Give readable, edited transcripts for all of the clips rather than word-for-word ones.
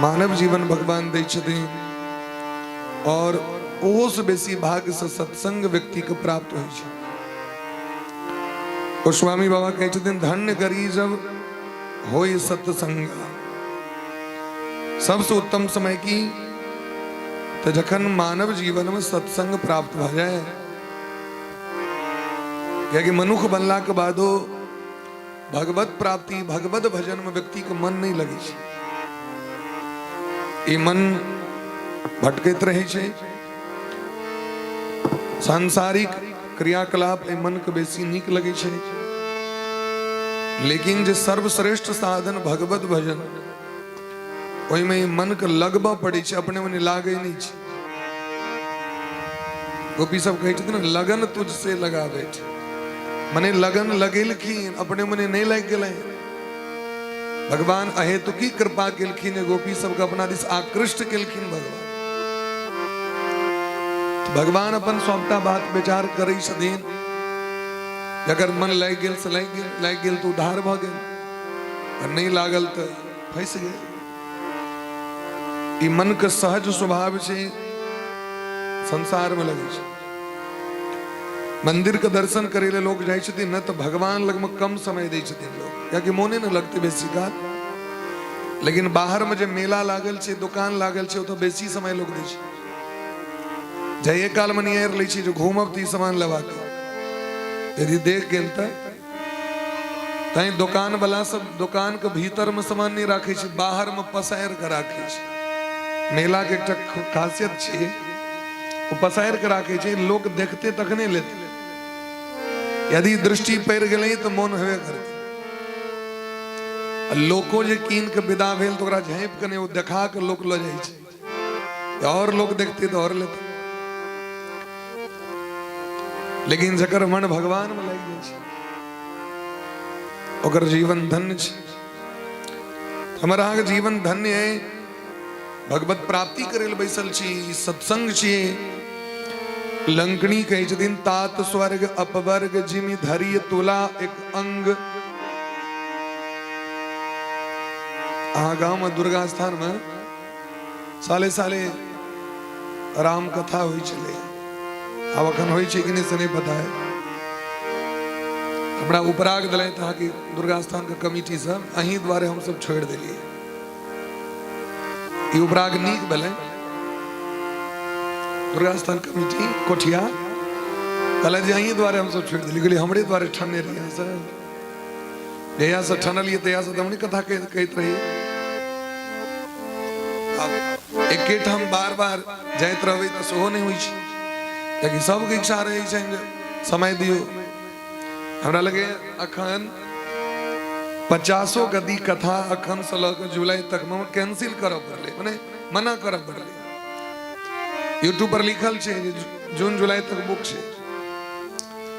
मानव जीवन भगवान दै छथिन आओर ओहोसँ बेसी भाग्यसँ सत्संग व्यक्तिके प्राप्त होइ छै। गोस्वामी बाबा कहै छथिन, धन्य करी जब होय सत्संग। सबसँ उत्तम समय की? तऽ जखन मानव जीवनमे सत्संग प्राप्त भऽ जाय, कियाकि मनुख बनलाके बादो भगवत प्राप्ति, भगवत भजन में व्यक्ति के मन नहीं लगे छै, ई मन भटकैत रहे छै। सांसारिक क्रियाकलाप एहि मन के बेसी नीक लगे छै, लेकिन जे सर्वश्रेष्ठ साधन भगवत भजन, ओहिमे ई मन के लगबऽ पड़ै छै, अपने मने लागै नहि छै। गोपी सब कहै छथिन, लगन तुझसे लगा बैठे, मने लगन लगेलखिन, अपने मने नहि लागि गेलै। भगवान अहेतुकी कृपा केलखिन, गोपी सबके अपना दिस आकृष्ट केलखिन भगवान। भगवान अपन सबटा बात विचार करै छथिन। जकर मन लागि गेल से लागि गेल, लागि गेल तऽ उद्धार भऽ गेल, आ नहि लागल तऽ फँसि गेल। ई मन के सहज स्वभाव छै, संसार में लगै छै। मंदिर के दर्शन करे ले लोग जाइ छथिन ने, तऽ भगवान लग में कम समय दै छथिन लोग, कियाकि मोने ने लगतै बेसी काल। लेकिन बाहर में जे मेला लागल छै, दुकान लागल छै, ओतऽ बेसी समय लोग दै छै। जाइए काल में निहारि लै छै जे घूमब तऽ ई सामान लेबाक, यदि देख गेल तऽ। तैं दोकान वाला सब दोकान के भीतर में सामान नहीं राखै छै, बाहर में पसारि के राखै छै। मेला के एकटा खासियत छै, ओ पसारि के राखै छै, लोक देखते तखने लेते। यदि दृष्टि पड़ि गेलै तऽ मोन हेबे करतै। आ लोको जे कीन के विदा भेल तऽ ओकरा झाँपि के नहि, ओ देखा के लोक लऽ जाइ छै, और लोक देखते तऽ और लेते। लेकिन जकर मन भगवान में लागि जाइ छै, ओकर जीवन धन्य छै। हमर अहाँके जीवन धन्य है, भगवत प्राप्ति करै लए बैसल छी, सत्संग छी। लंकनी कहै छथिन, तात स्वर्ग अपवर्ग जिमि धरिय तुला एक अंग। अहाँ गाँव में दुर्गा स्थान में साले साले राम कथा होइ छलै, आब अखन होइ छै कि नहि से नहि पता है। हमरा उपराग देलथि अहाँके दुर्गा स्थान के कमिटी सब, अहीं दुआरे हमसब छोड़ि देलियै। ई उपराग नीक भेलै। दुर्गा स्थान कमिटी कोठिया कहलथि जे अहीं दुआरे हमसब छोड़ि देलियै। कहलियै, हमरे दुआरे ठनने रहियै सर? जहियासँ ठनलियै तहियासँ तऽ हमरे कथा कहैत रहियै। आब एकेठाम बार बार जाइत रहबै तऽ सेहो नहि होइ छै, कियाकि सबके इच्छा रहै छै जे समय दियौ। हमरा लगे अखन 50 गदी कथा अखन से लऽ कऽ जुलाई तक मे कैंसिल करऽ पड़लै, मने मना करऽ पड़लै। यूट्यूब पर लिखल छै जे जून जुलाई तक बुक छै,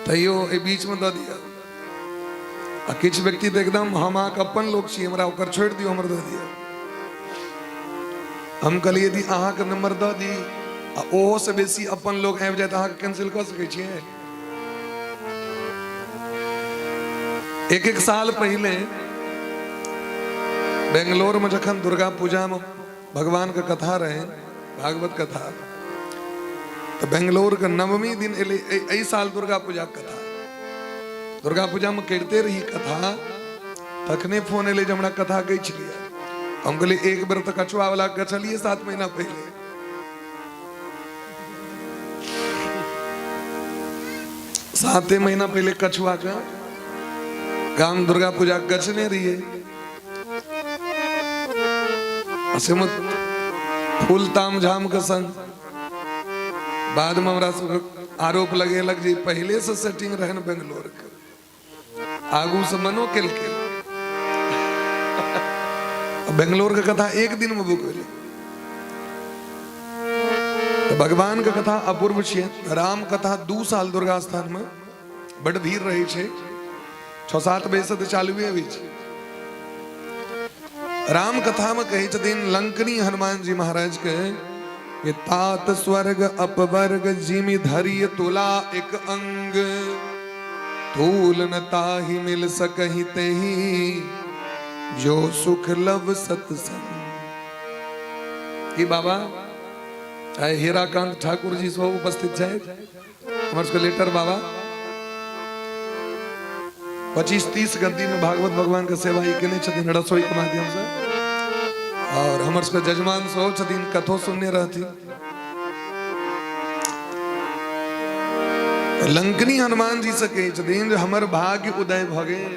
तैयो एहि बीच मे दऽ दिअ। आ किछु व्यक्ति तऽ एकदम, हम अहाँके अपन लोक छी, हमरा ओकर छोड़ि दियौ, हमर दऽ दिअ। हम कहलियै, यदि अहाँके नंबर दऽ दी आ ओहो से बेसी अपन लोक आबि जाय तऽ अहाँके कैंसिल कऽ सकै छियै? एक एक साल पहिले बेंगलोर में जखन दुर्गा पूजा में भगवान के कथा रहे, भागवत कथा, तऽ बेंगलोर के नवमी दिन एलै एहि साल दुर्गा पूजा के कथा। दुर्गा पूजा में करिते रही कथा, तखने फोन एलै जे हमरा कथा गछि छलियै। हम कहलियै, एक बेर तऽ कछुआ वाला गछलियै 7 महीना पहिले। 7 महीना पहिले कछुआ के गाम दुर्गा पूजा गछने रहियै, से फूल ताम झाम के संग। बाद में हमरा सबके आरोप लगेलक जे पहले से सेटिंग रहन बेंगलोर के, आगू से मनो केलकै। बेंगलोर के कथा एक दिन में बुक भेलै। तऽ भगवान के कथा अपूर्व छियै। राम कथा 2 साल दुर्गा स्थान में बड भीड़ रहै छै, 6-7 बजे से तऽ चालुए होइ छै। राम कथा में कहै छथिन लंकनी हनुमान जी महाराज के कि तात स्वर्ग अपवर्ग जिमि धरिय तुला एक अंग, तूल न ताहि मिल सकहि तेहि जो सुख लव सत्संग। की बाबा आइ हीराकांत ठाकुर जी सेहो उपस्थित छथि, हमर सबके लेटर बाबा। 25-30 गद्दी में भागवत भगवान के सेवा ई केने छथिन रसोई के माध्यम से, और हमर सबके जजमान सेहो छथिन, कथो सुनने रहथिन। लंकनी हनुमान जी से कहै छथिन जे हमर भाग्य उदय भऽ गेल।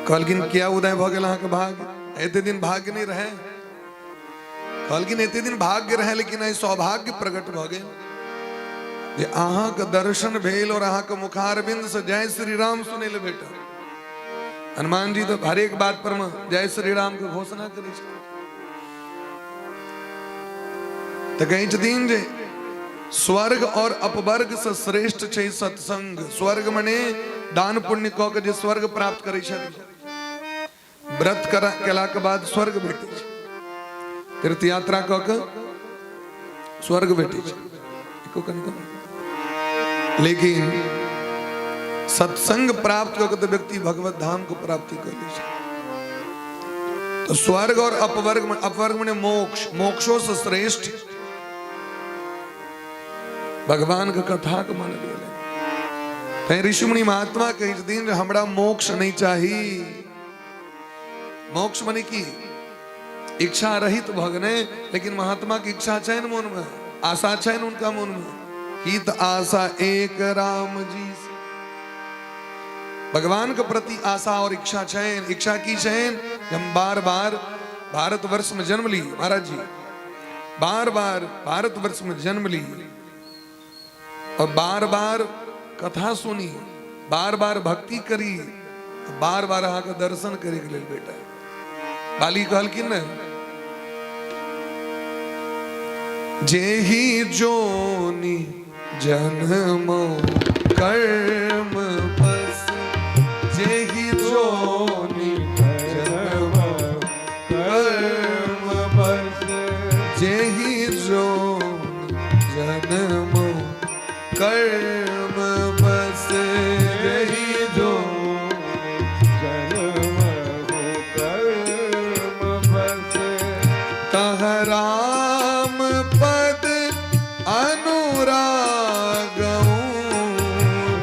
कहलखिन किया उदय भऽ गेल अहाँके भाग्य? एते दिन भाग्य नहि रहै। कहलखिन एते दिन भाग्य रहे, लेकिन आइ सौभाग्य प्रकट भऽ गेल जे अहाँके दर्शन भेल और अहाँके मुखारबिंद से जय श्री राम सुनै लए भेटल। हनुमान जी तऽ हरेक बात पर मे जय श्री राम के घोषणा करै छथिन। तऽ कहै छथिन जे स्वर्ग और अपवर्ग से श्रेष्ठ छै सत्संग। स्वर्ग मने दान पुण्य कऽ के जे स्वर्ग प्राप्त करै छथिन, व्रत करा केला के बाद स्वर्ग भेटै छै, तीर्थ यात्रा कऽ के स्वर्ग भेटै छै, एको कनि कम। लेकिन सत्संग प्राप्त कऽ के तऽ व्यक्ति भगवत धाम के प्राप्ति कर लै छै। तो स्वर्ग और अपवर्ग में, अपवर्ग मने मोक्ष, मोक्षो से श्रेष्ठ भगवान के कथा के मानल गेलै। तैं ऋषि मुनि महात्मा कहै छथिन जे हमरा मोक्ष नहीं चाही। मोक्ष मने की? इच्छा रहित भगने, लेकिन महात्मा के इच्छा छै ने मन में, आशा छै ने उनका मन में, की त आशा एक राम जी से। भगवान के प्रति आशा और इच्छा छै। इच्छा की छै? हम बार बार भारतवर्ष में जन्म ली महाराज जी, बार बार भारतवर्ष में जन्म ली और बार बार कथा सुनी, बार बार भक्ति करी, बार बार अहाँके दर्शन करे के लेल बेटा। बाली कहलखिन ने, जेहि जोनी जन्म कर्म बस, जेहि जोनी जन्म कर्म बस, जेहि जोनी जन्म कर्म बस, जेहि जो जन्म कर्म बस, तह राम पद अनुराग,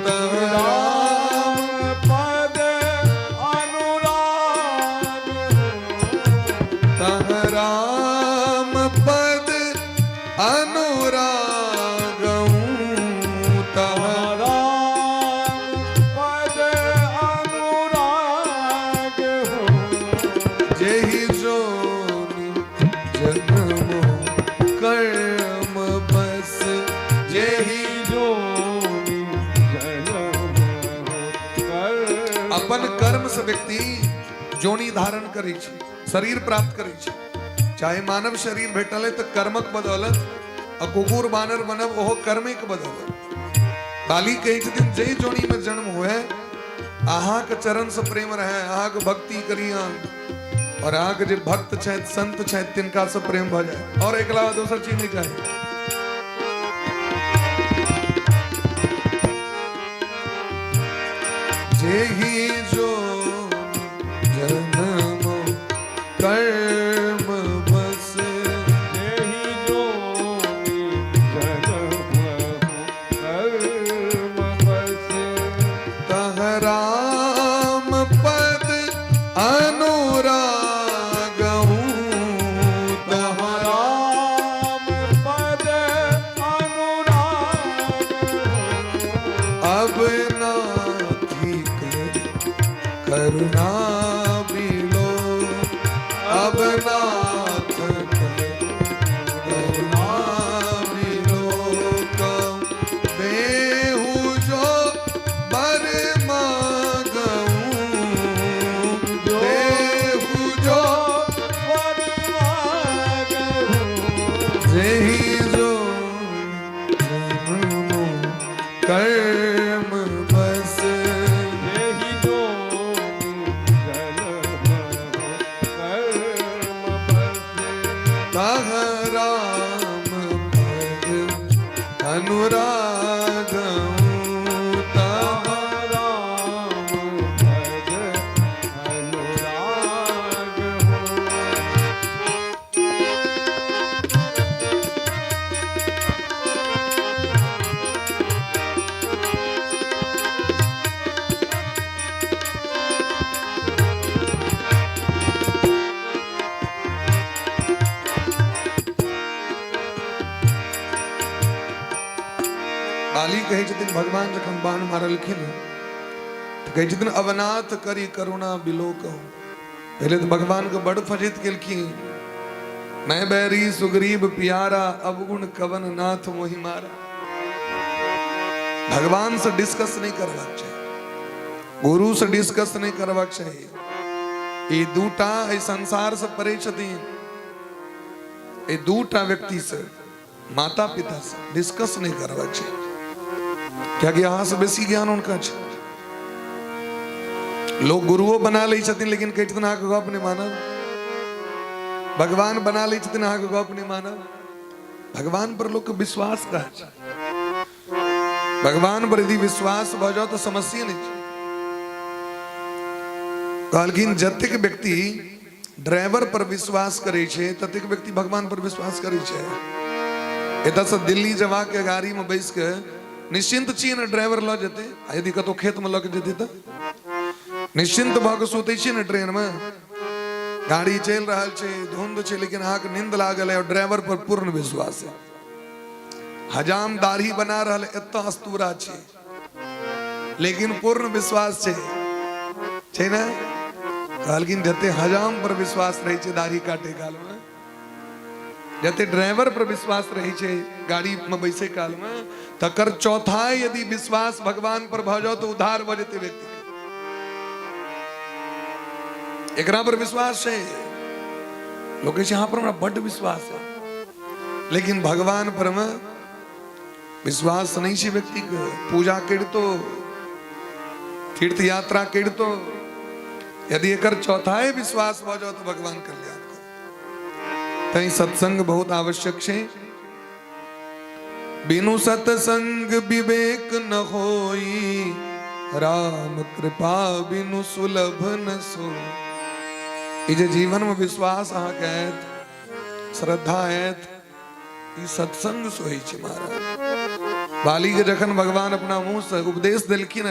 तह राम पद अनुराग, तह राम पद अनुराग, तह राम पद अनुराग, जेहि जोनि जन्म कर्म बस, जेहि जोनि जन्म कर्म। अपन कर्म से व्यक्ति जोनि धारण करै छै, शरीर प्राप्त करै छै। चाहे मानव शरीर भेटल है तऽ कर्मक बदौलत, आ कुकुर बानर बनब ओहो कर्मे के बदौलत। बाली कहै छथिन जै जोनि में जन्म हुए, अहाँके चरण से प्रेम रहे, अहाँके भक्ति करी हम, और अहाँके जे भक्त छथि, संत छथि, तिनका से प्रेम भऽ जाय, और एक अलावा दोसर चीज नहीं चाही। जेहि जो जन्म कर्म बस, जेहि जोनि जन्म कर्म बस, तह राम पद अनुरागहूँ, तह राम पद अनुराग, अब नाथी कर करुणा बिलो, अब नाथ कर करुणा बिलो, देहु जो बर मागऊं, देहु जो वर मागहूँ, जेहि जो जन्म कर्म बस, जेहि जोनि जन्म कर्म बस, तह राम पद अनुराग, तह राम पद अनुराग। बाली कहै छथिन भगवान जखन बाण मारलखिन तऽ कहै छथिन अवनाथ करी करुणा बिलोक। पहिले तऽ भगवान के बड़ फजित केलखिन, मैं बैरी सुग्रीव पियारा अवगुण कवन नाथ मोहि मारा। भगवान से डिस्कस नहीं करबाक चाही, गुरु से डिस्कस नहीं करबाक चाही। ई दूटा एहि संसार से परे छथिन। एहि दूटा व्यक्ति से, माता पिता से डिस्कस नहीं करबाक छै, कियाकि अहाँ से बेसी ज्ञान हुनका छै। लोग गुरुओ बना लै छथिन, लेकिन कहै छथिन अहाँके गप नहि मानब। भगवान बना लै छथिन, अहाँके गप नहि मानब। भगवान पर लोकके विश्वास कहाँ छै? भगवान पर यदि विश्वास भऽ जाओ तऽ समस्या नहि छै। कहलखिन जतेक व्यक्ति ड्राइवर पर विश्वास करै छै ततेक व्यक्ति भगवान पर विश्वास करै छै। एतऽसँ दिल्ली जबाके गाड़ीमे बैस के निश्चिन्त छियै ने ड्राइवर लऽ जेतै, आ यदि कतहु खेतमे लऽ के जेतै तऽ निश्चिन्त भऽ कऽ सुतै छियै ने ट्रेनमे। गाड़ी चलि रहल छै, धुंध छै, लेकिन अहाँके नींद लागल है और ड्राइवर पर पूर्ण विश्वास है। हजाम दाढ़ी बना रहल, एतऽ अस्तूरा छै, लेकिन पूर्ण विश्वास छै, छै ने? कहलखिन जते हजाम पर विश्वास रहै छै दाढ़ी काटे काल में, जते ड्राइवर पर विश्वास रहै छै गाड़ी में बैसे काल में, तकर चौथाई यदि विश्वास भगवान पर भऽ जाओ तऽ उद्धार भऽ जेतै व्यक्ति के। एकरा पर विश्वास छै, लोक कहै छै अहाँ पर हमरा बड्ड विश्वास है, लेकिन भगवान पर में विश्वास नहीं छै व्यक्ति के। पूजा करितो, तीर्थ यात्रा करितो, यदि एकर चौथाई विश्वास भऽ जाओ तऽ भगवान कल्याण कर। तैं सत्संग बहुत आवश्यक छै। बिनु सत्संग विवेक न होई, राम कृपा बिनु सुलभ न सो। ई जे जीवन में विश्वास अहाँके आयत, श्रद्धा आयत, ई सत्संग से होइ छै महाराज। बाली के जखन भगवान अपना मुंह से उपदेश देलखिन,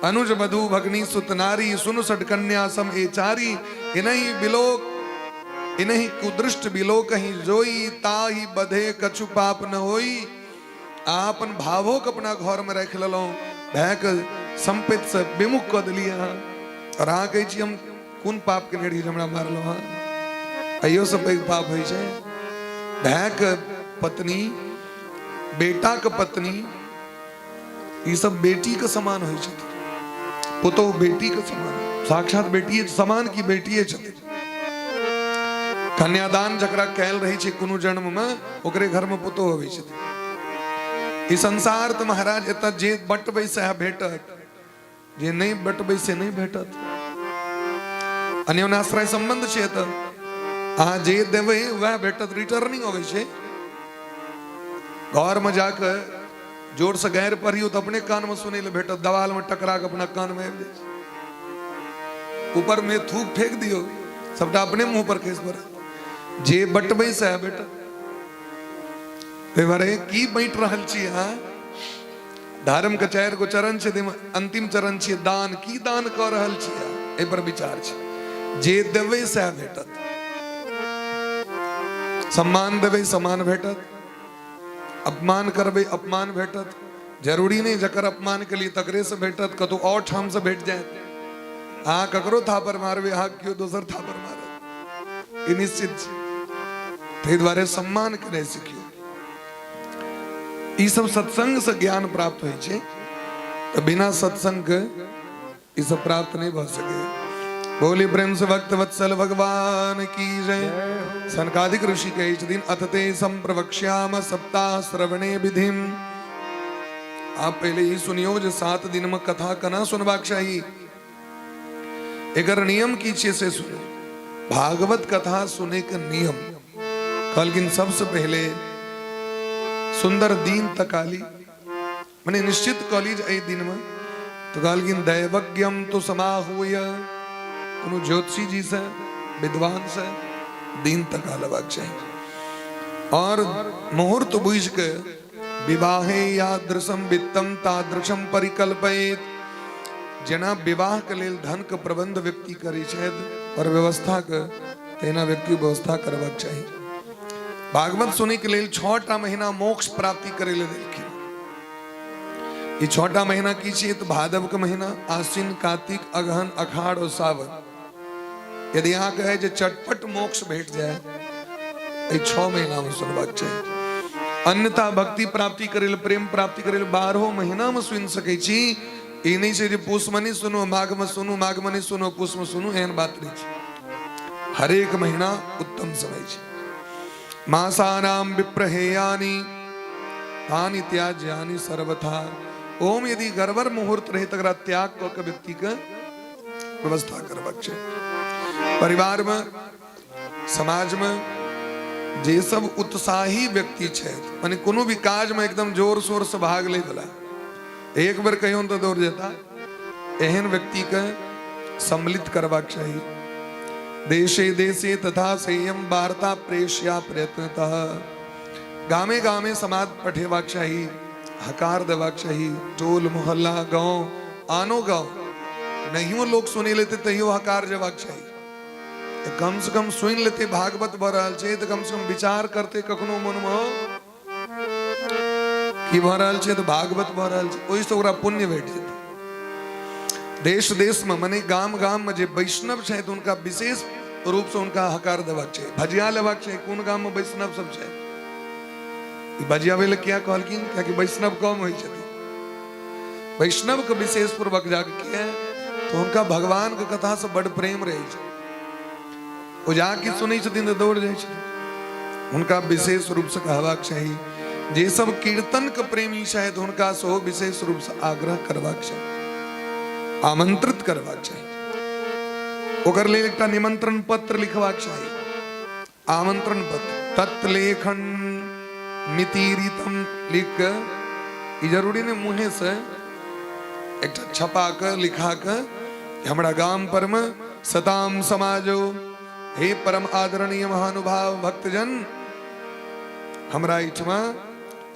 अनुज मधु भगनी सुत नारी, सुनु सट कन्या सम ए चारी, इनही बिलोक इनही कुदृष्ट बिलोक ही जोई, ताही बधे कछु पाप न होई। आ अपन भावोक अपना घर में राखि लेलहुँ, भायके सम्पत्ति से विमुख कऽ देलियै अहाँ, और अहाँ कहै छी हम कोन पाप केने रही जे हमरा मारलहुँ हँ? एहियो से पैघ पाप होइ छै। भायके पत्नी, बेटाके पत्नी, ई सब बेटीके समान होइ छथिन। पुतोहु बेटीके समान, साक्षात बेटिए समान की बेटिए छथिन। कन्यादान जकरा कयल रहै छै कोनो जन्ममे, ओकरे घरमे पुतोहु अबै छथिन। ई संसार तऽ महाराज एतऽ जे बटबै सएह भेटत, जे नहि बटबै से नहि भेटत। अन्योन्याश्रय संबंध छै एतऽ, अहाँ जे देबै वएह भेटत, रिटर्निंग अबै छै। घरमे जाकऽ जोरसँ गारि पढ़ियौ तऽ अपने कानमे सुनै लए भेटत, दवालमे टकरा कऽ अपना कानमे आबि जाइ छै। ऊपरमे थूक फेंक दियौ, सबटा अपने मुँह पर खसि पड़त। जे बटबै सएह भेटत। ताहि दुआरे की बाँटि रहल छी अहाँ? धर्म के चारि गो चरण छै, ताहिमे अंतिम चरण छियै दान। की दान कऽ रहल छियै, एहि पर विचार छै। जे देबै सएह भेटत। सम्मान देबै सम्मान भेटत, अपमान करबै अपमान भेटत। जरूरी नहि जकर अपमान के लिए तकरे से भेटत, कतौ और ठाम से भेट जायत। अहाँ ककरो थापर मारबै, अहाँ केओ दोसर थापर मारत, ई निश्चित छै। ताहि दुआरे सम्मान केनाइ सिखियौ। ई सब सत्संग से ज्ञान प्राप्त होइ छै, तऽ बिना सत्संग के ई सब प्राप्त नहीं भऽ सके। बोली प्रेम से भक्त वत्सल भगवान की जय। सनकादिक ऋषि कहै छथिन अथ ते संप्रवक्ष्याम सप्ताह श्रवणे विधिम। आप पहले ई सुनियो जे 7 दिन में कथा केना सुनबाक चाही, एकर नियम की छै से सुनू। भागवत कथा सुने के नियम कहलखिन सबसे पहले सुंदर दिन तकाली, मने निश्चित कऽ ली जे एहि दिनमे। तऽ कहलखिन दैवज्ञम तो समाहूय, कोनो ज्योतिषी जी से विद्वान से दिन तका लेबाक चाही और मुहूर्त बुझि के विवाहे यादृशम वित्तम तादृशम परिकल्पयेत। जेना विवाह के लेल धन के प्रबंध व्यक्ति करै छथि और व्यवस्था के, तहिना व्यक्ति व्यवस्था करबाक चाही। भागवत सुनै के लेल 6टा महीना मोक्ष प्राप्ति करै लेल देलखिन। ई छठा महीना की छियै तऽ भादव के महीना, आश्विन, कार्तिक, अगहन, अखाड़ और सावन। यदि अहाँ कहै जे चटपट मोक्ष भेट जाए, एहि 6 महीना में सुनबाक चाही। अन्यथा भक्ति प्राप्ति करै लए, प्रेम प्राप्ति करै लए 12 महीना में सुनि सकै छी। ई नहि छै जे पूस में नहि सुनू, माघ में सुनू, माघ में नहि सुनू, पूस में सुनू, एहन बात नहि छै। हरेक महीना उत्तम समय छै। मासानाम विप्रहेयानि तानि त्याज्यानि सर्वथा। ओम यदि गड़बड़ मुहूर्त रहे तकरा त्याग कऽ के व्यक्ति के व्यवस्था करबाक छै। परिवार में, समाज में जे सब उत्साही व्यक्ति छथि, माने कोनो भी काज में एकदम जोर शोर से भाग ले वाला, एक बेर कहियो तऽ दौड़ जेता, एहन व्यक्ति के सम्मिलित करबाक चाही। देशे देशे तथा संयम वार्ता प्रेष्या प्रयत्नतः। गामे गामे समाद पठेबाक चाही, हकार देबाक चाही। टोल मोहल्ला गांव, आनो गांव नहियो लोक सुनि लेते तैयो हकार जेबाक चाही। तऽ कम से कम सुनि लेते भागवत भऽ रहल छै तऽ कम से कम विचार करते कखनो मनमे की भऽ रहल छै, तऽ भागवत भऽ रहल छै, ओहिसँ ओकरा पुण्य भेट जेतै। देश देश में मने गाम गाम में जे वैष्णव छथि हुनका विशेष रूप से हुनका हकार देबाक चाही, भजिया लेबाक चाही। कोन गाम में वैष्णव सब छै, ई भजियाबै लए किया कहलखिन? कियाकि वैष्णव कम होइ छथिन। वैष्णव के विशेष पूर्वक जाके किया तऽ हुनका भगवान के कथा से बड प्रेम रहै छै। ओ जाके सुनै छथिन तऽ दौड़ जाइ छथिन। हुनका विशेष रूप से कहबाक चाही। जे सब कीर्तन के प्रेमी छथि हुनका सेहो विशेष रूप से आग्रह करबाक चाही, आमंत्रित करबाक चाही। ओकर लेल एकटा निमंत्रण पत्र लिखबाक चाही। आमंत्रण पत्र तत्लेखन मितिरितम लिख के, ई जरूरी नहि मुँहे से, एकटा छपा के लिखा के हमरा गाम पर में सताम समाजो, हे परम आदरणीय महानुभाव भक्तजन, हमरा एहिठमा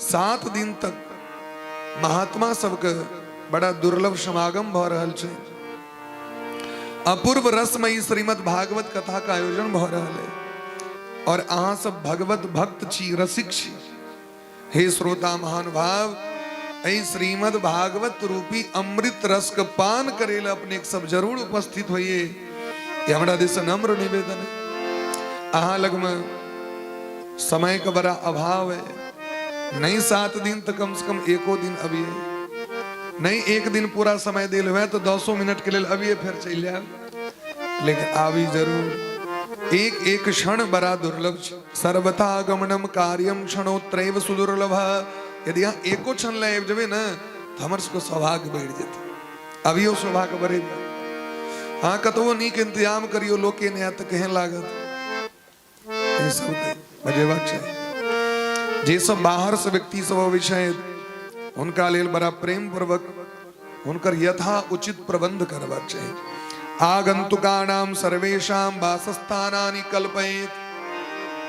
7 दिन तक महात्मा सबके बड़ा दुर्लभ समागम भऽ रहल छै। अपूर्व रसमयी श्रीमद् भागवत कथा का आयोजन भऽ रहल है और अहाँ सब भगवत भक्त छी, रसिक छी। हे श्रोता महानुभाव, एहि श्रीमद् भागवत रूपी अमृत रस के पान करे ला अपने सब जरूर उपस्थित होइए, ये हमरा दिस नम्र निवेदन है। अहाँ लग में समय के बड़ा अभाव है, नहीं 7 दिन तो कम से कम एको दिन अभी है, नहीं एक दिन पूरा समय दिल हुए तो 10 मिनट के लिए अभी फिर चल जाए, लेकिन आवी जरूर। एक एक क्षण बड़ा दुर्लभ छै। सर्वथा गमनम कार्यम क्षणोत्रैव सुदुर्लभ। यदि अहाँ एको क्षण लए आबि जेबै ने तऽ हमर सबके सौभाग्य बढ़ि जेतै। अभियो सौभाग्य बढ़ि जायत। अहाँ कतबो नीक इंतजाम करियौ, लोके नहि आयत तऽ केहन लागत? एहि सबके बजेबाक चाही। जे सब बाहर से व्यक्ति सब अबै छथि हुनका लेल बड़ा प्रेम पूर्वक हुनकर यथा उचित प्रबंध करबाक चाही। आगंतुकानाम सर्वेषां वासस्थानानि कल्पयेत।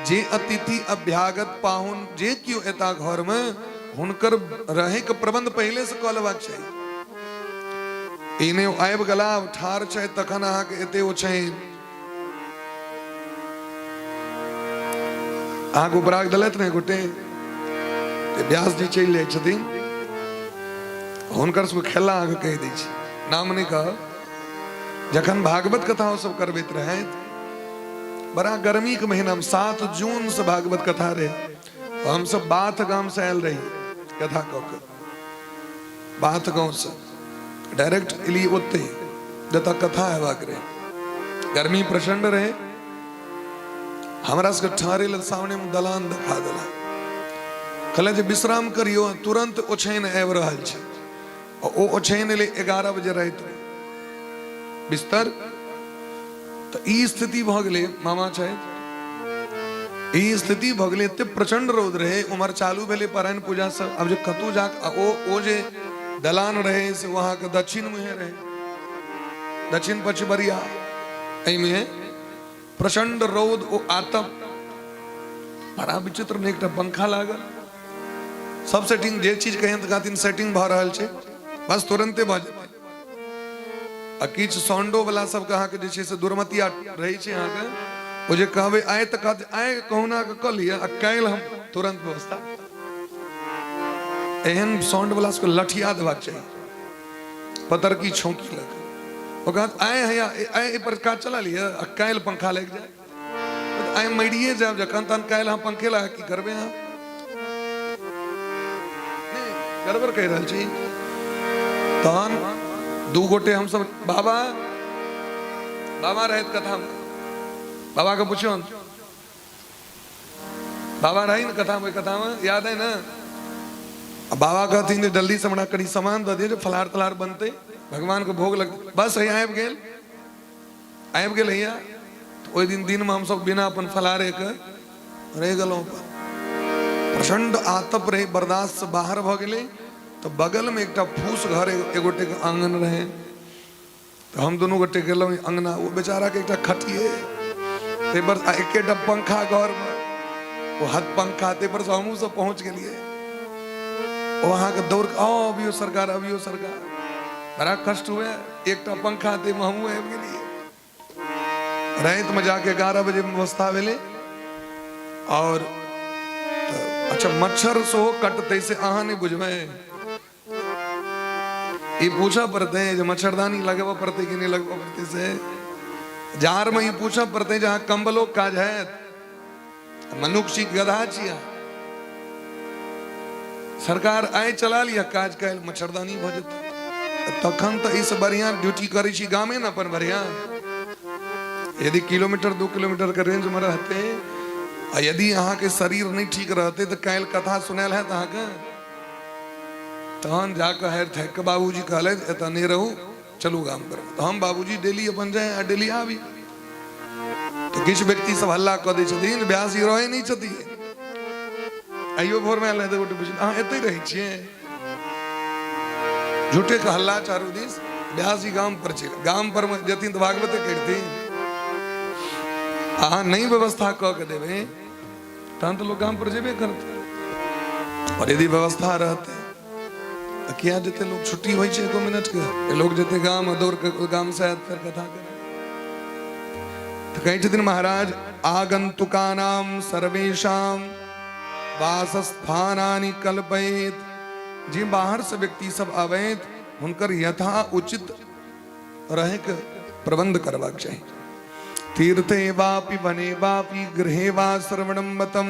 जे अतिथि अभ्यागत पाहुन जे केओ एता घर में हुनकर रहे के प्रबंध पहले से कऽ लेबाक चाही। ई नहि आबि गेला ठाढ़ छै तखन अहाँके एते ओ छै। अहाँके उपराग देलथि ने गोटे व्यास जी चलि जाइ छथिन, हुनकर सबके खेला अहाँके कहि दै छी, नाम नहि कहब। जखन भागवत कथा ओ सब करबैत रहथि, बड़ा गर्मी के महीना में 7 जून से भागवत कथा रहे, हम सब बाथ गाम से आयल रही कथा कऽ के, बाथ गाँव से डायरेक्ट एलियै ओते जतऽ कथा हेबाक रहे। गर्मी प्रचंड रहे, हमरा सबके ठहरे लए सामने में दलान देखा देला, कहले जे विश्राम करियो, तुरंत ओछाइन आबि रहल छै। ओ ओछाइन एलै 11 बजे राति में बिस्तर। तऽ ई स्थिति भऽ गेलै मामा छथि, ई स्थिति भऽ गेलै, एते प्रचंड रौद रहै। उम्हर चालू भेलै पारायण पूजा सब। आब जे कतहु जा ओ जे दलान रहै से अहाँके दक्षिण मुँहे रहै, दक्षिण पछबरिया, एहिमे प्रचंड रौद ओ आतप बड़ा विचित्र। ने एकटा पंखा लागल, सब सेटिंग जे चीज कहें तऽ कहथिन सेटिंग भऽ रहल छै, बस तुरंते भऽ जेतै। आ किछु साउंडो वाला सबके अहाँके जे छै से दुर्मतिया रहै छै अहाँके, ओ जे कहबै आइ तऽ कहत आइ कहुना कऽ कऽ लिअ आ काल्हि हम तुरंत व्यवस्था। एहन साउंड वाला सबके लठिया देबाक चाही, पतरकी छौंकी लग। ओ कहत आइ हैया आइ एहि पर काज चला लिअ आ काल्हि पंखा लागि जाय, आइ मरिए जायब जखन तहन काल्हि अहाँ पंखे लगा की करबै अहाँ? नहि गड़बड़ कहि रहल छी। तहन दू गोटे हमसब बाबा बाबा रहैत कथामे, बाबा के पुछियौन, बाबा रही ने कथामे, ओहि कथामे याद है ने? आ बाबा कहथिन जे जल्दी से हमरा कनि सामान दऽ दिअ जे फलाहार तलहार बनतै, भगवान के भोग लगतै। बस हैया आबि गेल, आबि गेल हैया। तऽ ओहि दिन दिनमे हमसब बिना अपन फलाहारेके रहि गेलहुँ। अपन प्रचंड आतप रहै, बर्दाश्त से बाहर भऽ गेलै। तऽ बगलमे एकटा फूस घर एक गोटेके आङ्गन रहै, तऽ हम दुनू गोटे गेलहुँ अङ्गना। ओ बेचाराके एकटा खटिए ताहिपर आ एकेटा पंखा घरमे, ओ हथ पंखा, ताहिपर से हमहूँ सब पहुँच गेलियै। ओ अहाँके दौड़ कऽ आउ, अबियौ सरकार, अबियौ सरकार, बड़ा कष्ट हुए, एकटा पंखा ताहिमे हमहूँ आबि गेलियै। रातिमे जाके 11 बजे व्यवस्था भेलै। और अच्छा मच्छर सेहो कटतै से अहाँ नहि बुझबै, ई पूछऽ पड़तै जे मच्छरदानी लगबऽ पड़तै कि नहि लगबऽ पड़तै से। जाड़मे ई पूछऽ पड़तै जे अहाँ कम्बलो काज हैत? मनुख छी गधा छी अहाँ? सरकार आइ चला लिअ काज, काल्हि मच्छरदानी भऽ जेतै। तखन तऽ एहिसँ बढ़िआँ ड्यूटी करै छी गामे ने अपन बढ़िआँ। यदि किलोमीटर 2 किलोमीटर के रेंजमे रहतै आ यदि अहाँके शरीर नहि ठीक रहतै तऽ काल्हि कथा सुनायल हैत अहाँके? तहन जाकऽ हारि थाकि कऽ बाबूजी कहलथि एतऽ नहि रहू, चलू गाम पर। तऽ हम बाबूजी डेली अपन जाए आ डेली आबी। तऽ किछु व्यक्ति सब हल्ला कऽ दै छथिन, व्यास जी रहै नहि छथिन। आइयो भोरमे आयल रहै गोटे, पुछल अहाँ एतै रहै छियै? झूठे के हल्ला चारू दिस। व्यास जी गाम पर छै, गाम पर जेथिन तऽ भागवते करथिन। अहाँ नहि व्यवस्था कऽ के देबै तहन तऽ लोक गाम पर जेबे करतै। और यदि व्यवस्था रहतै तऽ किया जेतै लोक? छुट्टी होइ छै एको मिनट के लोक जेतै गाम, दौड़ के गाम से आयत फेर कथा करे। तऽ कहै छथिन महाराज, आगंतुकानाम सर्वेषाम वासस्थानानि कल्पयेत। जे बाहर से व्यक्ति सब अबैत हुनकर यथा उचित रहैके प्रबंध करबाक चाही। तीर्थे वापि वने वापि गृहे वा श्रवणं मतम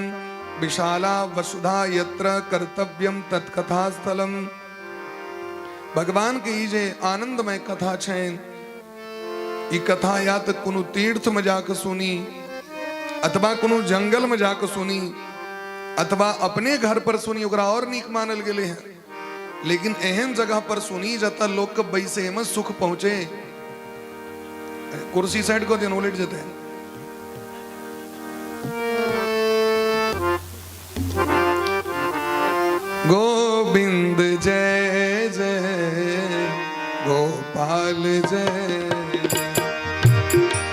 विशाला वसुधा यत्र कर्तव्यम तत्कथास्थलम। भगवान के ई जे आनंदमय कथा छनि, ई कथा या तऽ कोनो तीर्थ में जाके सुनी, अथवा कोनो जंगल में जाके सुनी, अथवा अपने घर पर सुनी, ओकरा और नीक मानल गेलै हँ। लेकिन एहन जगह पर सुनी जतऽ लोक के बैसे में सुख पहुंचे। कुर्सी साइड कऽ दियौ, उलटि जेतै। गोविंद जय जय गोपाल जय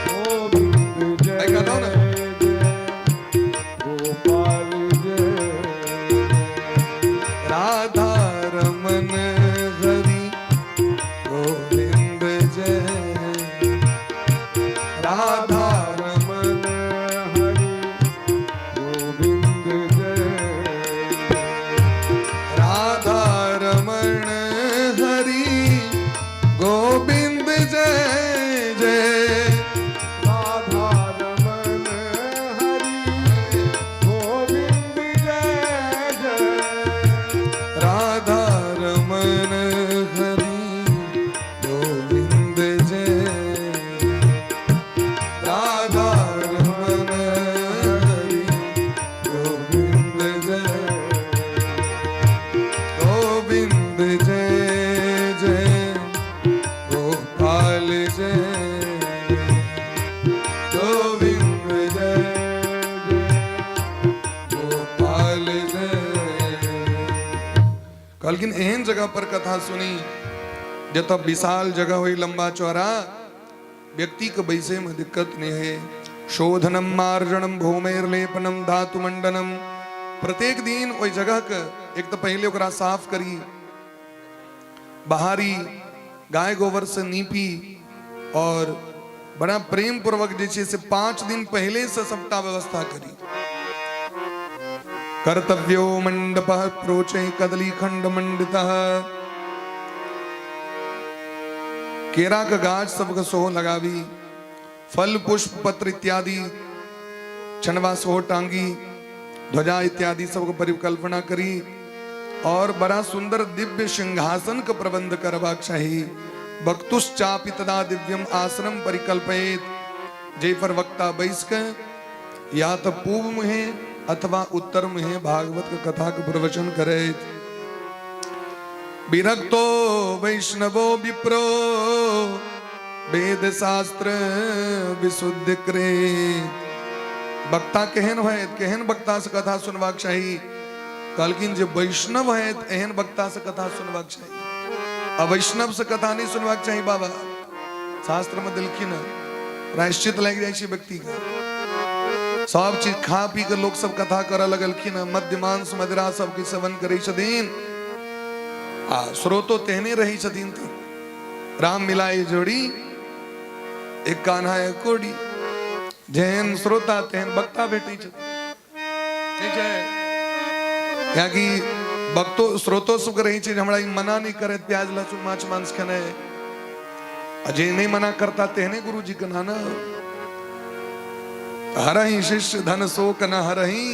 गोविंद जय आई गाना ना। जय गोपाल जय राधा रमन हरि गोविंद जय राधा रमन हरि गोविंद जय राधा रमण हरि गोविंद जय जय राधा रमन हरि गोविंद जय जय राधा रमण हरि गोविंद जय राधा रमण हरि गोविंद जय गोविंद जय जय गोपाल जय गोविंद जय गोपाल जय। कहलखिन एहन जगह पर कथा सुनी जतऽ विशाल जगह हुई, लंबा चौड़ा, व्यक्ति के बैसे में दिक्कत नहीं है। शोधनम मार्जनम भूमेर्लेपनम धातु मंडनम। प्रत्येक दिन ओहि जगह के एक तो पहले ओकरा साफ करी, बहारी, गाय गोबर से नीपी और बड़ा प्रेम पूर्वक जे छै से 5 दिन पहले से सबटा व्यवस्था करी। कर्तव्यो मंडप प्रोचे कदली खंड मंडित। केरा के गाछ सबके सेहो लगाबी, फल पुष्प पत्र इत्यादि छनवा सेहो टांगी, ध्वजा इत्यादि सबके परिकल्पना करी और बड़ा सुंदर दिव्य सिंहासन के प्रबंध करबाक चाही। वक्तुश्चापि तदा दिव्यम आसनम परिकल्पयेत। जे पर वक्ता बैस के या तो पूर्व मुहे अथवा उत्तर मुहे भागवत के कथा के प्रवचन करे। विरक्तो वैष्णवो विप्रो वेद शास्त्र विशुद्ध कृत। वक्ता केहन होयत, केहन वक्ता से कथा सुनबाक चाही? कहलखिन जे वैष्णव होयत एहन वक्ता से कथा सुनबाक चाही, अवैष्णव से कथा नहीं सुनबाक चाही। बाबा शास्त्र में देलखिन प्रायश्चित लागि जाइ छै व्यक्ति के। सब चीज खा पी के लोक सब कथा करऽ लगलखिन, मद्य मांस मदिरा सब के सेवन करै छथिन आ स्रोतो तेहने रहै छथिन। तऽ राम मिलाए जोड़ी एक कान्हा एक कोड़ी, जेहन श्रोता तेहन वक्ता भेटै छथिन। ठीक छै, कियाकि वक्तो स्रोतो सबके रहै छै जे हमरा ई मना नहि करैत प्याज लहसुन माछ मांस खेनाइ, आ जे नहि मना करता तेहने गुरुजी के नाना। हरही शिष्य धन शोक न हरही,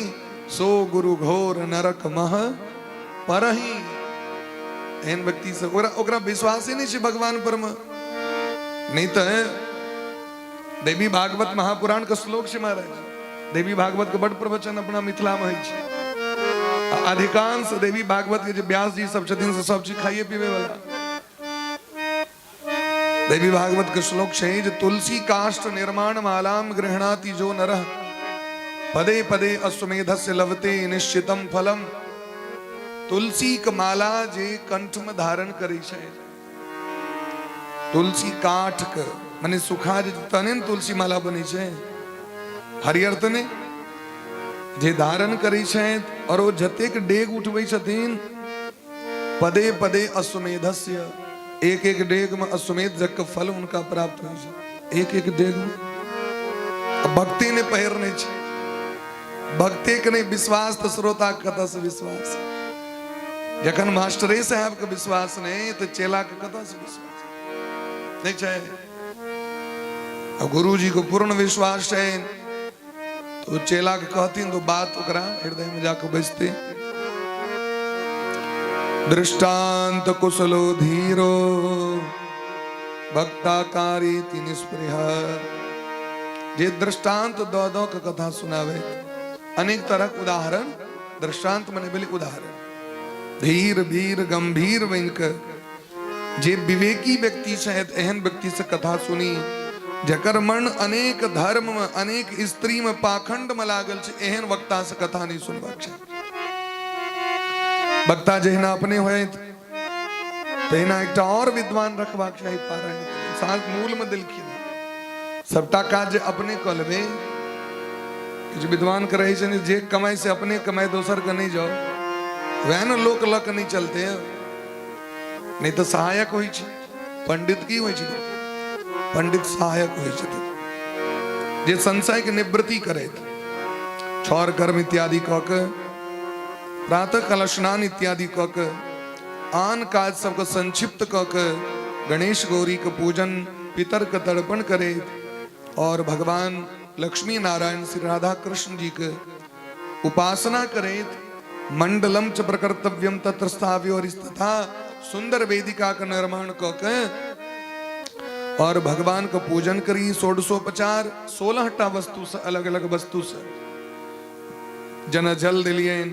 सो गुरु घोर नरक मह परही। एहन व्यक्ति से ओकरा ओकरा विश्वासे नहि छै भगवान पर मे। नहि तऽ देवी भागवत महापुराण के श्लोक छै महाराज, देवी भागवत के बड प्रवचन अपना मिथिला में होइ छै। अधिकांश देवी भागवत के जे व्यास जी सब छथिन से सब चीज खाइए पीबे वाला। देवी भागवत के श्लोक छै जे तुलसी काष्ठ निर्माण मालाम गृहणाति जो नरः पदे पदे अश्वमेधस्य लभते निश्चितम फलम। तुलसी के माला जे कंठ में धारण करै छै, तुलसी काठ के मने सुखा जे तहने ने तुलसी माला बनै छै, हरियर तऽ नहि, जे धारण करै छथि और ओ जतेक डेग उठबै छथिन पदे पदे अश्वमेधस्य, एक एक डेग में अश्वमेध जग के फल उनका प्राप्त होइ छै, एक एक डेग में। भक्ति ने पहिरने छै, भक्ति के नहि विश्वास तऽ श्रोता कतऽ से विश्वास? जखन मास्टरे साहब के विश्वास नहीं तो चेला के कतऽ से विश्वास नहीं छै? गुरु जी को पूर्ण विश्वास छै तो चेला के कहथिन तो बात ओकरा हृदय में जाके बैसते। दृष्टांत कुशलो धीरो भक्ताकारी निस्पृह। जे दृष्टांत दऽ दऽ के कथा सुनावे, अनेक तरहक उदाहरण, दृष्टांत मने भेलै उदाहरण, धीर वीर गंभीर बनि कऽ जे विवेकी व्यक्ति छथि एहन व्यक्ति से कथा सुनी। जकर मन अनेक धर्म में अनेक स्त्री में पाखंड में लागल छै एहन वक्ता से कथा नहीं सुनबाक चाही। वक्ता जहिना अपने होइत तहिना एकटा और विद्वान रखबाक चाही। पारायण सास मूल में देलखिन सबटा काज जे अपने कऽ लेबै, किछु विद्वान के रहै छै ने जे कमाइ से अपने कमाइ, दोसर के नहि जाओ, वएह ने लोक लऽ कऽ नहि चलते, नहि तऽ सहायक होइ छै। पंडित की होइ छै? पंडित सहायक होइ छथिन जे संशय के निवृत्ति करैत छर कर्म इत्यादि कऽ के, प्रातः काल स्नान इत्यादि कऽ के, आन काज सबके संक्षिप्त कऽ के गणेश गौरी के पूजन, पितर के तर्पण करैत और भगवान लक्ष्मी नारायण श्री राधा कृष्ण जी के उपासना करैत मंडलम च प्रकर्तव्यम तत्र स्थाव्यो तथा सुंदर वेदिका का निर्माण कऽ के और भगवान का पूजन करी। षोडशोपचार 16 टा वस्तु से, अलग अलग वस्तु से, जना जल दिलियन,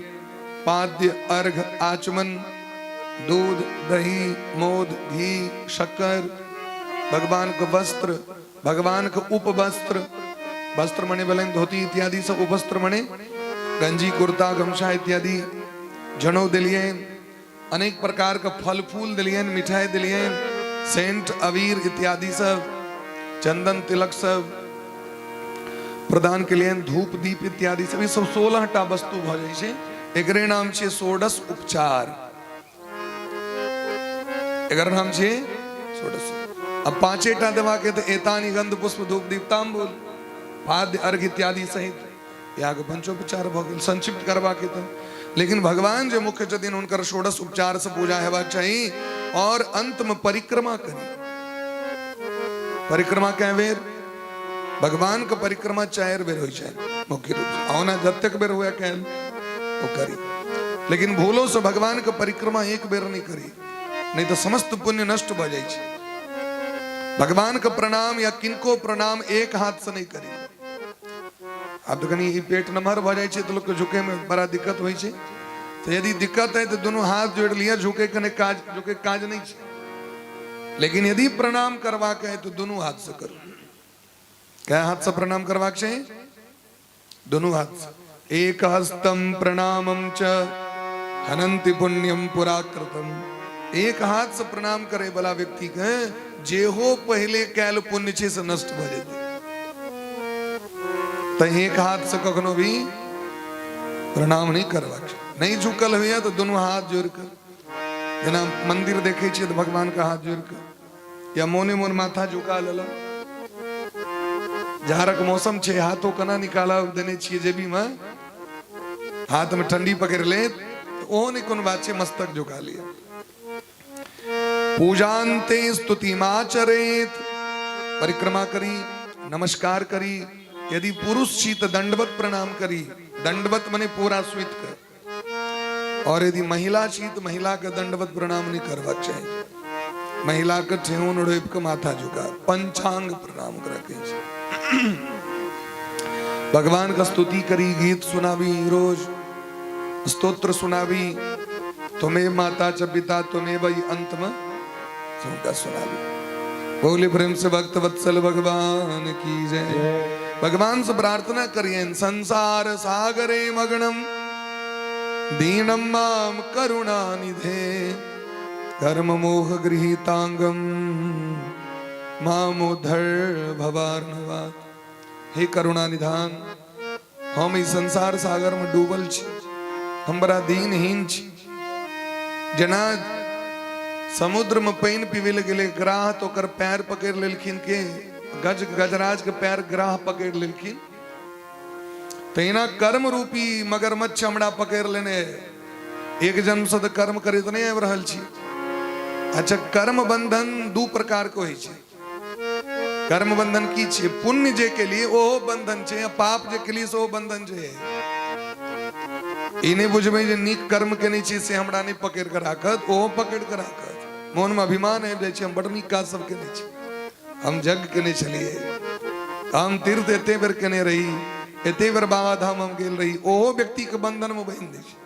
पाद्य अर्घ आचमन, दूध दही मोद घी शक्कर, भगवान के वस्त्र, भगवान के उपवस्त्र, वस्त्र मने भेलनि धोती इत्यादि सब, उपवस्त्र मने गंजी कुर्ता गमछा इत्यादि, जनौ दिलियन, अनेक प्रकार के फल फूल दिलियन, मिठाई दिलियन, सेंट अबीर इत्यादि सब, चंदन तिलक सब प्रदान के लिए, धूप दीप इत्यादि सब, ई सब 16 टा वस्तु भऽ जाइ छै। एकरे नाम छै षोडश उपचार, एकर नाम छै षोडश। अब पांचे टा देवा के तऽ एतानी गंध पुष्प धूप दीप तांबूल पाद्य अर्घ इत्यादि सहित याग पंचोपचार भऽ गेल। संक्षिप्त करबाक तऽ लेकिन भगवान जे मुख्य छथिन हुनकर षोडश उपचार से पूजा हेबाक चाही। और अंत में परिक्रमा करी। परिक्रमा कै बेर? भगवान के परिक्रमा 4 बेर होइ छै मुख्य रूप से। ओना जतेक बेर हुए कैल ओ करी, लेकिन भूलो से भगवान के परिक्रमा एक बेर नहीं करी, नहीं तो समस्त पुण्य नष्ट भ जाइ छै। भगवान के प्रणाम या किनको प्रणाम एक हाथ से नहीं करी। आब तऽ कनि ई पेट नमहर भऽ जाइ छै तऽ लोकके झुकैमे बड़ा दिक्कत होइ छै। तऽ यदि दिक्कत है तऽ दुनू हाथ जोड़ि लिअ, झुकै के नहि काज, झुकै के काज नहि छै। लेकिन यदि प्रणाम करबाक है तऽ दुनू हाथ से करू। कै हाथ से प्रणाम करबाक छै? दुनू हाथ से। एक हस्तम प्रणामम च हनंति पुण्यम पुराकृतम। एक हाथ से प्रणाम करे वाला व्यक्ति के जेहो पहले कैल पुण्य छै से नष्ट भऽ जेतै। तऽ एक हाथ से कखनो भी प्रणाम नहि करबाक छै। नहि झुकल होइए तऽ दुनू हाथ जोड़ि कऽ, जेना मंदिर देखै छियै तऽ भगवान के हाथ जोड़ि कऽ या मोने मोन माथा झुका लेलक। जाड़क मौसम छै, हाथो केना निकालब, देने छियै जेबी मे, हाथ में ठंडी पकड़ लेत, ओहो नहि कोनो बात छै, मस्तक झुका लिअ। पूजान्ते स्तुतिमाचरेत, परिक्रमा करी, नमस्कार करी। यदि पुरुष छी तऽ दंडवत प्रणाम करी, दंडवत मने पूरा सुति कर। और यदि महिला छी तऽ महिला के दंडवत प्रणाम नहीं करबाक चाही, महिला के ठेहुन रोपि के माथा झुका पंचांग प्रणाम करे के छै। भगवान के स्तुति करी, गीत सुनाबी, रोज स्तोत्र सुनाबी, तुम्हें माता च पिता तुम्हें वही अंत में हुनका सुनाबी। बोले प्रेम से भक्त वत्सल भगवान की जय। भगवान से प्रार्थना करिए, संसार सागरे मग्नम दीनम माम करुणा निधे, कर्म मोह गृहीतांगम मामोद्धर भवार्णवात्। हे करुणा निधान, हम ई संसार सागर में डूबल छी, हम बड़ा दीनहीन छी। जेना समुद्र में पानि पीबै लए गेलै ग्राह, तऽ ओकर पैर पकड़ि लेलखिन के गज, गजराज के पैर ग्राह पकड़ि लेलखिन, तहिना कर्म रूपी मगरमच्छ हमरा पकड़ि लेने। एक जन्म से तऽ कर्म करैत नहि आबि रहल छी। अच्छा, कर्म बंधन दू प्रकार के होइ छै। कर्म बंधन की छियै? पुण्य जे के लिए ओहो बंधन छै, आ पाप जे के लिए सेहो बंधन छै। ई नहि बुझबै जे नीक कर्म केने छी से हमरा नहि पकड़ि कऽ राखत, ओहो पकड़ि कऽ राखत। मोनमे अभिमान आबि जाइ छै, हम बड़ नीक काज सब केने छी, हम यज्ञ केने छलियै, हम तीर्थ एते बेर केने रही, एते बेर बाबा धाम हम गेल रही, ओहो व्यक्तिके बंधनमे बान्हि दै छै।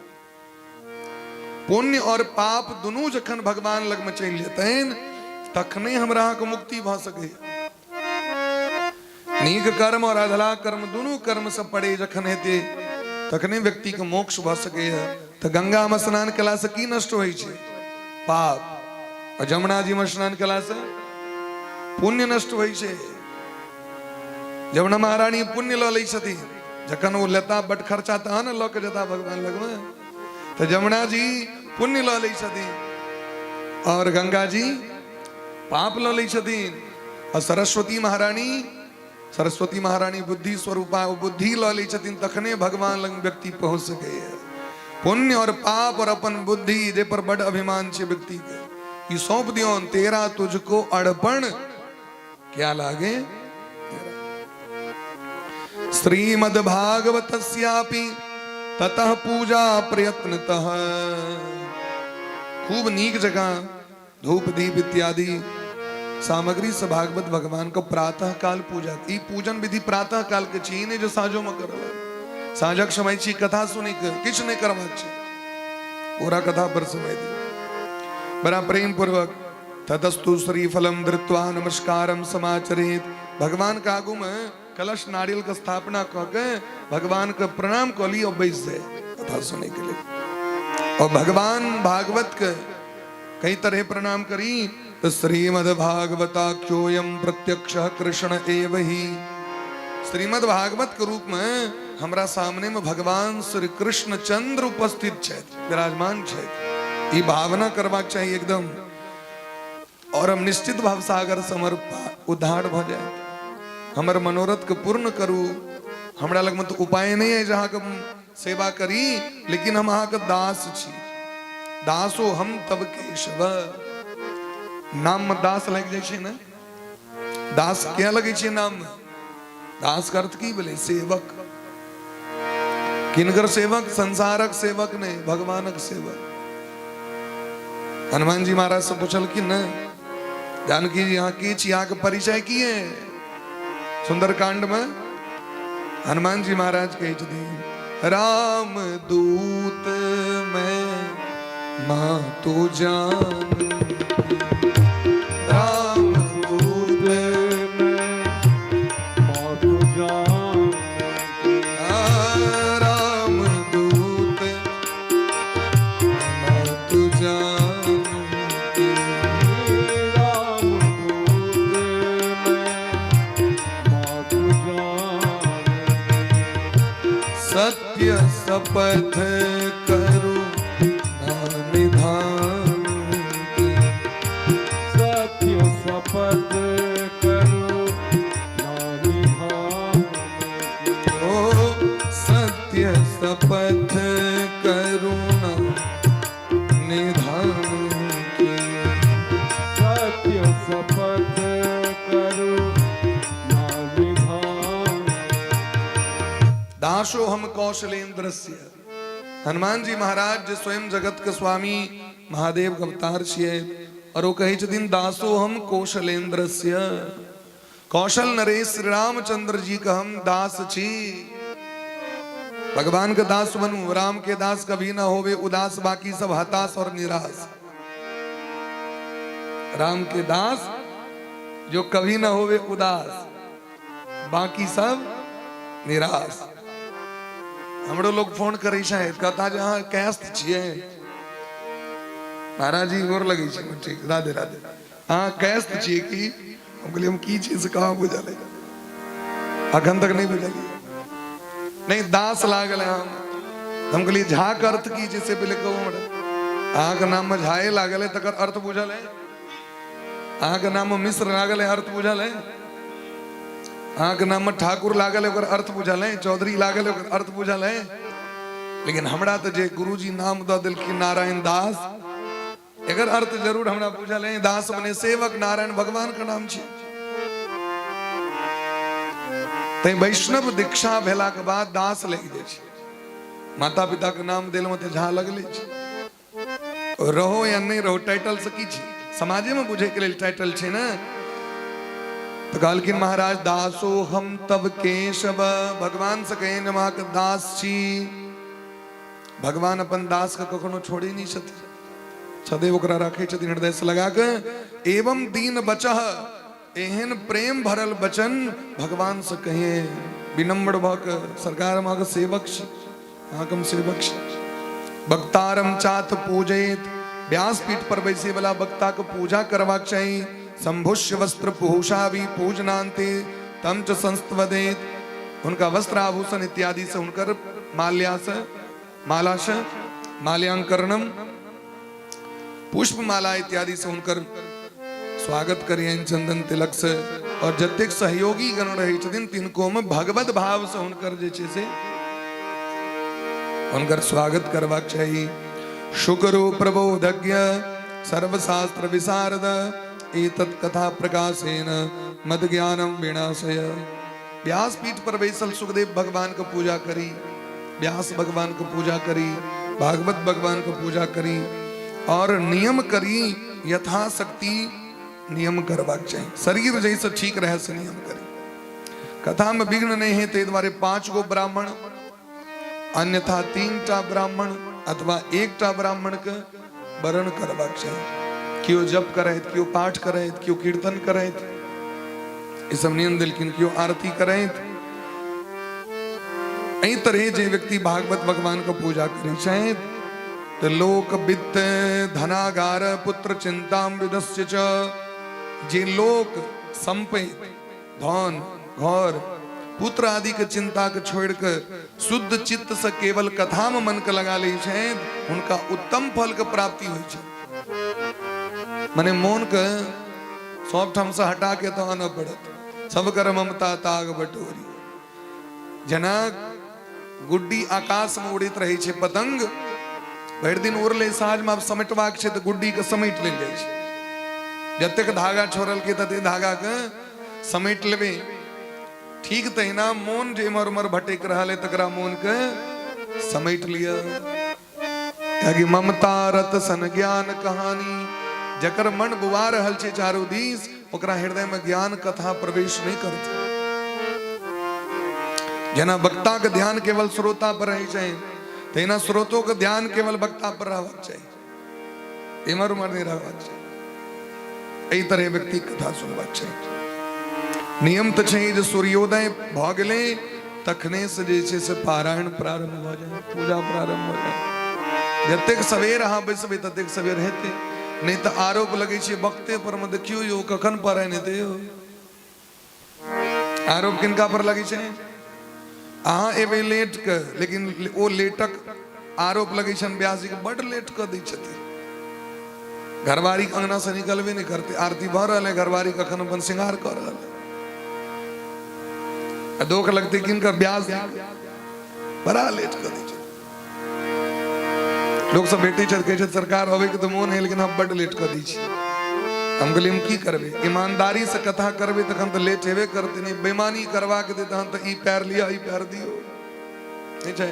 पुण्य और पाप दुनू जखन भगवान लग में चलि जेतनि तखने हमरा अहाँके मुक्ति भऽ सकैए। नीक कर्म और अधला कर्म दुनू कर्म से परे जखन हेतै तखने व्यक्ति के मोक्ष भऽ सकैए। तऽ गंगा में स्नान केला से की नष्ट होइ छै? पाप। और जमुना जी में स्नान केला से पुण्य नष्ट होइ छै। जमुना महारानी पुण्य लऽ लै छथिन, जखन ओ लेता बड खर्चा तहन लऽ के जेता भगवान लगमे, तऽ जमुना जी पुण्य लऽ लै छथिन और गंगा जी पाप लऽ लै छथिन। आ सरस्वती महारानी, सरस्वती महारानी बुद्धि स्वरूपा, ओ बुद्धि लऽ लै छथिन, तखने भगवान लग व्यक्ति पहुँच सकैए। पुण्य और पाप और अपन बुद्धि जे पर बड अभिमान छै व्यक्ति के, ई सौंप दियौन, तेरा तुझको अर्पण क्या लागे। श्रीमद् भागवतस्यापि ततः पूजा प्रयत्नतः। खूब नीक जगह धूप दीप इत्यादि सामग्री से भागवत भगवान को प्रातः काल पूजा। ई पूजन विधि प्रातः काल के छी, नहि जे साँझो में करल। साँझक समय छी कथा सुनै के, किछु नहि करबाक छै, पूरा कथा पर समय दियौ बड़ा प्रेम पूर्वक। ततस्तु श्रीफलम धृत्वा नमस्कारम समाचरेत। भगवान के आगू में कलश नारियल के स्थापना कऽ के भगवान के प्रणाम कऽ ली और बैस जाए कथा सुने के लिए। और भगवान भागवत के कई तरह प्रणाम करी तो श्रीमद् भागवताख्योयम प्रत्यक्ष कृष्ण एव ही। श्रीमद् भागवत के रूप में हमरा सामने में भगवान श्री कृष्ण चंद्र उपस्थित छथि, विराजमान छथि, ई भावना करबाक चाही एकदम। और हम निश्चित भाव सागर समर उद्धार भ जाए, हमर मनोरथ के पूर्ण करू, हमरा लगमे तऽ उपाय नहि अछि अहाँके सेवा करी, लेकिन हम अहाँके दास छी। दासो हम तब केशव। नाममे दास लागि जाइ छै ने? दास किया लगै छै नाममे? दास के अर्थ की भेलै? सेवक। किनकर सेवक? संसारक सेवक नहि, भगवानक सेवक। हनुमान जी महाराज से पुछलखिन ने, जानकी जी अहाँ के छी, अहाँके परिचय की है? सुंदरकांड में हनुमान जी महाराज कहै छथिन, राम दूत मैं मातु जान, राम दूत मैं मातु जान, राम दूत मातु जान, राम दूत मैं मातु जान, सत्य शपथ करू निधान, सत्य शपथ करू निधान, ओ सत्य शपथ करुणा निधान की, सत्य शपथ करू निधान। दासो हम कौशलेंद्रस्य। हनुमान जी महाराज जे स्वयं जगत के स्वामी महादेव के अवतार छियै, और ओ कहै छथिन दासो हम कौशलेंद्रस्य, कौशल नरेश श्री रामचंद्र जी के हम दास छी। भगवान के दास बनू, राम के दास कभी ना होवे उदास, बाकी सब हताश और निराश। राम के दास जो कभी ना होवे उदास, बाकी सब निराश। हमरो लोग फोन करै छै, कहता जे अहाँ कैस्त छियै? महाराज जी गोर लगै छै। ठीक, राधे राधे। अहाँ कैस्त छियै की? हम कहलियै हम की छियै से कहाँ बुझल है, अखन तक नहि बुझलियै। नहि दास लागल है हम। हम कहलियै झा के अर्थ की छै से पहिले कहू हमरा। अहाँके नाममे झाए लागल है, तकर अर्थ बुझल है? अहाँके नाममे मिश्र लागल है, अर्थ बुझल है? अहाँके नाममे ठाकुर लागल है, ओकर अर्थ बुझल है? चौधरी लागल है, ओकर अर्थ बुझल है? लेकिन हमरा तऽ जे गुरुजी नाम दऽ देलखिन नारायण दास, एकर अर्थ जरूर हमरा बुझल है। दास मने सेवक, नारायण भगवान के नाम छै। तैं वैष्णव दीक्षा भेला के बाद दास लागि जाइ छै। माता पिता के नाम देल में तऽ झा लगले छै। रहो या नहि रहो, टाइटल से की छै? समाजे में बुझे के लेल टाइटल छै ने। तऽ कहलखिन महाराज दासो हम तब केशव। भगवान से कहे हम अहाँके दास छी। भगवान अपन दास के कखनो छोड़े नहि छथिन, सदैव ओकरा राखै छथिन हृदय से लगा के। एवं दीन बचह, एहन प्रेम भरल वचन भगवान से कहे विनम्र भऽ के, सरकार हम अहाँके सेवक छी, अहाँके हम सेवक छी। वक्तारम चात पूजयेत, व्यासपीठ पर बैसे वाला वक्ता के पूजा करबाक चाही। संभुष्य वस्त्र भूषा भी पूजनांते तम च संस्तवदेत, हुनका वस्त्र आभूषण इत्यादि से हुनकर माल्या से माला से माल्यांकरणम, पुष्प माला इत्यादि से हुनकर स्वागत करियनि चंदन तिलक से। और जतेक सहयोगी गण रहै छथिन तिनको में भगवत भाव से हुनकर जे छै से हुनकर स्वागत करबाक चाही। शुकरु प्रबोधज्ञ सर्वशास्त्र विशारद एतत् कथा प्रकाशेन मद ज्ञानम विनाशय। व्यासपीठ पर बैसल सुखदेव भगवान के पूजा करी, व्यास भगवान के पूजा करी, भागवत भगवान के पूजा करी और नियम करी, यथाशक्ति नियम करबाक चाही। शरीर जैसे ठीक रहे से नियम करी। कथा में विघ्न नहीं है ताहि दुआरे 5 गो ब्राह्मण, अन्यथा 3टा ब्राह्मण अथवा 1टा ब्राह्मण के वरण करबाक चाही। केओ जप करैत, केओ पाठ करैत, केओ कीर्तन करैत, ई सब नियम देलखिन, केओ आरती करैत। एहि तरह जे व्यक्ति भागवत भगवान के पूजा करै छथि तऽ लोक वित्त धनागार पुत्र चिंताम विदस्य च, जे लोक संपैत धन घर पुत्र आदि के चिंता के छोड़ के शुद्ध चित्त से केवल कथा में मन के लगा लै छथि, हुनका उत्तम फल के प्राप्ति होइ छै। मने मोन के सब ठाम से हटा के तऽ आनऽ पड़त। सब कर ममता ताग बटोरी। जेना गुड्डी आकाशमे उड़ैत रहै छै पतंग, भरि दिन उड़लै, साँझमे आब समेटबाक छै तऽ गुड्डीके समेट लेल जाइ छै। जतेक धागा छोड़लकै ततेक धागाके समेट लेबै। ठीक तहिना मोन जे इम्हर उम्हर भटकि रहल है तकरा मोनके समेट लिअ। कियाकि ममता रत सन ज्ञान कहानी, जकर मन बुआ रहल छै चारू दिस, ओकरा हृदय में ज्ञान कथा प्रवेश नहीं करतै। जेना वक्ता के ध्यान केवल श्रोता पर रहै छै, तहिना श्रोतो के ध्यान केवल वक्ता पर रहबाक चाही, इम्हर उम्हर नहीं रहबाक चाही। एहि तरह व्यक्ति कथा सुनबाक चाही। नियम तऽ छै जे सूर्योदय भऽ गेलै तखने से जे छै से पारायण प्रारंभ भऽ जाय, पूजा प्रारंभ भऽ जाय। जतेक सवेर अहाँ बैसबै ततेक सवेर हेतै, नहि तऽ आरोप लगै छै वक्ते पर मे, देखियौ यौ कखन पारायण हेतै यौ। आरोप किनका पर लगै छै? अहाँ एबै लेट के, लेकिन ओ लेटक आरोप लगै छनि व्यास जी के, बड लेट कऽ दै छथिन। घरवारी के अंगना से निकलबे नहि करते, आरती भऽ रहल है, घरवारी कखन अपन श्रृंगार कऽ रहल है, आ दोख लगते किनकर? व्यास जी के, बड़ा लेट कऽ दै छथिन। लोक सब भेटै छथि, कहै छथि सरकार अबै के तऽ मोन है, लेकिन हम बड लेट कऽ दै छी। हम कहलियै हम की करबै, ईमानदारी से कथा करबै तखन तऽ लेट हेबे करतै, नहि बेईमानी करबाक दे तहन तऽ ई पैर लिअ ई पैर दियौ, नहि छै।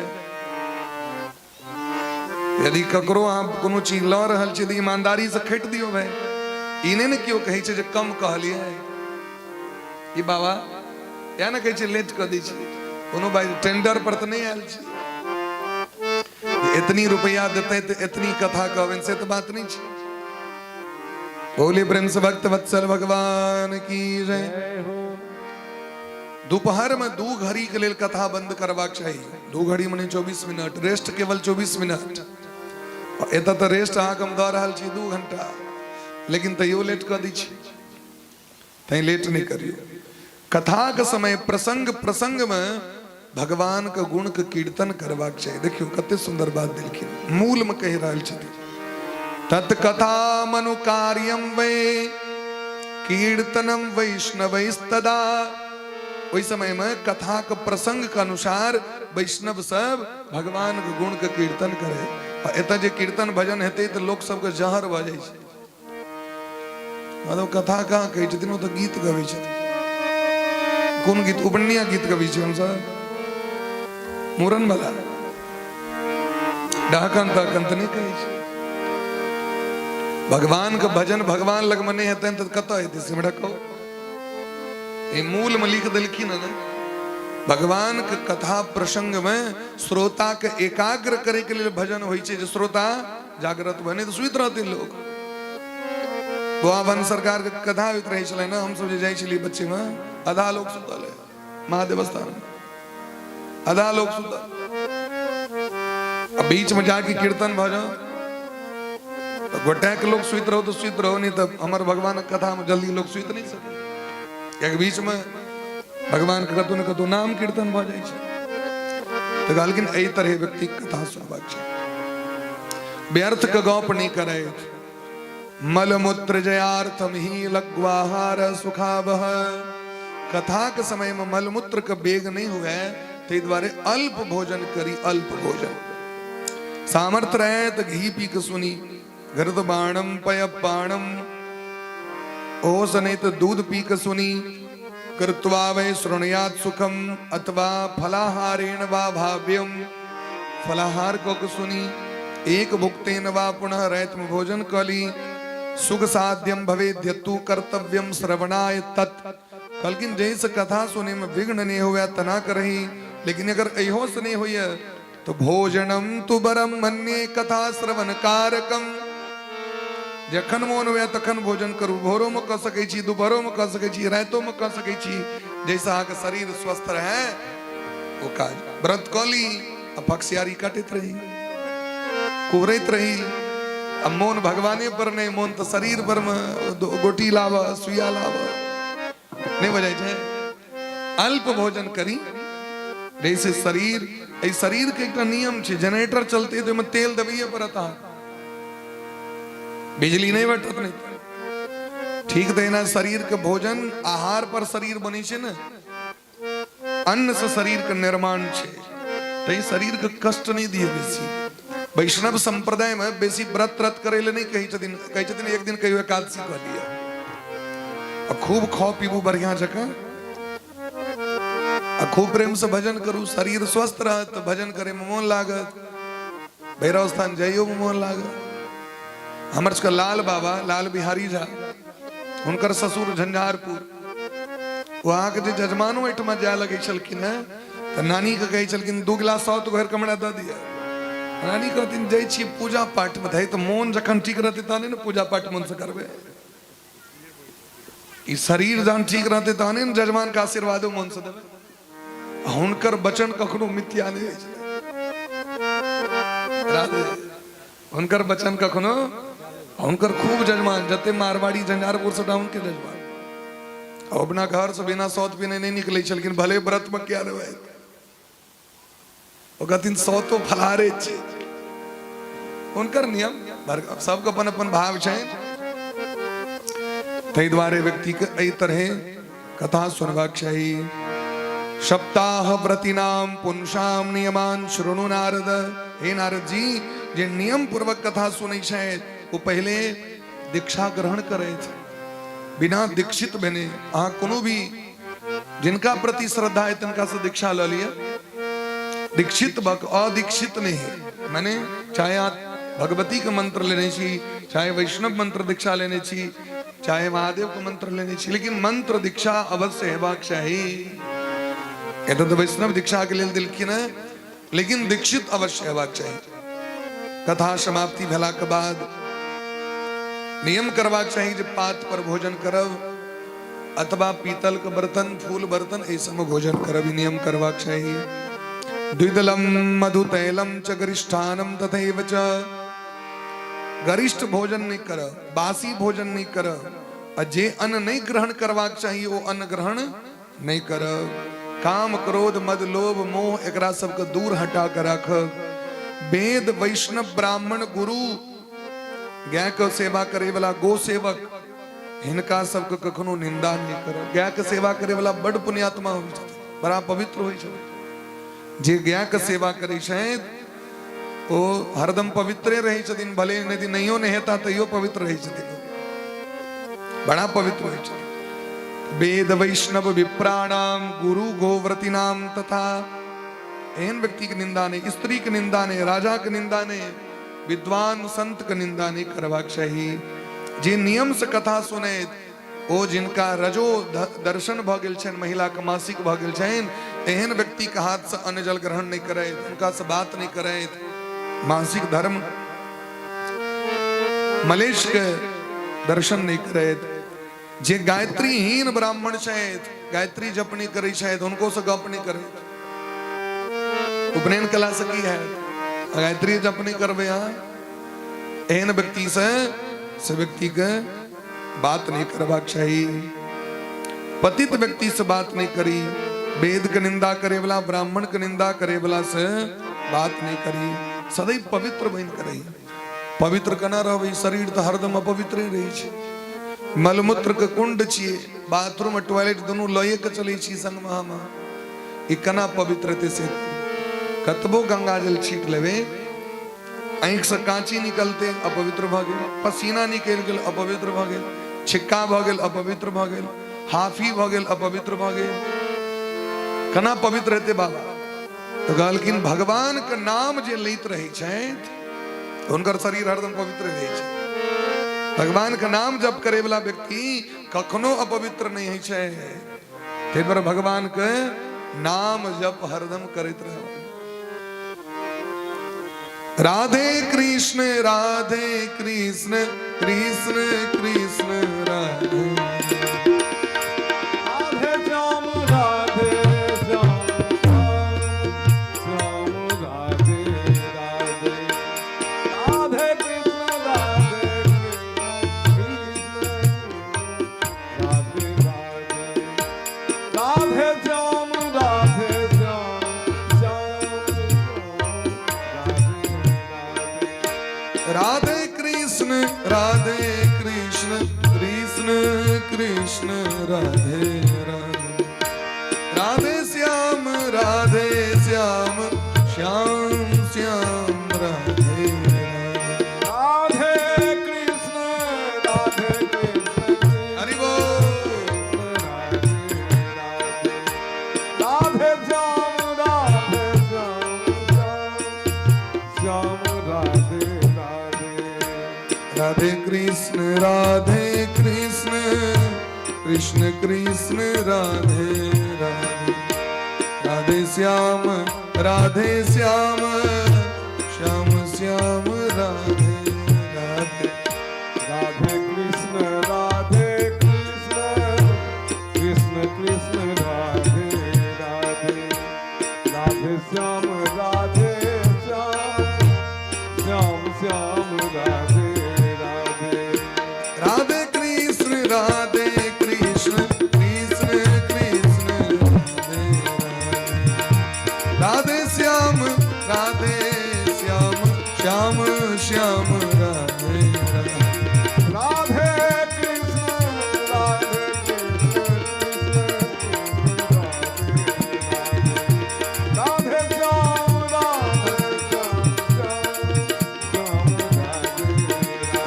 यदि ककरो अहाँ कोनो चीज लऽ रहल छी तऽ ईमानदारी से खटि दियौ भाय। ई नहि ने केओ कहै छै जे कम कहलियै ई बाबा, इएह ने कहै छै लेट कऽ दै छी। कोनो भाई टेंडर पर तऽ नहि आयल छी, एतनी रुपया देतै तऽ एतनी कथा कहबनि, से तऽ बात नहि छै। बोले प्रेम से भक्त वत्सल भगवान की जय। दोपहर में 2 घड़ी के लेल कथा बंद करबाक चाही। 2 घड़ी मने 24 मिनट रेस्ट, केवल 24 मिनट। एतऽ तऽ रेस्ट अहाँके हम दऽ रहल छी 2 घंटा, लेकिन तैयो लेट कऽ दै छी, तैं लेट नहि करियौ। कथाक समय प्रसंग प्रसंग में भगवान के गुण के कीर्तन करबाक चाही। देखियौ कते सुंदर बात देलखिन, मूल में कहि रहल छथिन, तत्कथा मनु कार्यम वै कीर्तनम वैष्णवैस्तदा। ओहि समय में कथा के प्रसंग के अनुसार वैष्णव सब भगवान के गुण के कीर्तन करे। आ एतऽ जे कीर्तन भजन हेतै तऽ लोक सबके जहर भऽ जाइ छै। मतलब कथा कहाँ कहै छथिन, ओ तऽ गीत गबै छथिन। कोन गीत? उपनिया गीत गबै छी हमसब, मूड़न वाला डहकन तहकन तऽ नहि कहै छी। भगवान के भजन भगवान लगमे नहि हेतनि तऽ कतऽ हेतै से हमरा कहू। ई मूल में लिख देलखिन ने, भगवान के कथा प्रसंग में श्रोता के एकाग्र करे के लिए भजन होइ छै, जे श्रोता जागृत बने तऽ सुति रहथिन लोक। गोआवन सरकार के कथा होइत रहै छलै ने, हमसब जे जाइ छलियै बच्चे में, आधा लोग सुतल है महादेव स्थान में, आधा लोग सुतल, आ बीच में जाके कीर्तन भऽ जाओ तऽ गोटा के लोग सुति रहो तऽ सुति रहो, नहीं तऽ हमर भगवान के कथा में जल्दी लोग सुति नहीं सके, कियाकि बीच में भगवान के कतौ ने कतौ नाम कीर्तन भऽ जाइ छै। तऽ कहलखिन एहि तरह व्यक्ति के कथा सुनबाक छै, व्यर्थ के गप नहीं करे। मलमूत्र जयार्थम ही लघ्वाहार सुखावह। कथा के समय में मलमूत्र के बेग नहीं हुए, ताहि दुआरे अल्प भोजन करी, अल्प भोजन। सामर्थ्य रहे तो घी पी के सुनी, घृत बाणम पय पाणम, ओस नहीं तो दूध पी के सुनी। कृत्वा वै शृणुयात् सुखम अथवा फलाहारेण वा भाव्यम, फलाहार कऽ के सुनी। एक भुक्तेन वा पुनः राति में भोजन कली। सुख साध्यम भवेद्यतु कर्तव्यम श्रवणाय तत्। कहलखिन जैसे कथा सुने में विघ्न नहीं हुआ तना करही, लेकिन अगर इहो से नहीं हुई तो भोजनम तु बरम मन्ये कथा श्रवण कारकम। जखन मोन हुए तखन भोजन करू, भोरो में कऽ सकै छी, दुपहरो में कऽ सकै छी, रातिो में कऽ सकै छी, जैसे अहाँके शरीर स्वस्थ रहे ओ काज। व्रत कऽ ली आ फक्सियारी काटैत रही, कुहरैत रही, आ मोन भगवाने पर नहीं, मोन तऽ शरीर पर में गोटी लाब, सुइया लाब, नहीं बजाय छै। अल्प भोजन करी जैसे शरीर, एहि शरीर के एकटा नियम छै, जनरेटर चलते तऽ ओहिमे तेल देबैये पड़त अहाँके, बिजली नहि भेटत नहि। ठीक तहिना शरीर के भोजन आहार पर शरीर बनै छै ने। अन्नसँ शरीरके निर्माण छै, ताहि शरीरके कष्ट नहि दिअ बेसी। वैष्णव सम्प्रदायमे बेसी व्रत त्रत करै लए नहि कहै छथिन, कहै छथिन एक दिन कहियो एकादशी कऽ लिअ आ खूब खाउ पीबू बढ़िआँ जकाँ आ खूब प्रेमसँ भजन करू। शरीर स्वस्थ रहत तऽ भजन करैमे मोन लागत, भैरव स्थान जाइयोमे मोन लागत। हमर सबके लाल बाबा लाल बिहारी झा, हुनकर ससुर झंझारपुर, ओ अहाँके जे जजमानो एहिठमा जाय लगै छलखिन हेँ तऽ नानीके कहै छलखिन 2 गिलास साउथ घोरि कऽ हमरा दऽ दिअ। नानी कहथिन जाइ छी पूजा पाठमे, तऽ मोन जखन ठीक रहतै तहने ने पूजा पाठ मोनसँ करबै। ई शरीर जहन ठीक रहतै तहने ने जजमान के आशीर्वादो मोन से देबै। हुनकर वचन कखनो मिथ्या नहि होइ छै राधे, हुनकर वचन कखनो। हुनकर खूब जजमान जते मारवाड़ी झंझारपुर से हुनके जजमान अपना घर से बिना सौत पीने नहीं निकले छलखिन, भले व्रत में क्या रहै। ओ कहथिन सौतो फलहारे छै, हुनकर नियम। सबके अपन अपन भाव छै, ताहि दुआरे व्यक्तिके एहि तरहे कथा सुनबाक चाही। सप्ताह व्रतीनाम पुंसाम नियमान शृणु नारद। हे नारद जी, जे नियम पूर्वक कथा सुनै छथि ओ पहिले दीक्षा ग्रहण करैत। बिना दीक्षित भेने अहाँ कोनो भी जिनका प्रति श्रद्धा है तिनका से दीक्षा लऽ लिअ। दीक्षित भक अदीक्षित नहीं है, माने चाहे आप भगवती के मंत्र लेने छी, चाहे वैष्णव मंत्र दीक्षा लेने छी, चाहे महादेव के मंत्र लेने छी, लेकिन मंत्र दीक्षा अवश्य हेबाक चाही। एतऽ तऽ वैष्णव दीक्षा के लेल देलखिन है, लेकिन दीक्षित अवश्य हेबाक चाही। कथा समाप्ति भेला के बाद नियम करबाक चाही जे पात पर भोजन करब अथवा पीतल के बर्तन, फूल बर्तन, एहि सबमे भोजन करब, ई नियम करबाक चाही। द्विदलम मधु तैलम च गरिष्ठानम तथैव च। गरिष्ठ भोजन नहीं करब, बासी भोजन नहीं करब, आ जे अन्न नहीं ग्रहण करबाक चाही ओ अन्न ग्रहण नहीं करब। काम क्रोध मद लोभ मोह एकरा सबके दूर हटा के राखब। वेद वैष्णव ब्राह्मण गुरु गाय के सेवा करे वाला गो सेवक, हिनका सबके कखनो निंदा नहीं करब। गाय के सेवा करे वाला बड पुण्यात्मा होइ छथिन, बड़ा पवित्र होइ छथिन। जे गाय के सेवा करे छथि ओ हरदम पवित्रे रहै छथिन, भले यदि नहियो नहेता तैयो पवित्र रहै छथिन, बड़ा पवित्र होइ छथिन। वेद वैष्णव विप्राणाम गुरु गोव्रतीनाम तथा। एहन व्यक्ति के निंदा नहीं, स्त्री के निंदा नहीं, राजा के निंदा नहीं, विद्वान संत के निंदा नहीं करबाक चाही। जे नियम से कथा सुने ओ जिनका रजो दर्शन भऽ गेल छनि, महिला के मासिक भऽ गेल छनि, एहन व्यक्ति के हाथ से अन्न जल ग्रहण नहीं करैत, हुनका से बात नहीं करैत। मासिक धर्म मलेश के दर्शन नहीं करैत। जे गायत्रीहीन ब्राह्मण छथि, गायत्री जप नहीं करै छथि, हुनको से गप नहीं करैत। उपनयन कला से की है, गायत्री जप नहीं करबै अहाँ, एहन व्यक्ति से व्यक्ति के बात नहीं करबाक चाही। पतित व्यक्ति से बात नहीं करी, वेद के निंदा करे वाला, ब्राह्मण के निंदा करे वाला से बात नहीं करी। सदैव पवित्र बन के रही। पवित्र केना रहबै? शरीर तऽ हरदम अपवित्र रहै छै। मलमूत्र के कुंड छियै, बाथरूम आ टॉयलेट दुनू लए के चलै छी संगमे हम। ई केना पवित्र हेतै से? कतबो गंगा जल छीट लेबै, आँखि से काँची निकलते अपवित्र भऽ गेल, पसीना निकलि गेल अपवित्र भऽ गेल, छिक्का भऽ गेल अपवित्र भऽ गेल, हाफी भऽ गेल अपवित्र भऽ गेल। केना पवित्र हेतै बाबा? तऽ कहलखिन भगवान के नाम जे लैत रहै छथि हुनकर शरीर हरदम पवित्र रहै छै। भगवान के नाम जप करे वाला व्यक्ति कखनो अपवित्र नहि होइ छै। ताहि दुआरे भगवान के नाम जप हरदम करैत रहब। राधे कृष्ण राधे कृष्ण कृष्ण कृष्ण राधे राधे श्याम राधे श्याम श्याम राधे राधे राधे कृष्ण राधे कृष्ण राधे राधे राधे श्याम राधे श्याम श्याम राधे राधे राधे कृष्ण राधे कृष्ण कृष्ण कृष्ण राधे राधे राधे श्याम राधे कृष्ण हरि बोल। राधे श्याम राधे श्याम श्याम श्याम राधे राधे। राधे कृष्ण राधे कृष्ण कृष्ण कृष्ण राधे राधे, राधे श्याम राधे श्याम श्याम श्याम राधे राधे। राधे कृष्ण राधे कृष्ण कृष्ण कृष्ण राधे राधे, राधे श्याम राधे श्याम श्याम श्याम राधे राधे। राधे कृष्ण राधे कृष्ण कृष्ण कृष्ण राधे राधे, राधे श्याम राधे श्याम श्याम श्याम राधे राधे। राधे कृष्ण राधे कृष्ण कृष्ण कृष्ण राधे राधे, राधे श्याम राधे श्याम श्याम श्याम राधे राधे।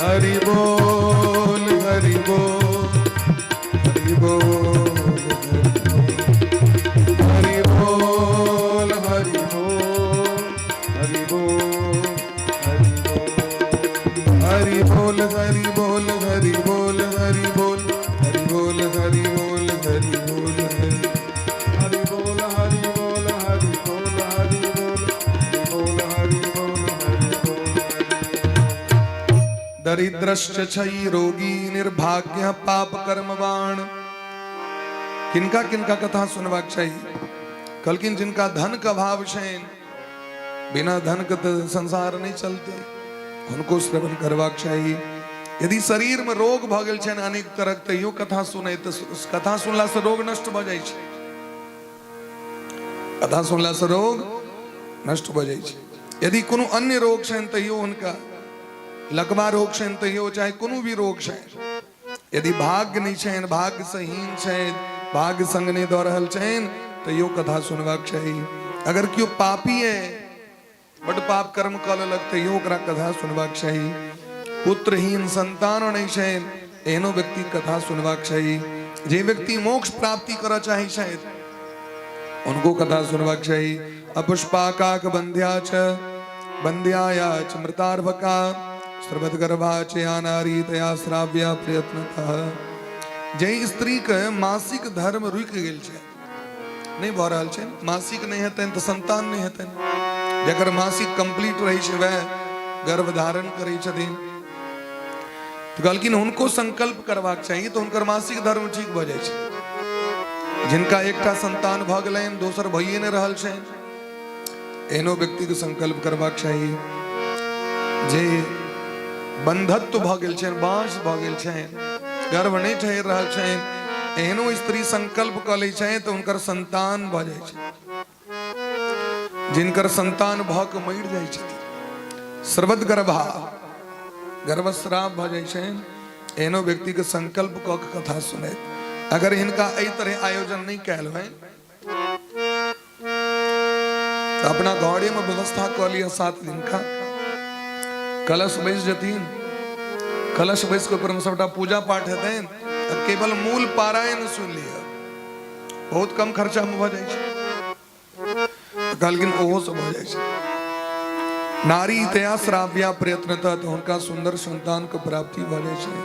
हरि बोल हरि बोल हरि बोल हरि बोल हरि हरि बोल हरि बोल हरि बोल हरि बोल हरि बोल हरि बोल हरि बोल हरि बोल हरि बोल हरि हरि बोल हरि बोल हरि बोल हरि बोल बोल हरि बोल हरि बोल हरि। दरिद्रश्च क्षयी रोगी निर्भाग्य पाप कर्मवाण। किनका किनका कथा सुनबाक चाही? कहलखिन जिनका धन के अभाव छनि, बिना धन के तऽ संसार नहि चलते, हुनको श्रवण करबाक चाही। यदि शरीर में रोग भऽ गेल छनि अनेक तरहक, तैयो कथा सुनै तऽ कथा सुनलासँ रोग नष्ट भऽ जाइ छै। कथा सुनलासँ रोग नष्ट भऽ जाइ छै। यदि कोनो अन्य रोग छनि तैयो हुनका, लकवा रोग छनि तैयो, चाहे कोनो भी रोग छनि, यदि भाग्य नहि छनि, भाग्य से हीन छनि, भाग्य संग नहि दऽ रहल छनि, तैयो कथा सुनबाक चाही। अगर केओ पापी है, बड पाप कर्म कऽ लेलक, तैयो ओकरा कथा सुनबाक चाही। पुत्रहीन, संतान नहि छनि, एहनो व्यक्ति कथा सुनबाक चाही। जे व्यक्ति मोक्ष प्राप्ति करऽ चाहै छथि, उनको कथा सुनबाक चाही। अपुष्पाकाक बंध्या च बंध्याया च मृतार्भका स्रवद्गर्भा च या नारी तया श्राव्या प्रयत्नतः। जाहि स्त्रीके मासिक धर्म रुकि गेल छै, नहि भऽ रहल छै, मासिक नहि हेतनि तऽ संतान नहि हेतनि। जकर मासिक कंप्लीट रहै छै, वएह गर्भ धारण करै छथिन। तऽ कहलखिन हुनको संकल्प करबाक चाही तऽ हुनकर मासिक धर्म ठीक भऽ जाइ छै। जिनका एकटा संतान भऽ गेलनि, दोसर भइए नहि रहल छनि, एहनो व्यक्तिके संकल्प करबाक चाही। जे बंधत्व भऽ गेल छनि, बाँझ भऽ गेल छनि, गर्भ नहि ठहरि रहल छनि, एहनो स्त्री संकल्प कऽ लै छनि तऽ हुनकर संतान भऽ जाइ छै। जिनकर संतान भऽ कऽ मरि जाइ छथिन, सर्वद गर्भा, गर्भस्राव भऽ जाइ छनि, एहनो व्यक्तिके संकल्प कऽ कऽ कथा सुनैत। अगर हिनका एहि तरह आयोजन नहि कयल होइन तऽ अपना घरेमे व्यवस्था कऽ लिअ। 7 दिनका कलश बैस जेथिन, कलश बैस कऽ ओहिपर सबटा पूजा पाठ हेतनि, तऽ केवल मूल पारायण सुनि लिअ। बहुत कम खर्चामे भऽ जाइ छै। तऽ कहलखिन ओहो सब भऽ जाइ छै। नारी तया श्राव्या प्रयत्नतः, तऽ हुनका सुन्दर संतानके प्राप्ति भऽ जाइ छै।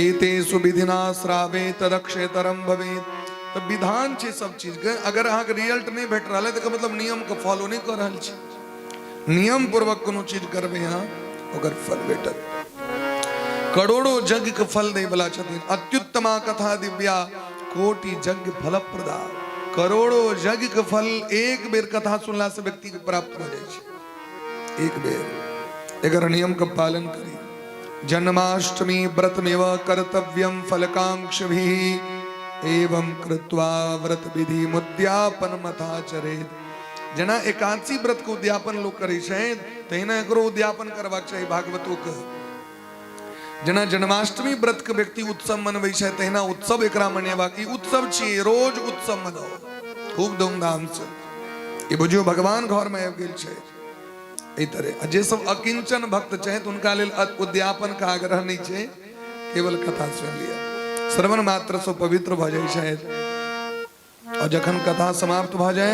एतेषु विधिना श्रावे तदक्षयतरम भवेत। तऽ विधान छै सब चीजके। अगर अहाँके रिजल्ट नहि भेट रहल है, तऽ मतलब नियमके फॉलो नहि कऽ रहल छी। नियम पूर्वक कोनो चीज करबै अहाँ, ओकर फल भेटत। करोड़ों यज्ञ के फल दै वाला छथिन। अत्युत्तमा कथा दिव्या कोटि यज्ञ फलप्रदा। करोड़ों यज्ञ के फल एक बेर कथा सुनला से व्यक्ति के प्राप्त हो जाइ छै, एक बेर एकर नियम के पालन करी। जन्माष्टमी व्रतमेव कर्तव्यम फलकांक्ष भी एवं कृत्वा व्रत विधि मुद्यापन मथाचरेत। जेना एकादशी व्रत के उद्यापन लोक करै छै, तहिना एकरो उद्यापन करबाक चाही भागवतो के। जेना जन्माष्टमी व्रत के व्यक्ति उत्सव मनबै छै, तहिना उत्सव एकरा मनेबाक। ई उत्सव छियै, रोज उत्सव मनाउ खूब धूमधाम से। ई बुझियौ भगवान घर में आबि गेल छै एहि तरह। आ जे सब अकिंचन भक्त छथि, हुनका लेल उद्यापन के आग्रह नहि छै। केवल कथा सुनि लिअ। श्रवण मात्रसँ पवित्र भऽ जाइ छथि। आओर जखन कथा समाप्त भऽ जाय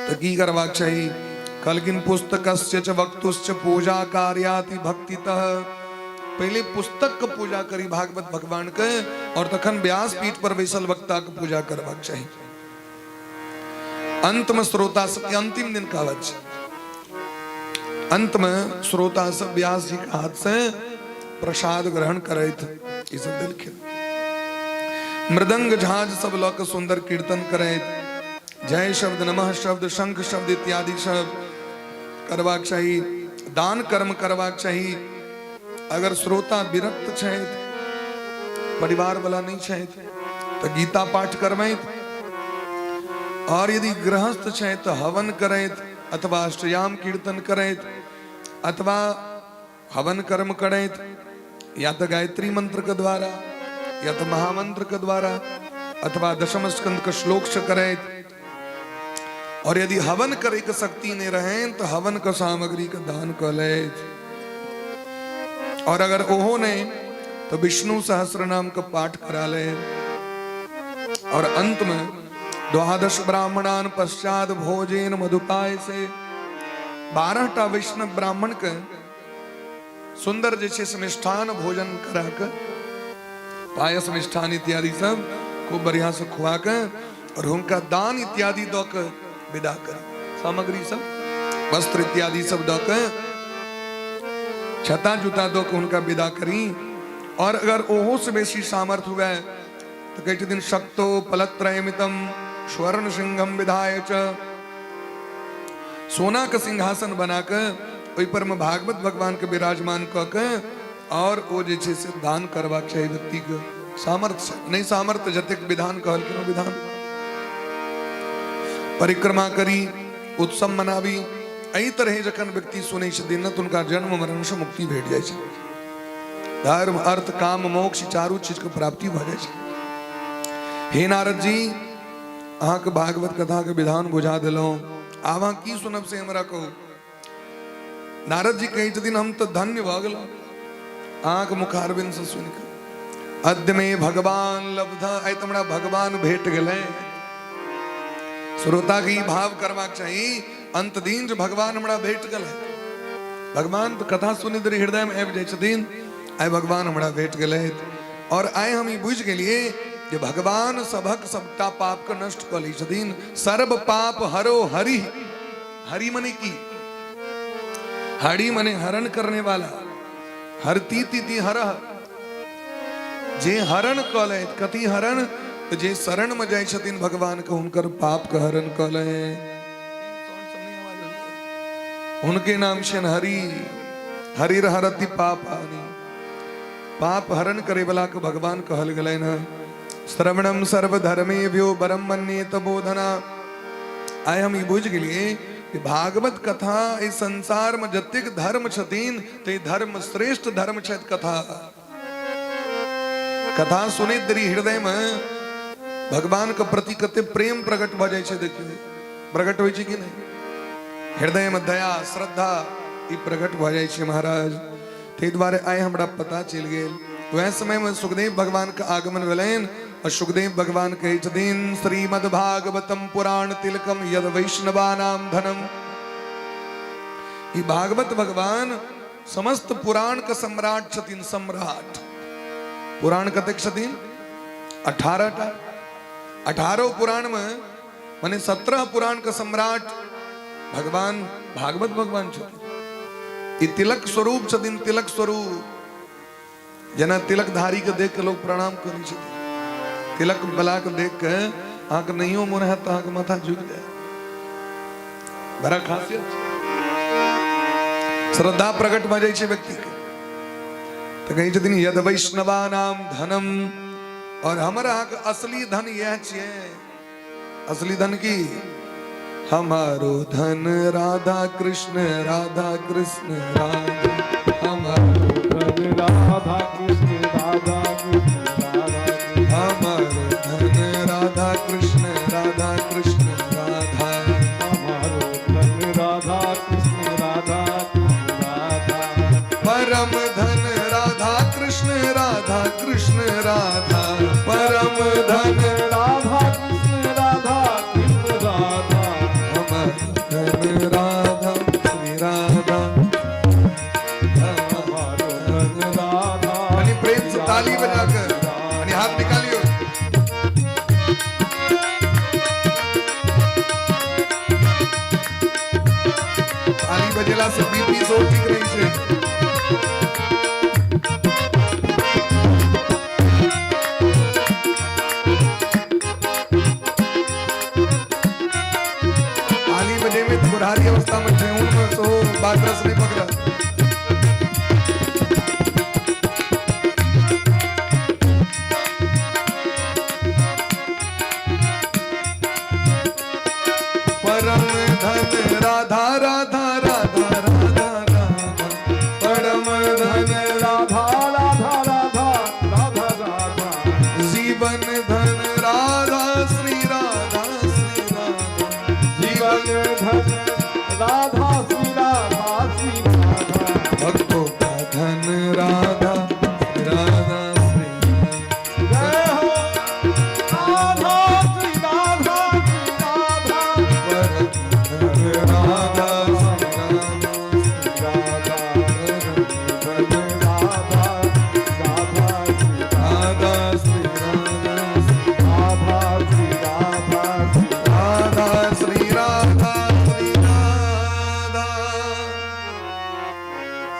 तऽ की करबाक चाही? कहलखिन पुस्तकस्य च वक्तुश्च पूजा कार्याति भक्तितः। पहिले पुस्तक के पूजा करी भागवत भगवान के, और तखन व्यास पीठ पर बैसल वक्ता के पूजा करबाक चाही। अंत में श्रोता सबके अंतिम दिन कहावत छै, अंत में श्रोता सब व्यास जी के हाथ से प्रसाद ग्रहण करैत ई सब देलखिन। मृदंग झांझ सब लऽ के सुंदर कीर्तन करैत, जय शब्द, नमः शब्द, शंख शब्द इत्यादि सब करबाक चाही, दान कर्म करबाक चाही। अगर श्रोता विरक्त छथि, परिवार वाला नहीं छथि, तऽ गीता पाठ करबैत, और यदि गृहस्थ छथि तऽ हवन करैत अथवा अष्टयाम कीर्तन करैत अथवा हवन कर्म करैत, या तऽ गायत्री मंत्र के द्वारा या तऽ महामंत्र के द्वारा अथवा दशम स्कंद के श्लोक से करैत। और यदि हवन करे के शक्ति नहीं रहे तो हवन के सामग्री के दान कर लैत, और अगर ओहो नहीं तो विष्णु सहस्र नाम का पाठ करा ले। और अंत में द्वादश ब्राह्मणान पश्चात भोजेन मधुपाय से 12 टा वैष्णव ब्राह्मण के सुंदर जे छै से मिष्ठान भोजन करा के, पायस मिष्ठान इत्यादि सब खूब बढ़िया से खुआ के और हुनका दान इत्यादि दऽ के विदा कर, सामग्री सब वस्त्र इत्यादि सब दऽ के, छता जूता दऽ के हुनका विदा करी। और अगर ओहो से बेसी सामर्थ्य हुए तऽ कहै छथिन शक्तो फलत्रयमितम स्वर्ण सिंहम विधाय च, सोना के सिंहासन बना के ओहि पर में भागवत भगवान के विराजमान कऽ के और ओ जे छै से दान करबाक चाही व्यक्ति के सामर्थ्य से। नहीं सामर्थ्य जतेक विधान कहलखिन ओ विधान। परिक्रमा करी, उत्सव मनाबी। एहि तरहे जखन व्यक्ति सुनै छथिन ने तऽ हुनका जन्म मरण से मुक्ति भेट जाइ छै। धर्म अर्थ काम मोक्ष चारू चीज के प्राप्ति भऽ जाइ छै। हे नारद जी, अहाँके भागवत कथा के विधान बुझा देलहुँ, आब अहाँ की सुनब से हमरा कहू। नारद जी कहै छथिन हम तऽ धन्य भऽ गेलहुँ अहाँके मुखारविंद से सुनि कऽ। अद्य मे भगवान लब्ध, आइ तऽ हमरा भगवान भेट गेलै। श्रोता के ई भाव करबाक चाही अंत दिन जे भगवान हमरा भेट गेलै। भगवान तऽ कथा सुनि देरी हृदय में आबि जाइ छथिन, आइ भगवान हमरा भेट गेलै और आइ हम ई बुझि गेलियै जे भगवान सभक सबटा पाप के नष्ट कऽ लै छथिन। सर्व पाप हरो हरि, हरि मने की? हरि मने हरण करने वाला, हरती तिथि हरह, जे हरण कऽ लैत। कथी हरण? तऽ जे शरण में जाइ छथिन भगवान के हुनकर पाप के हरण कऽ लै, हुनके नाम छनि हरि। हरि हरति पाप हानि, पाप हरण करे वाला के भगवान कहल गेलनि हँ। श्रवणम सर्वधर्मेभ्यो बरम मन्येत बोधना। आइ हम ई बुझि गेलियै कि भागवत कथा एहि संसार में जतेक धर्म छथिन ते धर्म श्रेष्ठ धर्म छथि कथा। कथा सुनैत देरी हृदय में भगवान के प्रति कते प्रेम प्रकट भऽ जाइ छै। देखियौ प्रकट होइ छै कि नहि? हृदय में दया श्रद्धा ई प्रकट भऽ जाइ छै महाराज। ताहि दुआरे आइ हमरा पता चलि गेल। वएह समय में सुखदेव भगवान के आगमन भेलनि और सुखदेव भगवान कहै छथिन श्रीमद् भागवतम पुराण तिलकम यद वैष्णवानाम धनम। ई भागवत भगवान समस्त पुराण के सम्राट छथिन। सम्राट पुराण कतेक छथिन? 18 टा। 18 पुराण में माने 17 पुराण के सम्राट भगवान भागवत भगवान छथिन। ई तिलक स्वरूप छथिन, तिलक स्वरूप। जेना तिलकधारी के देख के लोग प्रणाम करै छथिन, तिलक बला के देख के अहाँके नहियो मोन हैत तऽ अहाँके माथा झुकि जायत। बड़ा खासियत छै। श्रद्धा प्रकट भऽ जाइ छै व्यक्ति के। तऽ कहै छथिन यद वैष्णवानाम धनम, और हमर अहाँके असली धन इएह छियै। असली धन की? हमारो धन राधा कृष्ण, राधा कृष्ण राधा, हमारो धन राधा कृष्ण, राधा कृष्ण राधा, हमारो धन राधा कृष्ण, राधा कृष्ण राधा, हमारो धन राधा कृष्ण, राधा कृष्ण राधा, परम धन राधा कृष्ण राधा। राधा कृष्ण राधा परम धन राधा कृष्ण राधा कृष्ण राधा हमर धन राधा श्री राधा हमारो धन राधा आणि प्रेम से ताली बजाकर आणि हाथ निकालियो. ताली बजेला से बीपी सो ठीक રહી છે. તાલી બજે में बुढ़ारी अवस्था में ठेहुन में सो बातरस नहीं पकड़ा. परम धन राधा राधा राधा राधा राधा परम धन राधा राधा राधा राधा राधा जीवन धन राधा श्री राधा श्री राधा जीवन धन राधा श्री राधा श्री राधा भक्तों का धन राधा श्री राधा श्री जय हो राधा श्री राधा श्री राधा परम धन राधा श्री राधा राधा धन राधा राधा श्री राधा श्री राधा श्री राधा श्री राधा श्री राधा श्री राधा श्री राधा.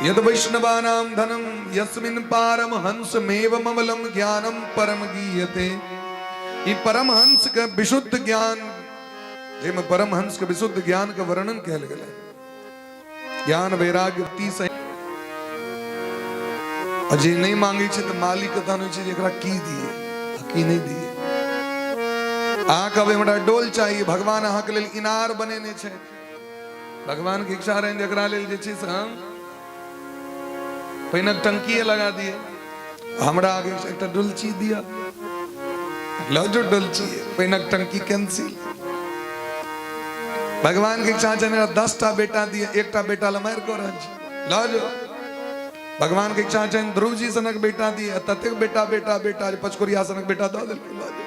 यद वैष्णवानां धनं यस्मिन् पारमहंसमेव ममलं ज्ञानं परम गीयते. ई परमहंस के विशुद्ध ज्ञान, जाहिमे परमहंस के विशुद्ध ज्ञान के वर्णन कयल गेलै, ज्ञान वैराग्य 30. आ जे नहि मांगै छै तऽ मालिक के तहन होइ छै जे एकरा की दिए आ की नहि दिए. अहाँ कहबै हमरा डोल चाही, भगवान अहाँके लेल इनार बनेने छै. भगवान के इच्छा रहनि जे एकरा लेल जे छै से हम पानिक टंकीए लगा दिए. हमरा आगे एकटा डोलची दिअ. लऽ जो डोलची, पानिक टंकी कैंसिल. भगवान के इच्छा छै मेरा 10टा बेटा दिए, एकटा बेटा लए मारि कऽ रहल छै, लऽ जो. भगवान के इच्छा छै ध्रुव जी सनक बेटा दिए, ततेक बेटा बेटा बेटा जे पचकोरिया सनक बेटा दऽ देलकै, लऽ जो.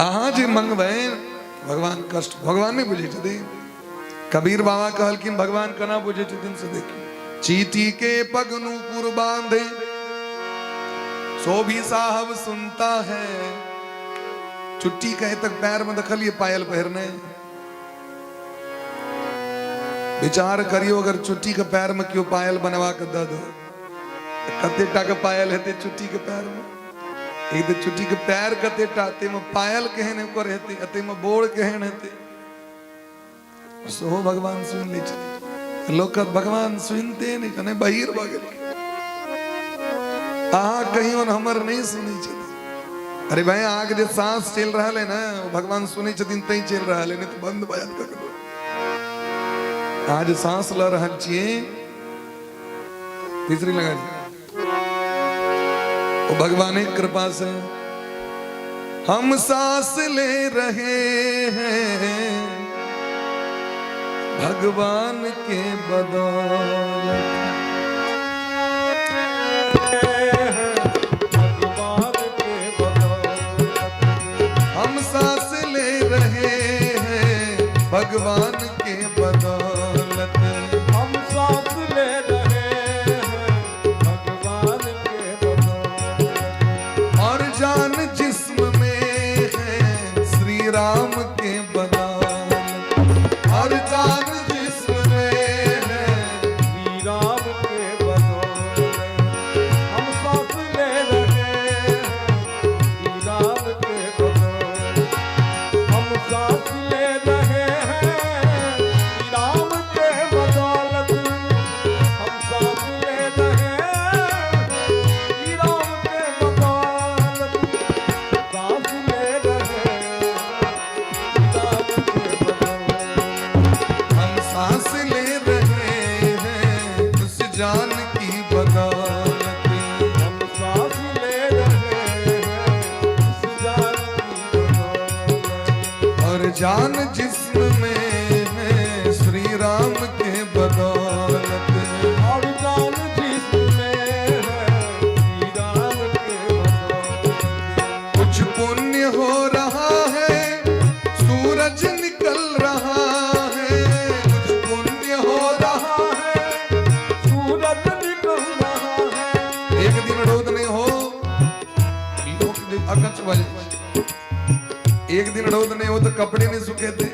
अहाँ जे मंगबै भगवान कष्ट भगवान नहि बुझै छथिन. कबीर बाबा कहलखिन, भगवान केना बुझै छथिन से देखियौ. चीटी के पग नूपुर बांधे सो भी साहब सुनता है. चुट्टी कहे तक पैर में देखलिए पायल पहिरने? विचार करियो, अगर चुट्टी के पैर में केओ पायल बनवा के दऽ दो, कते टा के पायल हेतै चुट्टी के पैर में? एक तऽ चुट्टी के पैर कते टा, ताहिमे पायल केहन ओकर हेतै, आ ताहिमे बोर केहन हेतै? सेहो भगवान सुनि लै छथिन. लोक कहत भगवान सुनिते नहि छथिन, बहिर भऽ गेल. अहाँ कहियो ने हमर नहि सुनै छथिन. अरे भाई, अहाँके जे सांस चलि रहल है ने, ओ भगवान सुनै छथिन तैं चलि रहल है, नहि तऽ बंद भऽ जायत कखनो. अहाँ जे सांस लऽ रहल छियै, तीसरी लगा दी, ओ भगवान की कृपा से हम सांस ले रहे हैं भगवान के बदौलत. भगवान के बदौलत. हम सांस ले रहे हैं भगवान के बदौलत. हम सांस ले रहे हैं भगवान के बदौलत. और जान जिस्म में है श्री राम के बदौलत. और जान जिस्म में है श्री राम के बदौलत. हम सांस ले रहे हैं श्री राम के बदौलत. हम सांस ले रहे हैं श्री राम के बदौलत. हम सांस ले रहे हैं श्री राम के बदौलत. सांस ले रहे हैं श्री राम के बदौलत. हम सांस ले रहे हैं उस जान की बदौलत. हम सांस ले रहे हैं उस जान की बदौलत. और जान जिस्म में है श्री राम के बदौलत. और दिन रौद नहि हो तऽ कपड़े नहि सुखेतै,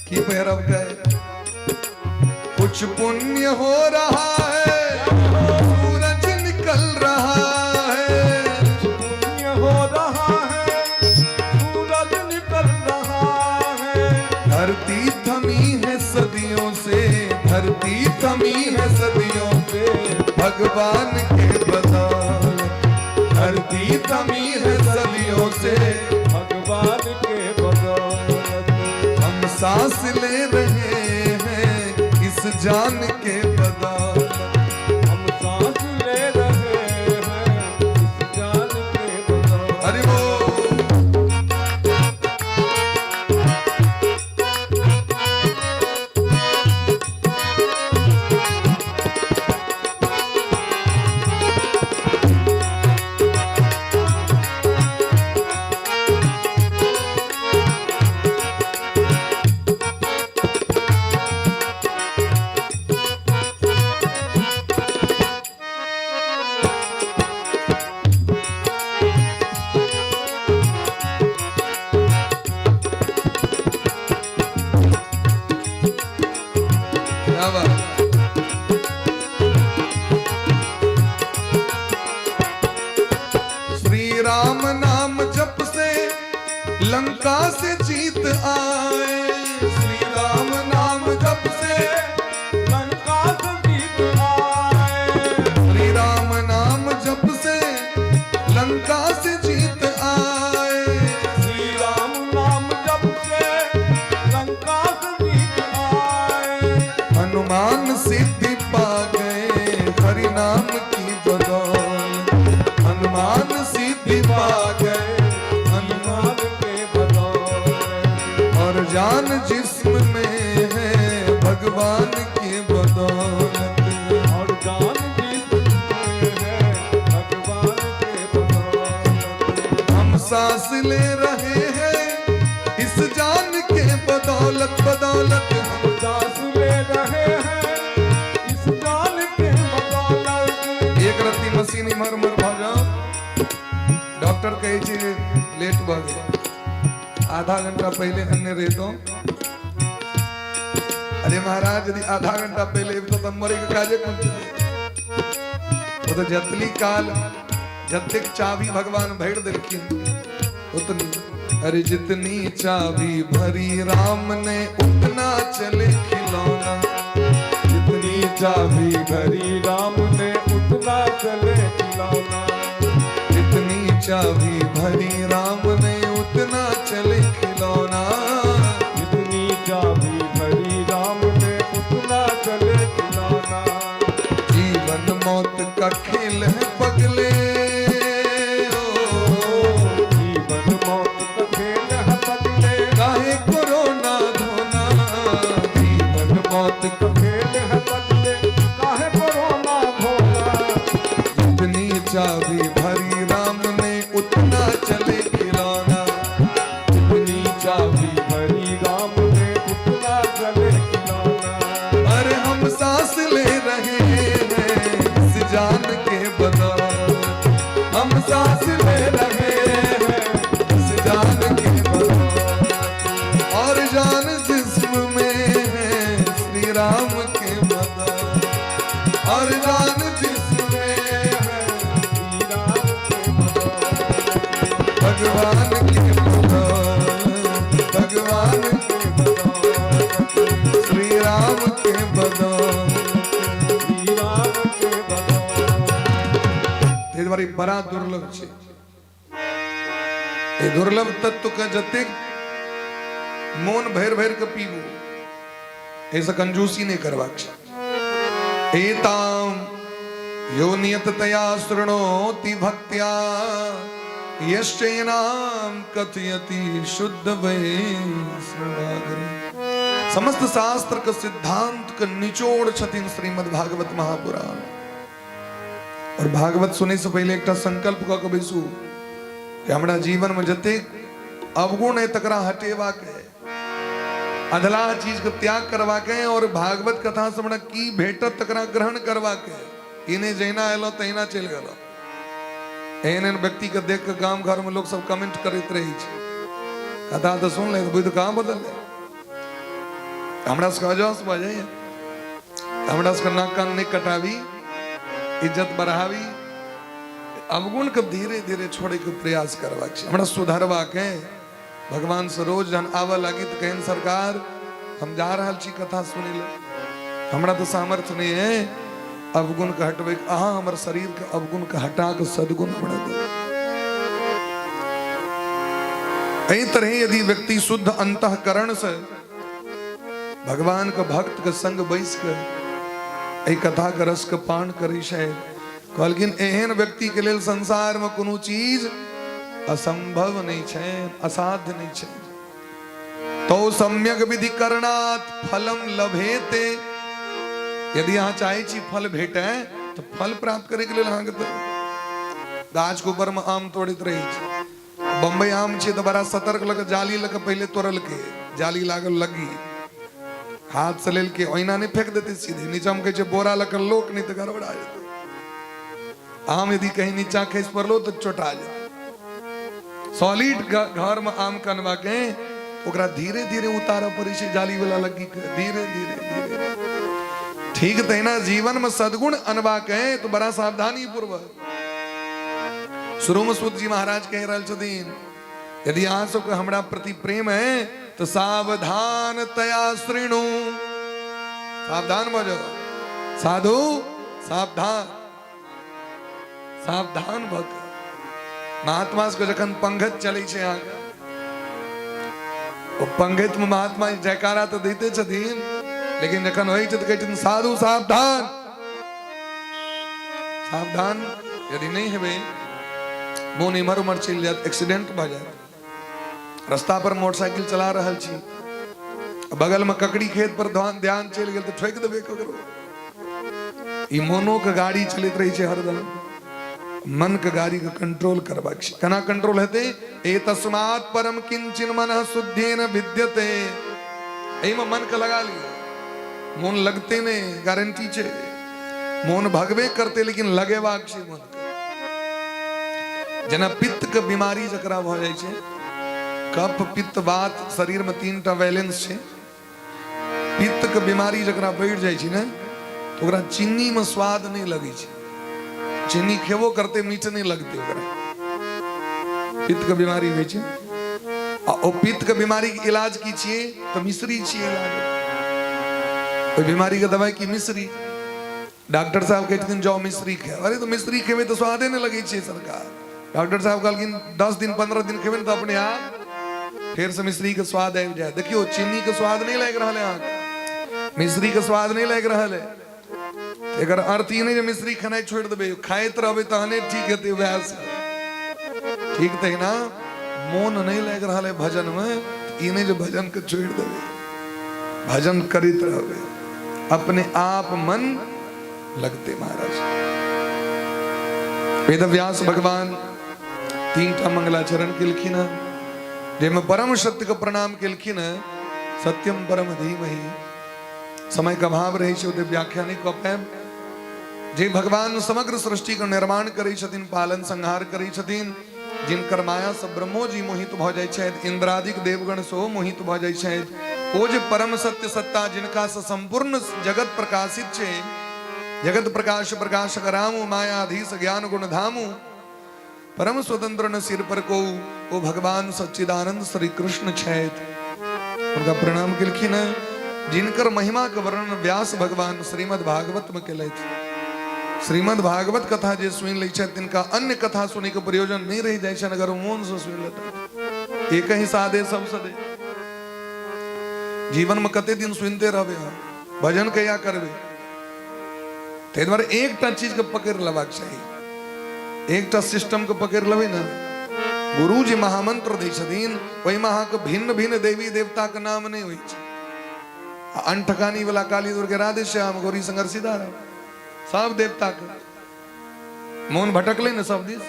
की पहिरब के? कुछ पुण्य हो रहा है, सूरज निकल रहा है। पुण्य हो रहा है, सूरज निकल रहा है। धरती थमी है सदियों से, धरती थमी है सदियों से, भगवान के बदौलत। धरती थमी है सदियों से, भगवान के बदौलत। हम सांस ले रहे हैं इस जान के बदौलत। हम सांस ले रहे हैं इस जान के बदौलत। हरि बोल। क्या बात। श्री राम नाम जप से लंका से जीत आए। श्री राम नाम जप से लंका से जीत आए। श्री राम नाम जप से लंका से जीत आए। श्री राम नाम जप से लंका से जीत आए। हनुमान सिद्धि पा गए हरि नाम की बदौलत। हनुमान सिद्धि पा गए हनुमान हनुमान के बदौलत। और जान जिस्म में है भगवान की बदौलत। और जान जिसमें है भगवान के बदौलत। हम सांस ले रहे हैं इस जान के बदौलत, बदौलत। हम सांस ले रहे हैं इस जान के बदौलत। एक रत्ती मशीन इम्हर उम्हर भऽ जाओ, डॉक्टर कहै छै जे लेट भऽ गेल, आधा घंटा पहिले एने रहितौं। अरे महाराज, यदि आधा घंटा पहिले अबितौं तऽ मरैके काजे कोन छलै? ओ तऽ जतली काल जतेक चाभी भगवान भरि देलखिन उतनी। अरे जितनी चाबी भरी राम ने, उतना चले खिलौना। जितनी चाबी भरी राम ने, उतना चले खिलौना। जितनी चाबी भरी राम ने, उतना चले खिलौना। जितनी चाबी भरी राम ने, उतना चले खिलौना। जीवन मौत का खेल है पगले, ओ, जीवन मौत का खेल है पगले। काहे को रोना धोना। जीवन मौत का खेल है पगले, काहे को रोना धोना। जितनी चाबी भरी राम ने, उतना चले खिलौना। जितनी चाबी भरी राम ने, उतना चले खिलौना। अरे हम सांस ले रहे हैं इस जान के बदौलत। हम सांस ले रहे हैं इस जान के बदौलत। और जान जिस्म में है श्री राम के बदौलत। और जान जिस्म में है श्री राम के बदौलत। भगवान के बदौलत, भगवान के बदौलत। श्री राम के बदौलत। श्री राम के बदौलत। ताहि दुआरे ई बड़ा दुर्लभ छै। एहि दुर्लभ तत्व के जतेक मोन भरि भरि के पीबू, एहिसँ कंजूसी नहि करबाक छै। एताम यो नियततया शृणोति भक्त्या, यश्चैनाम कथयति शुद्ध वैष्णवाग्रे। समस्त शास्त्र के सिद्धांत के निचोड़ छथिन श्रीमद् भागवत महापुराण। और भागवत सुनै से पहिले एकटा संकल्प कऽ के बैसू कि हमरा जीवन में जतेक अवगुण है तकरा हटेबाक है, अधलाह चीज के त्याग करबाक है और भागवत कथा से हमरा की भेटत तकरा ग्रहण करबाक है। ई नहि जहिना एलहुँ तहिना चलि गेलहुँ। एहन एहन व्यक्ति के देख के गाम घर में लोग सब कमेंट करैत रहै छै। कथा तऽ सुन ले बुद्धि कहाँ बदललै। हमरा सबके अजस भऽ जाइए, हमरा सबके नाक कान नहि कटाबी, इज्जत बढ़ाबी। अवगुण के धीरे धीरे छोड़े के प्रयास करबाक छै हमरा, सुधरबाक है। भगवान से रोज जहन आबऽ लागी तऽ कहन, सरकार, हम जा रहल छी कथा सुनै लए, हमरा तऽ सामर्थ्य नहि है अवगुण के हटबै, अहाँ हमर शरीर के अवगुण के हटा के सद्गुण हमरा दू। एहि तरह यदि व्यक्ति शुद्ध अंतःकरण से भगवान के भक्त के संग बैस के एहि कथा के रस के पान करै छै, कहलखिन एहन व्यक्ति के लेल संसार में कोनो चीज असंभव नहीं छै, असाध्य नहीं छै। तो सम्यक विधि करणात् फलम लभेते। यदि अहाँ चाहे छी फल भेटे तो फल प्राप्त करे के लेल अहाँके तऽ गाछ के ऊपर में आम तोड़ैत रहै छै। बम्बई आम छै तऽ बड़ा सतर्क लग जाली लग पहिले तोड़लकै, जाली लागल लगी हाथ से लेलकै, ओहिना नहि फेंक देतै सीधे नीचा मे, कहै छै बोरा लग लोक, नहि तऽ गड़बड़ा जेतै आम। यदि कहीं नीचा खसि पड़लो तऽ चोटा जेतै। सॉलिड घर में आम कनवा के ओकरा धीरे धीरे उतारऽ पड़ै छै जाली वाला लग्गी के, धीरे धीरे धीरे। ठीक तहिना जीवन में सद्गुण अनबा के तो बड़ा सावधानी पूर्वक। शुरू में सूत जी महाराज कहि रहल छथिन, यदि अहाँ सबके हमरा प्रति प्रेम है तो सावधान तया श्रृणु, सावधान भऽ जाओ साधु, सावधान सावधान भऽ कऽ। महात्मा सबके जखन पंगत चलै छै अहाँके, ओ पंगत में महात्मा जयकारा तऽ दैते छथिन, लेकिन जखन होइ छै तऽ कहै छथिन साधु सावधान सावधान। यदि नहि हेबै, मोन इम्हर उम्हर चलि जायत, एक्सीडेंट भऽ जायत। रास्ता पर मोटरसाइकिल चला रहल छी, बगल में ककड़ी खेत पर ध्यान ध्यान चलि गेल तऽ ठोकि देबै ककरो। ई मोनो के गाड़ी चलैत रहै छै हरदम। मन के गाड़ी के कंट्रोल करबाक छै। केना कंट्रोल हेतै? ए तस्मात् परम किंचन मन शुद्धेन विद्यते। एहिमे मन के लगा लिअ, मोन लगते नहि, गारंटी छै। मोन भगबे करते, लेकिन लगेबाक छै मन के। जेना पित्त के बीमारी जकरा भऽ जाइ छै, कफ पित्त वात शरीर में तीन टा बैलेंस छै। पित्त के बीमारी जकरा बढ़ि जाइ छै ने, तऽ ओकरा चीनी में स्वाद नहि लगै छै। चीनी खेबो करते, मीठ नहि लगतै ओकरा। पित्त के बीमारी होइ छै। आ ओ पित्त के बीमारी के इलाज की छियै? तऽ मिश्री छियै इलाज। ओहि बीमारी के दवाई की? मिश्री। डॉक्टर साहब कहै छथिन जाओ मिश्री खाओ। अरे, तऽ मिश्री खेबै तऽ स्वादे नहि लगै छै सरकार। डॉक्टर साहब कहलखिन 10 दिन 15 दिन खेबै ने तऽ अपने आप फेर से मिश्री के स्वाद आबि जाए। देखियौ, चीनी के स्वाद नहि लागि रहल है अहाँके, मिश्री के स्वाद नहि लागि रहल है। एकर अर्थ ई नहि जे मिश्री खेनाइ छोड़ि देबै। खाइत रहबै तहने ठीक हेतै, वएह से ठीक। तहिना मोन नहि लागि रहल है भजन में, ई नहि जे भजन के छोड़ि देबै। भजन करैत रहबै, अपने आप मन लगते। महाराज वेद व्यास भगवान तीन टा मंगलाचरण केलखिन हँ, जाहिमे परम सत्य के प्रणाम केलखिन हँ, सत्यम परम धीमहि। समय के अभाव रहै छै, ओते व्याख्या नहि कऽ पायब। जे भगवान समग्र सृष्टि के निर्माण करै छथिन, पालन संहार करै छथिन, जिनकर माया से ब्रह्मो जी मोहित भऽ जाइ छथि, इंद्रादिक देवगण सेहो मोहित भऽ जाइ छथि, ओ जे परम सत्य सत्ता जिनका से संपूर्ण जगत प्रकाशित छै, जगत प्रकाश प्रकाशक रामु, मायाधीश ज्ञान गुण धामु, परम स्वतंत्र न सिर पर को, ओ भगवान सच्चिदानंद श्री कृष्ण छथि, हुनका प्रणाम केलखिन हँ, जिनकर महिमा के वर्णन व्यास भगवान श्रीमद् भागवत में केलथि। श्रीमद् भागवत कथा जे सुनि लै छथि, तिनका अन्य कथा सुनै के प्रयोजन नहि रहि जाइ छनि, अगर मोन से सुनि लेता। एक ही साधे सब सदे। जीवन में कते दिन सुनते रहबै अहाँ, भजन कहिया करबै? ताहि दुआरे एकटा चीज के पकड़ि लेबाक चाही। एकटा सिस्टम के पकड़ि लेबै ने, गुरु जे महामंत्र दै छथिन, ओहिमे अहाँके भिन्न भिन्न देवी देवताके नाम नहि होइ छै। आ अंठकानी वाला काली दुर्गे राधे श्याम गौरी शंकर सीताराम, सब देवताके मोन भटकलै ने सब दिस।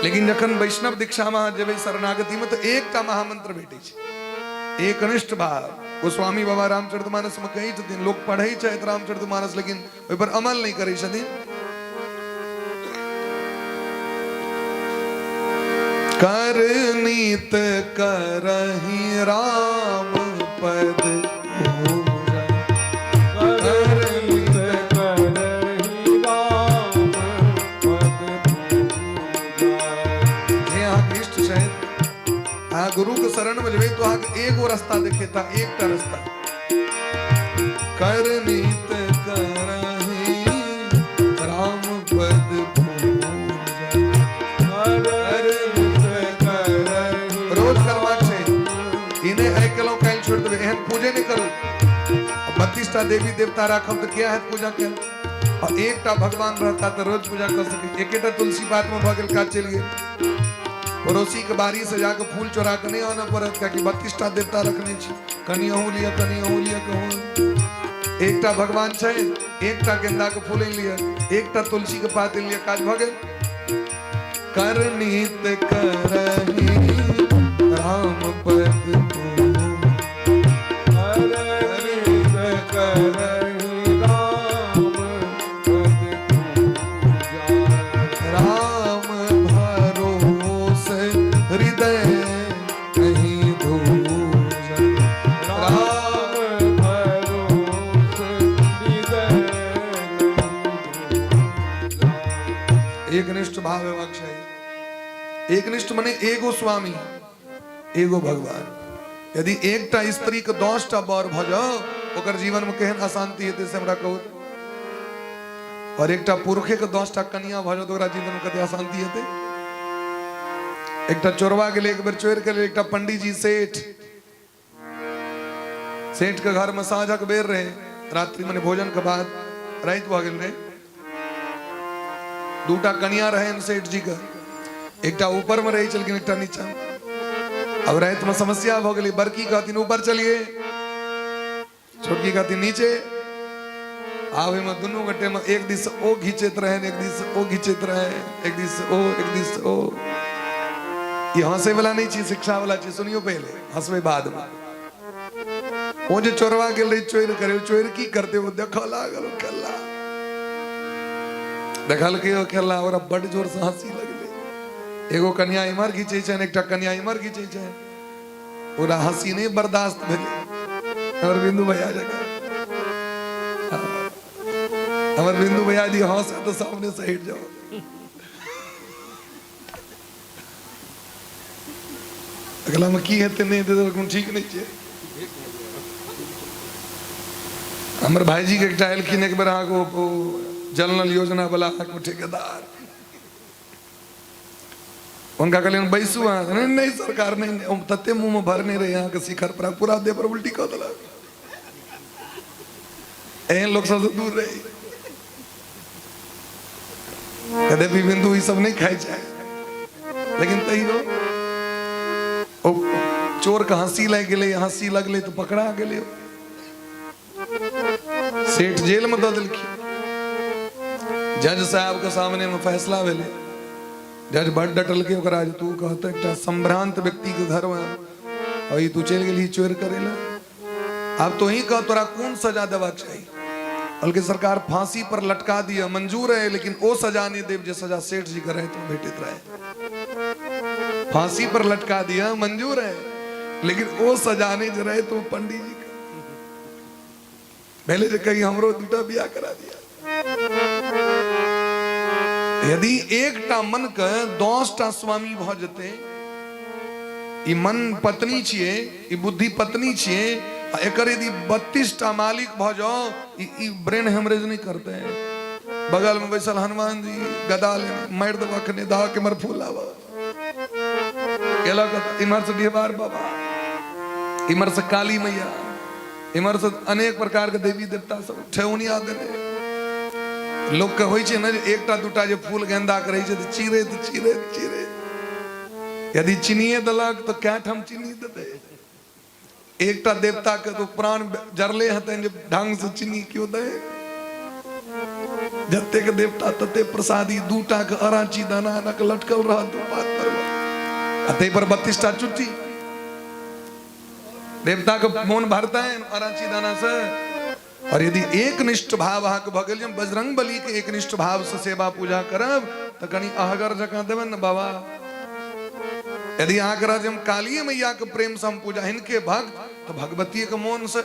लेकिन जखन वैष्णव दीक्षामे अहाँ जेबै, शरणागतिमे, तऽ एकटा महामंत्र भेटै छै, एकनिष्ठ भाव। गोस्वामी बाबा रामचरितमानसमे कहै छथिन, लोक पढ़ै छथि रामचरितमानस, लेकिन ओहिपर अमल नहि करै छथिन। करनीत करही राम पद पूजा। करनीत करही राम पद पूजा। जे अहाँके इष्ट छथि, अहाँ गुरुके शरणमे जेबै तऽ अहाँके एगो रास्ता देखेता, एकटा रास्ता। करनीत करही राम पद पूजा। करनीत करही। रोज करबाक छै ई नहि आइ केलहुँ काल्हि छोड़ि देबै, एहन पूजे नहि करू। 32टा देवी देवता राखब तऽ किया हैत पूजा कयल? आ एकटा भगवान रहता तऽ रोज पूजा कऽ सकै। एकेटा तुलसी पातमे भऽ गेल, काज चलि गेल। पड़ोसी के बाड़ी से जाके फूल चोरा के नहि आनऽ पड़त, कियाकि 32टा देवता रखने छी। कनि अहूँ लिअ, कनि अहूँ लिअ, कहूँ एकटा भगवान छै, एकटा गेंदा के फूल आनि लिअ, एकटा तुलसी के पात आनि लिअ, काज भऽ गेल। करनीत करही राम पद करनीत करही राम पद पूजा। राम भरोस हृदय नहीं दूजा। राम भरोस हृदय नहीं दूजा। एकनिष्ठ भाव हेबाक चाही। एकनिष्ठ मने एगो स्वामी, एगो भगवान। यदि एकटा स्त्री के 10टा बर भऽ जाओ, ओकर जीवन में केहन अशांति हेतै से हमरा कहू। और एकटा पुरुखे के 10टा कनिया भऽ जाओ तऽ ओकरा जीवन में कते अशांति हेतै। एकटा चोरवा गेलै एक बेर चोरि के एकटा पंडीजी सेठ, सेठ के घर में साँझक बेर रहे, रात्रि मने भोजन के बाद राति भऽ गेल रहे। दूटा कनिया रहे सेठ जी के, एकटा ऊपर में रहे छलखिन, एकटा नीचा। अब राति में समस्या भऽ गेलै, बड़की कहथिन ऊपर चलिए, छोटकी कहथिन नीचे। आब ओहिमे दुनू गोटे में एक दिस ओ घिचैत रहे, एक दिस ओ घिचैत रहे, एक दिस ओ, एक दिस ओ। ई हंसै वाला नहीं छी, शिक्षा वाला छी, सुनियो पहले, हंसबै बाद में। ओ जे चोरवा गेल रही चोरि करे, चोरि की करते, ओ देखऽ लागल, ओ खेला देखलकै, ओ खेला, ओकरा बड्ड जोर से हंसी लगलै। एगो कन्या इम्हर घिचै छनि, एकटा कन्या इम्हर घिचै छनि, ओकरा हंसी नहि बर्दाश्त भेलै। हमर बिंदु भैया जकाँ, हमर बिंदु भैया जी हंस तऽ सामने से हटि जाओ। अगला में की हेतै नहि हेतै तऽ कोनो ठीक नहि छै। हमर भाईजी के एकटा एलखिन एक बेर अहाँके ओ जल नल योजना वाला अहाँके ठेकेदार, हुनका कहलियनि बैसू अहाँ। नहि नहि सरकार, नहि नहि। हम तते मुँहमे भरने रही अहाँके शिखर पर, पूरा देह पर उल्टी कऽ देलक। एहन लोक सबसँ दूर रही। यद्यपि बिंदु ई सब नहि खाइ छै, लेकिन तैयो ओ चोर के हंसी लागि गेलै, हंसी लगलै तऽ पकड़ा गेलै। सेठ जेल में दऽ देलखिन। जज साहब के सामने में फैसला भेलै। जज बड डटलकै ओकरा जे तू कहते एकटा संभ्रांत व्यक्ति के घर में और ई तू चलि गेलही चोरि करै लए, आब तो ही कह तोरा कोन सजा देबाक चाही। बल्कि सरकार फांसी पर लटका दिया मंजूर है, लेकिन ओ सजा नहीं देव जे सजा सेठ जी के रहे तो भेटित रहे। फांसी पर लटका दिया मंजूर है, लेकिन ओ सजा नहीं जे रहे तो पंडित जी के पहले जे कही हमरो दूटा बियाह करा दिया। यदि एकटा मन के 10टा स्वामी भ जेतै, ई मन पत्नी छियै, ई बुद्धि पत्नी छियै, आ एकर यदि 32टा मालिक भ जाओ, ई ब्रेन हेमरेज नहीं करते। बगल में बैसल हनुमान जी गदा ले मारि देबो अखने, दहा के मर फूल आब केलक। इम्हर से डिहबार बाबा, इम्हर से काली मैया, इम्हर से अनेक प्रकार के देवी देवता सब ठेहुनिया देने। लोक के होइ छै ने जे एकटा दूटा जे फूल गेंदा के रहै छै तऽ चिरैत चिरैत चिरैत यदि चिनिए देलक तऽ कए ठाम चिन्नी देतै। एकटा देवता के तो प्राण जरले हेतनि जे ढंग से चिन्नी क्यों दे। जतेक देवता तते प्रसादी, दूटा के अराची दाना एना के लटकल रहत दू पात पर, आ ताहि पर 32टा चुट्टी। देवता के मोन भरता है अराची दाना से। और यदि एक निष्ठ भाव अहाँके भऽ गेल जे बजरंग बली के एकनिष्ठ भाव से सेवा पूजा करब, तऽ कनि अहगर जकाँ देबनि ने बाबा। यदि अहाँके रहत जे हम कालिए मैयाके प्रेमसँ हम पूजा हिनके भक्त, तऽ भगवतीके मोनसँ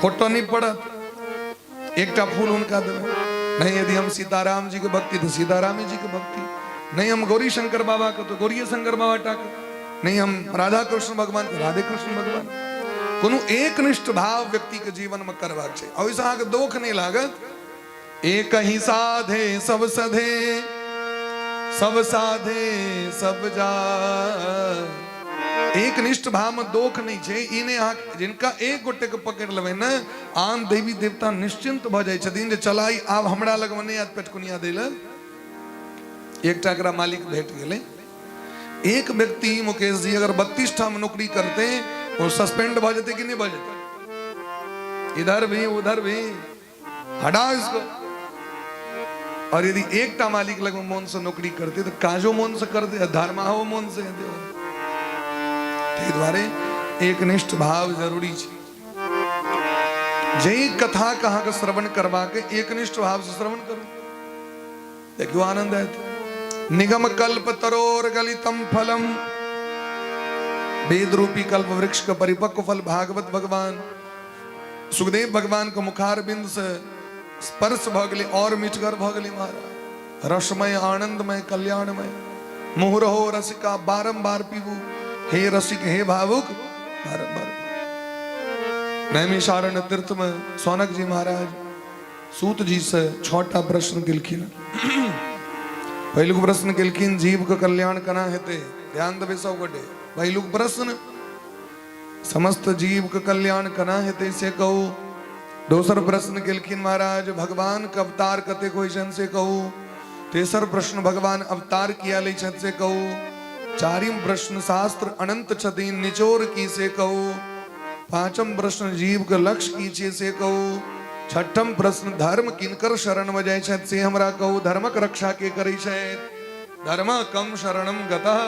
खोटो नहि पड़त, एकटा फूल हुनका देबै। नहीं यदि हम सीताराम जी के भक्ति तो सीताराम जी के भक्ति, नहीं हम गौरी शंकर बाबा के तो गौरी शंकर बाबा टा के, नहीं हम राधा कृष्ण भगवान के राधे कृष्ण भगवान। कोनो एकनिष्ठ भाव व्यक्ति के जीवन में करबाक छै। ओहिसँ अहाँके दोख नहि लागत। एक ही साधे सब सधे, सब साधे सब जा। एकनिष्ठ भाव में दोख नहीं छै। ई नहि अहाँ जिनका एक गोटे के पकड़ लेबै ने, आन देवी देवता निश्चिंत भऽ जाइ छथिन जे चलाई आब हमरा लगमे नहि आयत पेटकुनिया दै लए, एकटा एकरा मालिक भेट गेलै। एक व्यक्ति मुकेश जी अगर 32 ठाम नौकरी करते, वो सस्पेंड भऽ जेतै कि नहि भऽ जेतै? इधर भी उधर भी हटाओ इसको। और यदि एकटा मालिक लग मोन से नौकरी करते तो काजो मोन से करते, धर्माहो मोन से हेतै। ताहि दुआरे एकनिष्ठ भाव जरूरी छै। जाहि कथा के अहाँके श्रवण करबाक, एकनिष्ठ भाव से श्रवण करू, देखियौ आनंद आयत। निगम कल्प तरोर गलितम फलम, वेद रूपी कल्प वृक्ष के परिपक्व फल भागवत भगवान सुखदेव भगवान के मुखार बिंद से स्पर्श भऽ गेलै और मिठगर भऽ गेलै महाराज, रसमय आनंदमय कल्याणमय। मुँह रहो रसिका बारंबार पीबू, हे रसिक हे भावुक बारंबार। नैमिषारण्य तीर्थ में सौनक जी महाराज सूत जी से 6टा प्रश्न केलखिन। पहिलुक प्रश्न केलखिन जीव के कल्याण केना हेतै? ध्यान देबै सब गोटे। पहिलुक प्रश्न समस्त जीव के कल्याण केना हेतै से कहू। दोसर प्रश्न केलखिन महाराज भगवान के अवतार कतेक होइ छनि से कहू। तेसर प्रश्न भगवान अवतार किया लै छथि से कहू। चारिम प्रश्न शास्त्र अनंत छथिन निचोर की से कहू। पांचम प्रश्न जीव के लक्ष्य की छै से कहू। छठम प्रश्न धर्म किनकर शरण में जाइ छथि से हमरा कहू। धर्मक रक्षा के करै छथि, धर्म कम शरणम गतः।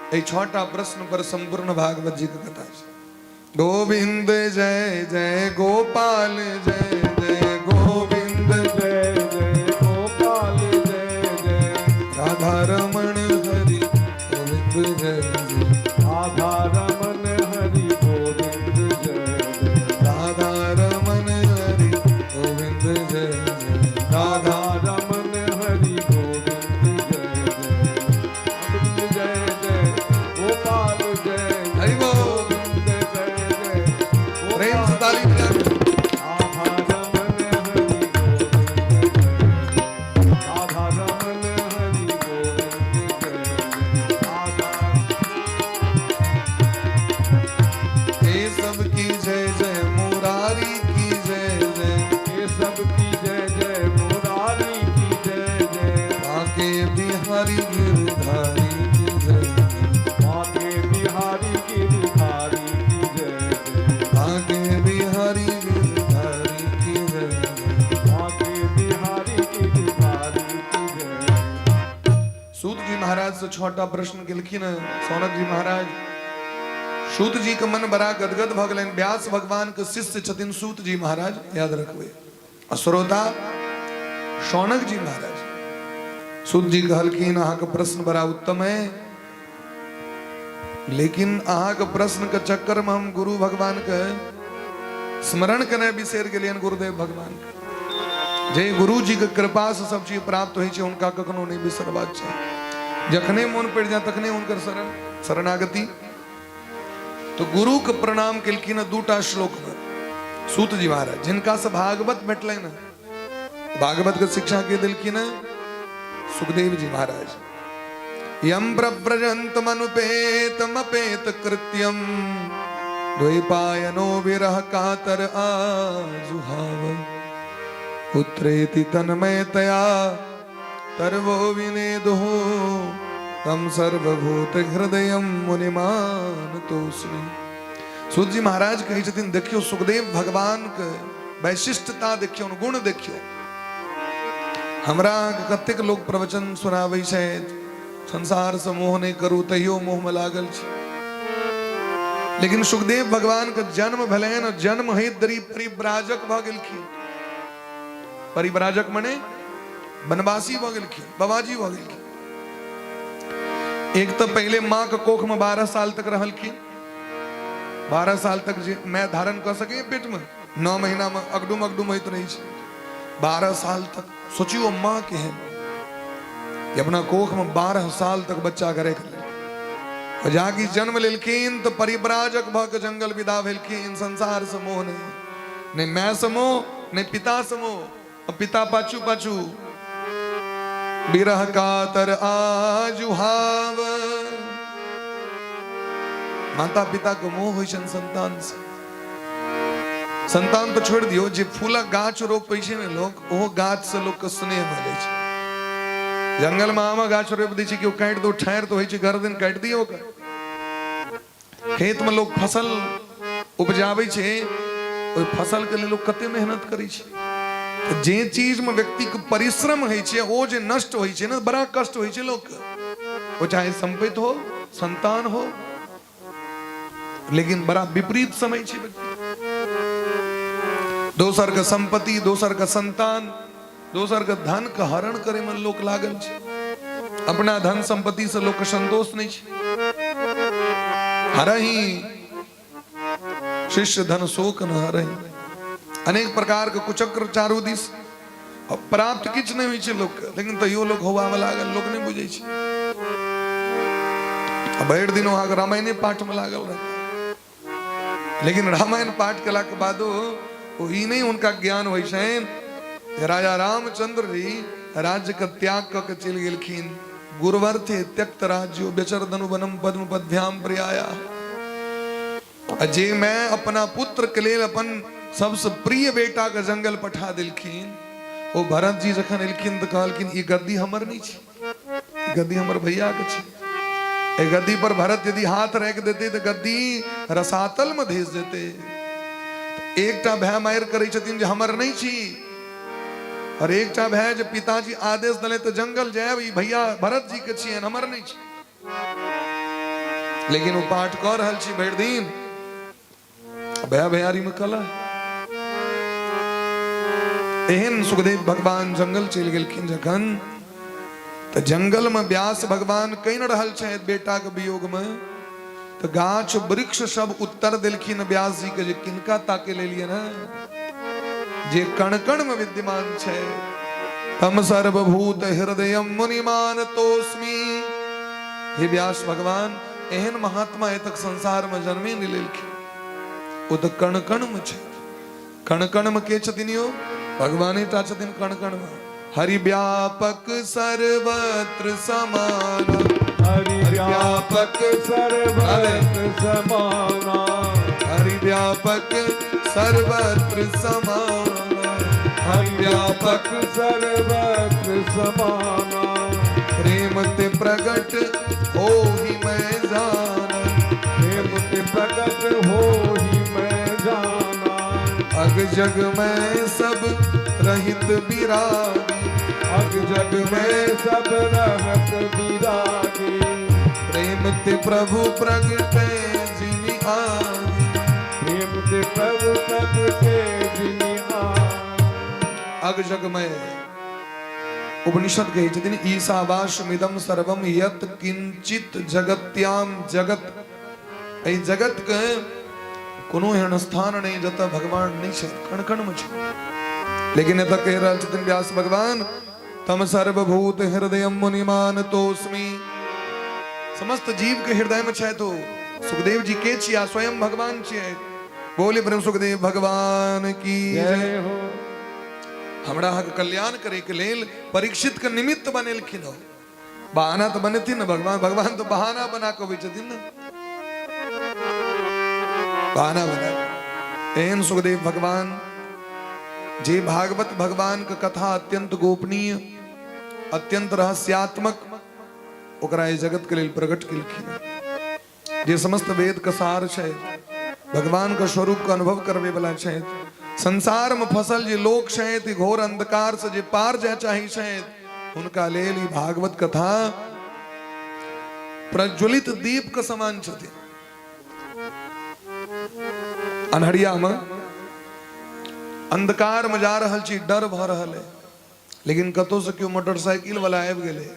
एहि 6टा प्रश्न पर संपूर्ण भागवत जी के कथा छै। गोविंद जय जय गोपाल जय जय गोविंद जय जय गोपाल जय जय राधा रमण हरि गोविंद जय जय राधा रमण हरि गोविंद जय जय राधा रमण हरि गोविंद जय जय राधा रमण हरि गोविंद जय जय गोविंद जय जय गोपाल जय जय हरि बोल। गोविंद जय जय प्रेम से ताली बजा के। राधा रमण हरि गोविंद जय जय राधा रमण हरि गोविंद जय जय राधा हे सब की जय जय मुरारी की जय जय ये सब की जय जय मुरारी की जय जय बाके बिहारी गिरधारी की जय जय बाके बिहारी गिरधारी की जय जय बाके बिहारी गिरधारी की जय जय बाके बिहारी गिरधारी की जय सूत जी महाराज से 6टा प्रश्न केलखिन सौनक जी महाराज। सूत जी के मन बड़ा गदगद भऽ गेलनि। व्यास भगवान के शिष्य छथिन सूत जी महाराज, याद रखबै। आ श्रोता सौनक जी महाराज। सूत जी कहलखिन अहाँके प्रश्न बड़ा उत्तम है, लेकिन अहाँके प्रश्न के चक्कर में हम गुरु भगवान के स्मरण केनाइ बिसरि गेलियनि। गुरुदेव भगवान के, जे गुरु जी के कृपा से सब चीज प्राप्त होइ छै, हुनका कखनो नहि बिसरबाक चाही। जखने मोन पड़ि जाय तखने हुनकर शरण शरणागति। तो गुरु के प्रणाम केलखिन 2टा श्लोक में सूत जी महाराज, जिनका से भागवत भेटलनि। भागवत के शिक्षा के देलखिन सुखदेव जी महाराज। यम प्रव्रजन्तमनुपेतमपेत कृत्यम द्वैपायनो विरह कातर आजुहाव पुत्रेति तन्मयतया तर्वो विनेदुः तम सर्वभूत हृदयम मुनिमानतोऽस्मि। सूत जी महाराज कहै छथिन देखियौ सुखदेव भगवान के वैशिष्टता देखियौ, गुण देखियौ। हमरा कतेक लोक प्रवचन सुनाबै छथि, संसार से मोह नहि करू, तैयो मोह में लागल छी। लेकिन सुखदेव भगवान के जन्म भेलनि और जन्म होइत देरी परिव्राजक भऽ गेलखिन। परिव्राजक मने वनवासी भऽ गेलखिन, बाबाजी भऽ गेलखिन। एक तऽ पहिले माँ के कोख में 12 साल तक रहलखिन। 12 साल तक जे माय धारण कऽ सकैए पेट में, 9 महीना में अगडुम अगडुम होइत रहै छै। 12 साल तक सोचियो माँ केहन कि अपना कोख में 12 साल तक बच्चा के राखि लेलखिन। जाकि जन्म लेलखिन तऽ परिव्राजक भऽ के जंगल विदा भेलखिन। संसार से मोह नहीं, नहि माय से मोह, नहि पिता से मोह। पिता पाछू पाछू बिरह कातर आजुहाव। माता पिता के मोह होइ छनि संतान से। संतान तऽ छोड़ि दियौ, जे फूलक गाछ रोपै छै ने लोक, ओहो गाछ से लोक के स्नेह भऽ जाइ छै। जंगल में आमक गाछ रोपि दै छै, केओ काटि दो, ठाढ़ि तऽ होइ छै, गर्दन काटि दियौ ओकर। खेत में लोग फसल उपजाबै छै, ओहि फसल के लेल लोग कते मेहनत करै छै। तऽ जे चीज में व्यक्ति के परिश्रम होइ छै, ओ जे नष्ट होइ छै ने, बड़ा कष्ट होइ छै लोक के। ओ चाहे संपत्ति हो, संतान हो, लेकिन बड़ा विपरीत समय छै व्यक्ति। दोसर के संपत्ति, दोसर के संतान, दोसर के धन के हरण करे में लोक लागल छै। अपना धन संपत्ति से लोक के संतोष नहीं छै। हरही शिष्य धन शोक न हरही। अनेक प्रकार के कुचक्र चारू दिस, प्राप्त किछु नहि होइ छै लोक के, लेकिन तैयो लोक हवा में लागल, लोक नहि बुझै छै। भरि दिन अहाँके रामायणे पाठ में लागल रहता, लेकिन रामायण पाठ केला के बादो ओ ई नहि हुनका ज्ञान होइ छनि। राजा रामचंद्र जी राज्य के त्याग कऽ के चलि गेलखिन। गुरुवर थे त्यक्त राज्यो बेचर धनु वनम पद्म पद्भ्याम प्रियाया। आ जे मैं अपना पुत्र के लेल अपन सबसे प्रिय बेटा के जंगल पठा देलखिन, ओ भरत जी जखन एलखिन तऽ कहलखिन ई गद्दी हमर नहि छै, ई गद्दी हमर भैया के छै। एहि गद्दी पर भरत यदि हाथ राखि देते तऽ गद्दी रसातल में धस जेते। एकटा भाय मारि करै छथिन जे हमर नहि छी, और एकटा भाय जे पिताजी आदेश देले तऽ जंगल जायब, ई भैया भरत जी के छियनि, हमर नहि छी। लेकिन ओ पाठ कऽ रहल छी भरि दिन, भैया भैयारी में कला। एहन सुखदेव भगवान जंगल चलि गेलखिन जखन, तऽ जंगल में व्यास भगवान कहि रहल छथि बेटा के वियोग में, तऽ गाछ वृक्ष सब उत्तर देलखिन व्यास जी के जे किनका ताके लेलियन है, जे कण कण में विद्यमान छै। तम सर्वभूत हृदय मुनिमान तोस्मी। हे व्यास भगवान, एहन महात्मा एतक संसार में जन्मे नहि लेलखिन, ओ तऽ कण कण में छै। कण कण में के छथिन यौ? भगवाने टा छथिन कण कण में। हरि व्यापक सर्वत्र समान, हरि व्यापक सर्वत्र समाना, हरि व्यापक सर्वत्र समान, हरि व्यापक सर्वत्र समाना, प्रेम ते प्रगट हो ही मैं जाना, प्रेम ते प्रगट हो ही मैं जाना, अग जग में सब रहित विरागी, अग जग में सब रहत विरागी, प्रेम ते प्रभु प्रगटे जिमि आगी, प्रेम ते प्रभु प्रगटे जिमि आगी। अग जग में उपनिषद कहै छथिन ईशावासमिदम सर्वम यत किंचित जगत्याम जगत। एहि जगत के कोनो एहन स्थान नहि जतऽ भगवान नहि छै, कण कण में छै। लेकिन एतऽ कहि रहल छथिन व्यास भगवान, तम सर्वभूत हृदय मुनिमान तोस्मी। समस्त जीव के हृदय में छथि ओ। सुखदेव जी के छिया? स्वयं भगवान छियै। बोले प्रेम सुखदेव भगवान की जय हो। हमरा अहाँके कल्याण करे के लेल परीक्षित के निमित्त बनेलखिन हो। बहाना तऽ बनेथिन ने भगवान, भगवान तऽ बहाना बना कऽ अबै छथिन ने, बहाना बना। एहन सुखदेव भगवान जे भागवत भगवान के कथा अत्यंत गोपनीय, अत्यंत रहस्यात्मक, ओकरा एहि जगत के लेल प्रकट केलखिन। जे समस्त वेद के सार छै, भगवान के स्वरूप के अनुभव करबे वाला छै, संसार में फसल जे लोक छै, घोर अंधकार से जे पार जाय चाहे छै, हुनका लेल ई भागवत कथा प्रज्वलित दीप के समान छथिन। अन्हरिया में अंधकार में जा रहल छी, डर भऽ रहल है, लेकिन कतौ से केओ मोटरसाइकिल वाला आबि गेलै,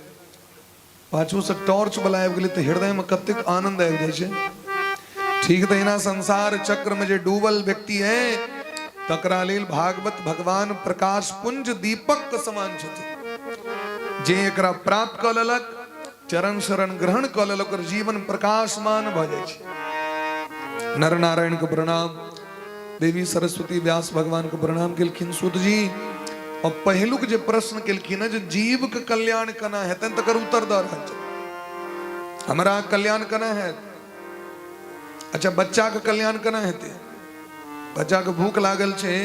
पाछूसँ टॉर्च वाला आबि गेलै तऽ हृदयमे कतेक आनंद आबि जाइ छै। ठीक तहिना संसार चक्रमे जे डूबल व्यक्ति है तकरा लेल भागवत भगवान प्रकाश पुंज दीपक के समान छथिन। जे एकरा प्राप्त कऽ लेलक, चरण शरण ग्रहण कऽ लेलक, ओकर जीवन प्रकाशमान भऽ जाइ छै। नर नारायण के प्रणाम, देवी सरस्वती व्यास भगवान के प्रणाम केलखिन सुत जी। और पहिलुक जे प्रश्न केलखिन जे जीव के कल्याण केना हेतनि, तकर उत्तर दऽ रहल छथिन। हमरा कल्याण केना हैत? अच्छा, बच्चा के कल्याण केना हेतै? बच्चा के भूख लागल छै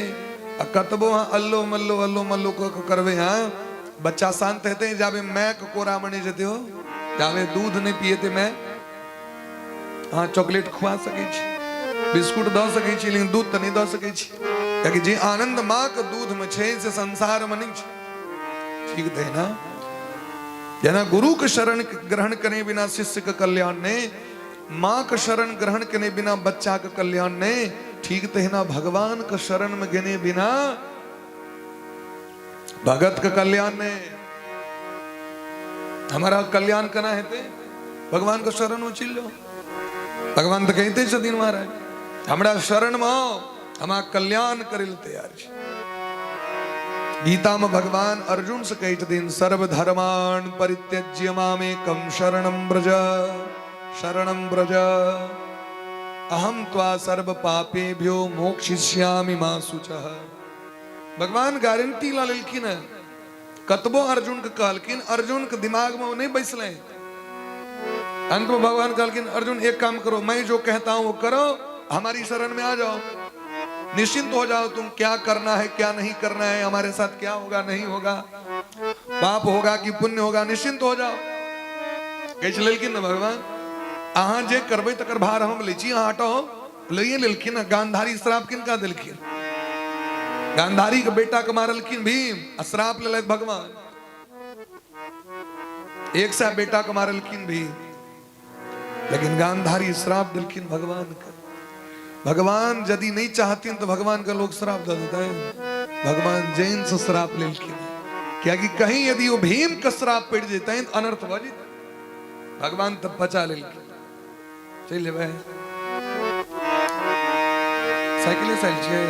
आ कतबो अहाँ अल्लो मल्लो अल्लो मल्लो कऽ के करबै, अहाँ बच्चा शांत हेतै? जाबे माय के कोरा मे नहि जेतै, हो जाबे दूध नहि पिएतै माय। अहाँ चॉकलेट खुआ सकै छी, बिस्कुट दऽ सकै छी, लेकिन दूध तऽ नहि दऽ सकै छी, कियाकि जे आनंद माँ के दूध मे छै से संसार मे नहि छै। ठीक दै ना? जेना गुरु के शरण ग्रहण करे बिना शिष्य के कल्याण नहीं, माँ के शरण ग्रहण केने बिना बच्चा के कल्याण नहीं, ठीक तहिना भगवान के शरण में गेने बिना भगत के कल्याण नहीं। हमारा कल्याण केना हेतै? भगवान के शरण में चलि जाओ। भगवान तऽ कहिते छथिन महाराज, हमरा शरण में आओ, हम कल्याण करै लए तैयार छी। गीता में भगवान अर्जुन से कहै छथिन, सर्वधर्मान परित्यज्य मामेकं शरणं व्रज, शरणं व्रज, अहं त्वा सर्व पापेभ्यो मोक्षयिष्यामि मा शुचः। भगवान गारंटी ला लेलखिन है। कतबो अर्जुन के कहलखिन, अर्जुन के दिमाग में वो नहीं बैसले। अंत में भगवान कहलखिन, अर्जुन एक काम करो, मैं जो कहता हूं वो करो, हमारी शरण में आ जाओ, निश्चिंत हो जाओ तुम, क्या करना है क्या नहीं करना है, हमारे साथ क्या होगा नहीं होगा, पाप होगा कि पुण्य होगा, निश्चिंत हो जाओ। कहै लेलखिन ने भगवान, अहाँ जे करबै तकर भार हम लै छी, अहाँ हटाओ। लइए लेलखिन। गांधारी श्राप किनका देलखिन? गांधारी के बेटा के मारलखिन भीम आ श्राप लेलथि भगवान। एक सौ बेटा के मारलखिन भीम, लेकिन गांधारी श्राप देलखिन भगवान के। भगवान यदि नहीं चाहतीन तो भगवान के लोग श्राप दे देते हैं। भगवान जैन से श्राप लेलखिन, कियाकि कहीं यदि वो भीम के श्राप पड़ जेतनि तो अनर्थ भऽ जेतै। भगवान तब बचा लेलखिन। चलि जेबै साइकिले से आयल छियै?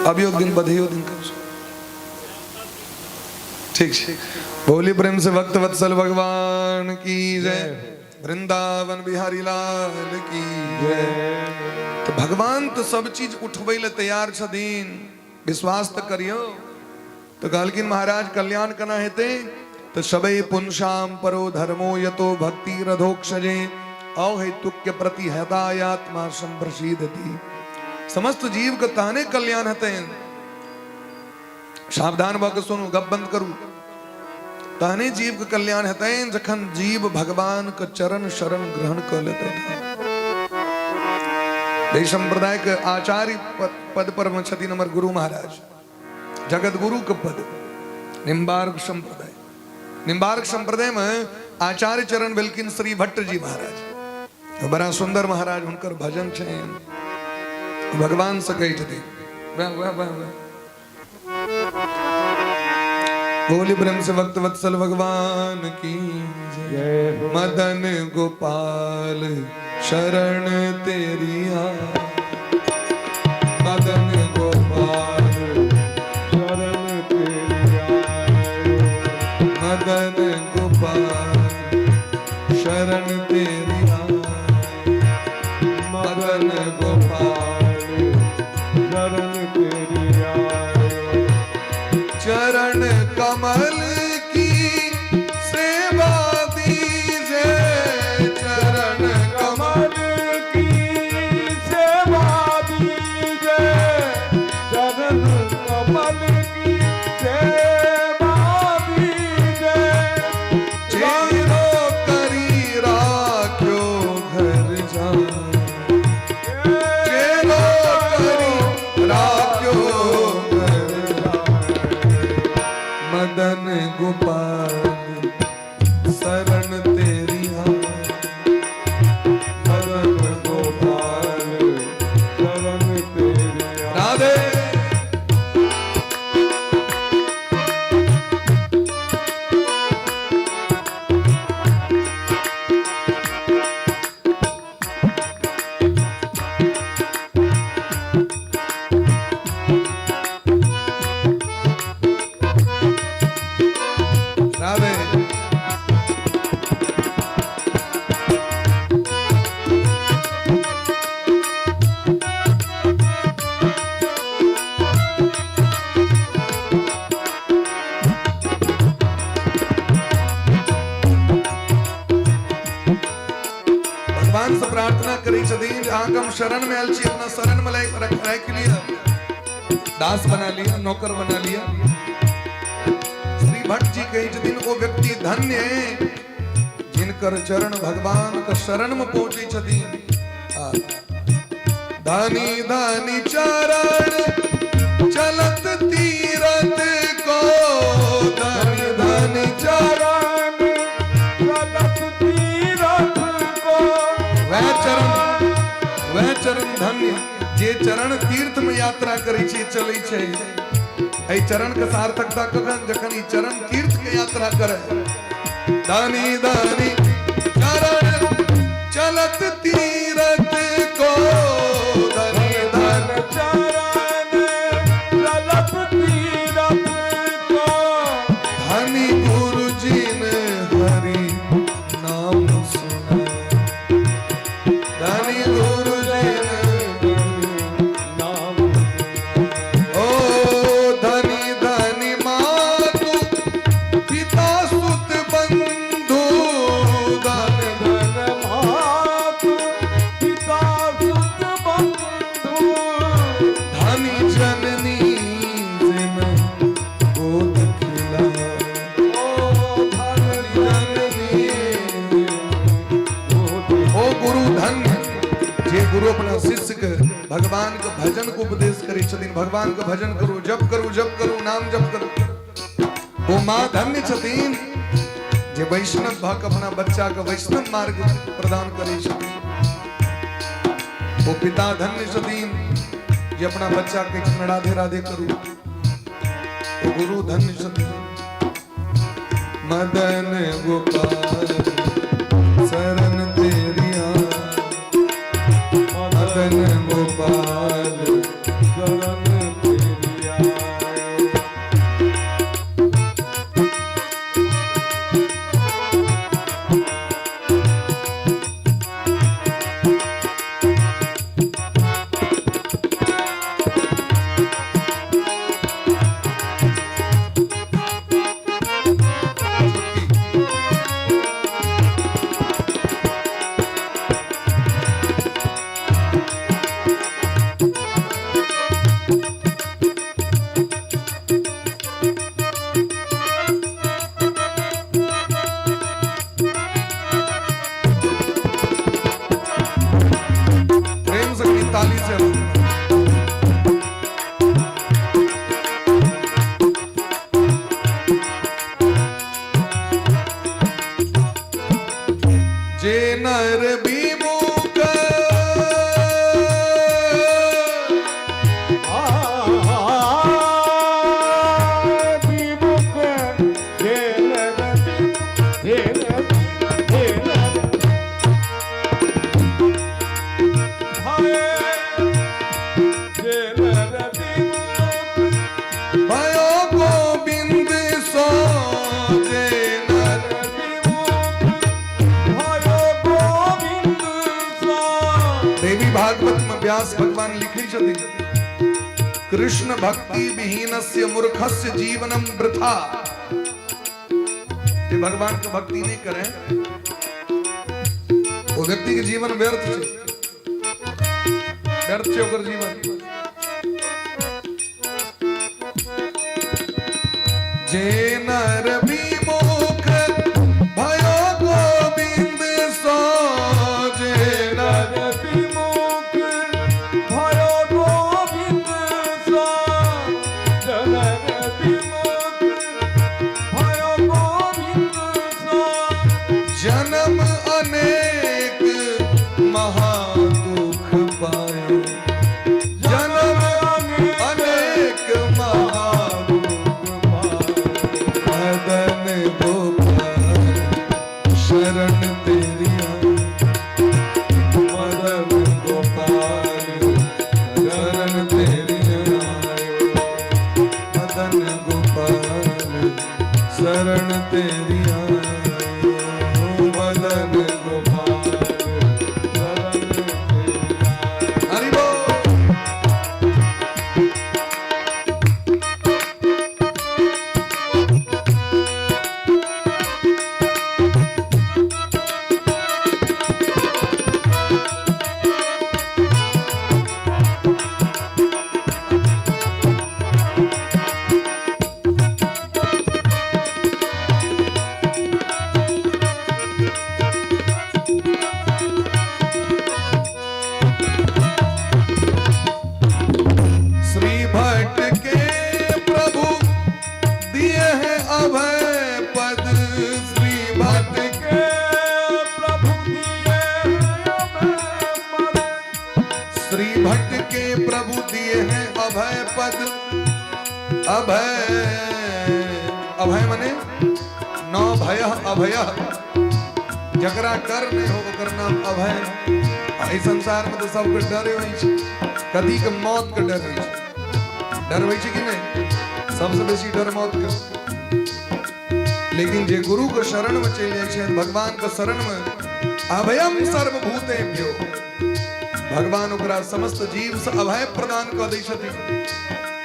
अभियो दिन बधियो दिन कम से ठीक छै। बोली प्रेम से भक्त वत्सल भगवान की जय, वृंदावन बिहारी लाल की जय। तो भगवान तो सब चीज उठबै लए तैयार छथिन, विश्वास तऽ करियौ। तो कहलखिन महाराज कल्याण केना हेतै? तो सबे पुंसाम परो धर्मो यतो भक्ति रधोक्षजे अहेतुक्य प्रति हृदयात्मा संप्रसीदति। समस्त जीव के तहने कल्याण हेतै। सावधान भऽ के सुनू, गप बंद करू। तहने जीव के कल्याण हेतै जखन जीव भगवान के चरण शरण ग्रहण कऽ लेतै। एहि संप्रदाय के आचार्य पद पर मे छथिन हमर गुरु महाराज, जगत गुरु के पद, निम्बार्क संप्रदाय। निम्बार्क संप्रदाय में आचार्य चरण भेलखिन श्री भट्ट जी महाराज। बड़ा सुंदर महाराज हुनकर भजन छै। भगवान से कहै छथिन, वाह वाह वाह वाह। बोली प्रेम से भक्त वत्सल भगवान की जय। मदन गोपाल शरण तेरी आ, मदन गोपाल शरण तेरी आयो, मदन गोपाल शरण तेरी आ, मदन गोपाल शरण तेरी आयो। चरण कमल की सेवा दीजे, चरण कमल कमल की सेवा दीजे, चरण कमल की सेवा दीजे। चेरो करी राख्यो घर जा, चेरो करी राख्यो घर जा, मदन गोपाल शरण तेरी आ, मदन गोपाल शरण तेरी आ। राधे। अहाँके हम शरण में आयल छी, अपना शरण में राखि लिअ, दास बना लिअ, नौकर बना लिअ। श्री भट्ट जी कहै छथिन ओ व्यक्ति धन्य जिनकर चरण भगवान के शरण में पहुंचै छथिन। धनी धनी चरण चलत तीरथ को, धनी धनी चरण चलत तीरथ को, वह चरण, वह चरण धन्य जे चरण तीर्थ में यात्रा करै छै, चलै छै। एहि चरण के सार्थकता कखन? जखन ई चरण तीर्थ के यात्रा करे। धनी धनी चरण चलत तीरथ को, धनी धन चरण चलत तीरथ को, धनी गुरु जी ने हरि नाम सुना, धनी गुरु जी ने नाम। ओ धनी धनी मातु पिता सुत बंधु, धन धन मातु पिता सुत बंधु, धनी जननी जिन गोद खिलाए, ओ धन जननी। जननी। ओ गुरु धन्य जे गुरु अपना शिष्य के भगवान के भजन के उपदेश करै छथिन। भगवान के भजन करू, जप करू, जप करू, नाम जप करू। ओ माँ धन्य छथिन जे वैष्णव भक्त अपना बच्चा के वैष्णव मार्ग प्रदान करै छथिन। ओ पिता धन्य छथिन जे अपना बच्चा के छथिन राधे राधे करू। ओ गुरु धन्य छथिन। मदन गोपाल शरण तेरिया, मदन गोपाल शरण तेरिया। प्रेम से कनी ताली से। जे नर विमुख विमुख जेल जेल जेल जेल भयो गोविंद सो, जे नर भयो गोविंद सो। देवी भागवत में व्यास भगवान लिखै छथिन, कृष्ण भक्ति विहीनस्य मूर्खस्य जीवनम वृथा। जे भगवान के भक्ति नहीं करे वो व्यक्ति के जीवन व्यर्थ छै, व्यर्थ छै ओकर जीवन। जे नर विमुख भयो गोविंद सो, जे नर विमुख भयो गोविंद सो, जनर विमुख भयो गोविंद सो, जन्म अनेक महादुख पायो, जन्म अनेक महादुख पायो। अभय पद। अभय, अभय मने न भय अभय, जकरा डर नहीं हो ओकर नाम अभय। एहि संसार में तो सबके डरे होइ छै, कथी के? मौत के डर होइ छै। डर होइ छै कि नहीं? सबसे बेसी डर मौत के। लेकिन जे गुरु के शरण में चलि जाइ छै, भगवान के शरण में, अभयम सर्वभूतेभ्यो, भगवान ओकरा समस्त जीव से अभय प्रदान कऽ दै छथिन।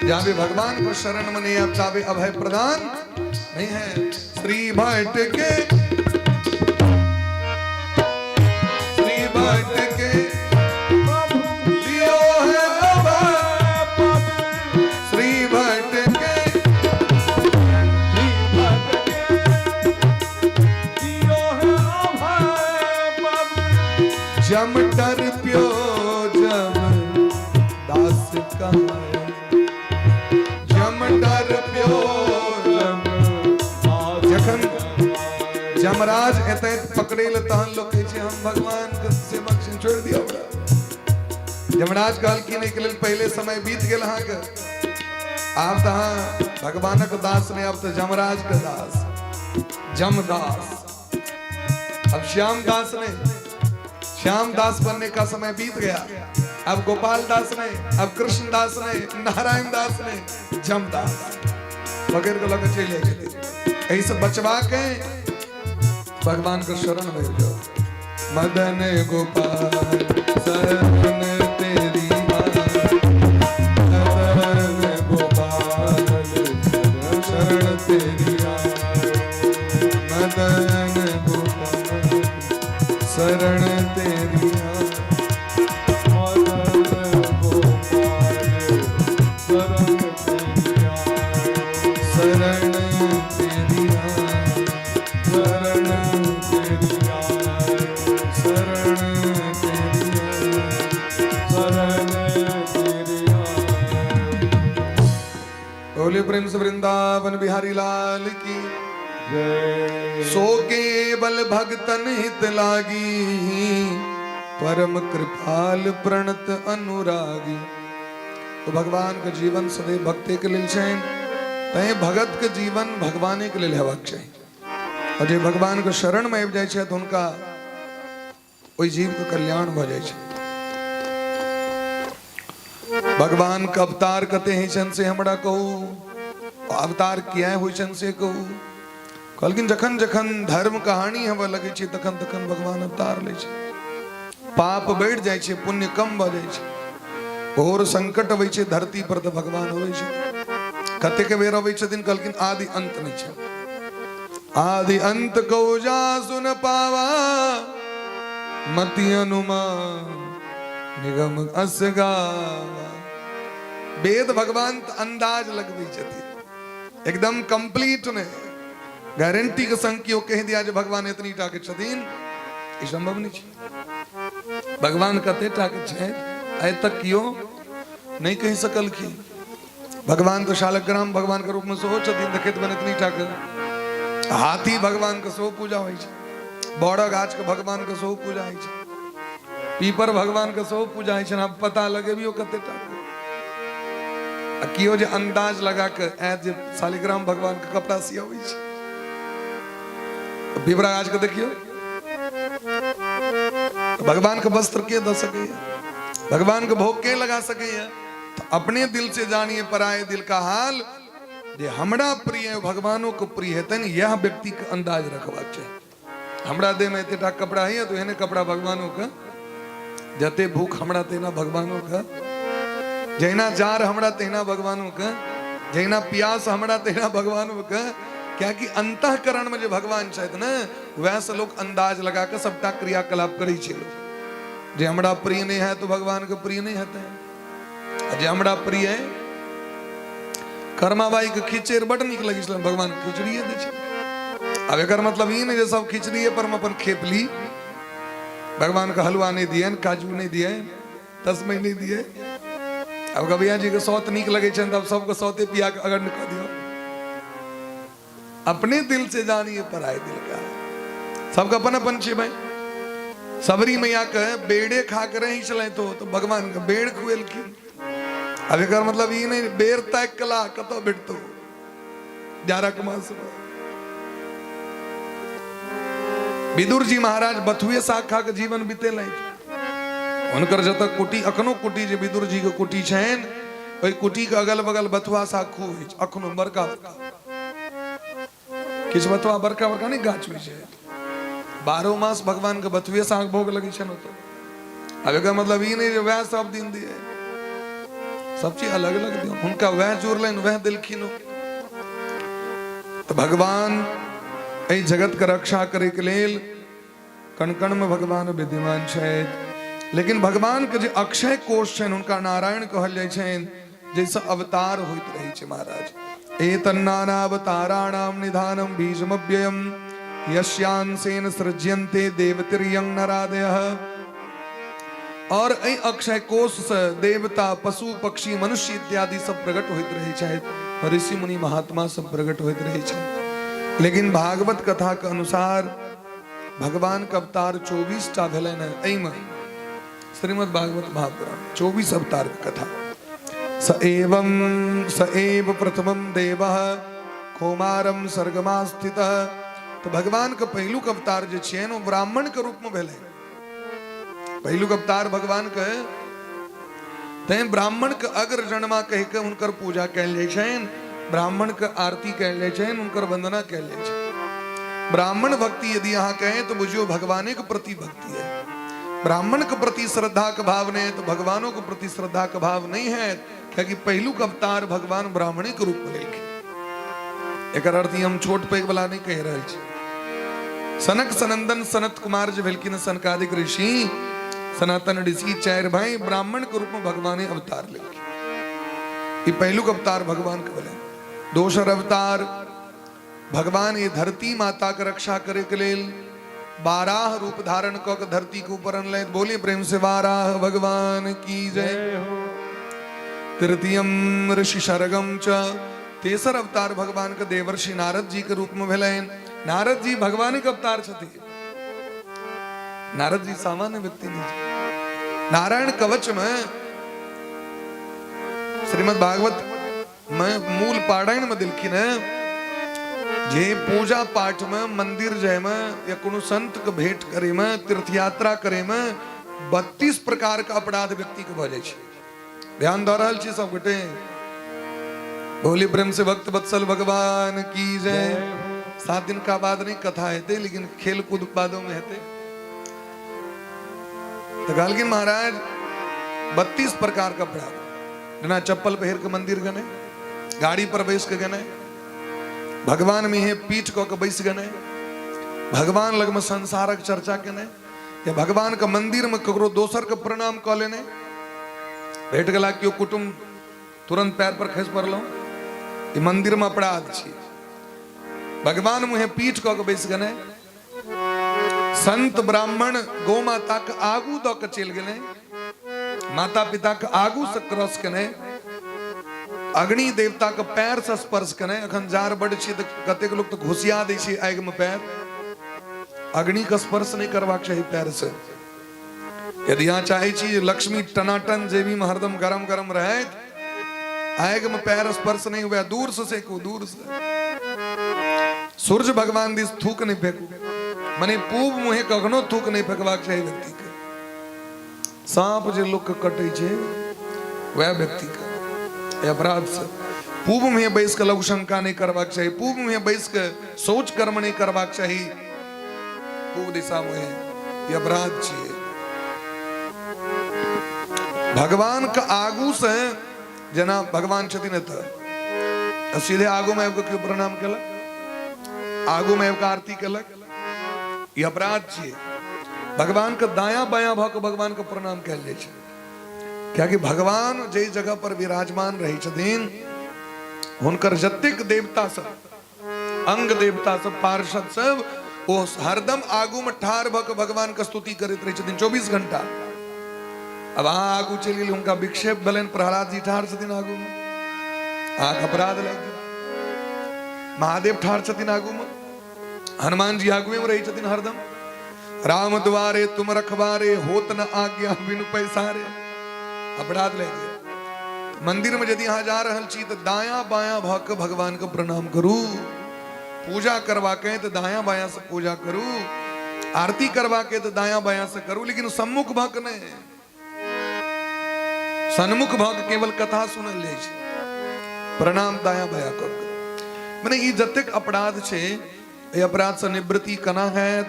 जाबे भगवान के शरण में नहीं आब ताबे अभय प्रदान नहीं है। श्री भट्ट के, श्री भट्ट के दियो है अभय, श्री भट्ट के, जम डर प्यो जम दास का, जम डर प्यो जम। जखन जमराज एतै पकड़े ले तहन लोग कहै छै हम भगवान के सेवक छी, छोड़ि दियौ हमरा। यमराज कहलखिन एहिके लेल पहिले समय बीत गेल अहाँके, आब तऽ अहाँ भगवानक दास नहि, आब तऽ यमराज के दास, जमदास। अब श्याम दास नहीं, श्याम दास बनने का समय बीत गया, अब गोपाल दास नहीं, अब कृष्ण दास नहीं, नारायण दास नहीं, जमदास। पकड़ के लगे चलि जाइ छथिन। एहिसँ बचबा के भगवान के शरण में जाओ। मदन गोपाल शरण तेरी, मदन गोपाल शरण तेरी, मदन गोपाल शरण तेरी, मदन गोपाल शरण तेरी, शरण तेरी, शरण तेरी, शरण तेरी, शरण तेरी। बोले प्रेम से वृंदावन बिहारी लाल की जय। सो केवल भगतन हित लागी, परम कृपाल प्रणत अनुरागी। तो भगवान के जीवन सदैव भक्ति के लेल छै, तैं भगत के जीवन भगवाने के लेल हेबाक चाही। और जे भगवान के शरण में आबि जाइ छै तऽ हुनका ओहि जीव के कल्याण भऽ जाइ छै। भगवान के अवतार कते होइ छनि से हमरा कहू, अवतार किया होइ छनि से कहू। कहलखिन जखन जखन धर्म कहानी हेबऽ लगै छै तखन तखन भगवान अवतार लै छै। पाप बढ़ि जाइ छै, पुण्य कम भऽ जाइ छै, घोर संकट अबै छै धरती पर तऽ भगवान अबै छै। कतेक बेर अबै छथिन? कहलखिन आदि अंत नहि छै। आदि अंत कौजा सुन पावा, मति अनुमान निगम अस गावा। वेद भगवान तऽ अंदाज लगबै छथिन, एकदम कंप्लीट नहि। गारंटी के संग केओ कहि दिया जे भगवान एतनी टा के छथिन, ई संभव नहि छै। भगवान कते टा के छै आइ तक केओ नहि कहि सकलखिन। भगवान तो शालग्राम भगवान के रूप में सेहो छथिन, देखैत बन एतनी टा के। हाथी भगवान के सेहो पूजा होइ छै, बड़ गाछ के भगवान के सेहो पूजा होइ छै, पीपर भगवान के सेहो पूजा होइ छै। आब पता लगेबियो कते टा के। आ केओ जे अंदाज लगा के आयत जे शालिग्राम भगवान के कपड़ा सियाबै छै, पीपरा गाछ के देखियौ, भगवान के वस्त्र के दऽ सकैया, भगवान के भोग के लगा सकैया? तो अपने दिल से जानिए पराये दिल का हाल। जे हमरा प्रिय है भगवानों को प्रिय हेतनि, यह व्यक्ति के अंदाज रखबाक चाही। हमरा देह में एतेटा कपड़ा है तो एहने कपड़ा भगवानों के, जते भूख हमरा तेना भगवानों के, जहिना जार हमरा तहिना भगवानों के, जहिना प्यास हमरा तहिना भगवानों के। कियाकि अंतःकरण में जे भगवान छथि ने, वएह से लोग अंदाज लगा के सबटा क्रियाकलाप करै छै लोग। जे हमरा प्रिय नहीं है तो भगवान के प्रिय नहीं हेतै, आ जे हमरा प्रिय है। कर्माबाई के खिचड़ बड नीक लगै छलनि, भगवान खिचड़िए दै छै। आब एकर मतलब ई नहि जे सब खिचड़िए पर हम अपन खेप ली, भगवान के हलवा नहि दियनि, काजू नहि दियनि, तस्मै नहि दिए। आब गवैया जी के सौत नीक लगै छनि तऽ आब सबके सौते पिया के अगन कऽ दियौ। अपने दिल से जानिए पराए दिल का। सबके अपन अपन छै भाई। सबरी मैया के बेड़े खा के रही छलै तो भगवान के बेड़ खुएलखिन। आब एकर मतलब ई नहि बेर ताकि कला कतऽ भेटतौ जाड़क मासमे। विदुर जी महाराज बथुए साग खा के जीवन बितेलथि। हुनकर जतऽ कुटी, अखनो कुटी जे विदुर जी के कुटी छनि, ओहि कुटी के अगल बगल बथुआ साग खूब होइ छै अखनो, बड़का बड़का किछु बथुआ, बड़का बड़का नहि गाछ होइ छै। 12 मास भगवान के बथुए साग भोग लगै छनि ओतऽ। आब एकर मतलब ई नहि जे वएह सब दिन दिए, सब चीज अलग अलग दियौ। हुनका वएह जोड़लनि, वएह देलखिन। तऽ भगवान एहि जगत के रक्षा करे के लेल कण कण में भगवान विद्यमान छथि। लेकिन भगवान के जे अक्षय कोश छनि हुनका नारायण कहल जाइ छनि, जाहिसँ अवतार होइत रहै छै महाराज। एतन्नानावताराणाम निधानम बीजमव्ययम यस्यांसेन सृज्यन्ते देवतिर्यं नरादयः। और एहि अक्षय कोश से देवता, पशु, पक्षी, मनुष्य इत्यादि सब प्रकट होइत रहै छथि, ऋषि मुनि महात्मा सब प्रकट होइत रहै छथि। लेकिन भागवत कथा के अनुसार भगवान के अवतार 24 टा भेलनि हेँ। एहिमे श्रीमद् भागवत महापुराण 24 अवतार के कथा। स एवं स एव प्रथमम देवः कौमारम सर्गमास्थितः। तो भगवान के पहिलुक अवतार जे छियनि ओ ब्राह्मण के रूप में भेलै। पहिलुक अवतार भगवान के तैं ब्राह्मण के अग्र जन्मा कहि के हुनकर पूजा कयल जाइ छनि, ब्राह्मण के आरती कयल जाइ छनि, हुनकर वंदना कयल जाइ छनि। ब्राह्मण भक्ति यदि अहाँ कहें तो बुझियो भगवाने के प्रति भक्ति है। ब्राह्मण के प्रति श्रद्धा के भाव नहीं है तो भगवानों के प्रति श्रद्धा के भाव नहीं है, क्योंकि पहिलुक अवतार भगवान ब्राह्मणे के रूप में लेलखिन। एकर अर्थ हम छोट पैघ वाला नहीं कहि रहल छी। सनक सनंदन सनत कुमार जे भेलखिन सनकादिक ऋषि, सनातन ऋषि, चारि भाई ब्राह्मण के रूप में भगवान अवतार लेलखिन। ई पहिलुक अवतार भगवान के भेलै। दोसर अवतार भगवान ये धरती माता के रक्षा करे के लेल बाराह रूप धारण क के धरती के ऊपर अनलथि। बोलिए प्रेम से बाराह भगवान की जय हो। तृतीयम ऋषि सर्गम च, तेसर अवतार भगवान के देवर्षि नारद जी के रूप में भेलनि। नारद जी भगवान के अवतार छथि। नारद जी सामान्य व्यक्ति नहीं। नारायण कवच में श्रीमद् भागवत में मूल पारायण में दिलखिन है जे पूजा पाठ में, मंदिर जाय में या कोनो संत के भेंट करे में, तीर्थ यात्रा करे में 32 प्रकार के अपराध व्यक्ति के भऽ जाइ छै। ध्यान दऽ रहल छी सब गोटे? बोली प्रेम से भक्त वत्सल भगवान की जय। 7 दिन का बाद नहीं कथा हेतै, लेकिन खेल कूद बादो में हेतै। तो कहलखिन महाराज 32 प्रकार का अपराध, बिना चप्पल पहिर के मंदिर गने, गाड़ी पर बैस के गने, भगवान में हे पीठ कऽ के बैस गने, भगवान लग में संसारक चर्चा केने, या भगवान के मंदिर में ककरो दोसर के प्रणाम कऽ लेने, भेट गेला केओ कुटुम्ब तुरंत पैर पर खसि पड़लहुँ, ई मंदिर में अपराध छी। भगवान मुहे पीठ कऽ के बैस गेने, संत ब्राह्मण गौ माता के आगू दऽ के चलि गेलै, माता पिता के आगू से क्रॉस केने, अग्नि देवता के पैर से स्पर्श केने। अखन जार बड छी तऽ कतेक लोक तऽ घुसिया दै छै आगि में पैर। अग्नि के स्पर्श नहीं करबाक चाही पैर से। यदि अहाँ चाहे छी लक्ष्मी टनाटन जेबी में हरदम गरम गरम रहैत, आगि में पैर स्पर्श नहीं हुए, दूर से सेकू, दूर से। सूर्य भगवान दिस थूक नहीं फेंकू, मने पूब मुहे कखनो थूक नहीं फेंकबाक चाही व्यक्ति के। सांप जे लोक के कटै छै वएह व्यक्ति के अपराध से। पूब मुहे बैस के लघु शंका नहीं करबाक चाही, पूब मुहे बैस के शौच कर्म नहीं करबाक चाही, पूब दिशा मुहे ई अपराध छियै। भगवान के आगू से जेना भगवान छथिन एतऽ, सीधे आगू में आबि कऽ केओ प्रणाम केलक, आगू में आबि कऽ आरती केलक, ई अपराध छियै। भगवान के दायां बायां भऽ कऽ भगवान के प्रणाम कयल जाइ छै, कियाकि भगवान जाहि जगह पर विराजमान रहै छथिन हुनकर जतेक देवता सब, अंग देवता सब, पार्षद सब, ओ हरदम आगू में ठाढ़ भऽ कऽ भगवान के स्तुति करैत रहै छथिन 24 घंटा। अब अहाँ आगू चलि गेली, हुनका विक्षेप भेलनि, प्रहलाद जी ठाढ़ छथिन आगू में, अहाँके अपराध लागि गेल। महादेव ठाढ़ छथिन आगू में, हनुमान जी आगुए में रहै छथिन हरदम। राम द्वारे तुम रखवारे, होत न आज्ञा बिनु पैसारे, अपराध लागि गेल। मंदिर में यदि अहाँ जा रहल छी तऽ दायां बायां भऽ कऽ भगवान के प्रणाम करू। पूजा करबाक है तऽ दायां बायां से पूजा करू, आरती करबाक है तऽ दायां बायां से करू, लेकिन सम्मुख भऽ कऽ नहि। सन्मुख भऽ कऽ केवल कथा सुनल जाइ छै, प्रणाम दायां बायां कऽ कऽ। मने ई जतेक अपराध छै, एहि अपराध से निवृत्ति केना हैत?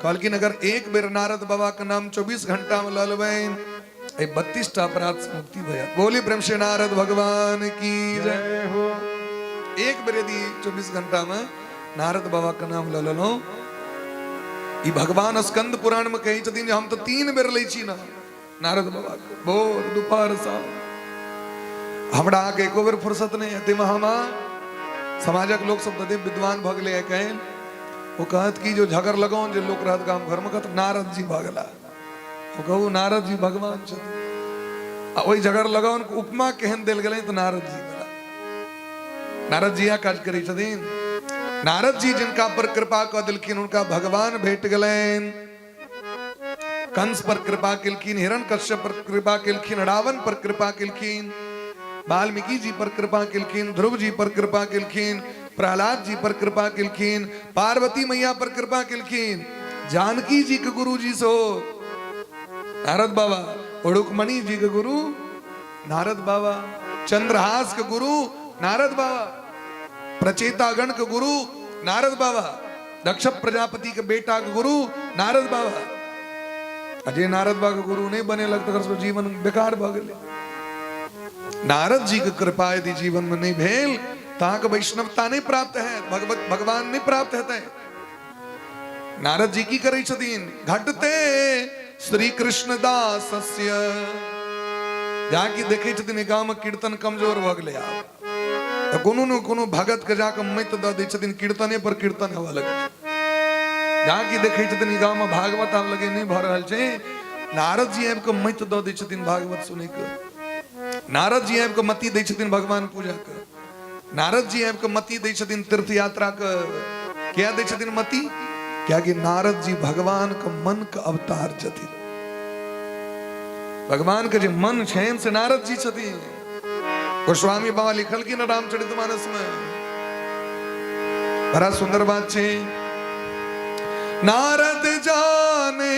कहलखिन अगर एक बेर नारद बाबा के नाम 24 घंटा में लऽ लेबनि, एहि 32 टा अपराध से मुक्ति भऽ जायत। बोली प्रेम से नारद भगवान की जय हो। एक बेर यदि 24 घंटा में नारद बाबा के नाम लऽ लेलहुँ, ई भगवान स्कंद पुराण में कहै छथिन जे हम तऽ 3 बेर लै छी ना नारद बाबा के, भोर दुपहर शाम। हमरा अहाँके एको बेर फुर्सत नहि हेतै। महामा समाजक लोक सब तते विद्वान भऽ गेलै आइ काल्हि, ओ कहत कि जो झगड़ लगाउन जे लोक रहत गाम घरमे, कहत नारद जी भऽ गेला। ओ कहू नारद जी भगवान छथिन, आ ओहि झगड़ लगाउन के उपमा केहन देल गेलै तऽ नारद जी बला। नारद जी इएह काज करै छथिन। नारद जी जिनका पर कृपा कऽ देलखिन हुनका भगवान भेट गेलनि। कंस पर कृपा केलखिन, हिरण कश्यप पर कृपा केलखिन, रावण पर कृपा केलखिन, वाल्मीकि जी पर कृपा केलखिन, ध्रुव जी पर कृपा केलखिन, प्रहलाद जी पर कृपा केलखिन, पार्वती मैया पर कृपा केलखिन, जानकी जी के गुरु जी सो नारद बाबा, रुक्मणी जी के गुरु नारद बाबा, चंद्रहास के गुरु नारद बाबा, प्रचेतागण के गुरु नारद बाबा, दक्ष प्रजापति के बेटा के गुरु नारद बाबा। आ जे नारद बाबा के गुरु नहीं बनेलक तकर सब जीवन बेकार भऽ गेलै। नारद जी के कृपा यदि जीवन में नहीं भेल तऽ अहाँके वैष्णवता नहीं प्राप्त है, भगवत भगवान नहीं प्राप्त हेतै। नारद जी की करै छथिन? घटते श्री कृष्ण दासस्य, जाकि देखै छथिन गाँव में कीर्तन कमजोर भऽ गेलै आब, तऽ कोनो ने कोनो भगत के जाकऽ मत दऽ दै छथिन, कीर्तने पर कीर्तन हेबऽ लगै छै। जाकि देखै छथिन गाँव में भागवत आब लगे नहि भऽ रहल छै, नारद जी आबि कऽ मत दऽ दै छथिन भागवत सुनैके। नारद जी आबि कऽ मति दै छथिन भगवान पूजाके। नारद जी आबि कऽ मति दै छथिन तीर्थ यात्राके। किया दै छथिन मति? कियाकि नारद जी भगवान के मन के अवतार छथिन। भगवान के जे मन छनि से नारद जी छथिन। गोस्वामी बाबा लिखलखिन रामचरित मानस में, बड़ा सुंदर बात छै। नारद जाने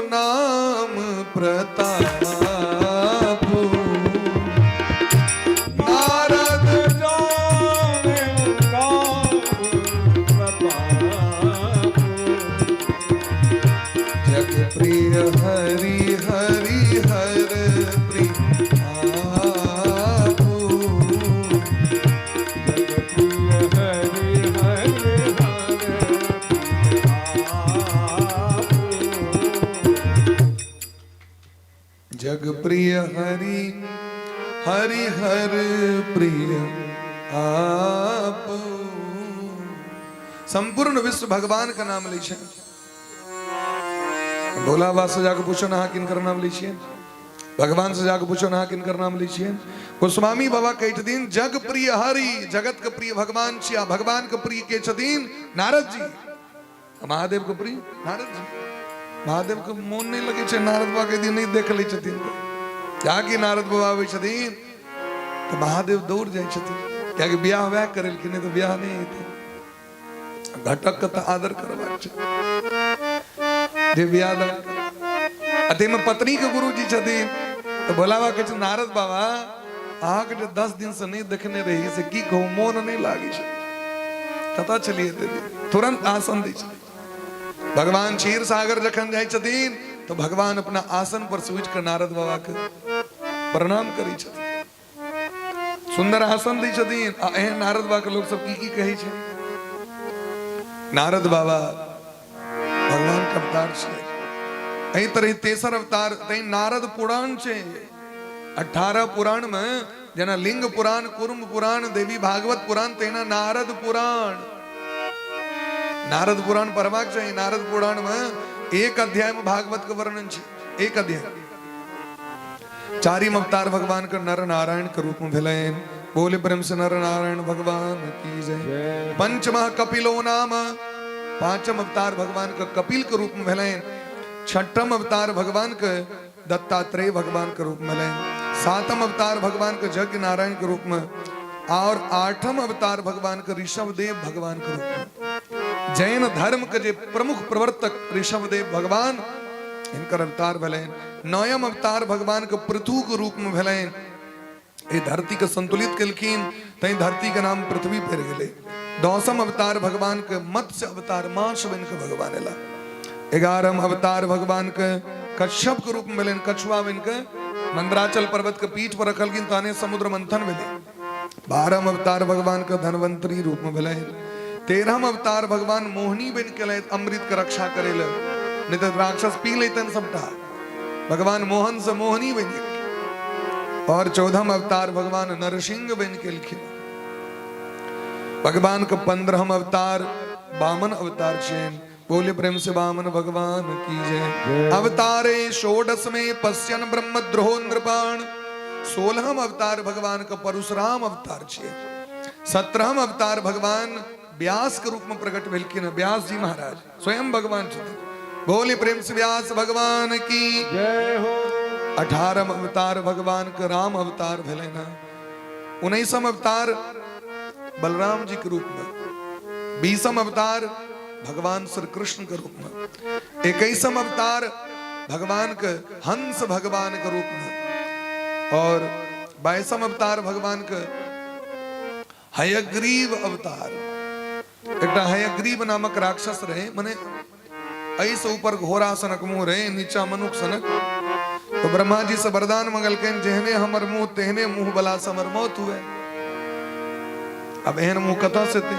नाम प्रताप, नारद जाने नाम प्रताप, जग प्रिय हरि हरि हर प्रिय आपू, जग प्रिय हरि हरि हर प्रिय आपू, जग प्रिय हरि हरि हर प्रिय आप। संपूर्ण विश्व भगवान का नाम लै छै। भोला बाबा से जाके पूछो ना अहाँ किनकर नाम लै छियै, भगवान से जाके पूछो ना अहाँ किनकर नाम लै छियै। गोस्वामी बाबा कहै छथिन जग प्रिय हरि, जगत के प्रिय भगवान छियै, आ भगवान के प्रिय के छथिन? नारद जी। महादेव के प्रिय नारद जी। महादेव के मोन नहीं लगे छै नारद बाबा के यदि नहीं देख लै छथिन, जाकि नारद बाबा आबै छथिन तऽ महादेव दौड़ जाइ छथिन, कियाकि बियाह वएह करेलखिन, नहि तऽ बियाह नहि हेतै। घटक के तऽ आदर करबाक छै जे बियाह दान। आ ताहिमे पत्नी के गुरुजी छथिन, तऽ भोला बाबा कहै छै नारद बाबा अहाँके जे 10 दिन से नहि देखने रही से की कहू, मोन नहि लागै छै, कतऽ छलियै एते दिन? तुरंत आसन दै छथिन भगवान। क्षीर सागर जखन जाइ छथिन तऽ भगवान अपना आसन पर से उठि कऽ नारद बाबा के प्रणाम करै छथिन, सुंदर आसन दै छथिन। आ एहन नारद बाबा के लोक सब की की कहै छै। नारद बाबा भगवान के अवतार छियै। एहि तरह तेसर अवतार तै नारद पुराण छै। 18 पुराण में जेना लिंग पुराण, कुर्म पुराण, देवी भागवत पुराण, तहिना नारद पुराण। नारद पुराण पढ़बाक चाही। नारद पुराण में एक अध्याय में भागवत के वर्णन छै, एक अध्याय। चारिम अवतार भगवान के नर नारायण के रूप में भेलनि। बोले प्रेम से नर नारायण भगवान की जय। पंचमः कपिलो नाम, पांचम अवतार भगवान के कपिल के रूप में भेलनि। छठम अवतार भगवान के दत्तात्रेय भगवान के रूप में भेलनि। सातम अवतार भगवान के यज्ञ नारायण के रूप में और आठम अवतार भगवान के ऋषभदेव भगवान के रूप में। जैन धर्म के जे प्रमुख प्रवर्तक ऋषभदेव भगवान, हिनकर अवतार भेलनि। नवम अवतार भगवान के पृथु के रूप में भेलनि। एहि धरती के संतुलित केलखिन, तैं धरती के नाम पृथ्वी पड़ि गेलै। दसम अवतार भगवान के मत्स्य अवतार, माछ बनि के भगवान एला। 11म अवतार भगवान के कश्यप के रूप में भेलनि, कछुआ बनि के मंदराचल पर्वत के पीठ पर रखलखिन, तहने समुद्र मंथन भेलै। 12म अवतार भगवान के धनवंतरी रूप में भेलनि। 13म अवतार भगवान मोहिनी बनि के एलथि अमृत के रक्षा करै लए, नहीं तऽ राक्षस पी लेतनि सबटा। भगवान मोहन से मोहिनी बनि गेलखिन। और 14म अवतार भगवान नरसिंह बनि के एलखिन। भगवान के 15म अवतार वामन अवतार छियनि। बोले प्रेम से वामन भगवान की जय। अवतारे षोडश में पश्यन ब्रह्मद्रोह नृपाण। 16म अवतार भगवान के परशुराम अवतार छियै। 17म अवतार भगवान व्यास के रूप में प्रकट भेलखिन। व्यास जी महाराज स्वयं भगवान छथिन। बोले प्रेम से व्यास भगवान की जय हो। 18म अवतार भगवान के राम अवतार भेलनि हँ। 19म अवतार बलराम जी के रूप में, 20म अवतार भगवान श्री कृष्ण के रूप में, 21म अवतार भगवान के हंस भगवान के रूप में और 22म अवतार भगवान के हयग्रीव अवतार। एकटा हयग्रीव नामक राक्षस रहे, मने एहिसँ ऊपर घोड़ा सनक मुंह रहे, नीचा मनुख सनक। तो ब्रह्मा जी से वरदान मंगलकनि, जेहने हमर मुंह तेहने मुंह वाला से हमर मौत हुए। अब एहन मुंह कतऽ से एतै?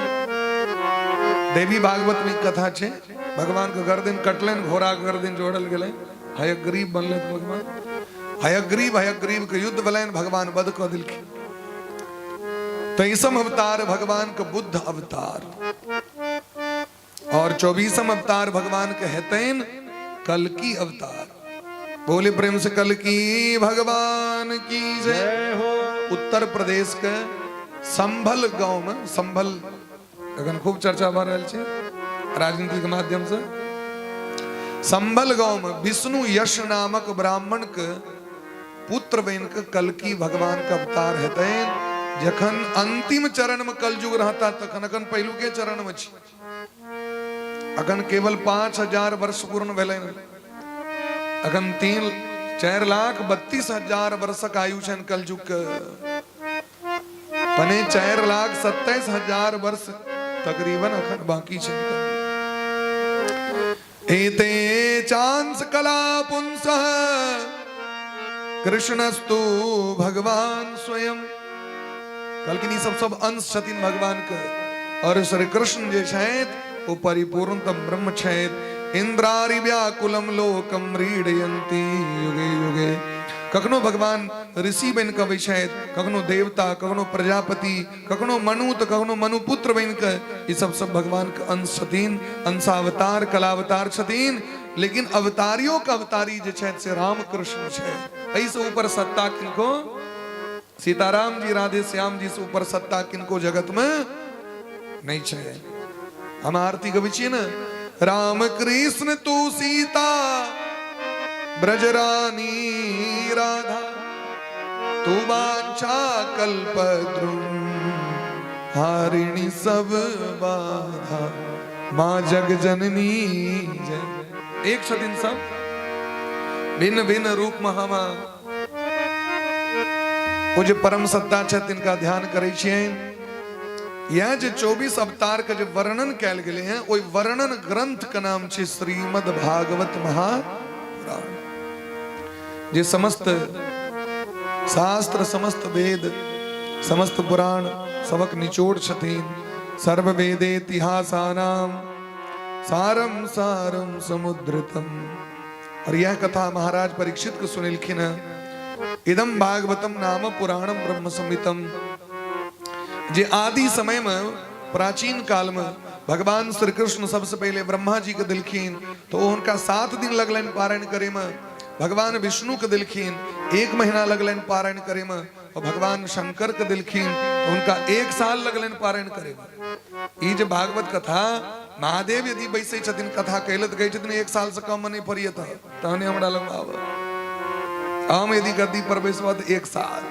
देवी भागवत में कथा छै, भगवान के गर्दन कटलनि, घोड़ा के गर्दन जोड़ल गेलै, हयग्रीव बनलै भगवान। हयग्रीव हयग्रीव के युद्ध भेलनि, भगवान वध कऽ देलखिन। 23म अवतार भगवान के बुद्ध अवतार और 24म अवतार भगवान के हेतनि कल्कि अवतार। बोले प्रेम से कल्कि भगवान की जय हो। उत्तर प्रदेश के संभल गांव में, संभल अखन खूब चर्चा भऽ रहल छै राजनीति के माध्यम से, संभल गांव में विष्णु यश नामक ब्राह्मण के पुत्र बनि कऽ कल्कि भगवान के अवतार हेतनि। जखन अंतिम चरण में कलयुग रहता तखन, अखन पहिलुके चरण में छी, अखन केवल 5000 वर्ष पूर्ण भेलनि, अखन 3-4,32,000 वर्षक आयु छनि कलयुग के, पने 4,27,000 वर्ष तकरीबन अखन बाकी छनि। एते चांस कला पुंसः कृष्णस्तु भगवान स्वयं। कहलखिन ई सब सब अंश छथिन भगवान के और श्री कृष्ण जे छथि ओ परिपूर्णतम ब्रह्म छथि। इंद्रारि व्याकुलम लोकम व्रीडयन्ति युगे युगे। कखनो भगवान ऋषि बनि कऽ अबै छथि, कखनो देवता, कखनो प्रजापति, कखनो मनु तऽ कखनो मनुपुत्र बनि कऽ, ई सब सब भगवान के अंश छथिन, अंशावतार कलावतार छथिन। लेकिन अवतारियों के अवतारी जे छथि से राम कृष्ण छथि। एहिसँ ऊपर सत्ता किनको, सीताराम जी राधे श्याम जी से ऊपर सत्ता किनको जगत में नहीं छै। हम आरती गबै छियै ने, राम कृष्ण तू सीता ब्रज रानी राधा तू वांछा कल्प द्रुम हारिणी सब बाधा माँ जग जननी जय। एक छथिन सब भिन्न भिन्न रूप में हम ओ जे परम सत्ता छथि तिनका ध्यान करै छियनि। यह जे 24 अवतार के जे वर्णन कयल गेलै हैं, ओहि वर्णन ग्रंथ के नाम छै श्रीमद् भागवत महापुराण। जे समस्त शास्त्र, समस्त वेद, समस्त पुराण सबक निचोड़ छथिन। सर्व वेदेतिहासानाम सारम सारम समुद्रतम। और यह कथा महाराज परीक्षित को सुनेलखिन हैं। इदम भागवतम नाम पुराणम ब्रह्म संहितम। जे आदि समय में प्राचीन काल में भगवान श्री कृष्ण सबसे पहले ब्रह्मा जी के दिलखिन तो ओ हुनका 7 दिन लगलनि पारायण करे में। भगवान विष्णु के दिलखिन 1 महीना लगलनि पारायण करे में। और भगवान शंकर के दिलखिन तो हुनका 1 साल लगलनि पारायण करे में। ई जे भागवत कथा महादेव यदि बैसै छथिन कथा कहै लए तऽ कहै छथिन 1 साल से कम नहि फरियत तहने हमरा लग आब। हम यदि गद्दी पर बैसबह तऽ एक साल।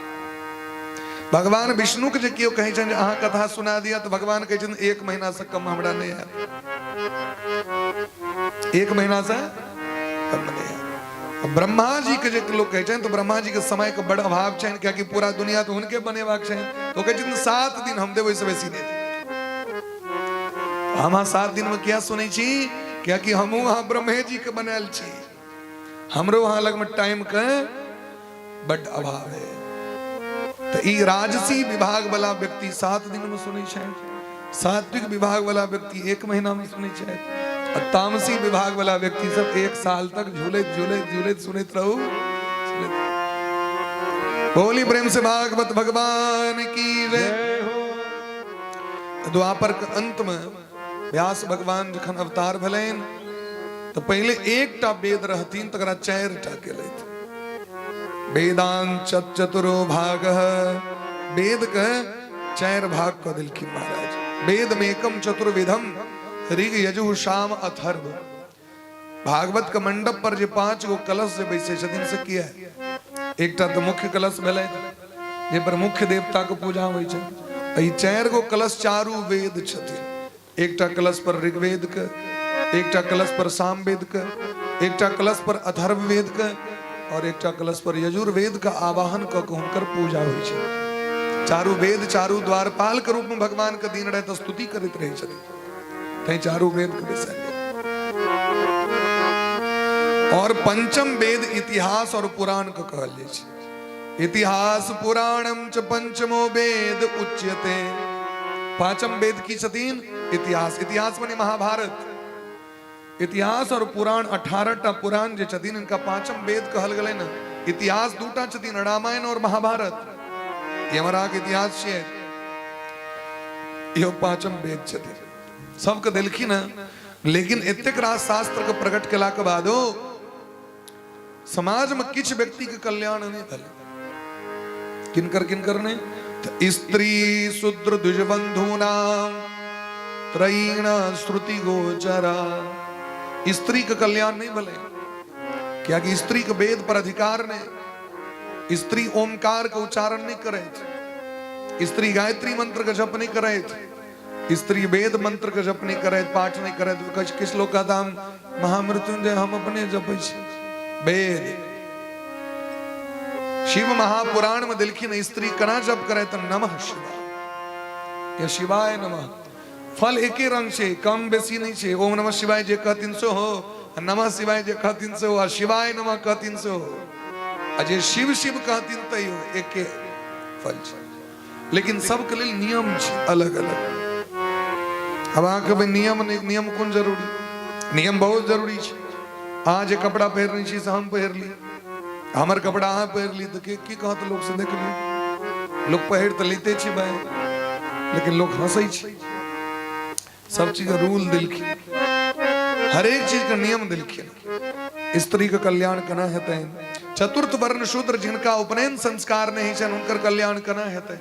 भगवान विष्णु के जे केओ कहै छनि जे अहाँ कथा सुना दिअ, तऽ भगवान कहै छथिन एक महीना से कम हमरा नहि आयत, एक महीना से कम नहि आयत। ब्रह्मा जी के जे लोग कहै छनि तऽ ब्रह्मा जी के समय के बड़ अभाव छनि, कियाकि पूरा दुनिया तऽ हुनके बनेबाक छनि, तो कहै छथिन 7 दिन हम देबै, ओहिसँ बेसी नहि देबै। हम अहाँ 7 दिन में किया सुनै छी? कियाकि हमहूँ अहाँ ब्रह्मे जी के बनायल छी, हमरो अहाँ लग में टाइम के बड अभाव है। तऽ ई राजसी विभाग वाला व्यक्ति 7 दिन में सुनै छै, सात्विक विभाग वाला व्यक्ति 1 महीना में सुनै छै, आ तामसी विभाग वाला व्यक्ति सब 1 साल तक झूलैत झूलैत झूलैत सुनैत रहू, सुनैत रहू। बोली प्रेम से भागवत भगवान की जय। द्वापर के अंत में व्यास भगवान जखन अवतार भेलनि तऽ पहिले एकटा वेद रहथिन, तकरा 4टा केलथि। वेदांत चतुरो भाग, वेद के 4 भाग कऽ देलखिन महाराज। वेद में एकम चतुर्विधम ऋग यजुः साम अथर्व। भागवत के मंडप पर जे 5 गो कलश जे बैसै छथिन से किया? एकटा तऽ मुख्य कलश भेलै जे पर मुख्य देवता के पूजा होइ छै। ई 4 गो कलश चारू वेद छथिन। एकटा कलश पर ऋग्वेद के, एकटा कलश पर सामवेद के, एकटा कलश पर अथर्ववेद के और एकटा कलश पर यजुर्वेद के आवाहन कऽ के हुनकर पूजा होइ छै। चारू वेद चारू द्वारपाल के रूप में भगवान के दिन राति स्तुति करैत रहै छथिन, तैं चारू वेद के बैसायल गेल। और पंचम वेद इतिहास और पुराण के कहल जाइ छै। इतिहास पुराणम च पंचमो वेद उच्यते। पांचम वेद की छथिन? इतिहास। इतिहास माने महाभारत। इतिहास और पुराण 18टा पुराण जे छथिन इनका पांचम वेद कहल गेलै ने। इतिहास 2टा छथिन, रामायण और महाभारत। ई हमर अहाँके इतिहास छियै, इहो पांचम वेद छथिन। सबके देलखिन हँ, लेकिन एतेक रास शास्त्र के प्रकट केला के बादो समाज में किछु व्यक्ति के कल्याण नहीं भेलै। किनकर किनकर नहि? तऽ स्त्री शूद्र द्विजबंधु नाम त्रयीण श्रुति गोचरा। स्त्री के कल्याण नहीं भेलै, कियाकि स्त्री के वेद पर अधिकार नहीं, स्त्री ओमकार के उच्चारण नहीं करे, स्त्री गायत्री मंत्र के जप नहीं करे, स्त्री वेद मंत्र के जप नहीं करे, पाठ नहीं करे। किछु किछु लोग कहता हम महामृत्युंजय हम अपने जपै छी वेद। शिव महापुराण में देलखिन स्त्री केना जप करे तऽ नमः शिवाय या शिवाय नमः। फल एके रंग छै, कम बेसी नहीं छै। ओम नमः शिवाय जे कहथिन सो हो, नमः शिवाय जे कहथिन सो हो, आ शिवाय नमः कहथिन सो हो, आ जे शिव शिव कहथिन तैयो एके फल छै। लेकिन सबके लेल नियम छै अलग अलग। अब अहाँ कहबै नियम नहि, नियम कोन जरूरी? नियम बहुत जरूरी छै। अहाँ जे कपड़ा पहिरने छी से हम पहिर ली, हमर कपड़ा अहाँ पहिर ली तऽ के की कहत लोक से? देख ली, लोक पहिर तऽ लैते छै भाई, लेकिन लोक हंसै छै। सब चीज के रूल देलखिन, हरेक चीज के नियम देलखिन। स्त्री के कल्याण केना हेतै? चतुर्थ वर्ण शूद्र जिनका उपनयन संस्कार नहि छनि हुनकर कल्याण केना हेतै?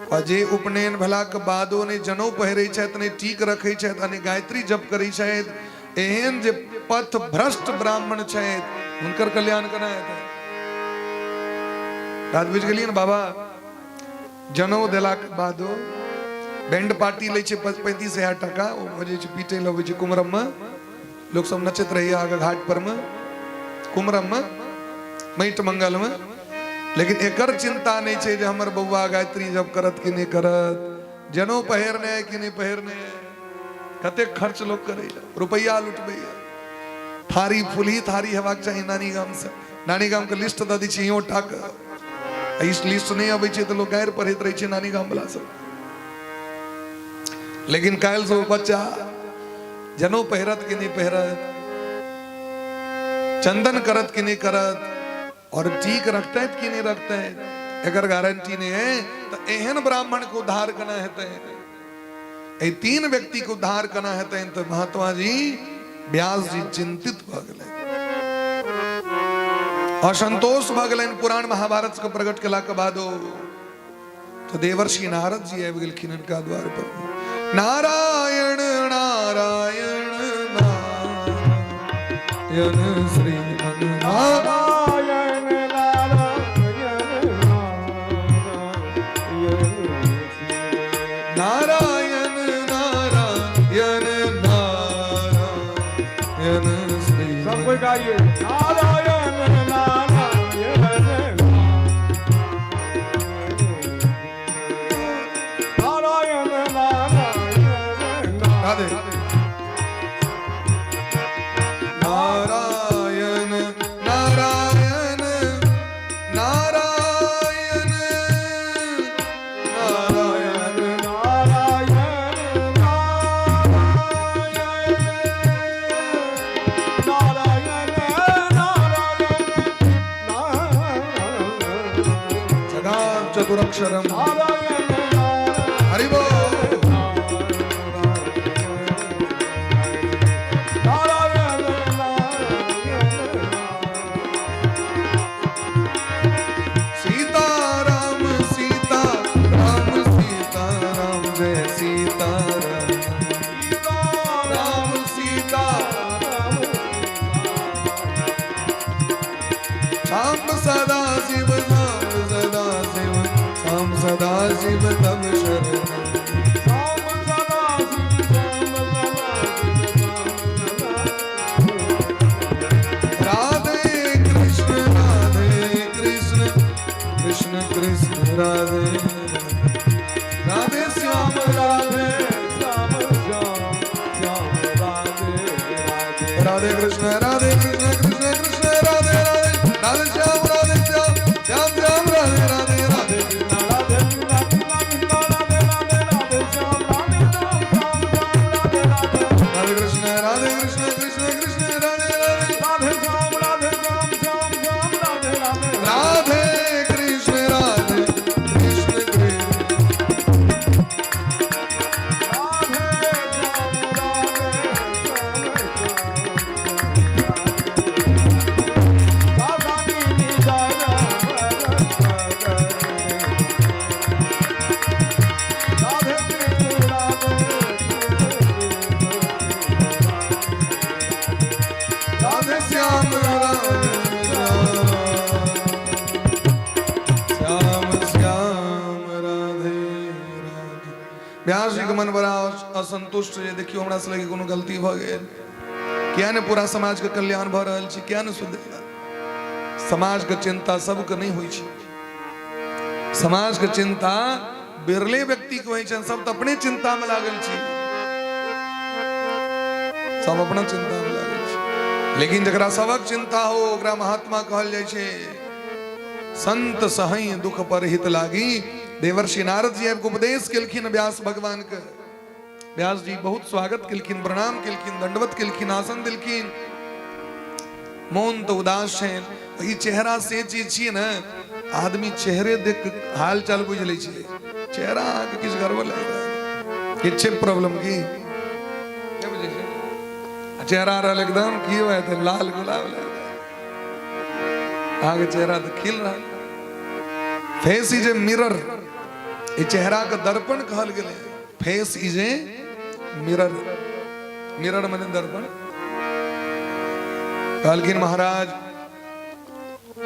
आ जे उपनयन भेला के बादो नहि जनौ पहिरै छथि, नहि टीक रखै छथि, आ नहि गायत्री जप करै छथि, एहन जे पथ भ्रष्ट ब्राह्मण छथि हुनकर कल्याण केना हेतै? बात बुझि गेलियै ने बाबा? जनौ देला के बादो बैंड पार्टी लै छै 35,000 टाका, ओ बजै छै, पीटै लए अबै छै। कुमरम में लोक सब नचैत रहैया आगे घाट पर में, कुमरम में, माटि मंगल में। लेकिन एकर चिंता नहीं छै जे हमर बौआ गायत्री जप करत कि नहीं करत, जनौ पहिरने है कि नहीं पहिरने है। कतेक खर्च लोक करैया, रुपैया लुटबैया। थारी फुलही थारी हेबाक चाही नानी गाम से। नानी गाम के लिस्ट दऽ दै छै इहो टाके, ई लिस्ट नहि अबै छै तऽ लोक गारि पढ़ैत रहै छै नानी गाम वाला सब। लेकिन काल्हि से ओ बच्चा जनौ पहिरत कि नहीं पहिरत, चंदन करत कि नहीं करत, और टीक रखते कि नहीं रखते, एकर गारंटी नहीं है। तो एहन ब्राह्मण के उद्धार केना हेतै? एहि 3 व्यक्ति के उद्धार केना हेतै? तो महात्मा जी व्यास जी चिंतित भऽ गेलै, असंतोष भऽ गेलनि पुराण महाभारत के प्रकट केला के बादो। तो देवर्षि नारद जी आबि गेलखिन हिनका द्वार पर। नारायण नारायण नारायण श्रीमन नारायण नारायण नारायण नारायण श्री सब कोई गाइए। नारायण नारायण नारायण नारायण राधे। नारायण नारायण नारायण नारायण नारायण नारायण नारायण नारायण जगाम चतुरक्षरम नारायण हरि बोल। नारायण नारायण। सीता राम सीता राम सीता राम जय सीता राम राम सीता श्याम सदा शिव श्याम सदा शिव श्याम सदा शिव तब शरण। श्याम सदा शिव श्याम सदा शिव श्याम सदा। राधे कृष्ण कृष्ण कृष्ण राधे राधे श्याम राधे श्याम श्याम श्याम राधे राधे। राधे कृष्ण कृष्ण कृष्ण राधे राधे राधे श्याम श्याम श्याम राधे राधे राधे। राधे कृष्ण कृष्ण कृष्ण राधे राधे राधे श्याम राधे श्याम श्याम श्याम राधे राधे। राधे कृष्ण कृष्ण कृष्ण राधे राधे। राधे श्याम राधे श्याम श्याम श्याम राधे राधे। राधे कृष्ण राधे कृष्ण कृष्ण राधे श्याम राधे श्याम राधा की जय राधे कृष्ण राधे राधे श्याम राधे श्याम श्याम राधे राधे। व्यास जी के मन बड़ा असंतुष्ट जे देखियो हमरा से लगे कोनो गलती भऽ गेल, किया ने पूरा समाज के कल्याण भऽ रहल छै, किया ने सुधरि रहल। समाज के चिंता सबके नहि होइ छै, समाज के चिंता बिरले व्यक्ति के होइ छै। सब तऽ अपने चिंता में लागल छी, सब अपना चिंता में लागल छै। लेकिन जकरा सबक चिंता हो ओकरा महात्मा कहल जाइ छै। संत सहई दुख पर हित लागी। देवर्षि नारद जी आबि कऽ उपदेश केलखिन व्यास भगवान के। व्यास जी बहुत स्वागत केलखिन, प्रणाम केलखिन, दंडवत केलखिन, आसन देलखिन। मोन तऽ उदास छनि, ई चेहरा से चीज छियै ने, आदमी चेहरे देख के हाल चाल बुझि लै छै। चेहरा अहाँके किछु गड़बड़ लागि रहल, किछु छै प्रॉब्लम की नहि बुझै छै। आ चेहरा रहल एकदम की होय तऽ लाल गुलाब लागि रहल। अहाँके चेहरा तऽ खिल रहल। फेस is a mirror, ई चेहरा के दर्पण कहल गेलै। Face is a mirror, mirror मने दर्पण। कहलखिन महाराज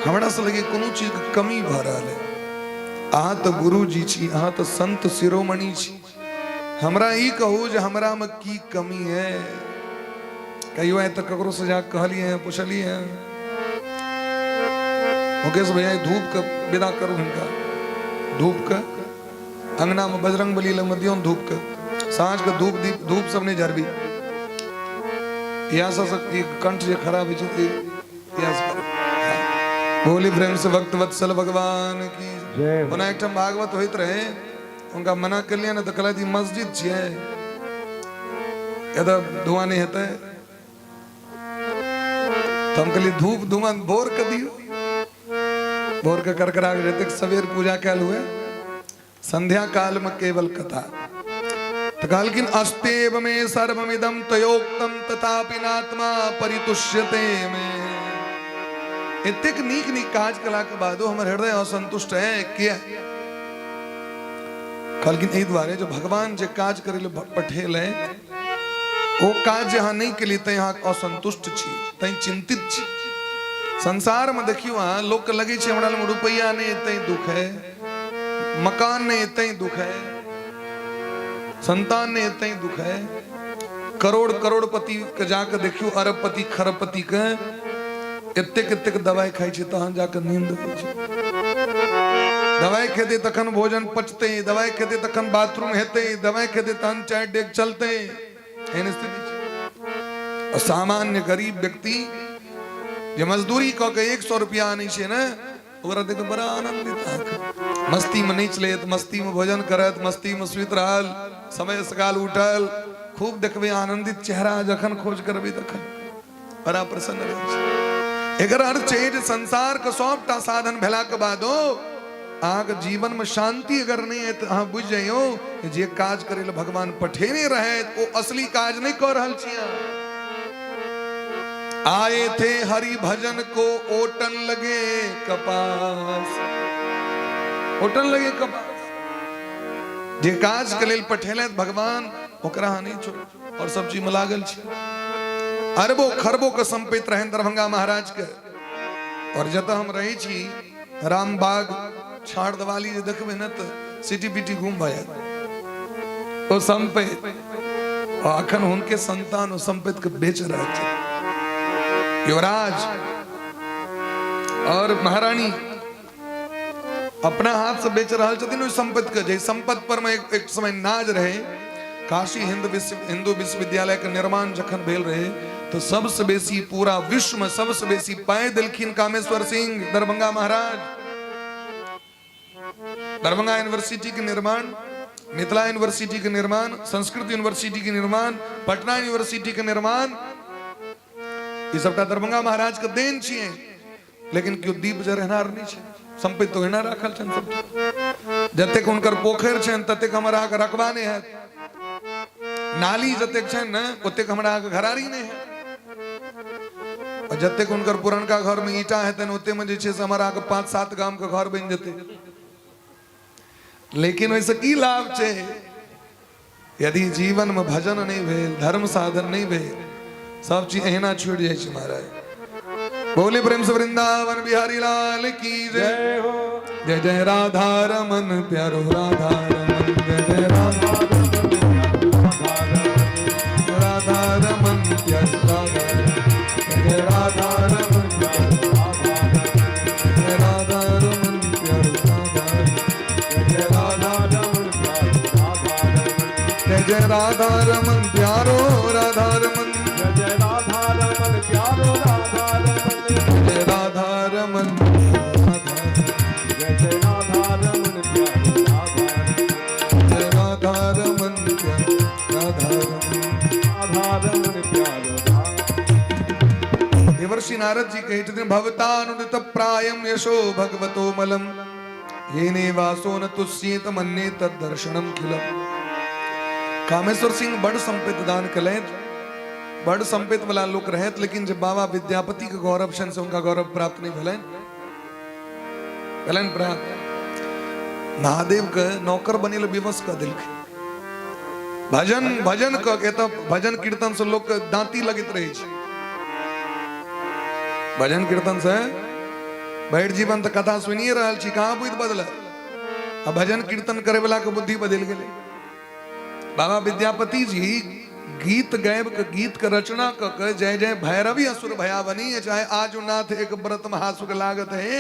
हमरा से लगे कोनो चीज के कमी भऽ रहल है। अहाँ तऽ गुरुजी छी, अहाँ तऽ संत शिरोमणि छी, हमरा ई कहू जे हमरा में की कमी है। कहियो आइ तक ककरो से जाके कहलिए हैं, पुछलिए हैं? मुकेश भैया धूप के विदा करू हिनका, धूप के अंगना में बजरंग बली लग में दियौन धूप के, साँझ के धूप दीप धूप सब नहीं जरबी। इएह सब ई कंठ जे खराब होइ छै इएह सब करू। बोली प्रेम से भक्त वत्सल भगवान की जय। ओना एकठाम भागवत होइत रहे, हुनका मना केलियै ने तऽ कहलथि ई मस्जिद छियै, एतऽ धुआं नहि हेतै। तऽ हम कहलियै धूप धुआं भोर के दियौ, भोर के करकरा के जतेक सवेर पूजा कयल हुए, संध्या काल में केवल कथा। तऽ कहलखिन अस्तेव मे सर्वमिदं तयोक्तम तथापि नात्मा परितुष्यते मे। एतेक नीक नीक काज कला के बादो हमर हृदय असंतुष्ट है किया? कहलखिन एहि दुआरे जो भगवान जे काज करै लए पठेलै ओ काज जे अहाँ नहि केलियै तैं अहाँ असंतुष्ट छी, तैं चिंतित छी। संसार में देखियौ अहाँ, लोक के लगै छै हमरा लग रुपैआ नहि तैं दुख है, मकान नहि तैं दुख है, संतान नहि तैं दुख है। करोड़ करोड़पति के जाके देखियौ, अरबपति खरबपति के एतेक एतेक दवाइ खाइ छै तहन जाके नींद होइ छै। दवाइ खेतै तखन भोजन पचतै, दवाइ खेतै तखन बाथरूम हेतै, दवाइ खेतै तहन 4 डेग चलतै। एहन स्थिति छै। सामान्य गरीब व्यक्ति जे मजदूरी कऽ के 100 रुपया आनै छै ने, ओकरा देख बड़ा आनंदित अहाँके। मस्तीमे नाचि लेत, मस्तीमे भोजन करत, मस्तीमे सुति रहल, समय सकाल उठल, खूब देखबै आनंदित चेहरा, जखन खोज करबै तखन बड़ा प्रसन्न रहै छै। एकर अर्थ छै जे संसारके सबटा साधन भेलाके बादो अहाँके जीवनमे शांति अगर नहि है तऽ अहाँ बुझि जइयौ जे काज करै लए भगवान पठेने रहथि ओ असली काज नहि कऽ रहल छी अहाँ। आए थे हरि भजन को ओटन लगे कपास, ओटन लगे कपास। जे काज के लेल पठेलथि भगवान ओकरा अहाँ नहि छोड़ू। और सब चीज में लागल छी। अरबो खरबो के संपत्ति रहनि दरभंगा महाराज के। और जतऽ हम रहै छी रामबाग छाड़ दिवाली जे देखबै ने तऽ सिटी पिटी घूम भऽ जायत ओ संपत्ति। और अखन हुनके संतान ओ संपत्ति के बेच रहल छै। युवराज और महारानी अपना हाथ से बेच रहल छथिन ओहि संपत्ति के। जे संपत्ति पर में एक समय नाज रहे, काशी हिंदू विश्वविद्यालय के निर्माण जखन भेल रहे तो सबसे बेसी पूरा विश्व में सबसे बेसी पाई देलखिन कामेश्वर सिंह दरभंगा महाराज। दरभंगा यूनिवर्सिटी के निर्माण, मिथिला यूनिवर्सिटी के निर्माण, संस्कृत यूनिवर्सिटी के निर्माण, पटना यूनिवर्सिटी के निर्माण, ई सबटा दरभंगा महाराज के देन छियै। लेकिन केओ दीप जरेनार नहि छै, संपत्ति ओहिना राखल छनि सब। जतेक हुनकर पोखरि छनि ततेक हमर अहाँके रकबा नहि हैत, नाली जतेक छनि ने ओतेक हमरा अहाँके घरारी नहि हैत, और जतेक हुनकर पुरनका घर में ईटा हेतनि ओते में जे छै से हमर अहाँके 5-7 गाम के घर बनि जेतै। लेकिन ओहिसँ की लाभ छै यदि जीवन में भजन नहीं भेल, धर्म साधन नहीं भेल, सब चीज एहिना छूट जाइ छै महाराज। बोले प्रेम से वृंदावन बिहारी लाल की जय हो। जय जय राधा रमन प्यारो राधा रमन, जय जय राधा राधा रमन प्यारो राधा, जय राधा रमन जय राधा रमन प्यारो राधा, जय राधा रमन जय जय राधा रमन प्यारो राधा रमन, जय जय राधा रमन प्यारो राधा रमन, जय राधा रमन जय जय राधा रमन प्यारो राधा, जय राधा रमन प्यारो राधा रमन, राधा रमन प्यारो राधा। देवर्षि नारद जी कहै छथिन भवतानुदित प्रायम यशो भगवतो मलम येने वासो न तुष्येत मन्ये तद दर्शनम खिलम। कामेश्वर सिंह बड़ संपत्ति दान कलैत, बड़ संपत्ति वाला लोक रहत, लेकिन जे बाबा विद्यापति के गौरव छनि से हुनका गौरव प्राप्त नहीं भेलनि, भेलनि प्राप्त। महादेव के नौकर बने ले विवश कऽ देलखिन। भजन भजन कऽ के तऽ भजन कीर्तन से लोक के दांती लगैत रहै छै, भजन कीर्तन से भरि जीवन तऽ कथा सुनिए रहल छी, कहाँ बुद्धि बदलल? आ भजन कीर्तन करे वाला के बुद्धि बदलि गेलै। बाबा विद्यापति जी गीत गाबि के गीत के रचना कऽ के जय जय भैरवी असुर भयावनी चाहे आजु नाथ एक व्रत महासुख लागत है,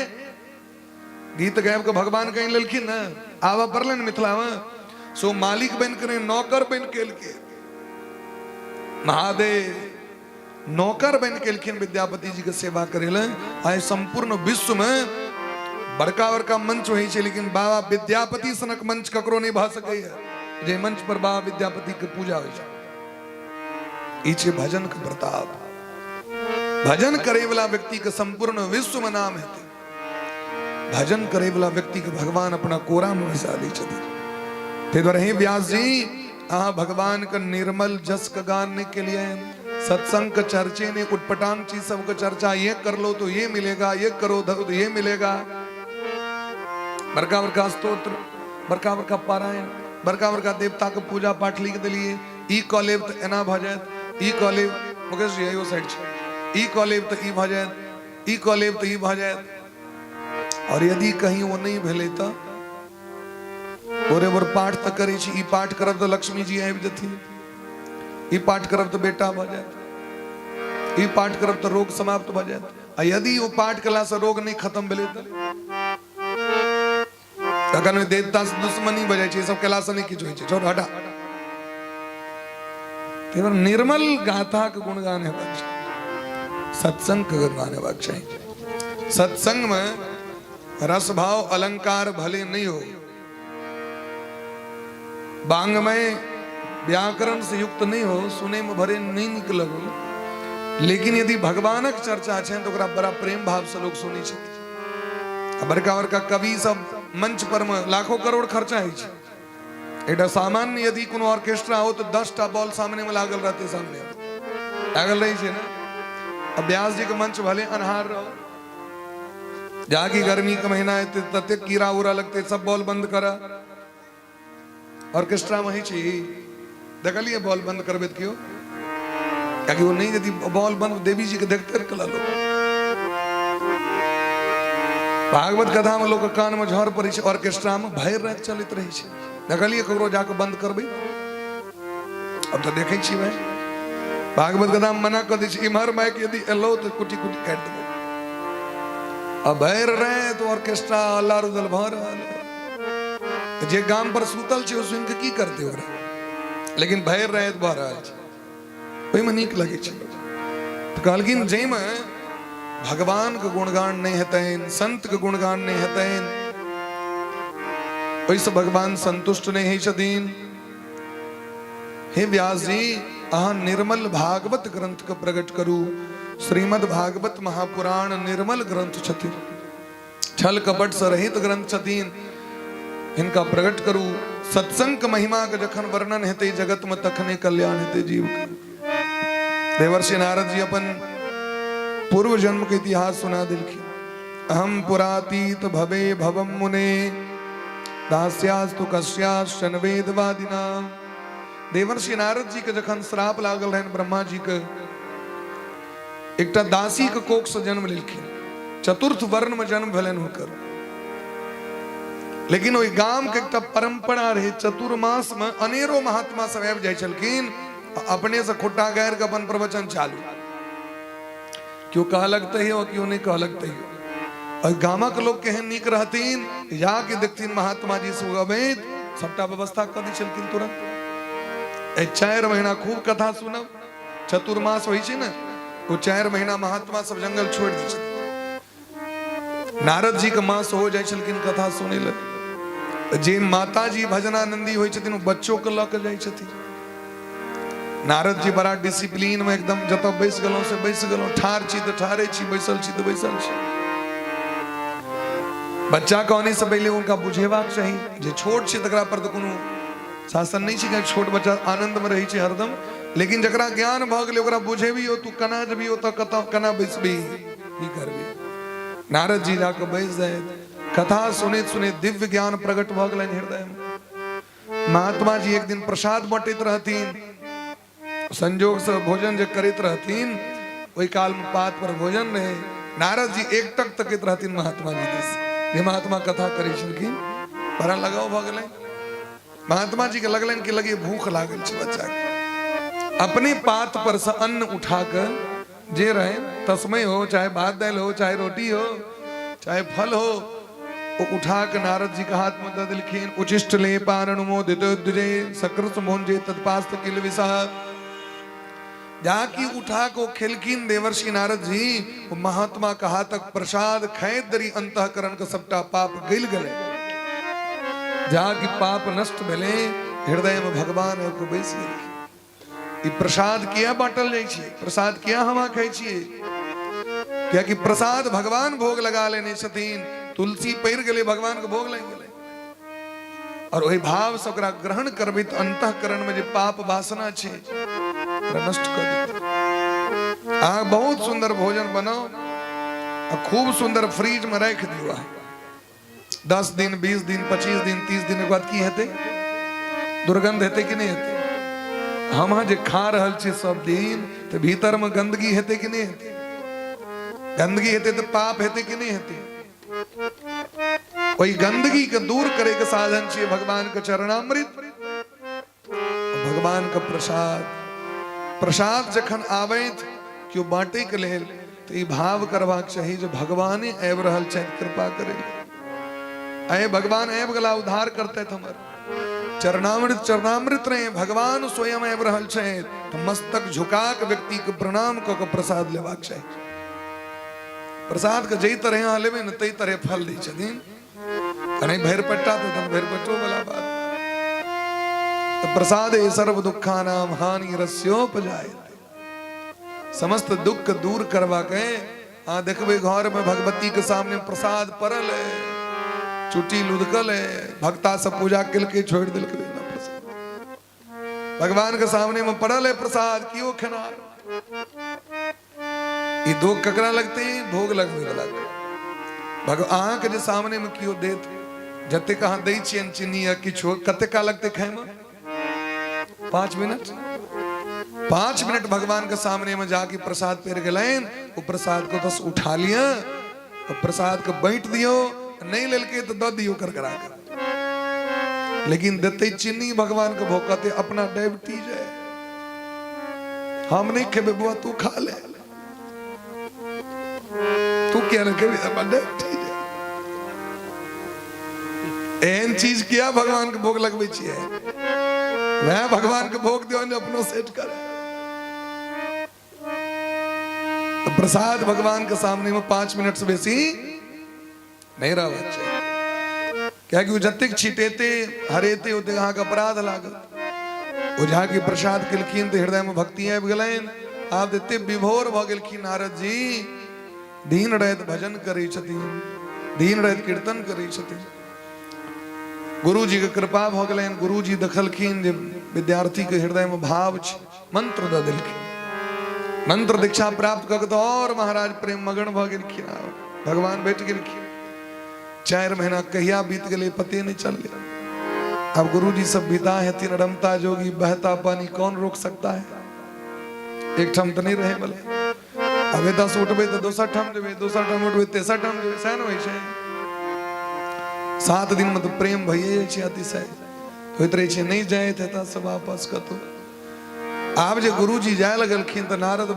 गीत गाबि के भगवान कहि लेलखिन ने, आबऽ पड़लनि मिथिला में। सो मालिक बनि के नहि, नौकर बनि के एलखिन। महादेव नौकर बनि के एलखिन विद्यापति जी के सेवा करे लए। आइ संपूर्ण विश्व में बड़का बड़का मंच होइ छै, लेकिन बाबा विद्यापति सनक मंच ककरो नहि भऽ सकैए जे मंच पर बाबा विद्यापति के पूजा होइ छै। ई छै भजन के प्रताप। भजन करे वाला व्यक्ति के संपूर्ण विश्व में नाम हेतै। भजन करे वाला व्यक्ति के भगवान अपना कोरा में बैसा दै छथिन। ताहि दुआरे हे व्यास जी, अहाँ भगवान के निर्मल जस के गान नहीं के लिए, सत्संग के चर्चे नहीं, उटपटांग चीज सब के चर्चा, ये कर लो तो ये मिलेगा, ये करो तो ये मिलेगा, बड़का बड़का स्तोत्र, बड़का बड़का पारायण, बड़का बड़का देवता के पूजा पाठ लिख दिलिए, ई कऽ लेब तऽ एना भऽ जायत, ई कऽ लेब, मुकेश जी एहो साइड छै, ई कऽ लेब तऽ ई भऽ जायत, ई कऽ लेब तऽ ई भऽ जायत। और यदि कहीं ओ नहीं भेलै तऽ भोरे भोर पाठ तऽ करै छी, ई पाठ करब तऽ लक्ष्मी जी आबि जेथिन, ई पाठ करब तऽ बेटा भऽ जायत, ई पाठ करब तऽ रोग समाप्त भऽ जायत। आ यदि ओ पाठ केलासँ रोग नहि खत्म भेलै तऽ तखन ओहि देवता से दुश्मनी भऽ जाइ छै। ई सब केलासँ नहि किछु होइ छै, छोड़ हटा। ताहि निर्मल गाथाके गुणगान हेबाक चाही, सत्संगके गुणगान हेबाक चाही। सत्संगमे रस भाव अलंकार भले नहीं हो, बांगमय व्याकरण से युक्त नहीं हो, सुने में भरे नहीं निक लगो, लेकिन यदि भगवानक चर्चा छै तो ओकरा बड़ा प्रेम भाव से लोग सुनै छथिन। आ बड़का बड़का कवि सब मंच पर में लाखों करोड़ खर्चा होइ छै। एकटा सामान्य यदि कोनो ऑर्केस्ट्रा हो तऽ 10 टा बॉल सामने में लागल रहते, सामने लागल रहै छै ने। आ व्यास जी के मंच भले अन्हार रहो, जाकि गर्मी के महीना एते ततेक कीड़ा उड़ा लगते, सब बॉल बंद कर। ऑर्केस्ट्रा में होइ छै, देखलिए बॉल बंद करबे केओ, कियाकि ओ नहीं यदि बॉल बंद देवी जी के देखते रखला लोग। भागवत कथा में लोग कान में झड़ पड़े छै, ऑर्केस्ट्रा में भरि राति चलैत रहै छै। देखलिए ककरो जाके बंद करबै? अब तऽ देखै छी भाई, भागवत कथा में मना कऽ दै छै, इम्हर माइक यदि एलो तऽ कुटी कुटी काटि देबै। आ भरि राति ऑर्केस्ट्रा अल्ला रुदल भऽ रहल है, जे गाम पर सुतल छै ओ सुनि कऽ की करतै ओकरा, लेकिन भरि राति भऽ रहल छै, ओहिमे नीक लगै छै। तऽ कहलखिन जाहिमे भगवानके गुणगान नहि हेतनि, संतके गुणगान नहि हेतनि, ओहिसँ भगवान संतुष्ट नहि होइ छथिन। हे व्यास जी, अहाँ निर्मल भागवत ग्रंथ के प्रकट करू। श्रीमद् भागवत महापुराण निर्मल ग्रंथ छथिन, छल कपट से रहित ग्रंथ छथिन, हिनका प्रकट करू। सत्संग के महिमा के जखन वर्णन हेतै जगत में तखने कल्याण हेतै जीव के। देवर्षि नारद जी अपन पूर्व जन्म के इतिहास सुना दिलखिन। अहम पुरातीत भवे भवम मुने दास्यास्तु कस्याश्चन वेदवादिना। देवर्षि नारद जी के जखन श्राप लागल रहनि ब्रह्मा जी के, एकटा दासी के कोख से जन्म लेलखिन, चतुर्थ वर्ण में जन्म भेलनि हुनकर। लेकिन ओहि गाम के एकटा परंपरा रहे, चतुर्मास में अनेरो महात्मा सब आबि जाइ छलखिन, अपने से खुट्टा गारि के अपन प्रवचन चालू। केओ कहलक तहियो, केओ नहि कहलक तहियो। और गामक लोग केहन नीक रहथिन, जाके देखथिन महात्मा जी सब अबैत सबटा व्यवस्था कऽ दै छलखिन तुरंत। एहि 4 महीना खूब कथा सुनब, चतुर्मास होइ छै ने, ओ 4 महीना महात्मा सब जंगल छोड़ि दै छथिन। नारद जी के माँ सेहो जाइ छलखिन कथा सुनै लए। जे माता जी भजनानंदी होइ छथिन ओ बच्चो के लऽ के जाइ छथिन। नारद जी बड़ा डिसिप्लिन में एकदम, जतऽ बैस गेलहुँ से बैस गेलहुँ, ठाढ़ छी तऽ ठाढ़े छी, बैसल छी तऽ बैसल छी। बच्चा के आने से पहले उनका बुझेबाक चाही, जे छोट छै तकरा पर तऽ कोनो शासन नहि छै, छोट बच्चा आनंद में रहै छै हरदम, लेकिन जकरा ज्ञान भऽ गेलै ओकरा बुझेबियौ, तू केना जेबही ओतऽ, कतऽ केना बैसबही, की करबही। नारद जी जाकऽ बैस जाय, कथा सुनैत सुनैत दिव्य ज्ञान प्रकट भऽ गेलनि हृदय में। महात्मा जी एक दिन प्रसाद बँटैत रहथिन, संजोग से भोजन जे करैत रहथिन ओहि काल में पात पर भोजन रहे। नारद जी एक टक तकैत रहथिन महात्मा जी दिस, जे महात्मा कथा करै छलखिन, बड़ा लगाव भऽ गेलनि। महात्मा जी के लगलनि कि लगे भूख लागल छै बच्चा के, अपने पात पर से अन्न उठा के जे रहे, तस्मय हो चाहे भात दालि हो चाहे रोटी हो चाहे फल हो, वो उठा के नारद जी के हाथ में दे दिलखिन। उचिष्ट ले पारणुमोदित द्विजे सकृत मोंजे तत्पास्त किल विषह। जाकी उठा को खेलखिन देवर्षि नारद जी, वो महात्मा का हाथक प्रसाद खैत दरी अंतःकरण के सबटा पाप गल गले। जाकी पाप नष्ट भेले, हृदय में भगवान आबि के बैस गेलखिन। ई प्रसाद किया बांटल जाइ छै, प्रसाद किया हम खाइ छियै? कियाकि प्रसाद भगवान भोग लगा लेने छथिन। तुलसी पड़ि गेलै, भगवान के भोग लागि गेलै, और ओहि भाव से ओकरा ग्रहण करबै तऽ अंतःकरण में जे पाप वासना छै ओकरा नष्ट कऽ देतै। अहाँ बहुत सुंदर भोजन बनाउ आ खूब सुंदर फ्रिज में राखि दियौ, अहाँ 10 दिन 20 दिन 25 दिन 30 दिन के बाद की हेतै? दुर्गंध हेतै कि नहि हेतै? हम अहाँ जे खा रहल छी सब दिन तऽ भीतर में गंदगी हेतै कि नहि हेतै? गंदगी हेतै तऽ पाप हेतै कि नहि हेतै? ओहि गंदगी के दूर करे के साधन छियै भगवान के चरणामृत, भगवान के प्रसाद। प्रसाद जखन आबैत केओ बांटे के लेल तऽ ई भाव करबाक चाही जे भगवाने आबि रहल छथि कृपा करे। अय भगवान आबि गेला, उद्धार करतैथ हमर। चरणामृत चरणामृत रहे, भगवान स्वयं आबि रहल छथि तऽ मस्तक झुका के व्यक्ति के प्रणाम कऽ के प्रसाद लेबाक चाही। प्रसाद के जाहि तरह अहाँ लेबै ने ताहि तरह फल दै छथिन। नहि भरि पट्टा तऽ तहन भरि पट्टो वाला बात। तऽ प्रसाद सर्व दुखानाम हानि रस्योपजायते, समस्त दुख के दूर करबा के। अहाँ देखबै घर में भगवती के सामने प्रसाद पड़ल है, चुटी लुधकल है, भक्ता सब पूजा केलकै छोड़ि देलकै प्रसाद। भगवान के सामने में पड़ल है प्रसाद, कियो खेनार। ई दोग ककरा लगते? भोग लगबै वाला के। अहाँके जे सामने में कियो देत, जतेक अहाँ दै छियनि चीनी या किछो, कतेक काल लगतै खायमे? 5 मिनट। 5 मिनट भगवान के सामने में जाके प्रसाद पेर गेलनि, ओ प्रसाद को बस उठा लिअ और प्रसाद के बांटि दियौ, नहीं लेलकै तऽ दऽ दियौ करकरा के। लेकिन देतै चीनी भगवान के भोग, कहतै अपना डायबिटीज है, हम नहीं खेबै बुआ, तू खा ले, तू किया नहीं खेबी, अपना डायबिटीज है। एहन चीज किया भगवान के भोग लगबै छियै? वएह भगवान के भोग दियौ ने अपनो सेट करे। तो प्रसाद भगवान के सामने में 5 मिनट से बेसी नहीं रहबाक चाही, कियाकि ओ जतेक छिटेते हरेते ओतेक अहाँके अपराध लागत। ओझा के प्रसाद केलखिन तऽ हृदय में भक्ति आबि गेलनि। आब तऽ एते विभोर भऽ गेलखिन नारद जी, दिन राति भजन करै छथिन, दिन राति कीर्तन करै छथिन। गुरुजी के कृपा भऽ गेलनि। गुरुजी देखलखिन जे विद्यार्थी के हृदय में भाव छै, मंत्र दऽ देलखिन। मंत्र दीक्षा प्राप्त कऽ के तऽ और महाराज प्रेम मगन भऽ गेलखिन, भगवान भेट गेलखिन। 4 महीना कहिया बीत गेलै पते नहीं चललै। अब गुरुजी सब विदा हेथिन, रमता जोगी बहता पानी कौन रोक सकता है। एक ठाम तऽ नहीं रहे वाला, अब एतऽ से उठबै तऽ दोसर ठाम जेबै, दोसर ठाम उठबै तेसर ठाम जेबै, सएह ने होइ छै। 7 दिन में तऽ प्रेम भइए जाइ छै अतिशय, होइत रहै छै नहि जाइत एतऽ से वापस कतौ। आब जे गुरुजी जाय लगलखिन तऽ नारद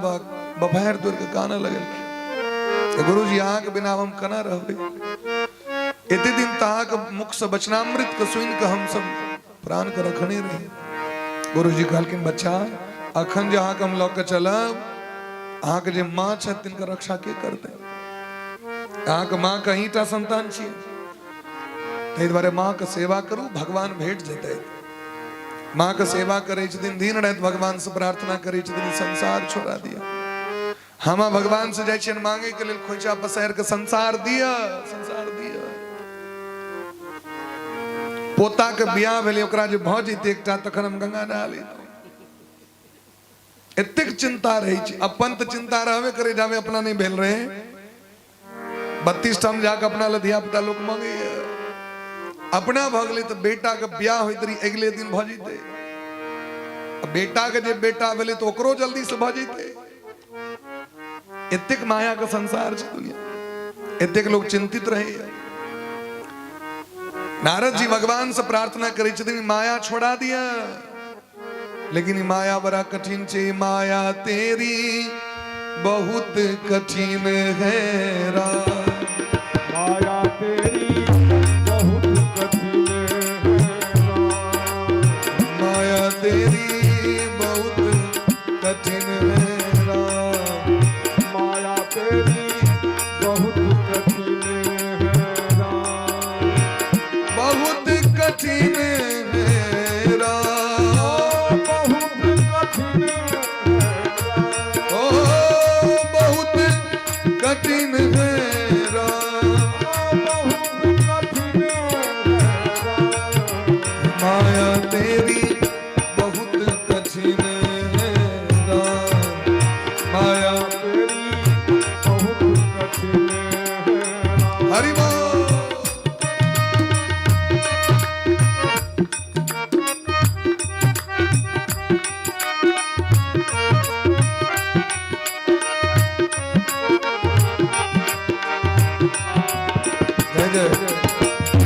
बफारि तोड़ि कऽ कानऽ लगलखिन, गुरुजी अहाँके बिना हम केना रहबै, एते दिन तऽ अहाँके मुखसँ वचनामृत के सुनि कऽ हमसब प्राण के रखने रही। गुरुजी कहलखिन बच्चा अखन जे अहाँके हम लऽ कऽ चलब, अहाँके जे माँ छथि तिनकर रक्षा के करतै? अहाँके माँ के अहींटा संतान छियै, ताहि दुआरे माँ के सेवा करू, भगवान भेट जेतै। माँ के सेवा करै छथिन, दिन राति भगवान से प्रार्थना करै छथिन, संसार छोड़ा दिया। हम भगवान से जाइ छियनि मांगे के लेल खोइचा पसारि के, संसार दिया, संसार दिया। पोता के बियाह भेलै, ओकरा जे भऽ जेतै एकटा तखन हम गंगा नहा लेतहुँ। एतेक चिंता रहै छै, अपन तऽ चिंता रहबे करै, जाबे अपना नहि भेल रहै। 32 ठाम जाके अपना लए धिया पुता लोक मांगैया, अपना भऽ गेलै तऽ बेटा के बियाह होइत रही अगिले दिन भऽ जेतै, बेटा के जे बेटा भेलै तऽ ओकरो जल्दी से भऽ जेतै। एतेक माया के संसार छै दुनिया, एतेक लोक चिंतित रहैया। नारद जी भगवान से प्रार्थना करै छथिन माया छोड़ा दिया, लेकिन ई माया बड़ा कठिन छै। माया तेरी बहुत कठिन है राम, माया तेरी बहुत कठिन है राम, माया तेरी बहुत कठिन है राम, माया तेरी बहुत कठिन है राम, बहुत कठिन है राम, बहुत कठिन है राम, ओ बहुत कठिन है राम, बहुत कठिन है राम, माया तेरी बहुत कठिन है राम, माया तेरी बहुत कठिन है राम। हरि बोल। जय जय।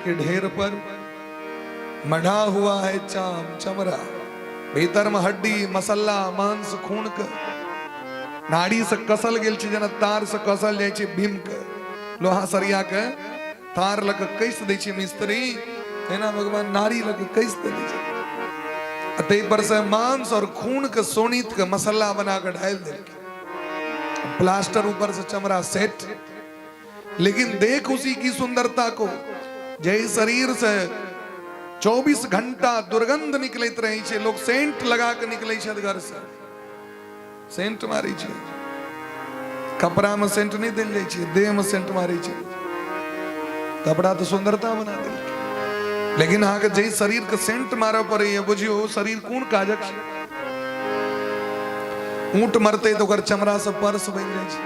के ढेर पर मढ़ा हुआ है चाम चमड़ा। भीतर में हड्डी मसल्ला मांस खून के नाड़ी से कसल गेल छै, जेना तार से कसल जाइ छै भीम के, लोहा सरिया के तार लऽ कऽ कसि दै छै मिस्त्री, तहिना भगवान नाड़ी लऽ कऽ कसि देने छै। आ ताहि पर से मांस और खून के शोणित के मसाला बना के ढालि देलकै, प्लास्टर ऊपर से चमड़ा सेट। लेकिन देख उसी की सुंदरता को, जय शरीर से 24 घंटा दुर्गंध निकलैत रहै छै, लोग सेंट लगा के निकलै छै घर से, सेंट मारै छै, कपड़ा में सेंट नहि देल जाइ छै, देह में सेंट मारै छै। कपड़ा तऽ सुंदरता बना देलकै, लेकिन अहाँके जाहि शरीर के सेंट मारऽ पड़ैया, बुझियौ शरीर कोन काजक छै। ऊँट मरतै तऽ ओकर चमड़ा से पर्स बनि जाइ छै,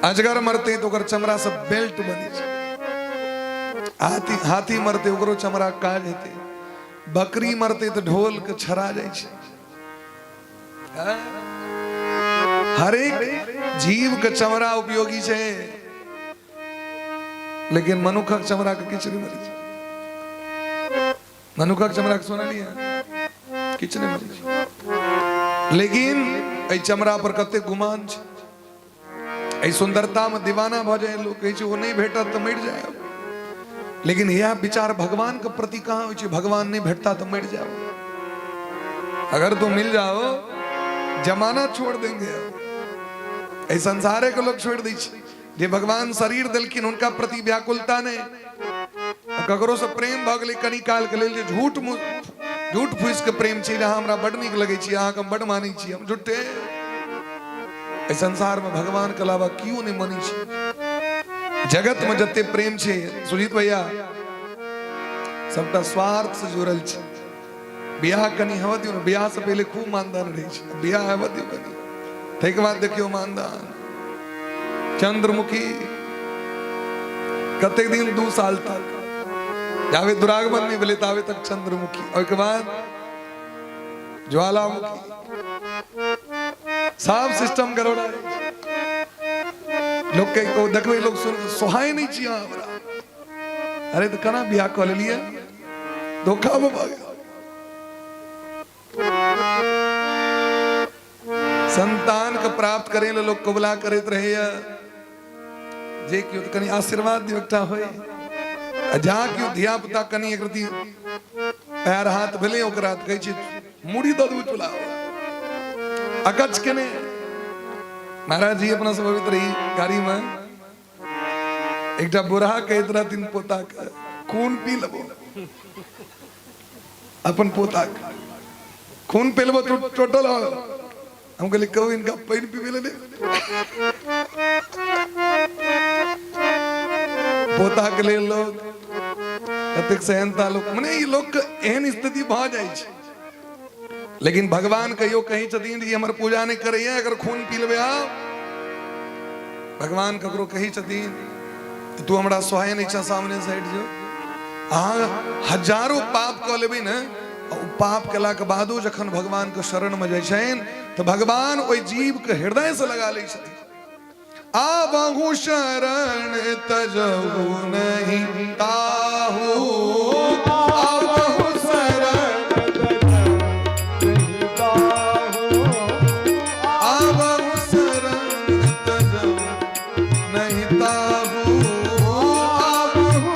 अजगर मरतै तऽ ओकर चमड़ा से बेल्ट बनै छै, हाथी हाथी मरतै ओकरो चमड़ा काज हेतै, बकरी मरतै तऽ ढोल के छड़ा जाइ छै। हरेक जीव के चमड़ा उपयोगी छै, लेकिन मनुखक चमड़ा के किछु नहि मिलै छै। मनुखक चमड़ा के सुनलियै किछु नहि मिलै छै, लेकिन एहि चमड़ा पर कते गुमान छै, एहि सुंदरता में दीवाना भऽ जाय लोक, कहै छै ओ नहि भेटत तऽ मरि जायब। लेकिन इएह विचार भगवान के प्रति कहाँ होइ छै, भगवान नहि भेटता तऽ मरि जायब, अगर तुम मिल जाओ जमाना छोड़ देंगे। एहि संसारे के लोग छोड़ दै छै। जे भगवान शरीर देलखिन हुनका प्रति व्याकुलता नहि, ककरो से प्रेम भऽ गेलै कनी काल के लेल, जे झूठ झूठ फूसि के प्रेम छै, जे अहाँ हमरा बड नीक लगै छी, अहाँके हम बड मानै छी, हम झूठे। एहि संसार में भगवान के अलावा केओ नहि मानै छै। जगत में जते प्रेम छै सुजीत भैया, सबटा स्वार्थ से जुड़ल छै। बियाह कनी हेबऽ दियौ ने, बियाह से पहिले खूब मानदान रहै छै, बियाह हेबऽ दियौ कनी, ताहिके बाद देखियौ मानदान। चंद्रमुखी कतेक दिन, 2 साल तक, जाबे दुरागमन नहि भेलै ताबे तक चंद्रमुखी, ओहिके बाद ज्वालामुखी, सब सिस्टम गड़बड़ा जाइ छै। लोक के देखबै लोक सुन सोहाय नहि छी अहाँ हमरा, अरे तऽ केना बियाह कऽ लेलियै, धोखा मे भऽ गेल। संतान के प्राप्त करे ले लोग कबुला करैत रहैया, जे केओ तऽ कनि आशीर्वाद दियौ एकटा होय, आ जा केओ धिया पुता कनि एक रति पैर हाथ भेलै ओकरा तऽ कहै छै मुड़ी दऽ देबै चूल्हा अकच केने। महाराज जी अपना सब अबैत रही गाड़ी में, एकटा बूढ़ा कहैत रहथिन पोता के, खून पी लेबो अपन पोता के, खून पी लेबो तो टोटल हो। हम कहलिए कहू इनका पानि पीबे ले, पोता के लेल लोग कतेक सहनता लोक, मने ई लोक के एहन स्थिति भऽ जाइ छै। लेकिन भगवान कहियो कहै छथिन जे हमर पूजा नहि करैया, अगर खून पी लेबै आब। भगवान ककरो कहै छथिन तू हमरा सोहाय नहि छह, सामने से हटि जो। अहाँ हजारो पाप कऽ लेबै ने, ओ पाप केलाके बादो जखन भगवानके शरणमे जाइ छनि तऽ भगवान ओहि जीवके हृदयसँ लगा लै छथिन। आबहु शरण तजहु नहीं ताहू, आबहु शरण आबहु शरण तजहु नहीं ताहू, आबहु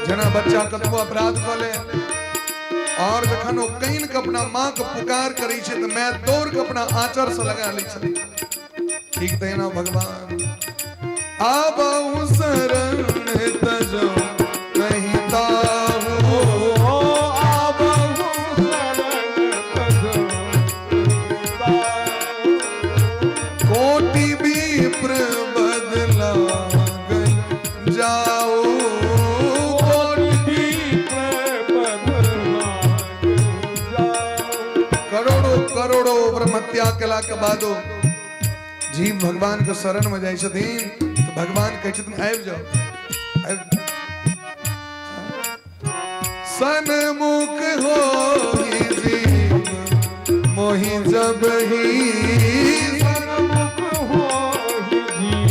जेना बच्चा कतबो अपराध कऽ ले और जखन ओ कानि के अपना माँ के पुकार करै छै तऽ माय दौड़ के अपना आंचर से लगा लै छै, ठीक तहिना भगवान आबहु शरण तजो नहीं ताहू, आबहु शरण तजो कोटि विप्र बदलागल जाओ, कोटि करोड़ों करोड़ों ब्रह्मत्या केला के बादो जीव भगवान के शरण में जाइ छथिन तऽ भगवान कहै छथिन आबि जाओ, आबि सन्मुख हो जीव मोहि जब ही सन्मुख हो जीव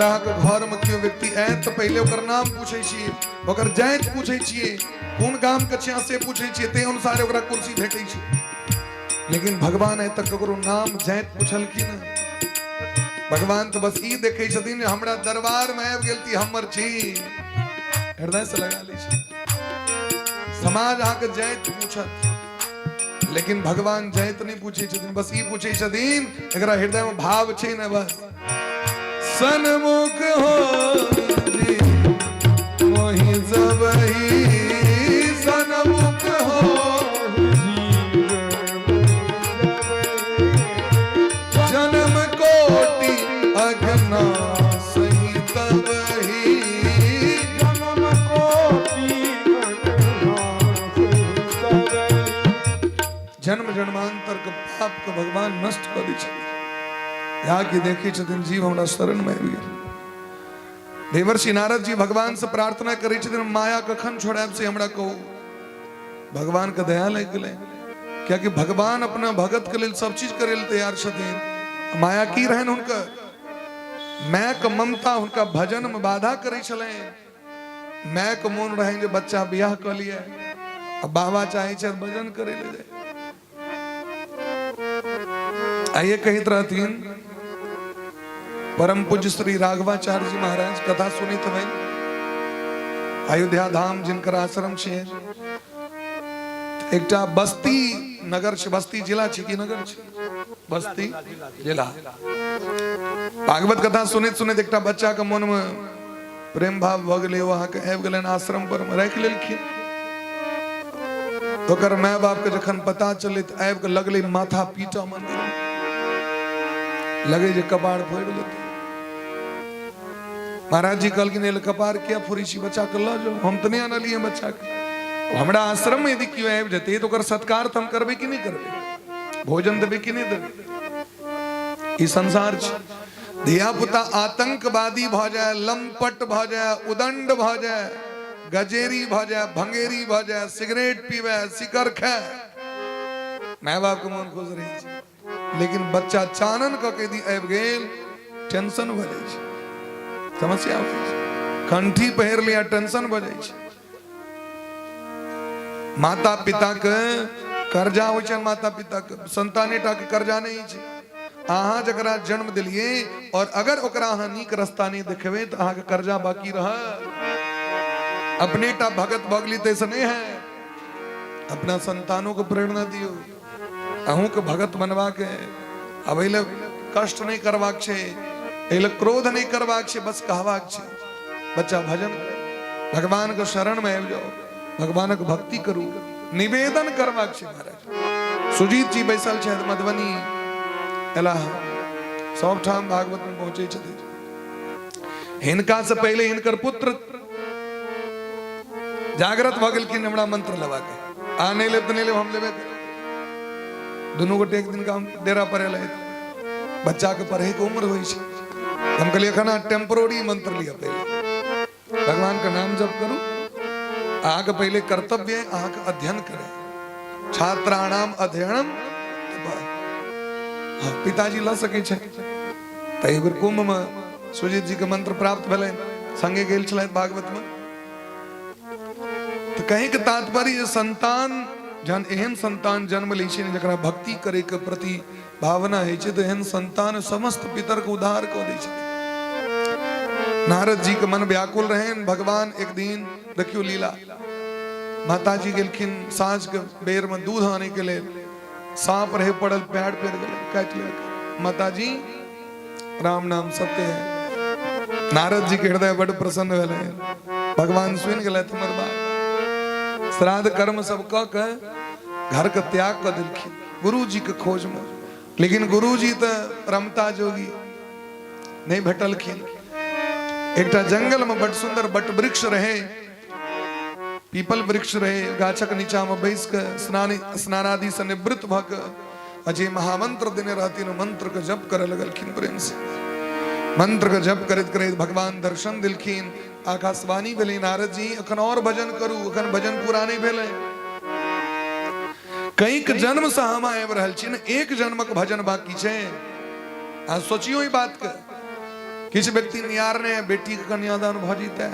हमरा अहाँके घरमे केओ व्यक्ति आयत तऽ पहिले ओकर नाम पूछै छियै, ओकर जाति पूछै छियै, कोन गामके छियै से पूछै छियै, ताहि अनुसार ओकरा कुर्सी भेटै छै। लेकिन भगवान आइ तक ककरो नाम जाति पुछलखिन? भगवान तऽ बस ई देखै छथिन जे हमरा दरबारमे आबि गेल ती हमर छी, हृदय से लगा लै छै। समाज अहाँके जाति पूछत, लेकिन भगवान जाति नहि पूछै छथिन, बस ई पूछै छथिन एकरा हृदय में भाव छै ने, बस। सन्मुख हो जी मोहि सबही, सन्मुख हो जन्म कोटि अघना सही तबही, जन्म कोटि अघना सही तबही। जन्म जन्मांतर के पाप के भगवान नष्ट कऽ दै छथिन। या कि देखै छथिन जीव हमरा शरण में आबि गेल। देवर्षि नारद जी भगवान से प्रार्थना करै छथिन, माया कखन छोड़ायब से हमरा कहू। भगवान के दया लागि गेलै, कियाकि भगवान अपना भगत के लेल सब चीज करै लेल तैयार छथिन। माया की रहनि हुनकर? माय के ममता हुनका भजन में बाधा करै छलनि। माय के मोन रहनि जे बच्चा बियाह कऽ लिअ, आ बाबा चाहै छथि भजन करै लए जाय। आइए कहैत रहथिन परम पूज्य श्री राघवाचार्य जी महाराज, कथा सुनैत हेबै, अयोध्या धाम जिनकर आश्रम छै, एकटा बस्ती नगर छै, बस्ती जिला छै कि नगर छै, बस्ती जिला। भागवत कथा सुनैत सुनैत एकटा बच्चा के मन में प्रेम भाव भऽ गेलै, ओ अहाँके आबि गेलनि आश्रम पर मे राखि लेलखिन। ओकर माय बाप के जखन पता चललै तऽ आबि कऽ लगलै माथा पीटऽ मंदिर मे, लगै जे कपार फोड़ि लेतै। महाराज जी कहलखिन, एल कपार किया फोड़ै छी, बच्चा के लऽ जाउ, हम तऽ नहि आनलियै बच्चा के। हमरा आश्रम मे यदि केओ आबि जेतै तऽ ओकर सत्कार तऽ हम करबै कि नहि करबै, भोजन देबै कि नहि देबै? ई संसार छै। धिया पुता आतंकवादी भऽ जाय, लंपट भऽ जाय, उदंड भऽ जाय, गजेरी भऽ जाय, भंगेरी भऽ जाय, सिगरेट पीवे, सिकर खाय, माय बाप के मन खुश रहै छै। लेकिन बच्चा चानन कऽ के यदि आबि गेल, टेंशन भऽ जाइ छै, समस्या भऽ जाइ छै। कंठी पहिर लिया, टेंशन भऽ जाइ छै। माता पिता के कर्जा होइ छै, माता पिता के संताने टा के कर्जा नहीं छै। अहाँ जकरा जन्म दिलिए और अगर ओकरा अहाँ नीक रास्ता नहीं देखेबै तऽ अहाँके कर्जा बाकी रह। अपने टा भगत भऽ गेली तैसे नहीं है, अपना संतानों को प्रेरणा दियौ, अहूँ के भगत बनबाके। अब एहि लए कष्ट नहीं करबाक छै, एहि लए क्रोध नहीं करबाक छै, बस कहबाक छै बच्चा भजन भगवान के शरण में आबि जाओ, भगवानक भक्ति करू, निवेदन करबाक छै। महाराज सुजीत जी बैसल छथि मधुबनी एलाह, सब ठाम भागवत में पहुंचे छथिन। हिनका से पहले हिनकर पुत्र जागृत भऽ गेलखिन, हमरा मंत्र लेबाक, आ नहि लेब तऽ नहि लेब, हम लेबे करब। दुनू गोटे एक दिन गाम डेरा पर एलै, बच्चा के पढ़े के उम्र होइ छै। हम कहलियै एखन अहाँ टेम्परोरी मंत्र लिअ, पहिले भगवान के नाम जप करू। अहाँके पहिले कर्तव्य है अहाँके अध्ययन करे, छात्राणाम अध्ययनम। हाँ, पिताजी लऽ सकै छै। तऽ एक बेर कुंभ में सुजीत जी के मंत्र प्राप्त भेलनि, संगे गेल छलथि भागवत में। तऽ कहीं के तात्पर्य जे संतान जहन एहन संतान जन्म लै छै ने जकरा भक्ति करे के प्रति भावना होइ छै, तऽ एहन संतान समस्त पितर के उद्धार कऽ दै छथिन। नारद जी के मन व्याकुल रहनि। भगवान एक दिन देखियौ लीला, माता जी गेलखिन साँझ के बेर में दूध आने के लेल, सांप रहे पड़ल, पैर पेर गेलै, काटि लेलकै। माता जी राम नाम सत्य है। नारद जी के हृदय बड़ प्रसन्न भेलै, भगवान सुनि गेलथि हमर बात। श्राद्ध कर्म सब कऽ के घर के त्याग कऽ देलखिन गुरु जी के खोज में। लेकिन गुरु जी तऽ रमता जोगी नहीं भेटलखिन। एकटा जंगल में बड़ सुंदर बट वृक्ष रहे, पीपल वृक्ष रहे, गाछक नीचा में बैस के स्नान स्नानादि से निवृत्त भऽ के अजय महामंत्र देने रहथिन, मंत्र के जप करे लगलखिन प्रेम से। मंत्र के जप करैत करैत भगवान दर्शन दिलखिन, आकाशवाणी भेलै, नारद जी अखन और भजन करू, अखन भजन पूरा नहीं भेलै। कईक जन्म से हम आबि रहल छी ने, एक जन्मक भजन बाकी छै। अहाँ सोचियो ई बात के किछु व्यक्ति निहारने बेटीके कन्यादान भऽ जेतै,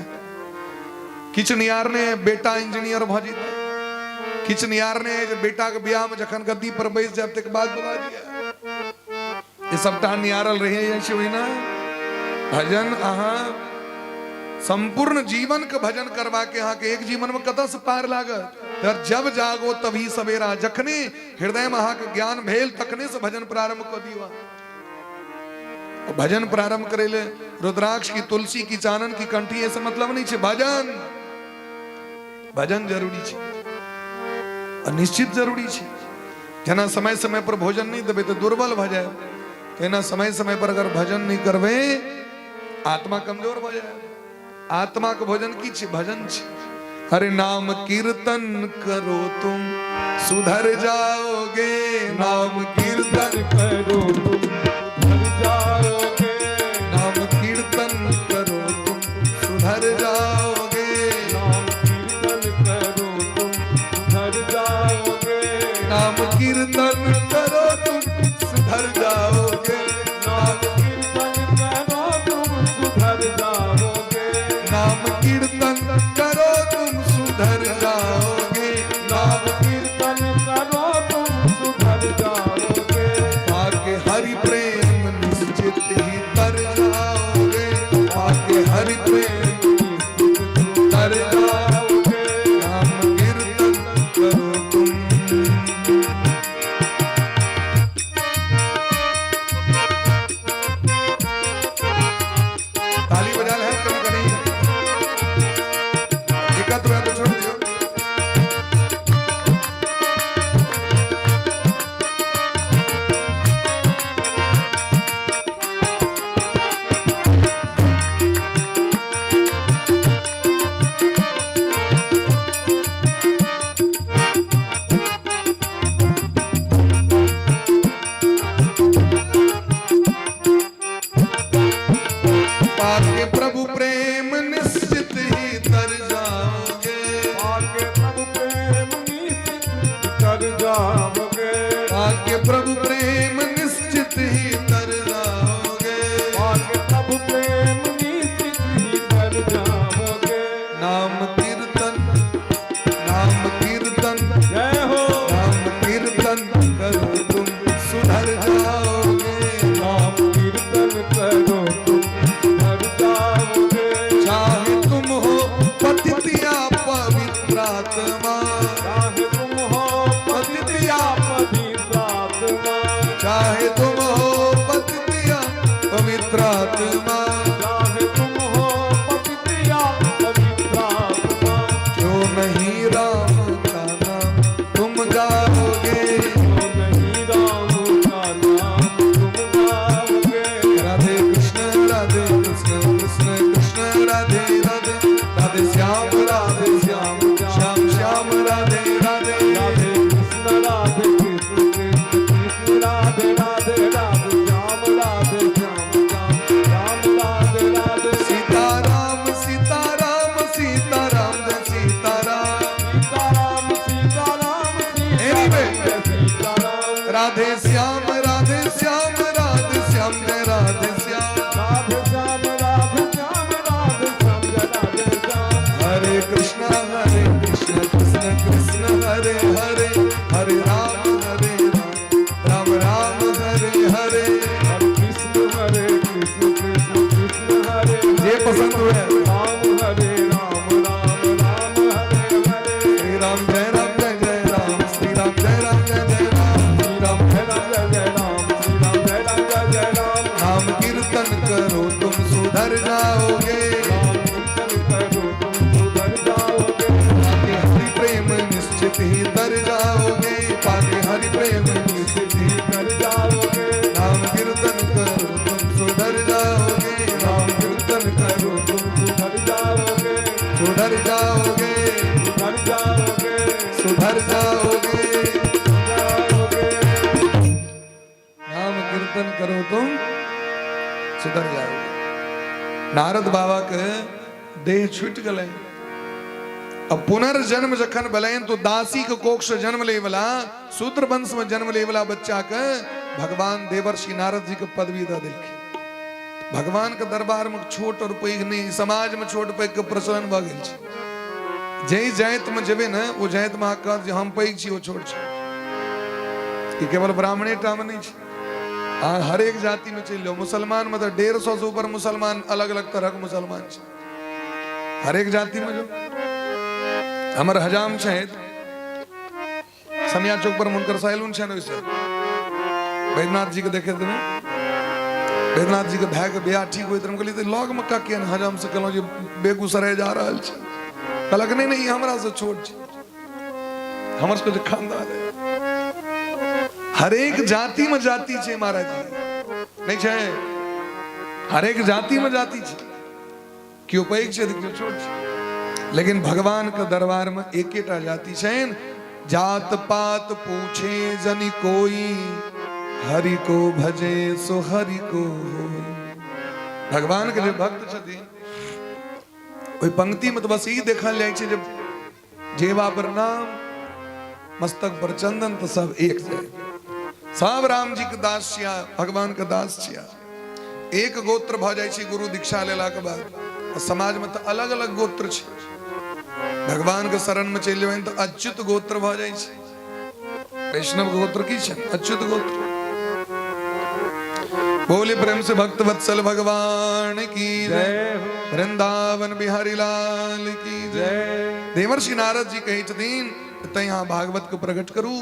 किछु निहारने बेटा इंजीनियर भऽ जेतै, किछु निहारने जे बेटाके बियाहमे जखन गद्दी पर बैस जायब तकर बाद बाबाजी ई सबटा निहारल रहि जाइ छै। ओहिना भजन अहाँ संपूर्ण जीवन के भजन करबा के अहाँके एक जीवन में कतऽ से पार लागत? तर जब जागो तभी सवेरा, जखने हृदय में अहाँके ज्ञान भेल तखने से भजन प्रारंभ कऽ दियौ। भजन प्रारंभ करे ले रुद्राक्ष की, तुलसी की, चानन की कंठी ऐसे मतलब नहीं छे। भजन भजन जरूरी छे, निश्चित जरूरी छे। जेना समय समय पर भोजन नहीं देबै तऽ दुर्बल भऽ जायब, तेना समय समय पर अगर भजन नहीं करबै आत्मा कमजोर भऽ जायब। आत्मा के भोजन की छी? भजन छी। हरे नाम कीर्तन करो तुम सुधर जाओगे, नाम कीर्तन करो तुम सुधर जाओगे, नाम कीर्तन करो तुम सुधर जाओगे, नाम कीर्तन करो तुम सुधर जाओगे, नाम कीर्तन करो तुम सुधर जाओगे, नाम कीर्तन करो तुम सुधर जाओगे, नाम कीर्तन करो तुम सुधर जाओगे, नाम कीर्तन करो तुम सुधर जाओगे, पाके हरि प्रेम निश्चित ही तर जाओगे, पाके हरि प्रेम निश्चित तर जाओगे, नाम कीर्तन करो तुम। ताली बजा ले कभी कभी, दिक्कत हुआ तो छोड़ दियो। पाके प्रभु प्रेम निश्चित ही तर जाओगे, पाके प्रभु प्रेम निश्चित तर जाओगे, पाके प्रभु प्रेम निश्चित ही तर जाओगे, पाके प्रभु प्रेम निश्चित ही तर जाओगे, नाम कीर्तन, नाम कीर्तन जय हो, नाम कीर्तन करो तुम सुधर जाओगे, नाम कीर्तन करो तुम सुधर जाओगे, चाहे तुम हो पतित या पवित्र आत्मा, चाहे तुम हो पतित या पवित्र आत्मा, चाहे तुम हो पतित या पवित्र आत्मा, चाहे तुम हो पतित या पवित्र आत्मा, जो नहीं राम का नाम तुम गाओगे, जो नहीं राम का नाम तुम गाओगे, राधे कृष्ण राधे कृष्ण कृष्ण कृष्ण राधे राधे, राधे श्याम राधे श्याम श्याम श्याम राधे राधे, राधे कृष्ण राधे कृष्ण कृष्ण कृष्ण राधे राधे, राधे श्याम राधे श्याम श्याम श्याम राधे राधे, सीता राम सीता राम सीता राम जय Sita Ram, Sita Ram Sita Ram Sita Anyway. Ram Sita Ram, Radhe Shyam Radhe Shyam Radhe Shyam जय राधे श्याम, राधे श्याम राधे श्याम राधे श्याम जय राधे श्याम, हरे कृष्णा हरे कृष्ण कृष्ण कृष्ण हरे हरे, हरे राम हरे राम राम राम हरे हरे, हरे कृष्ण हरे कृष्ण कृष्ण कृष्ण हरे जे पसंद हुए, राम हरे राम राम राम हरे हरे, श्री राम जय राम जय जय राम, श्री राम जय राम जय जय राम, श्री राम जय राम जय जय राम, श्री राम जय राम जय जय राम, नाम कीर्तन करो तुम सुधर जाओगे, राम कीर्तन करो तुम सुधर जाओगे, पाके हरि प्रेम निश्चित ही तर जाओगे, पाके हरि प्रेम निश्चित ही तर जाओगे, नाम कीर्तन करो तुम सुधर जाओगे, नाम कीर्तन करो तुम सुधर जाओगे, सुधर जाओगे, सुधर जाओगे, सुधर जाओगे, जाओगे, नाम कीर्तन करो तुम सुधर जाओगे। नारद बाबा के देह छूट गए, अब पुनर्जन्म जखन भेलनि तो दासी के कोख से जन्म ले वाला, शूद्र वंश में जन्म ले वाला बच्चा के भगवान देवर्षि नारद जी के पदवी दऽ देलखिन। भगवान के दरबार में छोट और पैघ नहीं, समाज में छोट पैघ के प्रचलन भऽ गेल छै। जाहि जाति में जेबै ने ओ जाति में अहाँ कहत जे हम पैघ छी ओ छोट छै। ई केवल ब्राह्मणे टा में नहि छै, अहाँ हरेक जाति में चलि जाउ। मुसलमान में तऽ 150 से ऊपर मुसलमान, अलग अलग तरहक मुसलमान छै, हरेक जाति में जो। हमर हजाम छथि समिया चौक पर, हुनकर सैलून छनि, ओहिसँ बैद्यनाथ जी के देखे देबै। बैद्यनाथ जी के भाय के बियाह ठीक होइत रहै, हम कहलियै लग में का किया हजाम से कहलहुँ जे बेगूसराय जा रहल छै। कहलक नहि नहि, ई हमरा से छोट छै, हमर सबके जे खानदान है। हरेक जाति में जाति छै महाराज जी, नहि छै? हरेक जाति में जाति छै, केओ पैघ छै तऽ केओ छोट छै, लेकिन भगवान के दरबार में एकेटा जाति छनि। जात पात पूछे जनि कोई, हरि को भजे सो हरि को होई। भगवान के जे भक्त छथिन ओहि पंक्ति में तऽ बस ई देखल जाइ छै जे जेवा पर नाम, मस्तक पर चंदन, तऽ सब एक छै, सब राम जी के दास छिया, भगवान के दास छिया। एक गोत्र भऽ जाइ छै गुरु दीक्षा लेला के बाद। आ समाज में तऽ अलग अलग गोत्र छै, भगवान के शरण में चलि जेबनि तऽ अच्युत गोत्र भऽ जाइ छै। वैष्णव गोत्र की छै? अच्युत गोत्र। बोले प्रेम से भक्त वत्सल भगवान की जय, वृंदावन बिहारी लाल की जय। देवर्षि नारद जी कहै छथिन तैं अहाँ भागवत के प्रकट करू।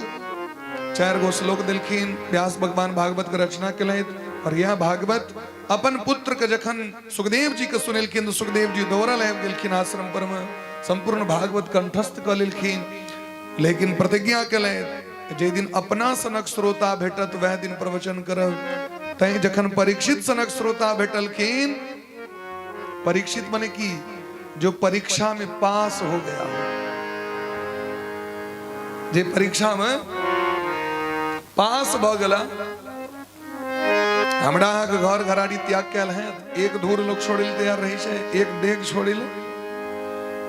4 गो श्लोक देलखिन व्यास भगवान, भागवत के रचना केलथि। और यह भागवत अपन पुत्र के जखन सुखदेव जी के सुनेलखिन तऽ सुखदेव जी दौड़ल आबि गेलखिन आश्रम पर में, संपूर्ण भागवत कंठस्थ कऽ लेलखिन। लेकिन प्रतिज्ञा केलथि जे दिन अपना सनक श्रोता भेटत वएह दिन प्रवचन करब। तैं जखन परीक्षित सनक श्रोता भेटलखिन, परीक्षित मने की जो परीक्षा में पास हो गया हो, जे परीक्षा में पास भ गेला। हमरा अहाँके घर घराड़ी त्याग कयल है, एक धूर लोग छोड़ै लए तैयार रहै छै, एक डेग छोड़ै लए,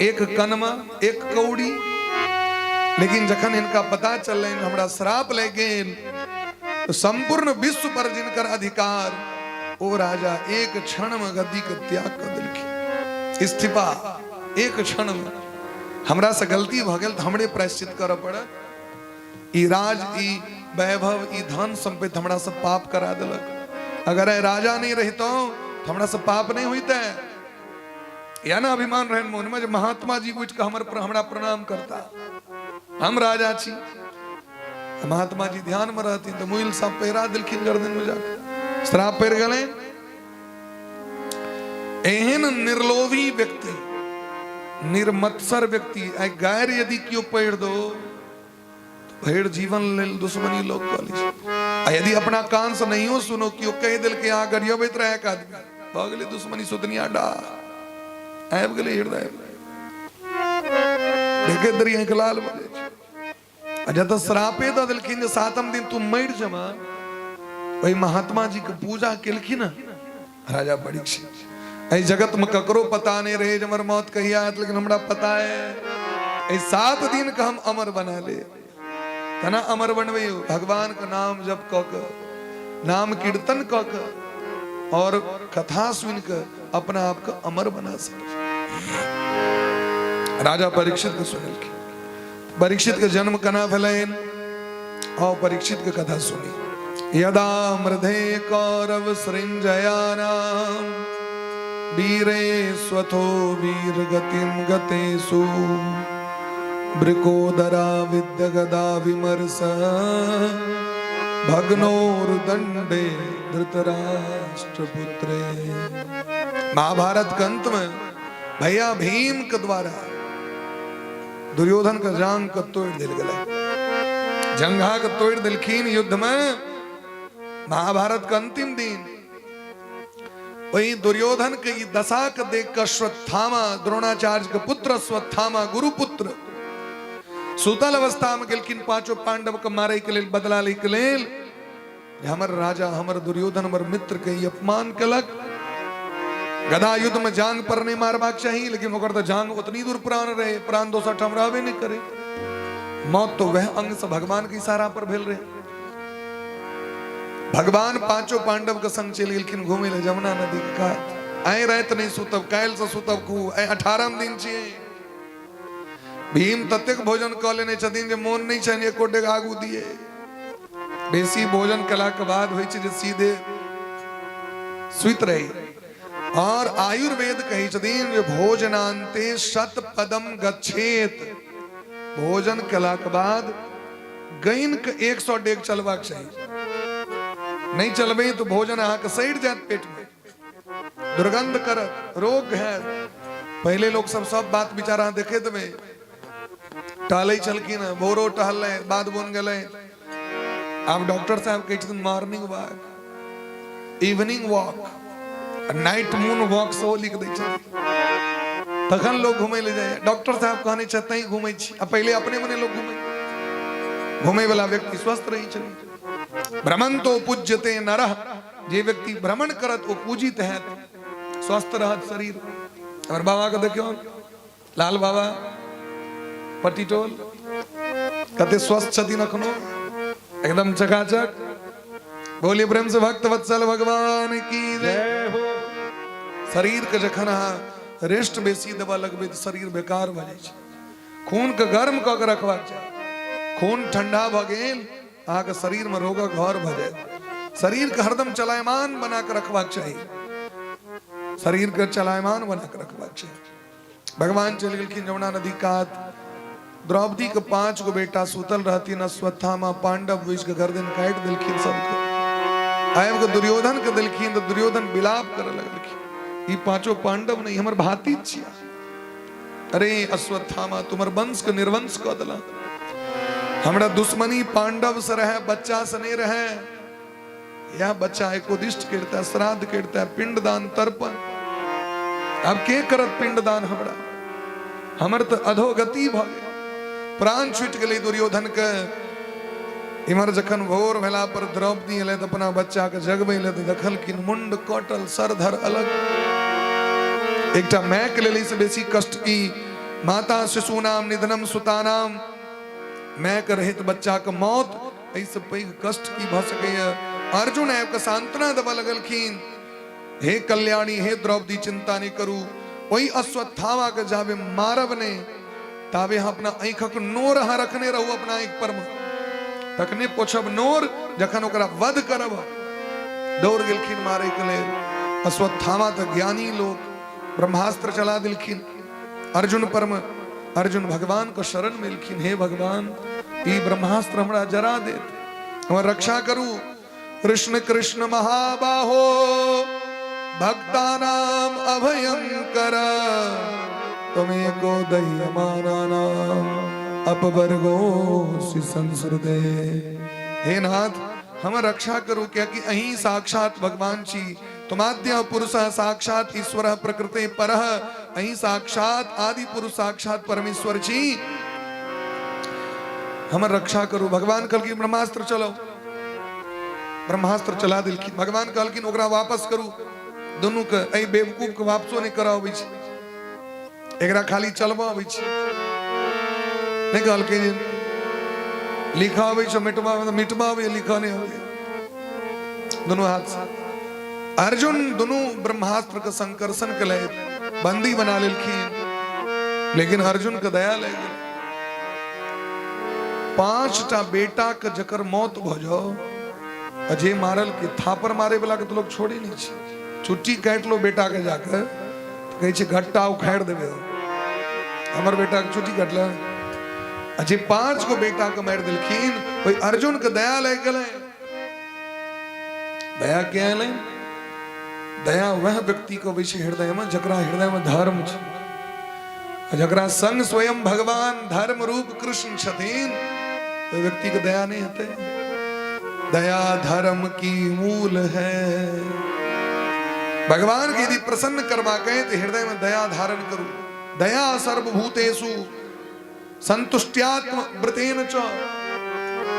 एक कनमा, एक कौड़ी। लेकिन जखन हिनका पता चललनि हमरा श्राप लागि गेल, तऽ संपूर्ण विश्व पर जिनकर अधिकार, ओ राजा एक क्षण में गद्दी के त्याग कर देलखिन, इस्तीफा एक क्षण में। हमरा से गलती भऽ गेल तऽ हमरे प्रायश्चित करऽ पड़त। ई राज, ई वैभव, ई धन संपत्ति हमरा से पाप करा देलक। अगर ए राजा नहीं रहितौं तो हमरा से पाप नहीं होइते। या ना अभिमान रहन मोन में जे महात्मा जी उठि कऽ हमर हमरा प्रणाम करता, हम राजा छी। महात्मा जी ध्यान में रहथिन तऽ मुइल साँप पहिरा देलखिन गर्दन में जाके, श्राप पड़ि गेलनि। एहन निर्लोभी व्यक्ति, निर्मत्सर व्यक्ति, आइ गारि यदि केओ पढ़ि दो भरि जीवन लेल दुश्मनी लोग कऽ लै छै। आ यदि अपना कान से नहियो सुनो, केओ कहि देलकै अहाँ गरियबैत रहै एक आदमी, भऽ गेलै दुश्मनी, सुतनिया डा आबि गेलै हृदय, देखैत रही आँखि लाल भऽ जाइ छै। आ जतऽ श्रापे दऽ देलखिन जे सातम दिन तू मरि जेबह, ओहि महात्मा जी के पूजा केलखिन राजा परीक्षित। एहि जगत में ककरो पता नहीं रहे जे हमर मौत कहिया आयत, लेकिन हमरा पता है एहि 7 दिन के हम अमर बना ले। केना अमर बनबै? भगवान के नाम जप कऽ के, नाम कीर्तन कऽ के और कथा सुनि के अपना आप के अमर बना सकै। राजा परीक्षित के सुनलखिन। परीक्षित के जन्म केना भेलनि? आओ परीक्षित के कथा सुनी। यदा मृधे कौरव सृंजयानाम वीरे स्वथो वीर गतिम गतेषु वृकोदरा विद्य गदा विमर्श भग्नोर्दंडे धृतराष्ट्रपुत्रे। महाभारत के अंत में भैया भीम के द्वारा दुर्योधन के जांग के तोड़ दिल गेलै, जंघा के तोड़ देलखिन युद्ध में। महाभारत के अंतिम दिन वही दुर्योधन के ई दशा के देख के अश्वत्थामा, द्रोणाचार्य के पुत्र अश्वत्थामा, गुरुपुत्र, सुतल अवस्था में गेलखिन पांचों पांडव के मारे के लेल, बदला ले के लेल। हमर राजा, हमर दुर्योधन, हमर मित्र के ई अपमान केलक। गदा युद्ध में जांग पर नहीं मारबाक चाही, लेकिन ओकर तो जांग उतनी दूर प्राण रहे, प्राण दोसर ठाम रहबे नहीं करे। मौत तो वह अंग से भगवान के इशारा पर भेल रहे। भगवान पांचों पांडव के संग चलि गेलखिन घूमे लए जमुना नदी के कात। आइ राति नहि सुतब, काल्हि से सुतब खूब, आइ 18 दिन छियै। भीम ततेक भोजन कऽ लेने छथिन जे मोन नहि छनि एको डेग आगू दिए। बेसी भोजन केलाके बाद होइ छै जे सीधे सुति रही। और आयुर्वेद कहै छथिन जे भोजनान्ते शत पदम गच्छेत, भोजन केलाके बाद गैन के 100 डेग चलबाक चाही। नहि चलबै तऽ भोजन अहाँके सड़ि जायत, पेट में दुर्गंध करत, रोग है। पहले लोग सब सब बात विचार अहाँ देखे देबै, टहलै छलखिन, भोरो टहललै, बाद बन गेलै। आब डॉक्टर साहब कहै छथिन morning walk, evening walk, night moon walk सेहो लिख दै छथिन, तखन लोग घूमै लए जाइए। डॉक्टर साहब कहने छथि तैं घूमै छी, आ पहिले अपने मने लोग घूमै। घूमै वाला व्यक्ति स्वस्थ रहै छलै। भ्रमण तो पूज्यते नरः, जे व्यक्ति भ्रमण करत ओ पूजित हैत, स्वस्थ रहत शरीर। हमर बाबा के देखियौ, लाल बाबा पट्टीटोल कते स्वस्थ छथिन अखनो, एकदम चकाचक। बोलिए प्रेम से भक्त वत्सल भगवान की जय हो। शरीर के जखन अहाँ रेस्ट बेसी देबऽ लगबै तऽ शरीर बेकार भऽ जाइ छै। खून के गर्म कऽ के रखबाक चाही। खून ठंडा भऽ गेल, अहाँके शरीर में रोगक घर भऽ जायत। शरीर के हरदम चलायमान बना के रखबाक चाही, शरीर के चलायमान बना के रखबाक चाही। भगवान चलि गेलखिन जमुना नदी कात। द्रौपदी के 5 गो बेटा सुतल रहथिन, अश्वत्थामा पांडव बुझि के गर्दन काटि देलखिन सबके। आबि के दुर्योधन के देलखिन तऽ दुर्योधन विलाप करऽ लगलखिन, ई पांचों पांडव नहीं, हमर भातिज छिया। अरे अश्वत्थामा, तुमर वंश के निर्वंश कऽ देला। हमरा दुश्मनी पांडव से रहे, बच्चा से नहीं रहे। यह बच्चा एकोदिष्ट करता, श्राद्ध करता, पिंडदान तर्पण, अब के करत पिंडदान? हमरा हमर तो अधोगति भ गेल, प्राण छूटि गेलै दुर्योधन के। इम्हर जखन भोर भेला पर द्रौपदी एलै तऽ अपना बच्चा के जगबै लए, तऽ देखलखिन मुंड कटल, सर धर अलग। एकटा माय के लेल एहिसँ बेसी कष्ट की? माता शिशु नाम निधनम सुतानाम, माय के रहैत बच्चा के मौत, एहिसँ पैघ कष्ट की भऽ सकैए? अर्जुन आबि कऽ सांत्वना देबऽ लगलखिन, हे कल्याणी, हे द्रौपदी, चिंता नहि करू, ओहि अश्वत्थामा के जाबे मारब नहि ताबे अहाँ अपना आँखिक नोर अहाँ रखने रहू अपना आँखि पर मे, तखने पोछब नोर जखन ओकरा वध करब। दौड़ गेलखिन मारे के लेल। अश्वत्थामा तऽ ज्ञानी लोक, ब्रह्मास्त्र चला देलखिन अर्जुन पर मे। अर्जुन भगवान के शरण में एलखिन, हे भगवान, ई ब्रह्मास्त्र हमरा जरा देत, हमर रक्षा करू। कृष्ण कृष्ण महाबाहो भक्तानाम अभयंकर, तुमेको दह्यमानानाम अपवर्गो संसृते। हे नाथ, हम रक्षा करू, कियाकि अहीं साक्षात भगवान छी। तुमाद्य पुरुष साक्षात ईश्वर प्रकृति परः, अहीं साक्षात आदि पुरुष साक्षात परमेश्वर छी, हमर रक्षा करू। भगवान कहलखिन ब्रह्मास्त्र चलो, ब्रह्मास्त्र चला देलखिन। भगवान कहलखिन ओकरा वापस करू दुनू के, एहि बेवकूफ के वापसो नहि करऽ अबै छै, एकरा खाली चलबऽ अबै छै। नहि कहलकै जे लिखऽ अबै छै, मिटबा मिटबा अबै, लिखऽ नहि अबै। दुनू हाथ से अर्जुन दुनू ब्रह्मास्त्र के संकर्षण केलथि, बंदी बना लेलखिन। लेकिन अर्जुन के दया लागि गेल। 5टा बेटा के जकर मौत भऽ जाओ, आ जे मारल के थापर मारे वाला के तो लोग छोड़े नहीं छै, चुट्टी काटि लो बेटा के जाके तऽ कहै छै घट्टा उखाड़ि देबै, हमर बेटा के चुट्टी काटल। आ जे 5 गो बेटा के मारि देलखिन, ओहि अर्जुन के दया लागि गेलै। दया के एलै? दया वह व्यक्ति के अबै छै हृदय में जकरा हृदय में धर्म छै, आ जकरा संग स्वयं भगवान धर्म रूप कृष्ण छथिन, ओहि व्यक्ति के दया नहीं हेतै। दया धर्म की मूल है। भगवान के यदि प्रसन्न करबाक है तो हृदय में दया धारण करू। दया सर्वभूतेषु संतुष्ट्यात्म व्रतेन च।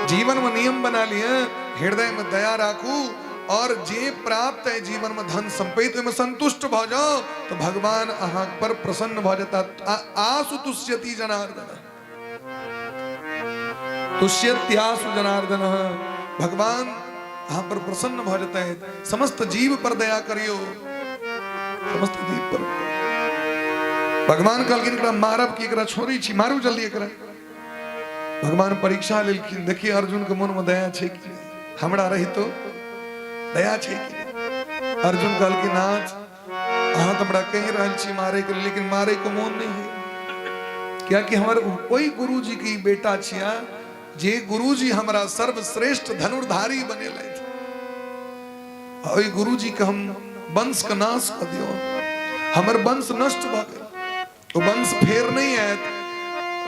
जीवन में नियम बना लिए, हृदय में दया राखू और जे प्राप्त है जीवन में धन संपत्ति में संतुष्ट भ जाओ तो भगवान अहाँ पर प्रसन्न भ जाता। आसु तुष्यति जनार्दन, तुष्यत्यासु जनार्दन। भगवान अहाँ पर प्रसन्न भऽ जेतै। समस्त जीव पर दया करियौ, समस्त जीव पर। भगवान कहलखिन एकरा मारब कि एकरा छोड़ै छी? मारू जल्दी एकरा। भगवान परीक्षा लेलखिन, देखिए अर्जुन के मन में दया छै कि नहि, हमरा रहितो दया छै कि नहि। अर्जुन कहलखिन नाथ अहाँ तऽ हमरा कहि रहल छी मारे के, लेकिन मारे के मोन नहीं है, कियाकि हमर ओहि गुरुजी के बेटा छिया जे गुरुजी हमरा सर्वश्रेष्ठ धनुर्धारी बनेलथि। ओहि गुरुजी के हम वंश के नाश कऽ दियौ, हमर वंश नष्ट भऽ गेल, ओ वंश फेर नहीं आयत,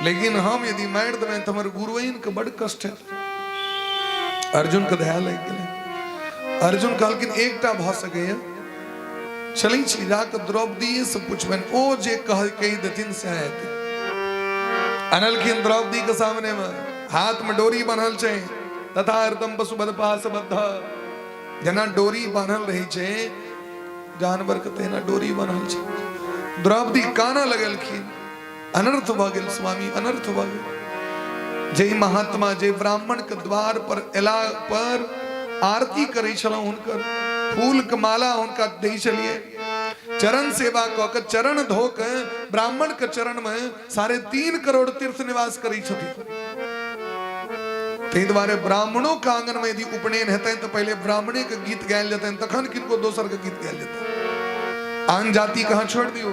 लेकिन हम यदि मारि देबै तऽ हमर गुरुइन के बड़ कष्ट हेतै। अर्जुन के दया लागि गेलै। अर्जुन कहलखिन एकटा भऽ सकैए, चलै छी जाकऽ द्रौपदीए से पुछबनि, ओ जे कह कहि देथिन से हेतै। अनलखिन द्रौपदी के सामने में, हाथ में डोरी बान्हल छै, तथा हरदम पशुबद्ध पाशबद्ध, जेना डोरी बान्हल रहै छै जानवर के तहिना डोरी बान्हल छै। द्रौपदी कानऽ लगलखिन, अनर्थ भऽ गेल स्वामी, अनर्थ भऽ गेल। जे महात्मा जे ब्राह्मण के द्वार पर एला पर आरती करै छलहुँ, हुनकर फूल के माला हुनका दै छलियै, चरण सेवा कऽ के चरण धो के ब्राह्मण के चरण में 3.5 करोड़ तीर्थ निवास करै छथिन। ताहि दुआरे ब्राह्मणों के आंगन में यदि उपनयन हेतनि तऽ पहिले ब्राह्मणे के गीत गायल जेतनि, तखन किनको दोसर के गीत गायल जेतनि। आन जाति कहाँ छोड़ि दियौ,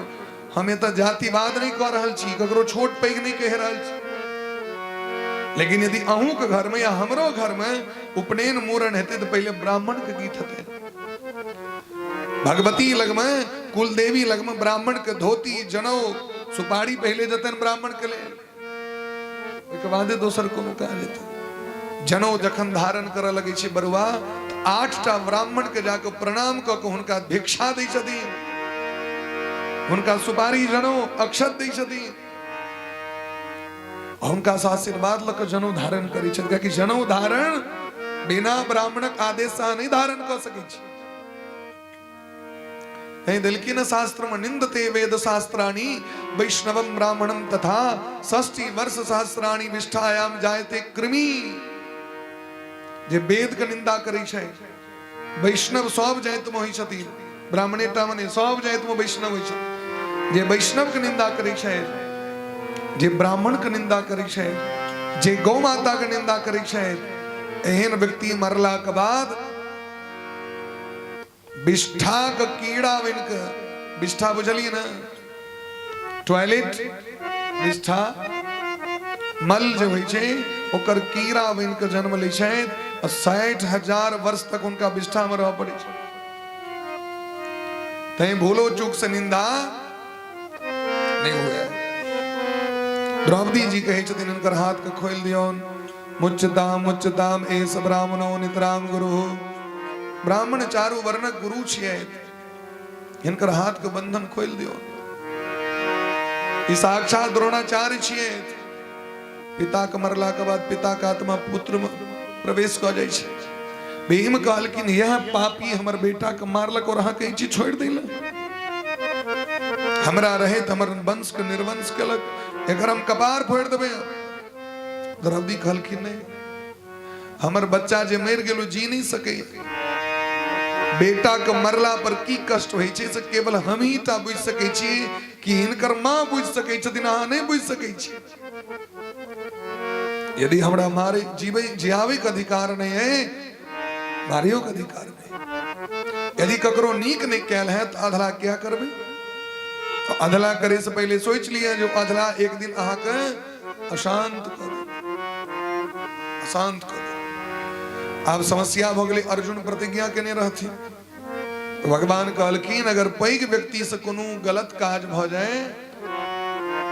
हम एतऽ जातिवाद नहि कऽ रहल छी, ककरो छोट पैघ नहि कहि रहल छी, लेकिन यदि अहूँ के घर में या हमरो घर में उपनयन मूड़न हेतै तऽ पहिले ब्राह्मण के गीत हेतै। भगवती लगमे कुलदेवी लगमे ब्राह्मण के धोती जनौ सुपारी पहिले जेतनि ब्राह्मण के लेल, ओहिके बादे दोसर कोनो काज हेतै। जनौ जखन धारण करऽ लगै छै बरुआ तऽ 8टा ब्राह्मण के जाके प्रणाम कऽ के हुनका भिक्षा दै छथिन, हुनका सुपारी जनौ अक्षत दै छथिन, हुनका से आशीर्वाद लऽ कऽ जनौ धारण करै छथिन, कियाकि जनौ धारण बिना ब्राह्मणक आदेश से अहाँ नहि धारण कऽ सकै छी। कहीं देलखिन ने शास्त्र में निंदते वेद शास्त्राणि वैष्णवम ब्राह्मणम तथा षष्ठी वर्ष सहस्राणि विष्ठायाम जायते कृमि। जे वेद के निंदा करै छै, वैष्णव सब जाति में होइ छथिन, ब्राह्मणे टा में नहि, सब जाति में वैष्णव होइ छथिन। जे वैष्णव के निंदा करै छै, जे ब्राह्मण के निंदा करै छै, जे गौ माता के निंदा करै छै, एहन व्यक्ति मरला के बाद विष्ठा के कीड़ा बनि के, विष्ठा बुझलिए ने, टॉयलेट विष्ठा मल जे होइ छै ओकर कीड़ा बनि के जन्म लै छै आ 60,000 वर्ष तक हुनका विष्ठा में रहऽ पड़ै छै। तैं भूलो चूक से निंदा नहि हुए। द्रौपदी जी कहै छथिन हिनकर हाथ के खोलि दियौन। मुच्यताम मुच्यताम एस ब्राह्मणो नितराम गुरु, ब्राह्मण चारू वर्णक गुरु छियै, हिनकर हाथ के बंधन खोलि दियौ। ई साक्षात द्रोणाचार्य छियै। पिता के मरला के बाद पिता के आत्मा पुत्र में प्रवेश कऽ जाइ छै। भीम कहलखिन यह पापी हमर बेटा के मारलक और अहाँ कहै छी छोड़ि दै लए, हमरा रहैत हमर वंश के निर्वंश केलक, एकर हम कपार फोड़ि देबै। द्रौपदी कहलखिन नहि, हमर बच्चा जे मरि गेल ओ जी नहि सकैए। बेटा के मरला पर की कष्ट होइ छै से केवल हम ही टा बुझि सकै छी कि हिनकर माँ बुझि सकै छथिन, अहाँ नहि बुझि सकै छी। यदि हमरा मारे जीवे जियावे के अधिकार नहीं है, मारियो के अधिकार नहीं। यदि ककरो नीक नहीं कैल है तो अधला क्या करबे? तो अधला करे से पहले सोच लिया जो अधला एक दिन अहाँ के अशांत कर देत, अशांत कर देत। आब समस्या भऽ गेलै, अर्जुन प्रतिज्ञा केने रहथिन। भगवान कहलखिन अगर पैघ व्यक्ति से कोनो गलत काज भऽ जाए,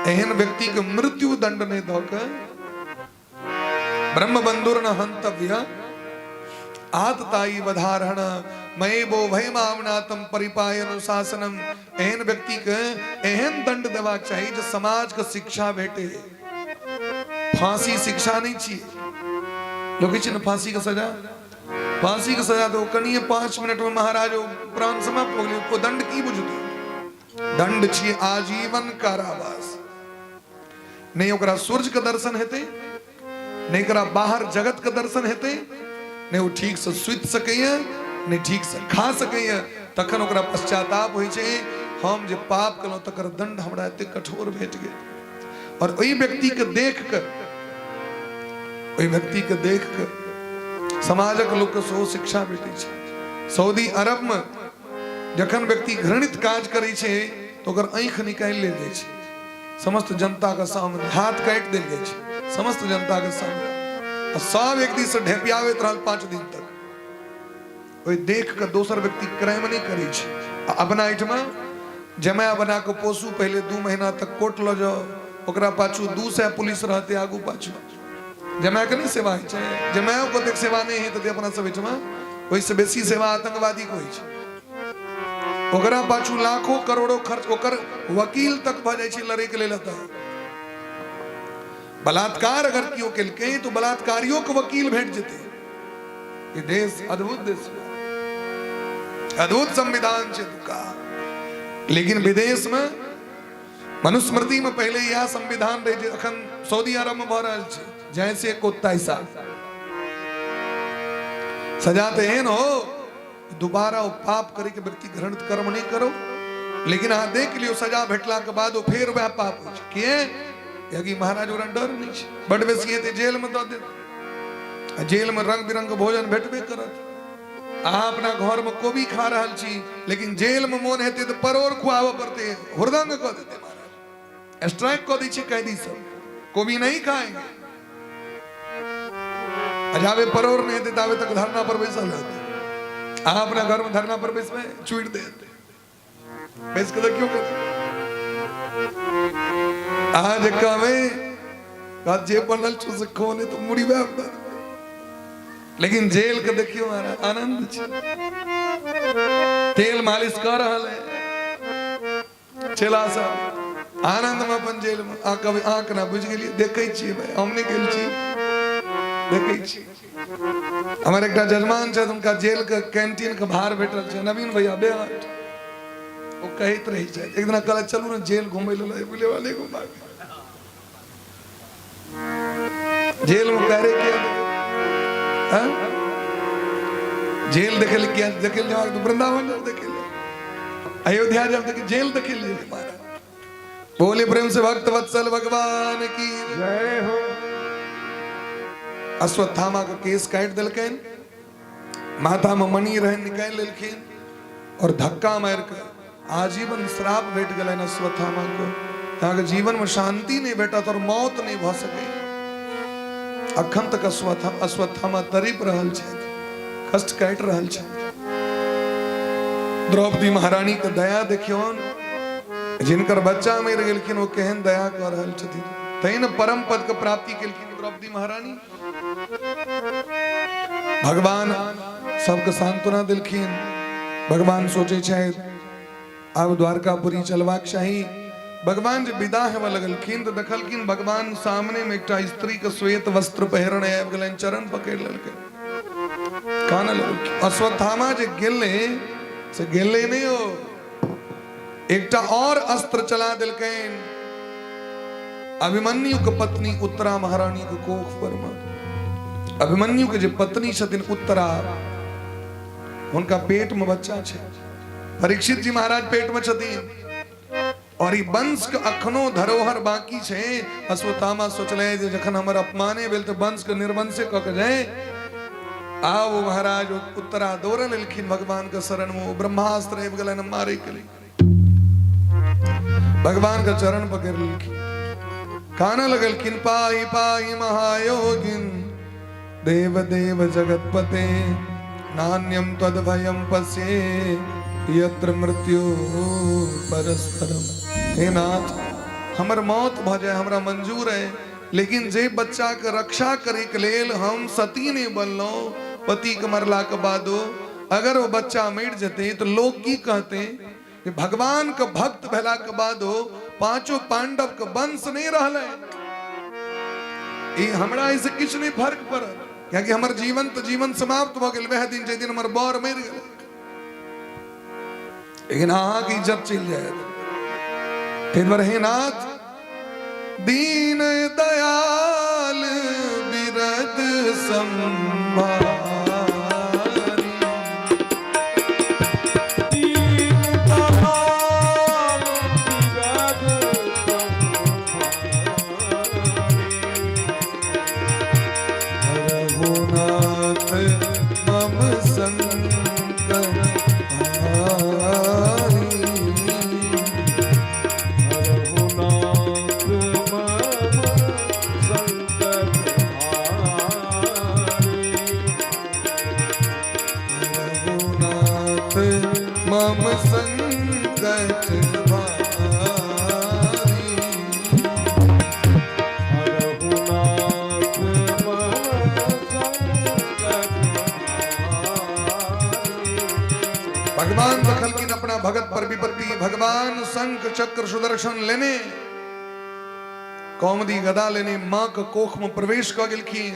एहन व्यक्ति के मृत्यु दंड नहीं दऽ के ब्रह्म बंधुर न हंतव्य आतताई वधारण मय वो भय मामनातम परिपाय अनुशासनम। एहन व्यक्ति के एहन दंड देबाक चाही जे समाज के शिक्षा भेटे। फांसी शिक्षा नहीं छी, लोग कहै छै ने फांसी के सजा, फांसी के सजा तो कनिए 5 मिनट में महाराज ओ प्राण समाप्त हो गेलै, ओ दंड की बुझतै? दंड छी आजीवन कारावास। नहीं ओकरा सूर्य के दर्शन हेतै, नहीं ओकरा बाहर जगत के दर्शन हेतै, नहि ओ ठीकसँ सुति सकैए, नहि ठीकसँ खा सकैए। तखन ओकरा पश्चाताप होइ छै, हम जे पाप केलहुँ तकर दण्ड हमरा एतेक कठोर भेट गेल। आओर ओहि व्यक्तिके देख कऽ, ओहि व्यक्तिके देख कऽ समाजक लोकके सेहो शिक्षा भेटै छै। सऊदी अरबमे जखन व्यक्ति घृणित काज करै छै तऽ ओकर आँखि निकालि लेल जाइ छै समस्त जनताके सामने, हाथ काटि देल जाइ छै समस्त जनताके सामने, आ सब एक दिससँ ढेपियाबैत रहल 5 दिन तक। ओहि देख कऽ दोसर व्यक्ति क्राइम नहि करै छै। आ अपना एहिठमा जमाय बना कऽ पोसू, पहिले 2 महीना तक कोर्ट लऽ जाउ, ओकरा पाछू 200 पुलिस रहतै आगू पाछू। जमायके नहि सेवा होइ छै, जमायो ओतेक सेवा नहि हेतै अपना सब एहिठमा, ओहिसँ बेसी सेवा आतंकवादीके होइ छै। ओकरा पाछू लाखों करोड़ों खर्च, ओकर वकील तक भऽ जाइ छै लड़ैके लेल। एतऽ बलात्कार अगर केओ केलकै तऽ बलात्कारियों के वकील भेट जेतै। ई देश अद्भुत देश छै, अद्भुत संविधान छै एतुका। लेकिन विदेश में मनुस्मृति में पहले यह संविधान रहे जे अखन सऊदी अरब में भऽ रहल छै, जैसे को तैसा सजा तऽ एहन हो दोबारा ओ पाप करे के व्यक्ति घृणित कर्म नहीं करो। लेकिन अहाँ देख लियो, सजा भेटला के बाद ओ फेर वएह पाप होइ छै। किए? कियाकि महाराज ओकरा डर नहीं छै, बड बेसी हेतै जेल में दऽ देत, आ जेल में रंग बिरंग के भोजन भेटबे करत। अहाँ अपना घर में कोबी खा रहल छी, लेकिन जेल में मोन हेतै तऽ परोड़ खुआबऽ पड़तै, हुरदंग कऽ देतै महाराज, स्ट्राइक कऽ दै छै कैदी सब, कोबी नहीं खाएंगे। जाबे परोड़ नहीं हेतै ताबे तक धरना पर बैसल रहतै। अहाँ अपना घर में धरना पर बैसबै, छुटि देत, बैस कऽ देखियौ कतौ। अहाँ जे कहबै कहत जे बनल छौ से खो, नहि तऽ मुड़ी वएह दऽ। लेकिन जेल के देखियौ महाराज, आनंद छै, तेल मालिश कऽ रहल है चेला सब आनंद में अपन जेल में। अहाँ कहबै अहाँ केना बुझि गेलियै? देखै छियै भाई, हम नहि गेल छी, देखै छी। हमर एकटा जजमान छथि, हुनका जेल के कैंटीन के भार भेटल छै, नवीन भैया बेहट, ओ कहैत रहै छथि। एक दिना कहलथि चलू ने जेल घुमै लए, बुले वाले घुमा जेल में पैरे किया हाँ? जेल देखे ले किया देखे ले तो वृंदावन जब देखे ले, अयोध्या जब देखे, जेल देखे ले महाराज। बोले प्रेम से भक्त वत्सल भगवान की जय हो। अश्वत्थामा के केस काटि देलकनि, माथा में मणि रहनि निकालि लेलखिन और धक्का मारि के आजीवन श्राप भेट गेलनि अश्वत्थामा के, अहाँके जीवन में शांति नहीं भेटत और मौत नहीं भऽ सकै। अखन तक अश्वत्थामा तड़प रहल छथि, कष्ट काटि रहल छथि। द्रौपदी महारानी के दया देखियौन, जिनकर बच्चा मरि गेलखिन ओ केहन दया कऽ रहल छथिन, तै ने परम पद के प्राप्ति केलखिन द्रौपदी महारानी। भगवान सबके सांत्वना देलखिन। भगवान सोचे छथि आब द्वारकापुरी चलबाक चाही। भगवान जे विदा हेबऽ लगलखिन तऽ देखलखिन भगवान सामने में एकटा स्त्री के श्वेत वस्त्र पहिरने आबि गेलनि, चरण पकड़ि लेलकै, कानऽ लगलखिन। अश्वत्थामा जे गेलै से गेलै नहि, ओ एकटा और अस्त्र चला देलकनि अभिमन्यु के पत्नी उत्तरा महारानी के कोख पर में। अभिमन्यु के जे पत्नी छथिन उत्तरा, हुनका पेट में बच्चा छै, परीक्षित जी महाराज पेट में छथिन और ई वंश के अखनो धरोहर बाकी छै। अश्वत्थामा सोचले जे जखन हमर अपमाने भेल तऽ वंश के निर्वंशे कऽ के जाय। आब महाराज उत्तरा दौड़ल एलखिन भगवान के शरण में, ब्रह्मास्त्र आबि गेलनि मारे के लिए, भगवान के चरण पकड़ लेलखिन, कानऽ लगलखिन, पाहि पाहि महायोगिन देव देव जगतपते नान्यम त्वद्भयं पश्ये यत्र मृत्यु परस्परम। हे नाथ, हमर मौत भऽ जाय हमरा मंजूर है, लेकिन जे बच्चा के रक्षा करे के लेल हम सती नहीं बनलहुँ, पति के मरला के बादो अगर वो बच्चा मरि जेतै तऽ लोग की कहते कि भगवान के भक्त भेला के बादो पांचों पांडव के वंश नहीं रहलै। ई हमरा एहिसँ किछु नहि फर्क पड़ल, कियाकि हमर जीवन तऽ जीवन समाप्त भऽ गेल वएह दिन जाहि दिन हमर बर मरि गेलै, लेकिन अहाँके इज्जत चलि जायत। ताहि दुआरे हे नाथ दीन दयाल बिरद संभाल। भगत पर विपत्ति। भगवान शंख चक्र सुदर्शन लेने, कौमदी गदा लेने माँ के कोख में प्रवेश कऽ गेलखिन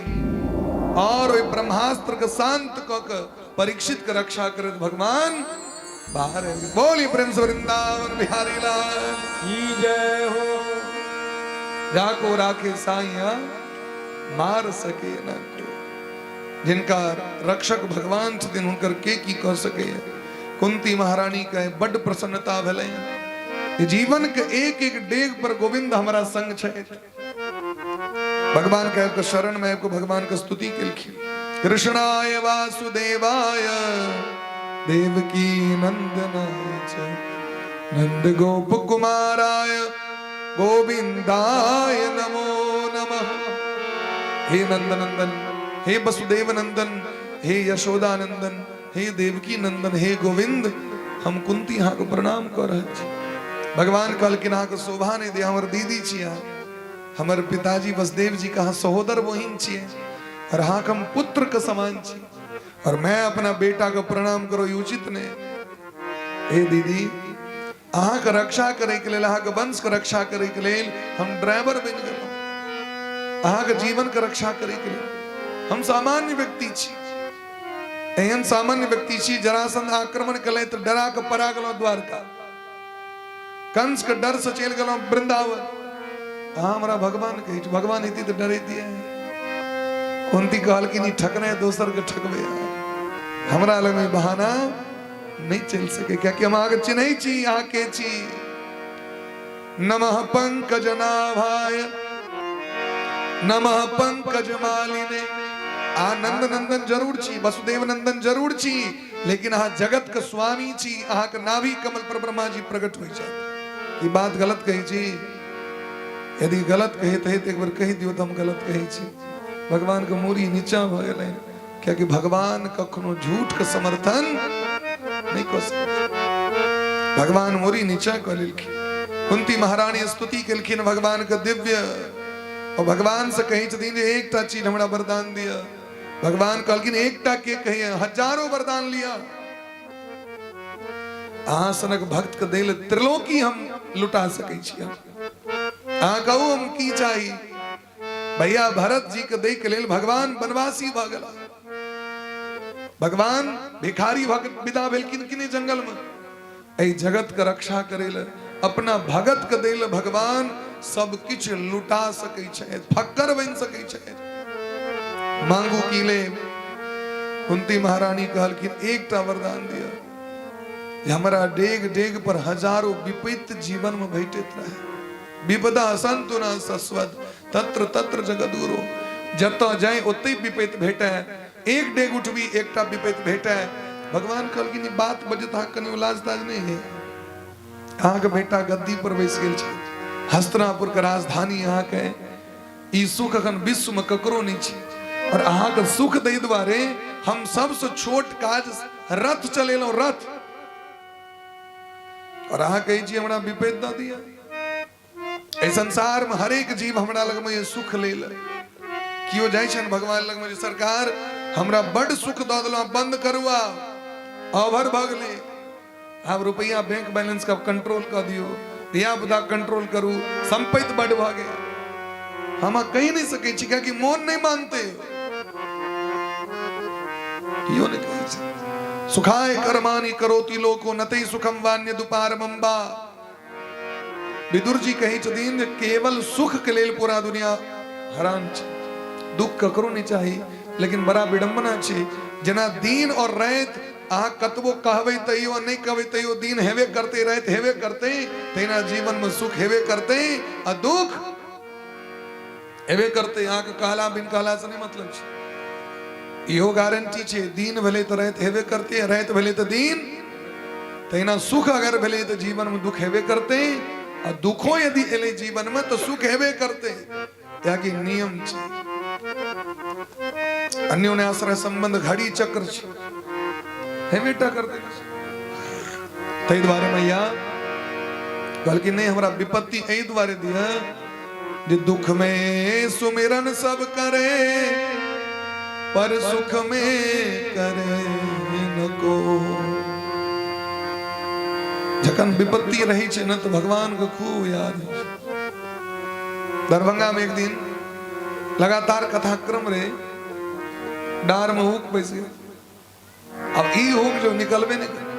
और ओहि ब्रह्मास्त्र के शांत कऽ के परीक्षित के रक्षा करैत भगवान बाहर आबि गेल। बोली प्रेम से वृंदावन बिहारी लाल की जय हो। जाको राखे साइया मार सके न को। जिनका रक्षक भगवान छथिन हुनकर के की कऽ सकैए। कुंती महारानी के बड्ड प्रसन्नता भेलै जीवन के एक एक डेग पर गोविंद हमारा संग छै। भगवान के आबि कऽ शरण में आबि कऽ भगवान के स्तुति केलखिन। कृष्णाय वासुदेवाय देवकी नंदनाय च नंद गोप कुमाराय गोविंदाय नमो नमः। हे नंद नंदन, हे वसुदेव नंदन, हे यशोदा नंदन, हे देवकी नंदन, हे गोविंद, हम कुंती अहाँके प्रणाम कऽ रहल छी। भगवान कहलखिन अहाँके शोभा नहि दे, हमर दीदी छी अहाँ, हमर पिताजी वसुदेव जी के अहाँ सहोदर बहिन छियै और अहाँके हम पुत्र के समान छी और मैं अपना बेटा के प्रणाम करो ई उचित नहि। हे दीदी, अहाँके रक्षा करैके लेल, अहाँके वंशके रक्षा करैके लेल हम ड्राइवर बनि गेलहुँ। अहाँके जीवनके रक्षा करैके लेल हम सामान्य व्यक्ति छी, एहन सामान्य व्यक्ति छी। जरासंध आक्रमण केलथि तऽ डरा कऽ पड़ा गेलहुँ द्वारका, कंस के डर से चलि गेलहुँ वृंदावन। अहाँ हमरा भगवान कहै छी, भगवान हेती तऽ डरैतियै। कुंती कहलखिन ई ठकनाइ दोसर के ठकबै, हमरा लग में बहाना नहीं चल सके, कियाकि हम अहाँके चिन्है छी, अहाँ के छी। नमः पंकज नाभाय नमः पंकज मालिने। अहाँ नंद नंदन जरूर छी, वसुदेव नंदन जरूर छी, लेकिन अहाँ जगत के स्वामी छी। अहाँके नाभि कमल पर ब्रह्मा जी प्रकट होइ छथि। ई बात गलत कहै छी? यदि गलत कहैत है तऽ एक बेर कहि दियौ तऽ हम गलत कहै छी। भगवान के मूड़ी नीचा भऽ गेलै, कियाकि भगवान कखनो झूठ के समर्थन नहीं कऽ सकै। भगवान मूड़ी नीचा कऽ लेलखिन। कुंती महारानी स्तुति केलखिन भगवान के दिव्य और भगवान से कहै छथिन जे एकटा चीज हमरा वरदान दिअ। भगवान कहलखिन एकटा के कहिए, हजारों वरदान लिअ। अहाँ सनक भक्त के देल त्रिलोकी हम लुटा सकै छी। अहाँ कहू हम की चाही। भैया भरत जी के दै के लेल भगवान वनवासी भऽ गेला, भगवान भिखारी भऽ के विदा भेलखिन कि नहि जंगल में। एहि जगत के रक्षा करे ले, अपना भगत के दै ले भगवान सब किछु लुटा सकै छै, फक्कर बनि सकै छै। मांगू की ले। कुंती महारानी कहलखिन एकटा वरदान दिअ जे हमरा डेग डेग पर हजारों विपरीत जीवन में भेटैत रहे। विपदा संतु न सस्वत तत्र तत्र जगदगुरु। जतऽ जाय ओतहि विपैत भेटै, एक डेग उठबी एकटा विपैत भेटै। भगवान कहलखिन ई बात बजैत अहाँ कनि लाज ताज नहि है? अहाँके बेटा गद्दी पर बैस गेल छै, हस्तिनापुर के राजधानी अहाँके, ई सुख अखन विश्व में ककरो नहीं छै और अहाँके सुख दै दुआरे हम सबसे छोट काज रथ चलेलहुँ रथ, और अहाँ कहै छी हमरा विपैत दऽ दिअ। एहि संसार में हरेक जीव हमरा लग में सुख लेल केओ जाइ छनि भगवान लग में जे सरकार हमरा बड सुख दऽ देलहुँ, बंद करू आब, ओवर भऽ गेलै, आब रुपैआ बैंक बैलेंस के कंट्रोल कऽ दियौ, धिया पुता कंट्रोल करू, संपत्ति बड भऽ गेल। हम कहि नहीं सकै छी कियाकि मोन नहीं मानते। इहो नहीं कहै छै सुखाय कर्माणि करोति लोको नते सुखम वान्य दुपार मम्बा। विदुर जी कहै छथिन जे केवल सुख के लेल पूरा दुनिया हरान छै, दुख ककरो नहीं चाही। लेकिन बड़ा विडंबना छै, जेना दिन और राति अहाँ कतबो कहबै तैयो नहीं कहबै तैयो दिन हेबे करते, राति हेबे करते, तहिना जीवन में सुख हेबे करते आ दुख हेबे करते। अहाँके कहला बिन कहला से नहीं मतलब छै, इहो गारंटी छै दिन भेलै तऽ राति हेबे करते, राति भेलै तऽ दिन। तहिना सुख अगर भेलै तऽ जीवन में दुख हेबे करते आ दुखो यदि एलै जीवन में तऽ सुख हेबे करते, कियाकि नियम छै। अन्योन्याश्रय संबंध घड़ी चक्र छै, हेबे टा करते। ताहि दुआरे मैया कहलखिन नहीं हमरा विपत्ति एहि दुआरे दिअ जे दुख में सुमिरन सब करे पर सुख में करे न को। जखन विपत्ति रहै छै ने तऽ भगवानके खूब याद होइ छै। दरभंगामे एक दिन लगातार कथाक्रम रहे, डार में हुक पैस गेल। अब ई हुक जो निकलबे नहीं करे,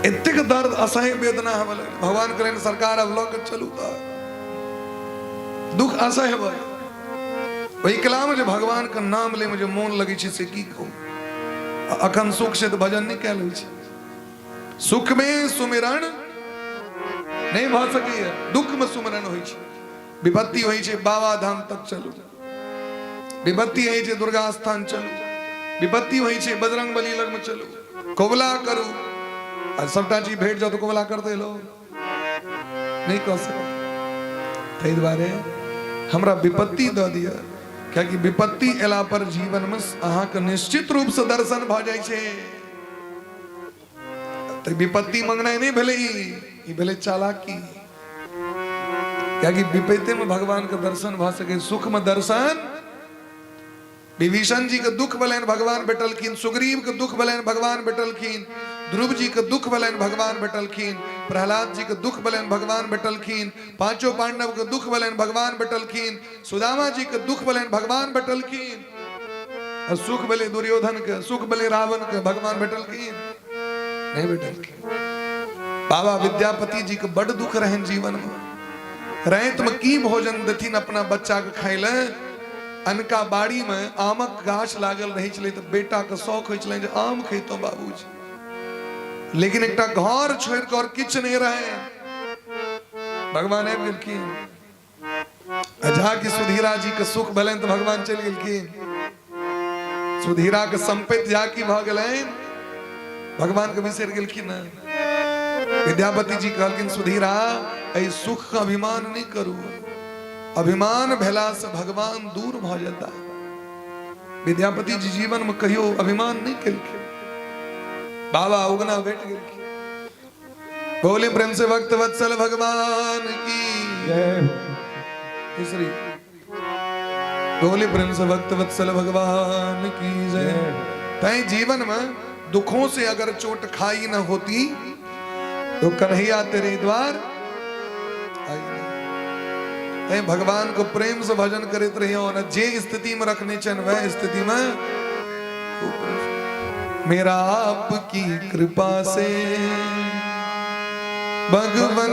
एतेक दर्द असह्य वेदना होबे लगल। भगवान कहलनि सरकार अब लऽ के चलू, तऽ दुख असह्य भऽ गेल। ओहि कलामे जे भगवान के नाम ले में जे मोन लगै छै से की कहू। अखन सुख से तऽ भजन नहि कयल होइ छै। सुख में सुमिरन नहि भऽ सकैया, दुख में सुमिरन होइ छै। विपत्ति होइ छै बाबा धाम तक चलू, विपत्ति होइ छै दुर्गा स्थान चलू, विपत्ति होइ छै बजरंग बली लगमे चलू, कबुला करू। आ सबटा चीज भेट जाओ तऽ कबुला करते लोग नहि कऽ सकत। ताहि दुआरे हमरा विपत्ति दऽ दिअ, कियाकि विपत्ति एला पर जीवनमे अहाँके निश्चित रूपसँ दर्शन भऽ जाइ छै। तऽ विपत्ति मंगनाइ नहि भेलै, ई भेलै चालाकी। कियाकि विपत्ति में भगवान के दर्शन भऽ सकै, सुख में दर्शन। विभीषण जी के दुख भेलनि भगवान भेटलखिन, सुग्रीव के दुख भेलनि भगवान भेटलखिन, ध्रुव जी के दुख भेलनि भगवान भेटलखिन, प्रहलाद जी के दुख भेलनि भगवान भेटलखिन, पांचों पांडव के दुख भेलनि भगवान भेटलखिन, सुदामा जी के दुख भेलनि भगवान भेटलखिन। आ सुख भेलै दुर्योधन के, सुख भेलै रावण के, भगवान भेटलखिन नहि भेटलखिन। बाबा विद्यापति जी के बड दुख रहनि जीवन में। राति में की भोजन देथिन अपना बच्चा के खाय ले, अनका बाड़ी में आमक गाछ लागल रहै छलै तऽ बेटा के शौक होइ छलै जे आम खैतौं बाबूजी, लेकिन एकटा घर छोड़ि कऽ आओर किछु नहि रहै। भगवान आबि गेलखिन आ जा कि सुधीरा जी के सुख भेलनि तऽ भगवान चलि गेलखिन। सुधीरा के संपत्ति जा की भऽ गेलनि, भगवान के बिसरि गेलखिन। विद्यापति जी कहलखिन सुधीरा एहि सुख के अभिमान नहि करू, अभिमान भेला से भगवान दूर भऽ जेता। विद्यापति जी जीवन में कहियो अभिमान नहीं केलखिन। बाबा उगना भेट गेलखिन। बोले प्रेम से भक्त वत्सल भगवान की जय हो। तीसरी बोले प्रेम से भक्त वत्सल भगवान की जय। तय जीवन में दुखों से अगर चोट खाई न होती तो कन्हैया तेरे द्वार आई नहीं। तय भगवान को प्रेम से भजन करते रहियो न, जे स्थिति में रखने चन वह स्थिति में मेरा आपकी कृपा से भगवन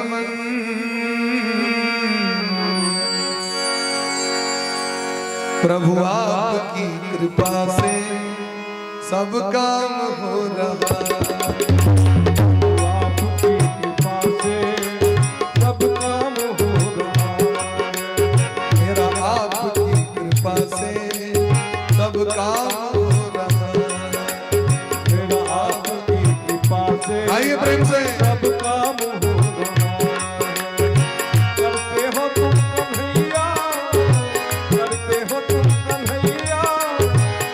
प्रभु आपकी कृपा से सब काम हो रहा। आपकी कृपा से सब काम हो रहा। मेरा आपकी कृपा से सब काम हो रहा। मेरा आपकी कृपा से आइए प्रेम से। सब काम हो रहा। करते हो तुम कन्हैया, करते हो तुम कन्हैया,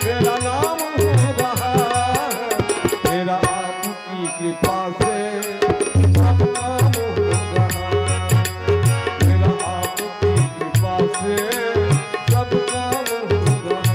मेरा नाम हो रहा है। मेरा आपकी कृपा से सब काम हो रहा। मेरा आपकी कृपा से सब काम हो रहा।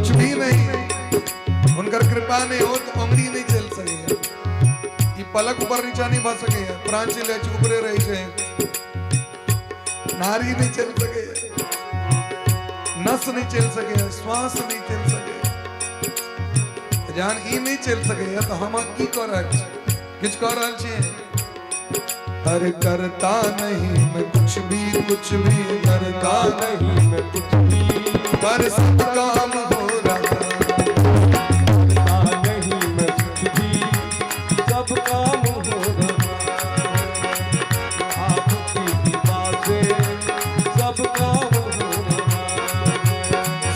कुछ भी नहीं। हुनकर कृपा नहि हो तऽ अंगुरी नहि चलि सकैया, ई पलक ऊपर नीचा नहि भऽ सकैया, प्राण चलि जाइ छै, ऊपरे रहै छै, नारी नहि चलि सकैया, नस नहि चलि सकैया, श्वास नहि चलि सकैया। जहन ई नहि चलि सकैया तऽ हम की कऽ रहल छी? किछु कऽ रहल छी? अरे करता नहीं मैं कुछ भी, कुछ भी करता नहीं मैं कुछ भी, पर सब काम हो रहा। करता नहीं मैं कुछ भी, सब काम हो रहा है। आपकी कृपा से सब काम हो रहा है।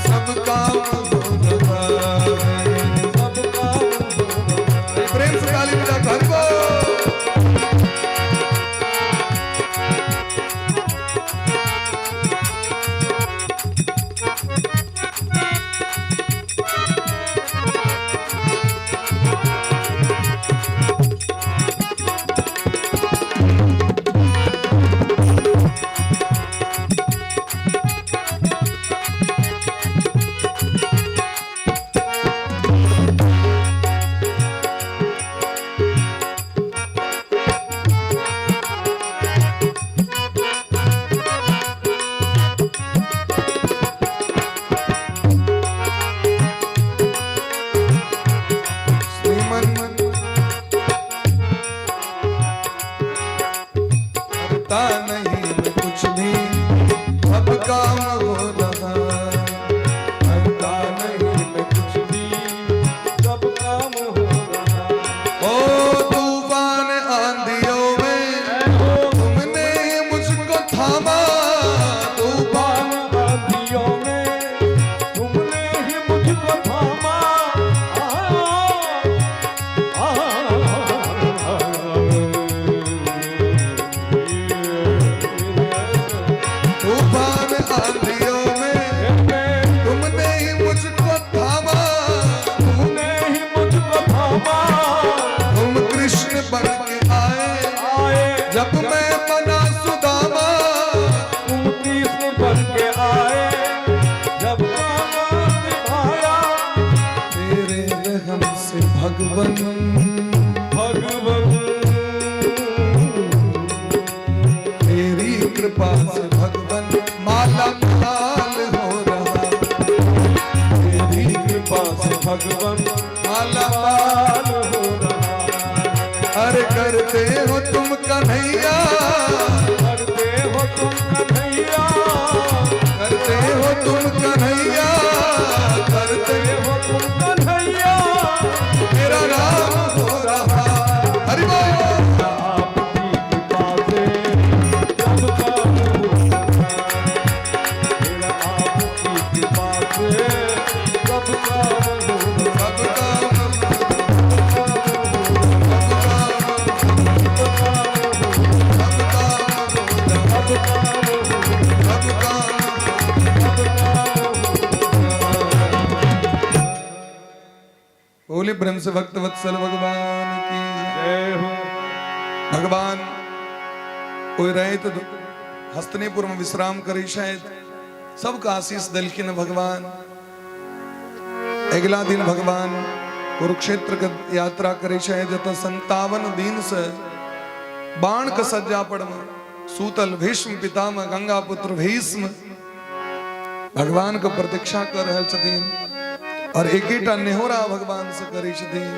सब काम हो रहा है। सब काम हो रहा है। प्रेम से ताली बजा घर को। श्रीमन करता नहीं मैं कुछ भी, अब काम हो रहा। करता नहीं मैं कुछ भी, सब काम हो रहा। ओ तूफान आंधियों में तुमने मुझको थामा, तूफान आंधियों में तुमने ही मुझको थामा। आ, आ, तूफान आंधियों में तुमने ही मुझको थामा, तुमने ही मुझको थामा। तुम कृष्ण बन के आए आए जब मैं बना सुदामा, तुम कृष्ण बन के आए जब निभाया। तेरे रहम से भगवन, भगवन, तेरी कृपा से भगवन माला माल हो रहा। तेरी कृपा से भगवन माला माल हो रहा। अरे करते हो तुम कन्हैया, करते हो तुम कन्हैया, करते हो तुम कन्हैया, करते हो तुम कन्हैया, मेरा नाम हो रहा। हरि बोल। आपकी कृपा से सब काम हो रहा। मेरा आपकी कृपा से सब काम हो रहा। सब काम, सब काम, सब काम, सब काम हो सब काम। सब काम हो रहा। बोले ब्रह्म से भक्त वत्सल भगवान की जय हो। भगवान कोई रहे तो हस्तनीपुर में विश्राम करी शायद, सबका आशीष दिलखिन भगवान। अगला दिन भगवान कुरुक्षेत्र के यात्रा करे शायद, जत 57 दिन से बाण के सज्जा पर सूतल भीष्म पितामह गंगा पुत्र भीष्म भगवान के प्रतीक्षा कर रहल छथिन और एकेटा नेहोरा भगवान से करै छथिन,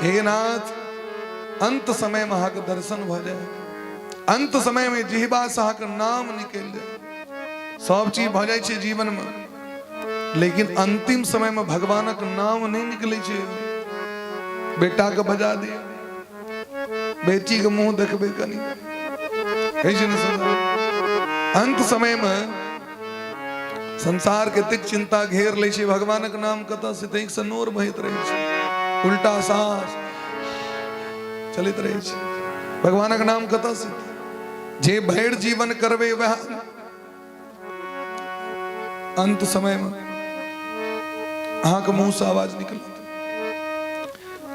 हे नाथ, अंत समय में अहाँके दर्शन भऽ जाए, अंत समय में जिहबा से अहाँके नाम निकलि जाए। सब चीज भऽ जाइ छै जीवन में, लेकिन अंतिम समय में भगवानक नाम नहि निकलै छै। बेटा के बजा दियौ, बेटी के मुंह देखबै कनी, होइ छै ने संसार? अंत समय में संसार के एतेक चिंता घेर लै छै, भगवानक नाम कतऽ से तैं से नोर बहैत रहै छै, उल्टा साँस चलैत रहै छै, भगवानक नाम कतऽ से? जे भरि जीवन करबै वएह अंत समय में अहाँके मुंह से आवाज निकलत।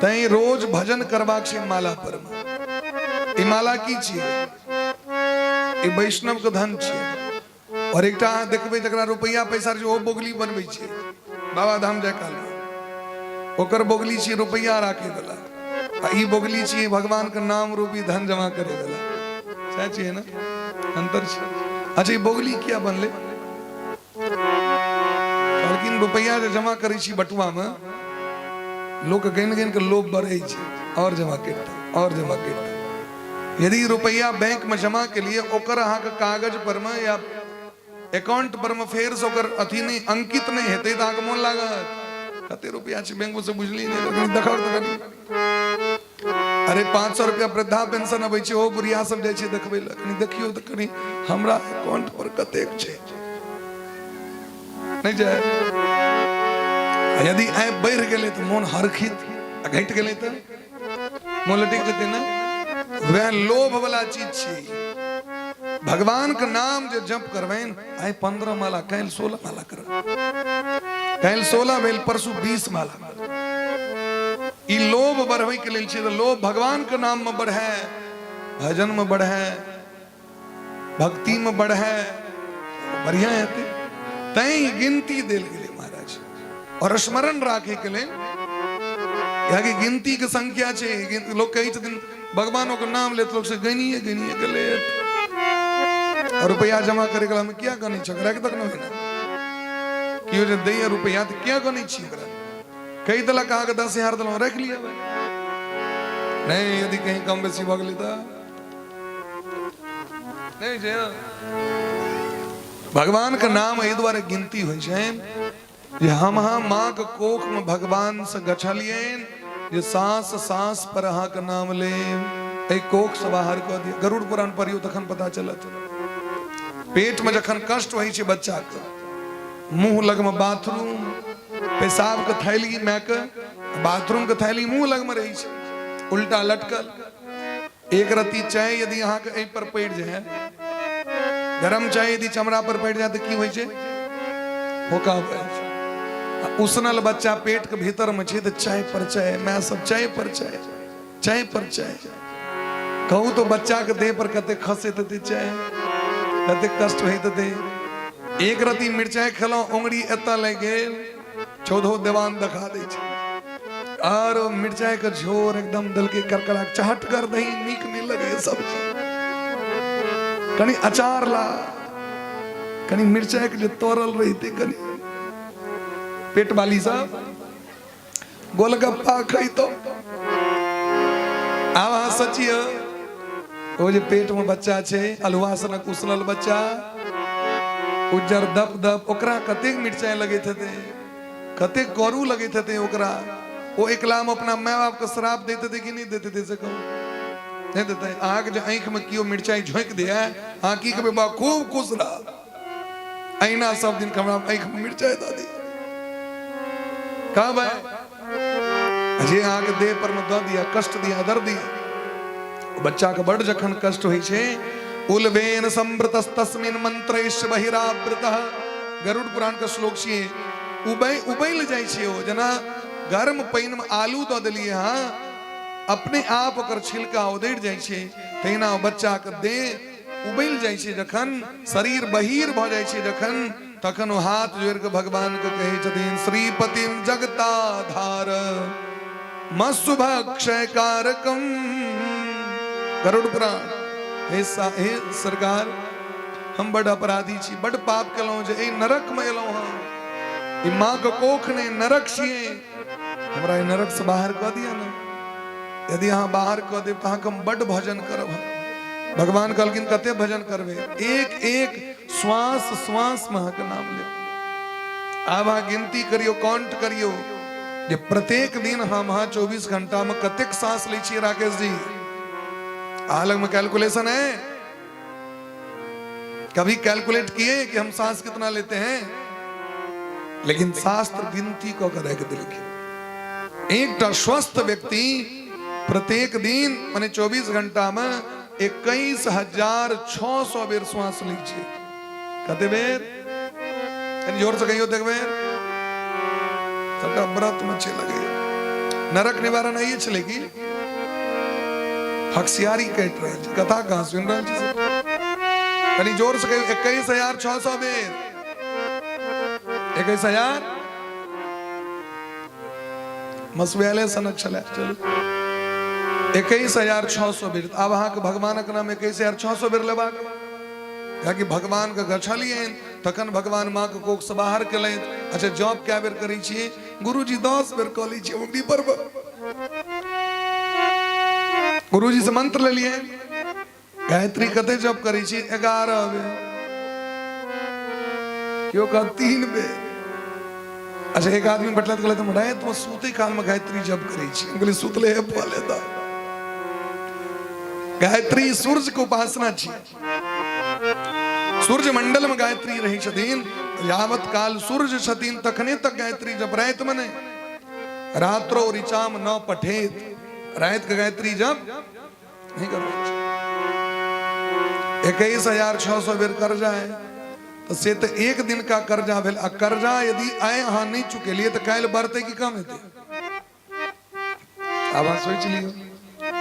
तैं रोज भजन करबाक छै माला पर। ई माला की छियै? ई वैष्णव के धन छियै। और एकटा अहाँ देखबै जकरा रुपैआ पैसा छै, ओ बोगली बनबै छै। बाबा धाम जाय काल ओकर बोगली छियै रुपैआ राखै वाला आ ई बोगली छियै भगवान के नाम रूपी धन जमा करे वाला। सएह छियै ने, अंतर छै। अच्छा, ई बोगली किया बनलै? कहलखिन रुपैआ जे जमा करै छी बटुआ में, लोक गनि गनि के लोभ बढ़ै छै, और जमा करितै, और जमा करितै। यदि रुपैआ बैंक में जमा के लिए ओकर अहाँके कागज पर में या अकाउंट पर में फेर से ओकर अथी नहीं अंकित नहीं हेतै तऽ अहाँके मोन लागत कते रुपैआ छै बैंक में से बुझली नहि, कनि देखब तऽ कनि। अरे 500 रुपया वृद्धा पेंशन अबै छै, ओ बुढ़िया सब जाइ छै देखबै लए, कनि देखियौ तऽ कनि हमरा अकाउंट पर कतेक छै, नहि छै। यदि आइ बढ़ि गेलै तऽ मोन हरखित, आ घटि गेलै तऽ मोन लटकि जेतै ने। वएह लोभ वाला चीज छी। भगवान के नाम जे जप करबनि, आइ 15 माला, काल्हि 16 माला करब, काल्हि 16 भेल, परसू 20 माला। ई लोभ बढ़बै के लेल छै। तऽ लोभ भगवान के नाम में बढ़े, भजन में बढ़े, भक्ति में बढ़े, बढ़िया हेतै। तैं ई गिनती देल गेलै महाराज, और स्मरण राखे के लेल, कियाकि गिनती के संख्या छै। लोक कहै छथिन भगवानों के नाम लेत लोक से गनिए गनिए के लेत, और रुपया जमा करे के हम किया गनै छ, राखि तक न होइना केओ जे दैया रुपया तऽ किया गनै छी ओकरा? कहि देलक अहाँके 10,000 देलहुँ, राखि लिअ। नहि, यदि कहीं कम बेसी भऽ गेलै तऽ नहि छै। भगवान के नाम एहि दुआरे गिनती होइ छै जे हम अहाँ माँ के कोख में भगवान से गछलियनि जे साँस साँस पर अहाँके नाम लेब, एहि कोख से बाहर कऽ दिअ। गरुड़ पुराण पढ़ियौ तखन पता चलत। पेट में जखन कष्ट होइ छै बच्चा के, मुंह लग में बाथरूम, पेशाब के थैली माय के, बाथरूम के थैली मुंह लग में रहै छै उल्टा लटकल। एक रत्ती चाय यदि अहाँके एहि पर पड़ि जाय, गरम चाय यदि चमड़ा पर पड़ि जाय तऽ की होइ छै? फोका भऽ जाइ छै। आ उसनल बच्चा पेट के भीतर में छै तऽ चाय पर चाय, माय सब चाय पर चाय, चाय पर चाय। कहू तो बच्चा के देह पर कते खसैत हेतै चाय, कते कष्ट होइत हेतै। एक रत्ती मिरचाइ खेलहुँ, उंगरी एतऽ लागि गेल, चौदहो देवान देखा दै छै। और मिरचाई के झोर एकदम देलकै करकरा, चहट कर दही, नीक नहीं लगे सब्जी, कनि अचार ला, कनि मिरचाई के जे तोड़ल रहिते, कनि पेट वाली सब गोलगप्पा खैतो। आब अहाँ सोचियौ, ओ जे पेट में बच्चा छै, अल्हुआ सनक उसनल बच्चा, उज्जर दप दप, ओकरा कतेक मिरचाई लगैत हेतै, कतेक करू लगैत हेतै ओकरा। ओ एकला में अपना माय बाप के श्राप दैत हेतै कि नहि दैत हेतै, से कहू? नहि देतै? अहाँके जे आँखि में केओ मिरचाई झोंकि दे, अहाँ की कहबै? बा, खूब खुश रह, अहिना सब दिन हमरा आँखि में मिरचाई दऽ दे। कहबै जे अहाँके देह पर में दऽ दिया, कष्ट दिया, दर्द दिया। बच्चा के बड जखन कष्ट होइ छै, उलवेन संवृतस्तस्मिन मंत्रैश्च बहिरावृतः, गरुड़ पुराण के श्लोक छियै। उबैल जाइ छै ओ, जेना गर्म पानि में आलू दऽ देलियै हँ, अपने आप ओकर छिलका उधरि जाइ छै, तहिना ओ बच्चा के देह उबैल जाइ छै। जखन शरीर बहिर भऽ जाइ छै जखन, तखन ओ हाथ जोड़ि कऽ भगवान के कहै छथिन, श्रीपति जगताधार मसुभक्षय कारकम, गरुड़ पुराण। हे हे सरकार, हम बड अपराधी छी, बड पाप केलहुँ जे एहि नरक में एलहुँ हँ। ई माँ के कोख नहि नरक छियै, हमरा एहि नरक से बाहर कऽ दिअ ने। यदि अहाँ बाहर कऽ देब तऽ अहाँके हम बड भजन करब। भगवान कहलखिन कते भजन करबै? एक एक श्वास श्वास में अहाँके नाम लेब। आब अहाँ गिनती करियौ, काउंट करियौ जे प्रत्येक दिन हम अहाँ 24 घंटा में कतेक सांस लै छियै। राकेश जी, अहाँ लग में कैलकुलेशन है? कभी कैलकुलेट किए कि हम सांस कितना लेते हैं? लेकिन शास्त्र गिनती कऽ के राखि देलखिन। एकटा स्वस्थ व्यक्ति प्रत्येक दिन माने 24 घंटा में 21,600 बेर श्वास लै छै। कते बेर? कनि जोर से कहियो देखबै। सबटा व्रत में छै लगैया। नरक निवारण आइए छलै की हक्सियारी काटि रहल छी, कथा कहाँ सुनि रहल छी? कनि जोर से कहियो, 21,600 बेर, 21,000। मसुआले सनक छलै। चलू, 21,600 बेर। आब अहाँके भगवानक नाम 21,600 बेर लेबाक, कियाकि भगवानके गछलियनि तखन भगवान माँके कोखसँ बाहर केलनि। अच्छा, जप कए बेर करै छियै? गुरुजी 10 बेर कऽ लै छियै उंगली पर। गुरुजी से मंत्र लेलियै। गायत्री कते जप करै छी? 11 बेर। केओ कह 3 बेर। अच्छा, एक आदमी भेटल तऽ कहलथि, हम रातिमे सुतै कालमे गायत्री जप करै छी। हम कहलियै, सुतले हे पहले तऽ गायत्री सूर्य के उपासना छी। सूर्य मंडल में गायत्री रहै छथिन। यावत काल सूर्य छथिन तखने तक गायत्री जप, राति में नहि। रात्रो ऋचाम न पठेत, राति के गायत्री जप नहीं करबाक। 21,600 बेर कर्जा है तऽ से तऽ एक दिन का कर्जा भेल। आ कर्जा यदि आइ अहाँ नहि चुकेलियै तऽ काल्हि बढ़तै कि कम हेतै? आब अहाँ सोचि लियौ,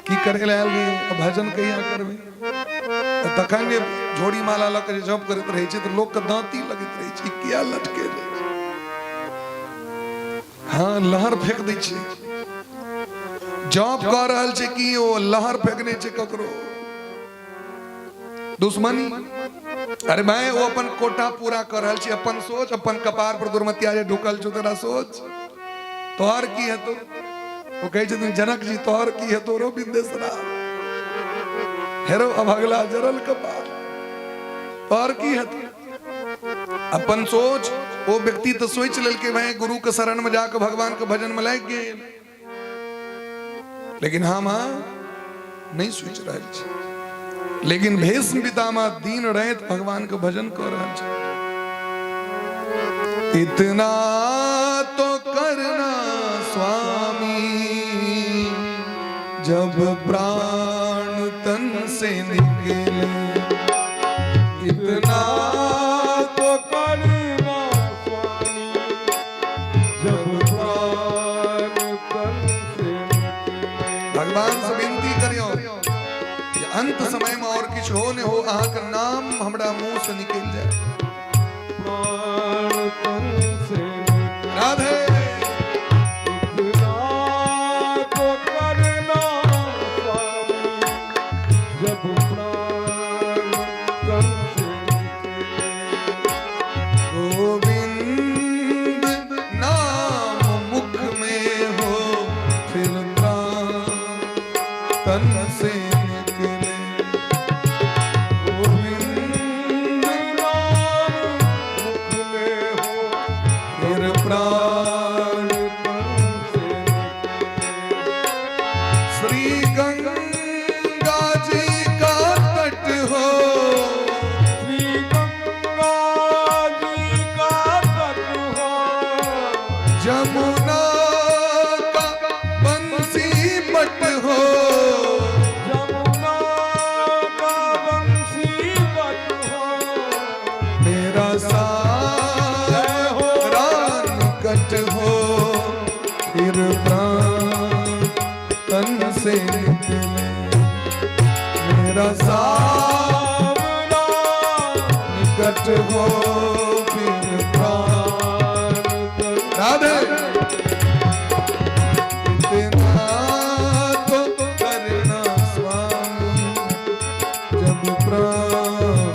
की करै लए आयल रहियै आ भजन कहिया करबै? तऽ तखन जे झोरी माला लऽ कऽ जे जप करैत रहै छै तऽ लोकके दाँती लगैत रहै छै, किया लटके रहै छै? हँ, लहर फेंक दै छै। जप कऽ रहल छै कि ओ लहर फेंकने छै ककरो दुश्मनी? अरे भाई, ओ अपन कोटा पूरा कर रहल छै। अपन सोच, अपन कपार पर दुर्मतिया जे ढुकल छौ, तोरा सोच, तोहर की हेतौ? ओ कहै छथिन जनक जी, तोहर की हेतौ रो बिंदेसरा, हेरो अभगला जरल कपार, तोहर की हेतौ? अपन सोच। ओ व्यक्ति तऽ सोचि लेलकै भाई, गुरु के शरण में जाके भगवान के भजन में लागि गेल, लेकिन हम नहीं सोचि रहल छी। लेकिन भीष्म पितामह दिन राति भगवान के भजन कर रहल छै। इतना तो करना स्वामी, जब प्राण तन से निकले, इतना तो करना स्वामी, जब प्राण तन से निकले। भगवान से विनती करियो कि अंत समय में और किछु हो ने हो, अहाँके नाम हमरा मुंह से निकल जाए। प्राण तन से निकले। राधे। इतना तो करना स्वामी, जब प्राण तन से निकले। गोविंद नाम मुख में हो, फिर प्राण तन से निकले। गोविंद नाम मुख में हो, फिर प्राण तन से निकले। श्री गंगा जी का तट हो, श्री गंगा जी का तट हो, जमुना का बंसी बट हो, जमुना का बंसी बट हो, मेरा सारा कट हो, फिर प्राण तन से निकले। मेरा सावरा निकट हो, फिर प्राण। तन राधे। इतना तो करना स्वामी, जब प्राण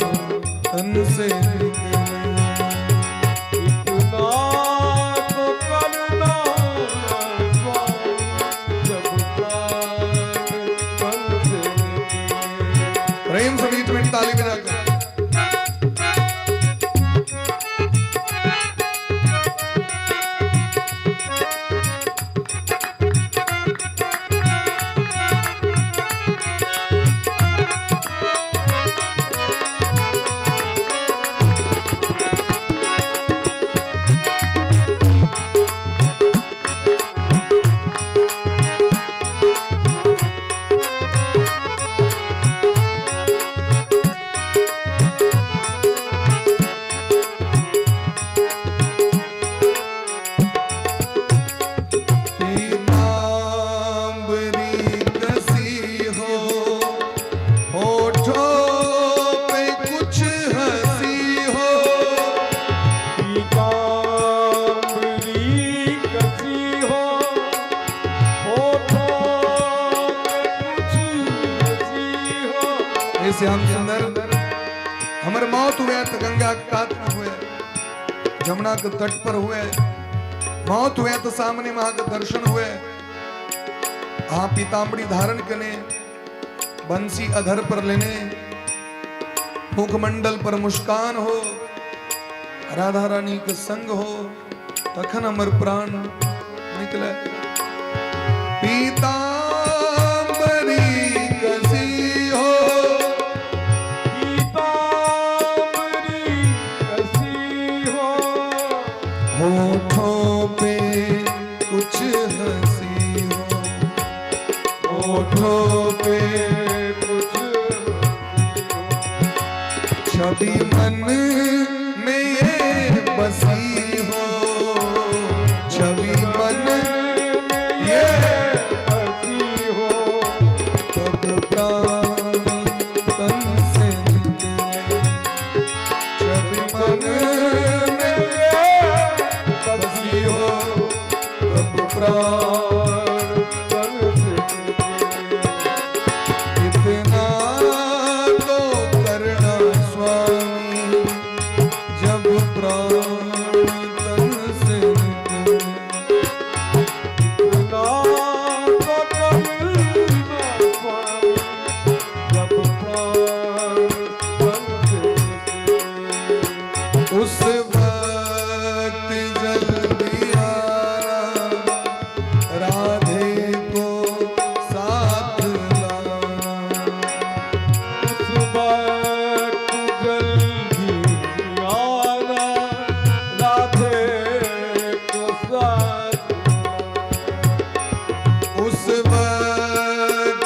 तन से निकले। इतना तो करना स्वामी, जब प्राण तन से निकले। प्रेम से बीच में ताली बजाकर। श्याम सुंदर, हमर मौत हुए तो गंगा के कात में हुए, जमुना के तट पर हुए, मौत हुए तो सामने में अहाँके दर्शन हुए, अहाँ पीताम्बरी धारण कने, बंसी अधर पर लेने, मुखमंडल पर मुस्कान हो, राधा रानी के संग हो, तखन हमर प्राण निकले। पीताम्बरी कसी हो, पीताम्बरी कसी हो, होठों पे कुछ हंसी हो, होठों पे कुछ छवि मन में ये बसी हो, छवि मन ये बसी हो, तब प्राण तन से निकले, छवि मन में ये बसी हो, तब प्राण तन से निकले। इतना तो करना स्वामी, जब प्राण तन से निकले। इतना तो करना स्वामी, जब प्राण तन से निकले। उस वक्त जल्दी आना, राधे को साथ लाना। उस वक्त जल्दी आना, राधे को साथ लाना। उस वक्त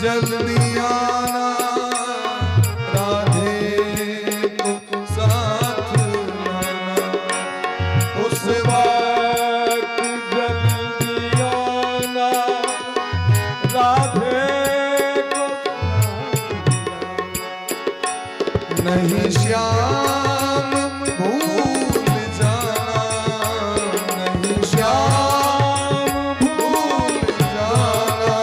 जल्दी आना, राधे को साथ लाना। उस वक्त जल्दी आना, राधे को नहीं श्याम भूल जाना, नहीं श्याम भूल जाना,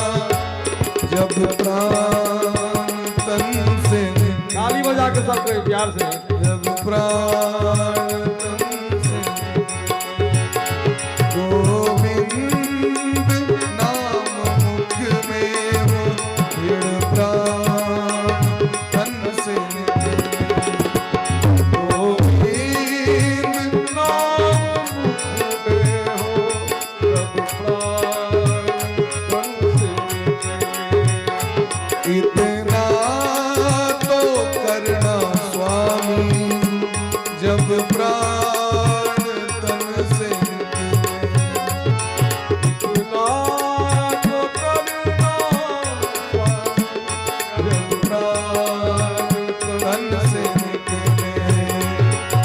जब प्राण तन से निकले, ताली बजा के सब कोई प्यार से। जब प्राण तन से निकले, गोविंद नाम मुख में हो, फिर प्राण तन से निकले, गोविंद नाम मुख में हो, जब प्राण तन से निकले। इतना तो करना स्वामी, जब प्राण तन से निकले। इतना तो करना स्वामी, जब प्राण तन से निकले,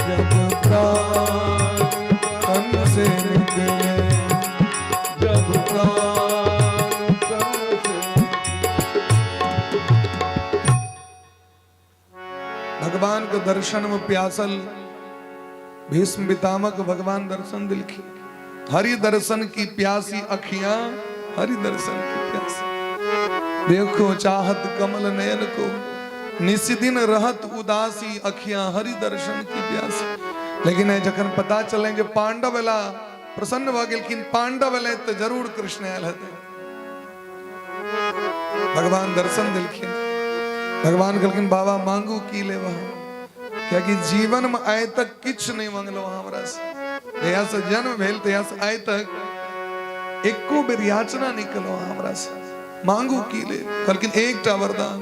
जब प्राण तन से निकले, जब प्राण तन से भगवान के दर्शन में प्यासल भीष्म पितामह के भगवान दर्शन दिलखी। हरि दर्शन की प्यासी अखियां, हरि दर्शन की प्यासी, देखो चाहत कमल नयन को, निस दिन रहत उदासी अखियां, हरि दर्शन की प्यासी। लेकिन जखन पता चले जे पांडव एला, प्रसन्न भऽ गेलखिन, पांडव एलै तऽ जरूर कृष्ण आयल हेतै। भगवान दर्शन दिलखिन। भगवान कहलखिन, बाबा मांगू की लेब अहाँ? कियाकि जीवन में आइ तक किछु नहि मांगलहुँ हमरा से। जहिया से जन्म भेल तहिया से आइ तक एको बेर याचना नहि केलहुँ हमरा से। मांगू की लेब? कहलखिन, एकटा वरदान।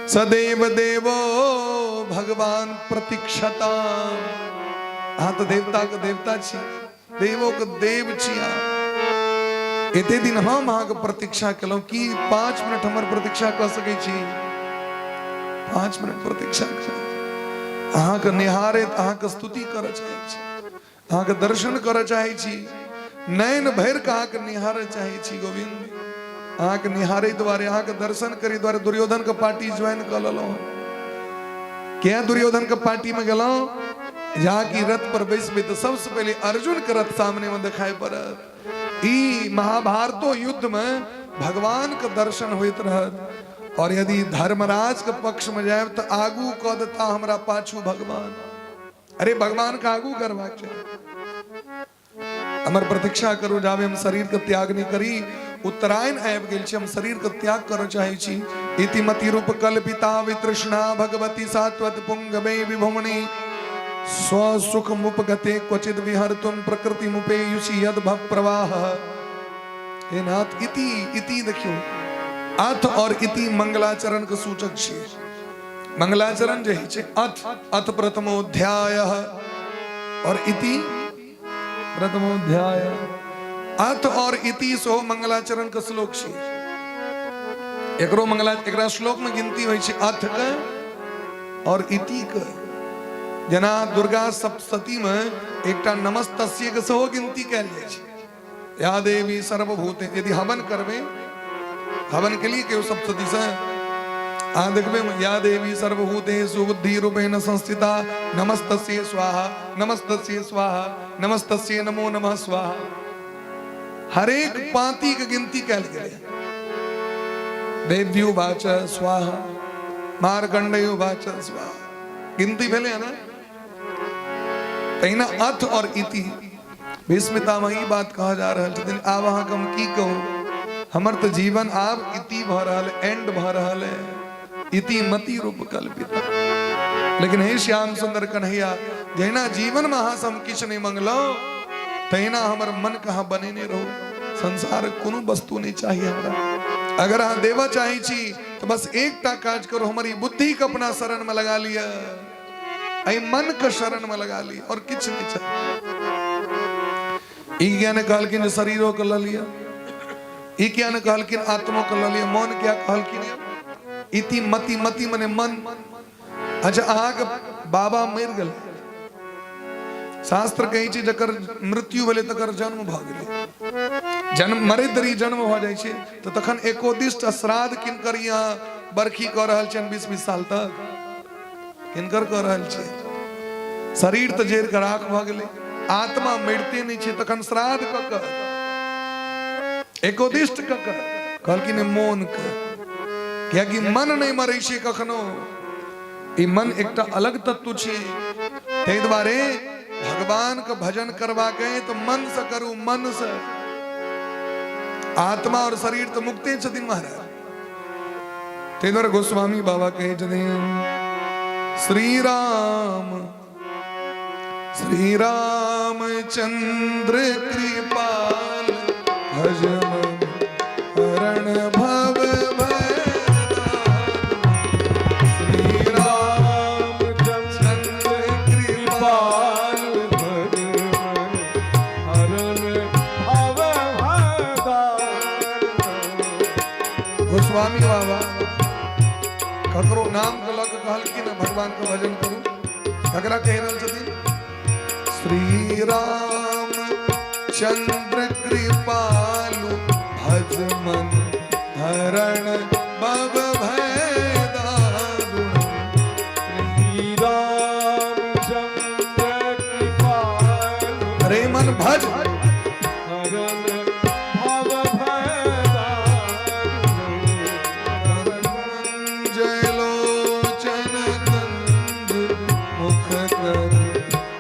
सदैव देवो भगवान प्रतीक्षता। अहाँ तऽ देवता के देवता छी, देवो के देव छी अहाँ। एते दिन हम अहाँके प्रतीक्षा केलहुँ, की 5 मिनट हमर प्रतीक्षा कऽ सकै छी? 5 मिनट प्रतीक्षा करू। अहाँके निहारैत अहाँके स्तुति करऽ चाहै छी, अहाँके दर्शन करऽ चाहै छी, नयन भरि कऽ अहाँके निहारऽ चाहै छी गोविंद। अहाँके निहारै दुआरे, अहाँके दर्शन करै दुआरे दुर्योधन के पार्टी ज्वाइन कऽ लेलहुँ। किया दुर्योधन के पार्टी में गेलहुँ? जहाँ की रथ पर बैसबै तऽ सबसँ पहिले अर्जुन के रथ सामने में देखाइ पड़त। ई महाभारतो युद्ध में भगवान के दर्शन होइत रहत। और यदि धर्मराज के पक्ष में जायब तऽ आगू कऽ देता हमरा पाछू भगवान। अरे भगवान के आगू करबाक छै। हमर प्रतीक्षा करू जाबे हम शरीर के त्याग नहि करी। उत्तरायण आबि गेल छै, हम शरीर के त्याग करऽ चाहै छी। इति मति रूप कल्पिता वितृष्णा भगवती सात्वत पुंगमे विभुमणि स्वसुख मुपगते क्वचित विहर्तुम प्रकृति मुपेयुषि यद भव प्रवाह। हे नाथ, इति इति देखियो, अथ और इति मंगलाचरण के सूचक छियै। मंगलाचरण जे होइ छै अथ, अथ प्रथमोध्याय और इति प्रथमोध्याय। अथ और इति सेहो मंगलाचरण के श्लोक छै। एकरो मंगला एकरा श्लोक में गिनती होइ छै अथ के और इति के। जेना दुर्गा सप्तशती में एकटा नमस्तस्य के सेहो गिनती कयल जाइ छै। या देवी सर्वभूते, यदि हवन करबे, हवन के लिए केओ सप्तशती से अहाँ देखबे, या देवी सर्वभूते सुबुद्धि रूपेण संस्थिता नमस्तस्य स्वाहा नमस्तस्य स्वाहा नमस्तस्य नमो नमः स्वाहा। हरेक पांति के गिनती कयल गेलै। देव्युवाच स्वाहा, मार्कंडेयुवाच स्वाहा, गिनती भेलै है ना। तहिना अथ और इति भीष्मितामे ई बात कहा जा रहल छथिन, आब अहाँके हम की कहू, हमर तऽ जीवन आब इति भऽ रहल, एंड भऽ रहल है, इति मति रूप कल्पित। लेकिन हे श्याम सुंदर कन्हैया, जहिना जीवन में अहाँ से हम किछु नहि मंगलहुँ, तहिना हमर मन के अहाँ बनेने रहू। संसार कोनो वस्तु नहीं चाहिए हमरा। अगर अहाँ देबऽ चाहै छी तऽ बस एकटा काज करू, हमर ई बुद्धि के अपना शरण में लगा लिअ, एहि मन के शरण में लगा ली, और किछु नहीं चाही। ई किया ने कहलखिन जे शरीरो के लऽ लिअ, ई किया ने कहलखिन आत्मो के लऽ लिअ, मन किया कहलखिन? इति मति, मति मने मन। अच्छा, अहाँके बाबा मरि गेल, शास्त्र कहै छै जकर मृत्यु भेलै तकर जन्म भऽ गेलै, जन्म मरैत देरी जन्म भऽ जाइ छै, तऽ तखन एकोदिष्ट श्राद्ध किनकर यहाँ बरखी कऽ रहल छनि 20-20 साल तक, किनकर कऽ रहल छै? शरीर तऽ जरि कऽ राख भऽ गेलै, आत्मा मरिते नहि छै, तखन श्राद्ध कऽ कऽ एकोदिष्ट कऽ कऽ कहलखिन मोन के, कियाकि मन नहि मरै छै कखनो, ई मन एकटा अलग तत्व छै। ताहि दुआरे भगवान के भजन करबाक है तऽ मन से करू, मन से। आत्मा और शरीर तऽ मुक्ते छथिन महाराज। ताहि दुआरे गोस्वामी बाबा कहै छथिन, श्री राम श्री राम चंद्र कृपाल भज मन हरण भव भय। श्री राम चंद्र कृपाल भज मन हरण भव भय। गोस्वामी बाबा ककरो नाम के लऽ कऽ कहलखिन भगवान के भजन करू, ककरा कहि रहल छथिन? श्री राम चंद्र कृपालु भज मन हरण भव भय दारुण। श्री राम चंद्र कृपालु हरे मन भज हरण भव भय दारुण। जयलोचन कंज मुख कर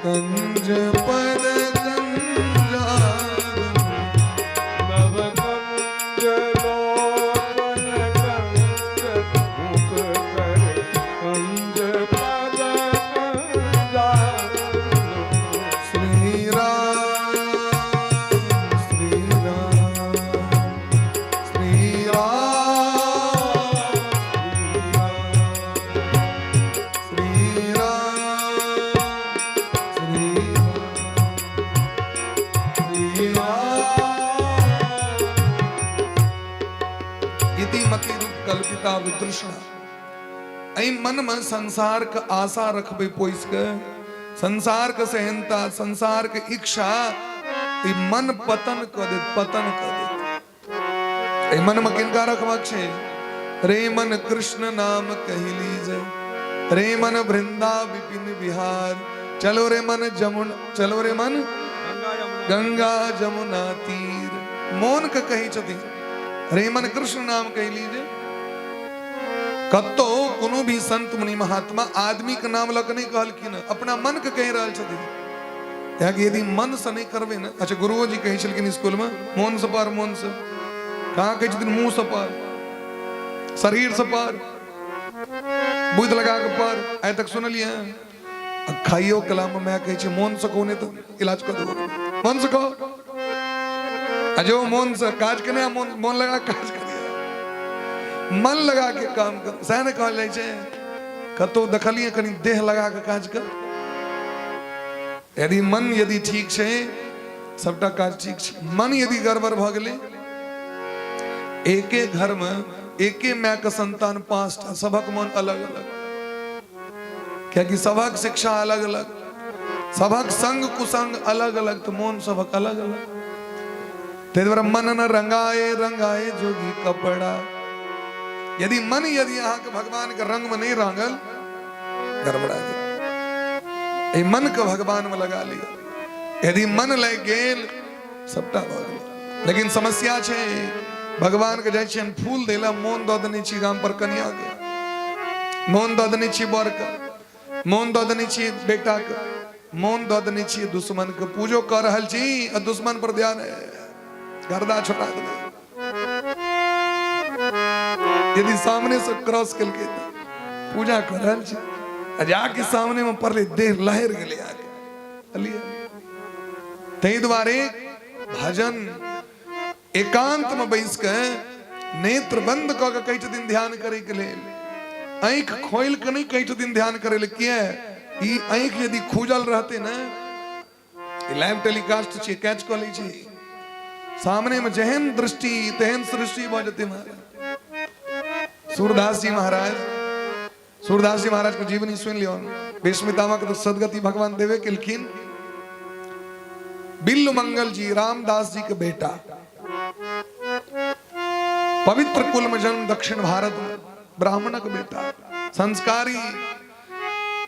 कंज पद कंजारुण। नव कंज लोचन कंज मुख कर कंज पद कंजारुण। श्री राम श्री राम श्री राम श्री राम श्री श्री राम। इति मति रूप कल्पिता वितृष्णा। एहि मन में संसार के आशा रखबे पोसि के, संसार के सेहनता, संसार के इच्छा, ई मन पतन क देत, पतन क देत। एहि मन में किनका रखबाक छै? रे मन कृष्ण नाम कहि लीजे, रे मन वृंदा विपिन विहार, चलो रे मन जमुन, चलो रे मन गंगा जमुना तीर। मोन के कहै छथिन रे मन कृष्ण नाम कहि लीजे, कतौ कोनो भी संत मुनि महात्मा आदमी के नाम लऽ कऽ नहि कहलखिन, अपना मन के कहि रहल छथिन। कियाकि यदि मन से नहि करबै ने। अच्छा, गुरुओ जी कहै छलखिन स्कूल में, मोन से पढ़, मोन से। कहाँ कहै छथिन मुंह से पढ़, शरीर से पढ़, बुद्धि लगा के पढ़। आइ तक सुनलियै? आ खाइयो कला में माय कहै छै मोन से कहू, नहि तऽ इलाज कऽ देबो। मन से कहो आ जो मोन से काज केने, मोन मोन लगा के काज करिए, मन लगा के काम कर। सएह ने कहल जाइ छै? कतहु देखलियै कनि देह लगा के काज कर। यदि मन यदि ठीक छै, सबटा काज ठीक छै। मन यदि गड़बड़ भऽ गेलै, एके घर में एके माय के संतान पांचटा, सबक मन अलग अलग, कियाकि सबक शिक्षा अलग अलग, सबक संग कुसंग अलग अलग, तो मोन सबक अलग अलग। ताहि दुआरे मन न रंगाए रंगाए जोगी कपड़ा। यदि मन यदि अहाँके भगवान के रंग में नहीं रंगल, गड़बड़ा गेल। एहि मन के भगवान में लगा लिया, यदि मन लागि गेल, सबटा भऽ गेल। लेकिन समस्या छै, भगवान के जाइ छियनि फूल दै लए, मोन दऽ देने छी गाम पर कनिया के, मोन दऽ देने छी बर के, मोन दऽ देने छी बेटा के, मोन दऽ देने छी दुश्मन के। पूजो कऽ रहल छी आ दुश्मन पर ध्यान है, गर्दा छोड़ा देबै यदि सामने से क्रॉस केलकै। तऽ पूजा कऽ रहल छी आ जाके सामने में पड़लै, देह लहरि गेलै आके। ताहि दुआरे भजन एकांत में बैस के नेत्र बंद कऽ के कहै छथिन ध्यान करे के लेल, आँखि खोलि के नहि कहै छथिन ध्यान करे लेल। किया? ई आँखि यदि खुजल रहते ने, लाइव टेलीकास्ट छियै, कैच कऽ लै छै। सामने में जेहन दृष्टि तेहन सृष्टि भऽ जेतै। महाराज सूरदास जी महाराज, सूरदास जी महाराज के जीवनी सुनि लियौ। भीष्म पितामह के तो सदगति भगवान देवे केलखिन। बिल्ल मंगल जी, रामदास जी के बेटा, पवित्र कुल में जन्म, दक्षिण भारत में, ब्राह्मणक बेटा, संस्कारी।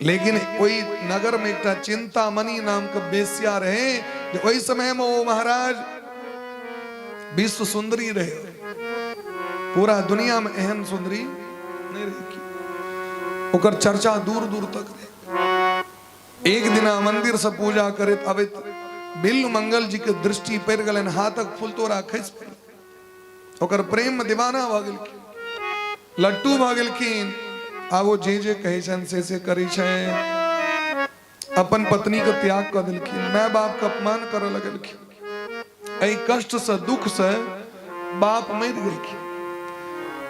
लेकिन ओहि नगर में एकटा चिंतामणि नाम के बेस्या रहे, जे ओहि समय में ओ महाराज विश्व सुंदरी रहे। पूरा दुनिया में एहन सुंदरी नहि रहे की, ओकर चर्चा दूर दूर तक रहे। एक दिना मंदिर से पूजा करैत अबैत बिल्ल मंगल जी के दृष्टि पड़ि गेलनि, हाथक फूल तोड़ा खसि पड़ल। ओकर प्रेम में दीवाना भऽ गेलखिन, लट्टू भऽ गेलखिन। आब ओ जे जे कहै छनि से से करै छनि। अपन पत्नी के त्याग कऽ देलखिन, माय बाप के अपमान करऽ लगलखिन। एहि कष्ट से, दुख से बाप मरि गेलखिन।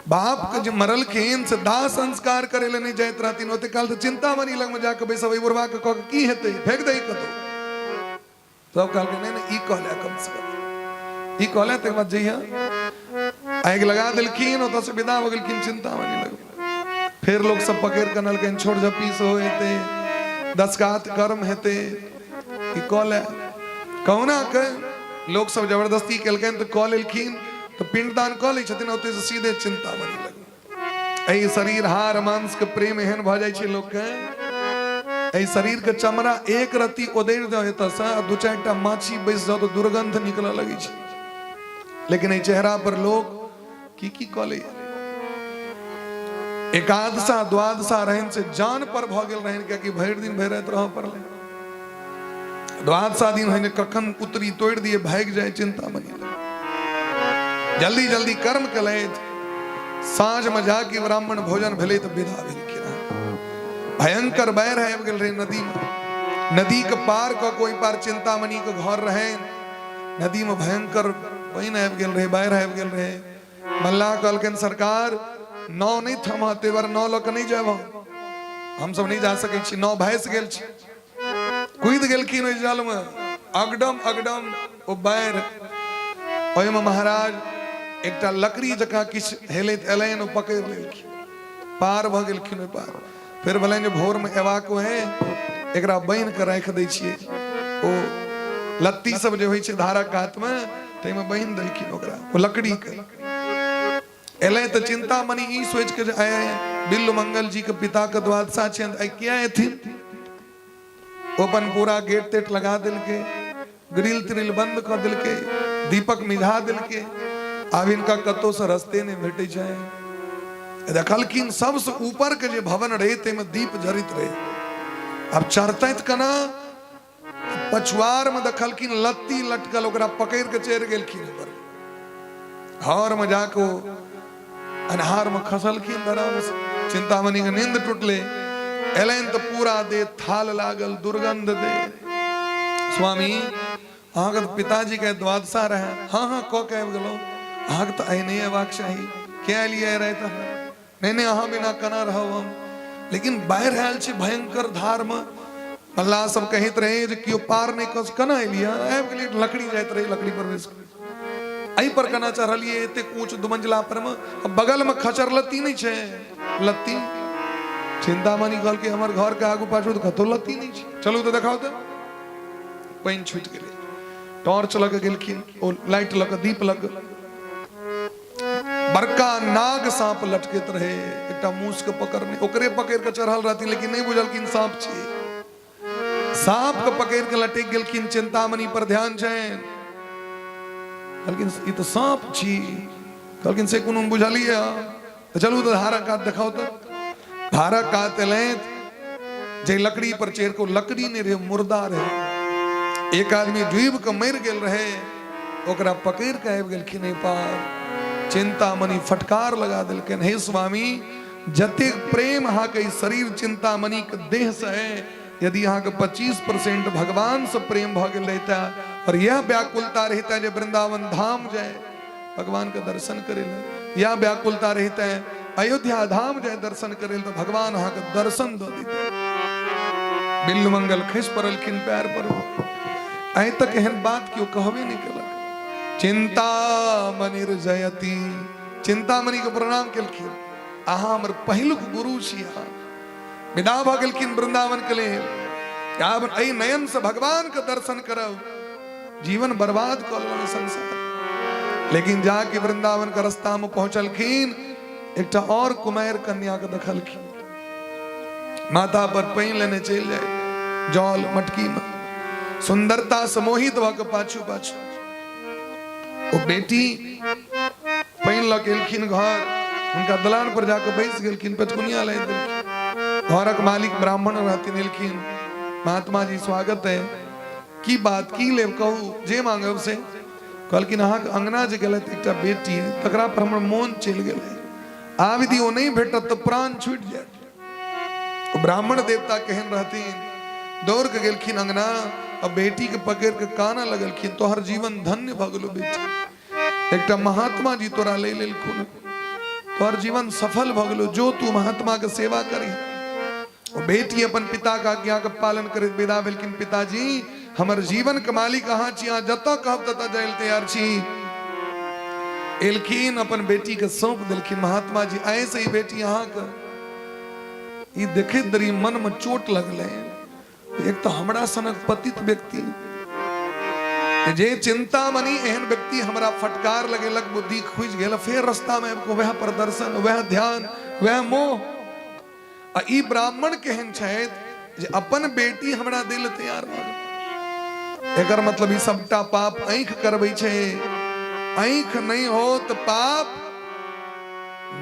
बाप के जे मरलखिन से दाह संस्कार करे ले नहीं जाइत रहथिन। ओते काल तऽ चिंतामणि लग में जाके बैसब, एहि बुढ़वा के कह के की हेतै, फेंक दही कतौ। सब कहलकै नहीं नहीं, ई कहले, कम से कम ई कहले, तकर बाद जइहे। आगि लगा देलखिन, ओतऽ से विदा भऽ गेलखिन चिंतामणि लग। फेर लोग सब पकड़ के अनलखिन, छोट झपी सेहो हेतै, दसगात कर्म हेतै, ई कऽ ले। कहुना के लोग सब जबरदस्ती केलकनि तऽ कऽ लेलखिन। तऽ पिंडदान कऽ लै छथिन, ओतऽ से सीधे चिंतामणि लग। एहि शरीर हार मांस के प्रेम एहन भऽ जाइ छै लोकके, एहि शरीर के चमड़ा एक रत्ती ओदरि जाओ एतऽसँ आ दू चारि टा माछी बैस जाओ तऽ दुर्गंध निकलऽ लगै छै। लेकिन एहि चेहरा पर लोक की की कऽ लैए। एकादशा द्वादशा रहनि से जान पर भऽ गेल रहनि, कियाकि भरि दिन भरि राति रहऽ पड़लै। द्वादशा दिन होइन, कखन उतरी तोड़ि दिए, भागि जाय चिंतामणि। जल्दी जल्दी कर्म केलथि। साँझ में जाके ब्राह्मण भोजन भेलै तऽ विदा भेलखिन। भयंकर बाढ़ि आबि गेल रहै नदी में। नदी के पार कऽ कोई पार चिंतामणि के घर रहे। नदी में भयंकर पानि आबि गेल रहै, बाढ़ि आबि गेल रहै। मल्लाह कहलखिन, सरकार, नाव नहि थमत, ताहि दुआरे नाव लऽ कऽ नहि जायब हम, हमसब नहि जा सकै छी, नाव भासि गेल छै। कूदि गेलखिन ओहि जलमे, अगडम अगडम ओ बाढ़ि। ओहिमे महाराज एकटा लकड़ी जकाँ किछु हेलैत एलनि, ओ पकड़ि लेलखिन, पार भऽ गेलखिन ओहि पार। फेर भेलनि जे भोरमे एबाक है, एकरा बान्हि कऽ राखि दै छियै। ओ लत्ती सब जे होइ छै धारक कातमे, ताहिमे बान्हि देलखिन ओकरा, ओ लकड़ीके। एलै तऽ चिंतामणि ई सोचि के जे आइ बिल्ल मंगल जी के पिता के द्वादशा छियनि, आइ किया एथिन? ओ अपन पूरा गेट तेट लगा देलकै, ग्रिल त्रिल बंद कऽ देलकै, दीपक मिझा देलकै। आब हिनका कतौ से रस्ते नहि भेटै छै। देखलखिन सबसँ ऊपर के जे भवन रहे ताहिमे दीप जरित रहे। आब चढ़तैत केना, पछुआर में देखलखिन लत्ती लटकल, ओकरा पकड़ के चढ़ि गेलखिन ऊपर। घर में जाके अन्हार में खसलखिन धराम से। चिंतामणि के नींद टूटले, एलनि तऽ पूरा देह थाल लागल, दुर्गंध दे। स्वामी अहाँके तऽ पिताजी के द्वादशा रहे, हाँ हाँ कऽ के आबि गेलहुँ, अहाँके तऽ आइ नहि अयबाक चाही, के एलियै राति अहाँ? नहि नहि अहाँ बिना केना रहब हम। लेकिन बाढ़ि आयल छै भयंकर धार में, मल्लाह सब कहैत रहे जे केओ पार नहि कऽ, केना एलियै? आबि गेलियै, लकड़ी जाइत रहे, लकड़ी पर बैस एहि पर केना चढ़लियै एतेक ऊँच दुमंजिला पर में, बगल में खचर लत्ती नहि छै लत्ती। चिंतामणि कहलकै हमर घर के आगू पाछू तऽ कतौ लत्ती नहि छै, चलू तऽ देखाउ तऽ। पानि छूटि गेलै, टॉर्च लऽ कऽ गेलखिन, ओ लाइट लऽ कऽ, दीप लऽ कऽ, बड़का नाग सांप लटकैत रहे एकटा मूस के पकड़ने, ओकरे पकड़ के चढ़ल रहथिन, लेकिन नहि बुझलखिन सांप छै। सांप के पकड़ के लटकि गेलखिन। चिंतामणि पर ध्यान छनि, कहलखिन ई तऽ सांप छी। कहलखिन से कोनो बुझलियै? तऽ चलू तऽ धारक कात देखाउ। तऽ धारक कात एलथि, जे लकड़ी पर चढ़ि कऽ, लकड़ी नहि रहै, मुर्दा रहै, एक आदमी डूबि कऽ मरि गेल रहै, ओकरा पकड़ि कऽ आबि गेलखिन एहि पार। चिंतामणि फटकार लगा देलखिन, हे स्वामी, जतेक प्रेम अहाँके ई शरीर चिंतामणिके देहसँ है, यदि अहाँके 25% भगवानसँ प्रेम भऽ गेल रहिता और यह व्याकुलता रहिता जे वृंदावन धाम जाए भगवान के दर्शन करे ले, या व्याकुलता रहिता है अयोध्या धाम जाए दर्शन करे ले, तो भगवान अहाँके दर्शन दऽ देते। बिल्लु मंगल खसि पड़लखिन पैर पर। आइ तक एहन बात केओ कहबे नहि केलक। चिंता मनिर जयती, चिंतामणि के प्रणाम केलखिन, अहाँ हमर पहिलुक गुरु छी। अहाँ विदा भऽ गेलखिन वृंदावन के लेल। आब एहि नयन से भगवान के दर्शन करब, जीवन बर्बाद कऽ लेलहुँ संसार। लेकिन जाके वृंदावन के रास्ता में पहुंचलखिन, एकटा और कुमारि कन्या के देखलखिन, माथा पर पानि लेने चलि जाय जल मटकी में, सुंदरता से मोहित भऽ के पाछू पाछू ओ बेटी पानि लऽ के एलखिन घर, हुनका दलान पर जाके बैस गेलखिन, पेचकुनिया लाइट देलखिन। घरक मालिक ब्राह्मण रहथिन, एलखिन, महात्मा जी स्वागत है, की बात, की लेब कहू, जे मांगब से। कहलखिन अहाँके अंगना जे गेलथि एकटा बेटी, तकरा पर हमर मोन चलि गेलै, आब यदि ओ नहि भेटत तऽ प्राण छूटि जायत। ब्राह्मण देवता केहन रहथिन, दौड़ के गेलखिन अंगना आ बेटी के पकड़ के कानऽ लगलखिन, तोहर जीवन धन्य भऽ गेलो बेटी, एकटा महात्मा जी तोरा ले लेलखुन, तोहर जीवन सफल भऽ गेलो, जो तू महात्मा के सेवा करी। ओ बेटी अपन पिता के आज्ञा के पालन करैत विदा भेलखिन, पिताजी हमर जीवन के मालिक अहाँ छी, अहाँ जतऽ कहब ततऽ जाय लेल तैयार छी। एलखिन, अपन बेटी के सौंप देलखिन, महात्मा जी आइ से ई बेटी अहाँके। ई देखैत देरी मन में चोट लगलै, एक तऽ हमरा सनक पतित व्यक्ति जे चिंतामणि एहन व्यक्ति हमरा फटकार लगेलक, बुद्धि खुजि गेल, फेर रास्ता में आबि कऽ वएह प्रदर्शन, वएह ध्यान, वएह मोह। आ ई ब्राह्मण केहन छथि जे अपन बेटी हमरा दिल तैयार भऽ गेल। एकर मतलब ई सबटा पाप आँखि करबै छै, आँखि नहि हो तऽ पाप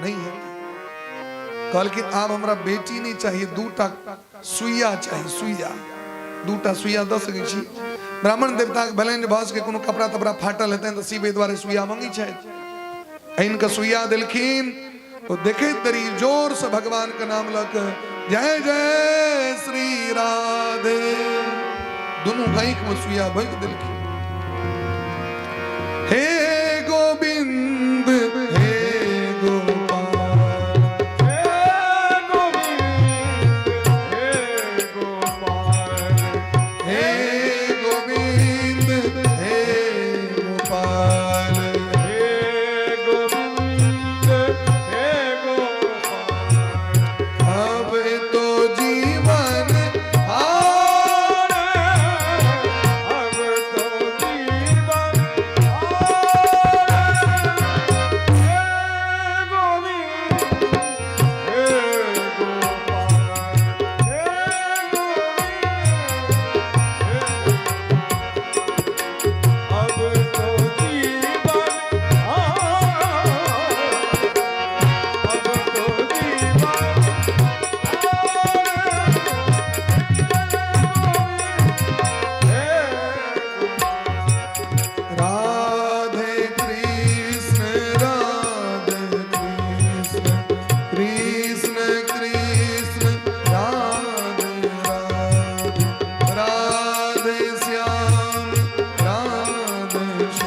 नहि हेतै। कहलखिन आब हमरा बेटी नहि चाहिए, दूटा सुइया चाही, सुइया, दूटा सुइया दऽ सकै छी? ब्राह्मण देवताके भेलनि जे भऽ सकै कोनो कपड़ा तपड़ा फाटल हेतनि तऽ सीबै दुआरे सुइया मंगै छथि। आनि कऽ सुइया देलखिन, तो देखैत देरी जोर से भगवान के नाम लऽ के जय जय श्री राधे, दुनू आँखि में सुइया भोंकि देलखिन। हे गोविंद हे गोपाल, हे गोविंद हे गोपाल, हे गोविंद हे गोपाल, हे गोविंद हे गोपाल, अब तो जीवन हार, अब तो जीवन हे गोविंद हे गोपाल, हे गोविंद, अब तो जीवन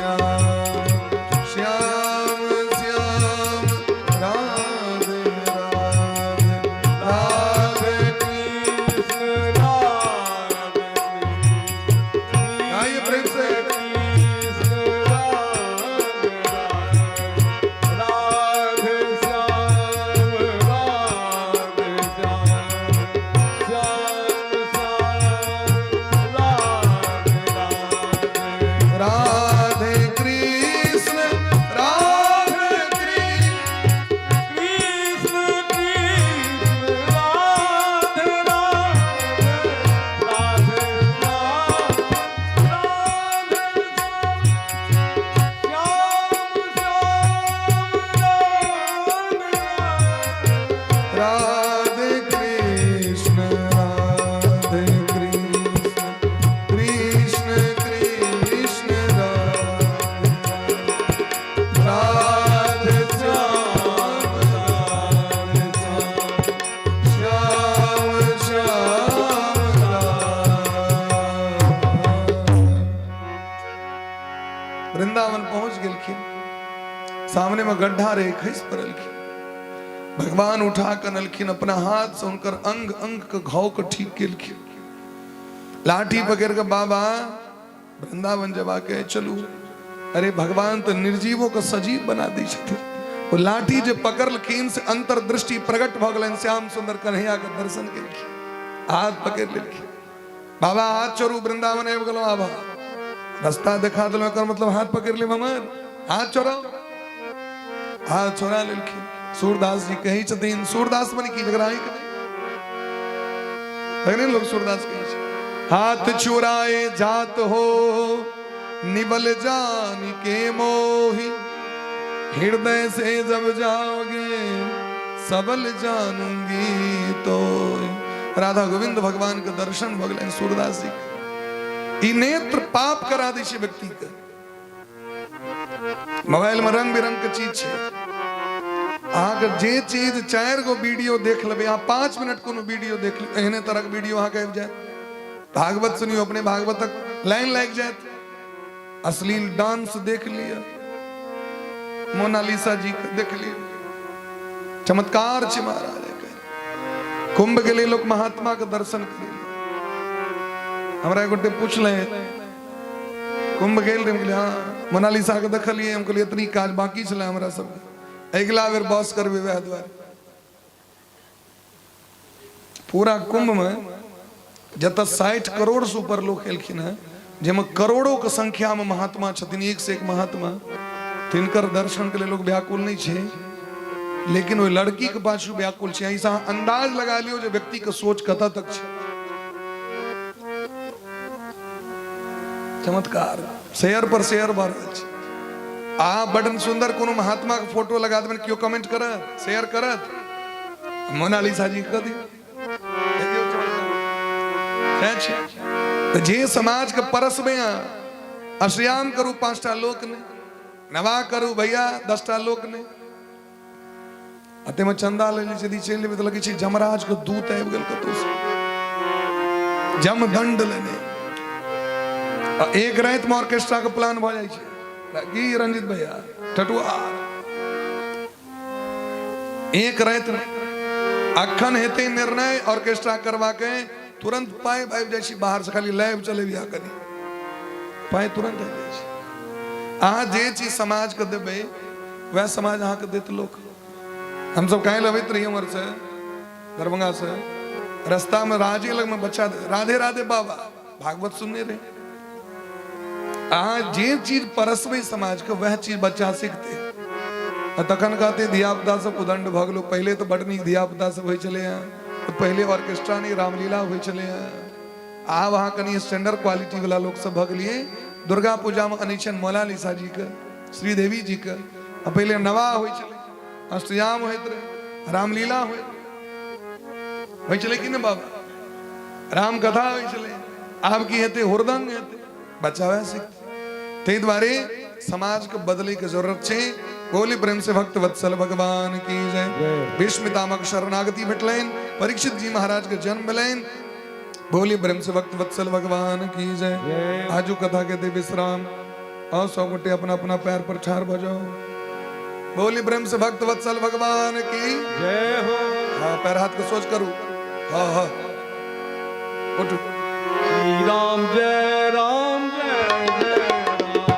श्याम श्याम श्याम राधे राधे राधे कृष्ण राधे कृष्ण आइए प्रेम से। कृष्ण राधे राधे श्याम राधे श्याम श्याम श्याम राधे राधे राधे कृष्ण राधे कृष्ण कृष्ण कृष्ण राधे राधे राधे श्याम राधे श्याम श्याम राधे राधे कृष्ण राधे कृष्ण कृष्ण कृष्ण राधे राधे श्याम राधे श्याम श्याम श्याम वृंदावन पहुंच गेलखिन। सामने में गड्ढा रहे, खसि पड़लखिन। भगवान उठा कऽ अनलखिन, अपना हाथ से हुनकर अंग अंग के घाव के ठीक केलखिन। लाठी पकड़ के बाबा वृंदावन जबा के चलू। अरे भगवान तऽ निर्जीवों के सजीव बना दै छथिन। ओ लाठी जे पकड़लखिन से अंतर्दृष्टि प्रकट भऽ गेलनि, श्याम सुंदर कन्हैया के दर्शन केलखिन, हाथ पकड़ लेलखिन। बाबा हाथ छोड़ू, वृंदावन आबि गेलहुँ, आब रास्ता देखा देलहुँ, एकर मतलब हाथ पकड़ लेब हमर, हाथ छोड़ो। हाथ छोड़ा लेलखिन। सूरदास जी कहै छथिन, सूरदास मने की जकरा आँखि नहि लोक सूरदास कहै छै, हाथ छुड़ाए जात हो निबल जान के मोहि, हृदय से जब जाओगे सबल जानूंगी तो। राधा गोविंद भगवान के दर्शन भऽ गेलनि सूरदास जी के। ई नेत्र पाप करा दै छै व्यक्ति के। मोबाइल में रंग बिरंग के चीज छै। अहाँके जे चीज 4 गो वीडियो देख लेबै अहाँ, 5 मिनट कोनो वीडियो देख लेबै, एहने तरहक वीडियो अहाँके आबि जायत। भागवत सुनियौ, अपने भागवतक लाइन लागि जायत। अश्लील डांस देख लिअ, मोनालिसा जी के देख लिअ, चमत्कार छै महाराज। कुंभ गेलै लोक महात्मा के दर्शन करै। हमरा एक गोटे पुछले, कुंभ गेल रहे? हम कहलियै हाँ। मोनालिसा के देखलियै? हम कहलियै एतनी काज बाकी छलै हमरा सबके, अगिला बेर बस करबै वएह दुआरे। पूरा कुंभ में जतऽ 60 करोड़ से ऊपर लोग एलखिन हेँ, जाहिमे करोड़ों के संख्या में महात्मा छथिन, एक से एक महात्मा, तिनकर दर्शन के लिए लोग व्याकुल नहीं छै, लेकिन ओहि लड़की के पाछू व्याकुल छै। एहिसँ अहाँ अंदाज लगा लियौ जे व्यक्ति के सोच कतऽ तक छै। चमत्कार शेयर पर शेयर भऽ रहल छै। अहाँ बड सुंदर कोनो महात्मा के फोटो लगा देबनि, केओ कमेंट करत, शेयर करत? मोनालिसा जी कह दियौ, देखियौ चमत्कार। सएह छै तऽ जे समाज के परसबै अहाँ, अष्टयाम करू 5टा लोक नहि, नवा करू भैया 10टा लोक नहि, आ ताहिमे चन्दा लै छै, यदि चलि जेबै तऽ लगै छै जमराज के दूत आबि गेल कतौसँ जम दंड लेने। आ एक रातिमे ऑर्केस्ट्रा के प्लान भऽ जाइ छै की रंजित भैया ठटुआ, एक रातिमे अखन हेतै निर्णय ऑर्केस्ट्रा करबाके, तुरंत पाइ आबि जाइ छै बाहर से, खाली लाइव चलेबिया कनि, पाइ तुरंत आबि जाइ छै। अहाँ जे चीज समाजके देबै वएह समाज अहाँके देत। लोक हमसब काल्हि अबैत रही उम्हर से, दरभंगा से, रास्ता में राजे लग में बच्चा राधे राधे बाबा भागवत सुनने रहे। अहाँ जे चीज परसबै समाज के वएह चीज बच्चा सीखते। आ तखन कहते धिया पुता सब उदंड भऽ गेलो। पहिले तऽ बड नीक धिया पुता सब होइ छलै हँ, तऽ पहिले ऑर्केस्ट्रा नहि रामलीला होइ छलै हँ। आब अहाँ कनि स्टैंडर्ड क्वालिटी वाला लोक सब भऽ गेलियै। दुर्गा पूजामे अनै छनि मोनालिसा जीके, श्रीदेवी जीके। आ पहिले नवाह होइ छलै, अष्टयाम होइत रहै, रामलीला होइत होइ छलै कि नहि बाबा, रामकथा होइ छलै। आब की हेतै? हुरदंग हेतै, बच्चा वएह सीखतै। ताहि दुआरे समाजके बदलैके जरूरत छै। बोली प्रेम से भक्त वत्सल भगवान की जय। भीष्म पितामह शरणागति भेटलनि, परीक्षित जी महाराज के जन्म भेलनि। बोली प्रेम से भक्त वत्सल भगवान की जय। आजू कथा के दे विश्राम। आओ सब गोटे अपना अपना पैर पर ठार भऽ जाओ। बोली प्रेम से भक्त वत्सल भगवान की जय हो। हाँ, पैर हाथ के सोच करू। हाँ हाँ, उठू। श्री राम जय राम जय जय राम।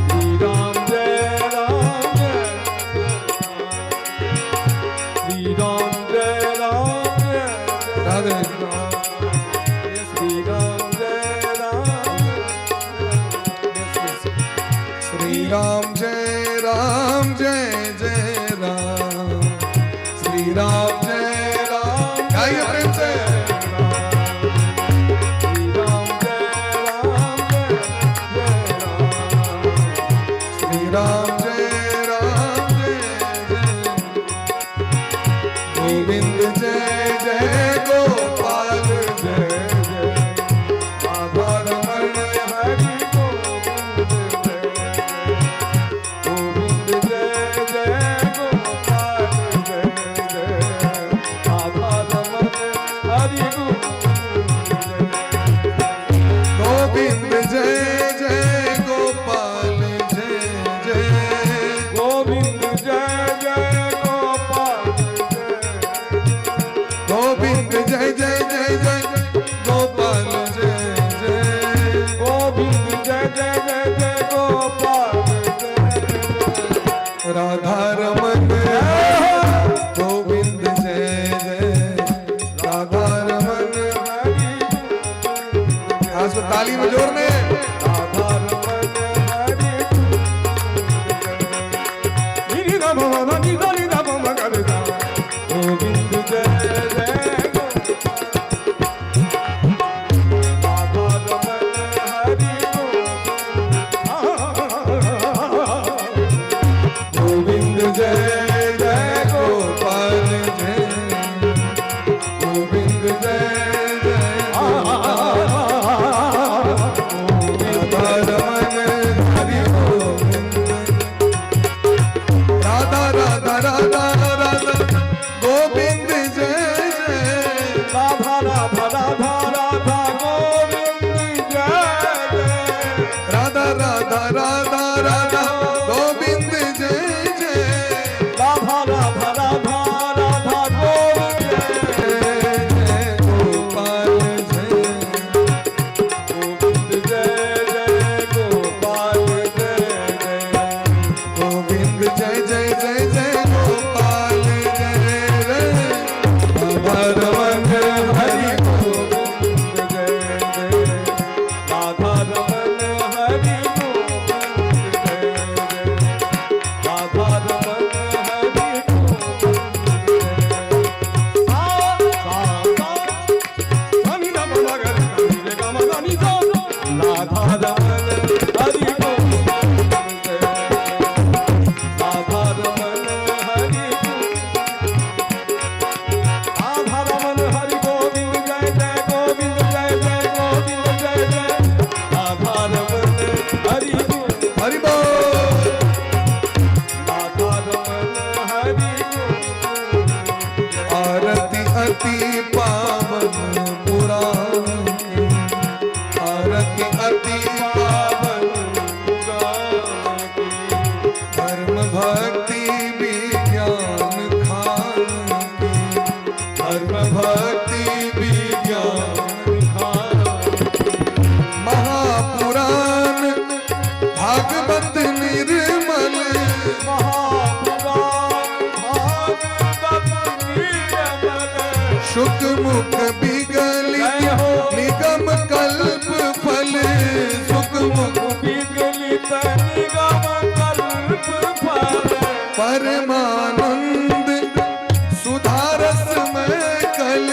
श्री राम जय राम जय श्री राम जय राम जय राधे। श्री राम जय राम। श्री राम जय राम जय जय राम। श्री राम जय राम। गाइए प्रेम से। श्री राम जय राम जय जय राम। श्री राम जय राम जय जय गोविंद जय जय गोपाल जय जय राधा रमण हरि गोविंद जय गोविंद जय जय गोपाल जय जय राधा रमण हरि गोविंद जय। गोविंद जय जय गोपाल जय जय गोविंद जय जय गोपाल जय। गोविंद जय जय जय जय गोपाल जय जय। गोविंद जय जय जय जय गोपाल जय। राधा रमन गोविंद जय जय राधा रमन। हरि आज तो ताली में जोर ने। राधा रमन हरि नि ध म म नि ध नि ध म म ग रे सा। गोविंद जय जय राधा रमन हरि गोविंद जय जय गोपाल जय गोविंद जय जय राधा रमन हरि गोविंद। राधा राधा राधा राधा गोविंद जय जय। राधा राधा राधा राधा गोविंद जय जय। राधा राधा राधा राधा गोविंद जय जय। राधा राधा राधा राधा गोविंद जय जय गोपाल जय। गोविंद जय जय गोपाल जय जय। गोविंद जय जय जय जय गोपाल जय जय राधा रमन हरि गोविंद जय जय राधा रमन हरि गोविंद जय जय राधा रमन हरि गोविंद जय। सा सा सा सा नि ध म म ग रे ग नि रे ग म ग नि सा। राधा रमन हरि गोविंद जय राधा रमन हरि राधा रमन हरि गोविंद जय जय गोविंद जय जय गोविंद जय जय राधा रमन हरि गोविंद। हरि बोल। राधा रमन हरि गोविंद। आरती अति पावन पुराण की। आरती अति पावन पुराण की। धर्म भक्ति विज्ञान खान की। धर्म भक्ति विज्ञान खान। महापुराण भागवत निर्मल। महापुराण भागवत निर्मल। शुक मुख विगलित जय हो। निगम कल्प फल। सुख मुख विगलित निगम कल्प फल। परमानंद सुधारस में कल।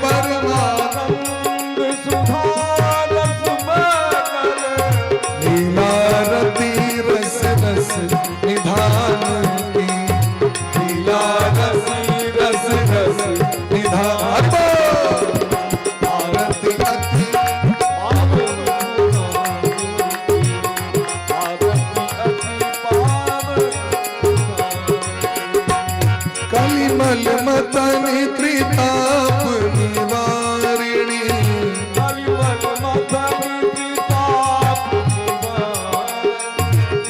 परमानंद आनंद सुधारस मकल। लीला रति रस रस निधान की। लीला रति रस रस निधान। आरती अति पावन पुराण की। आरती अति पावन पुराण।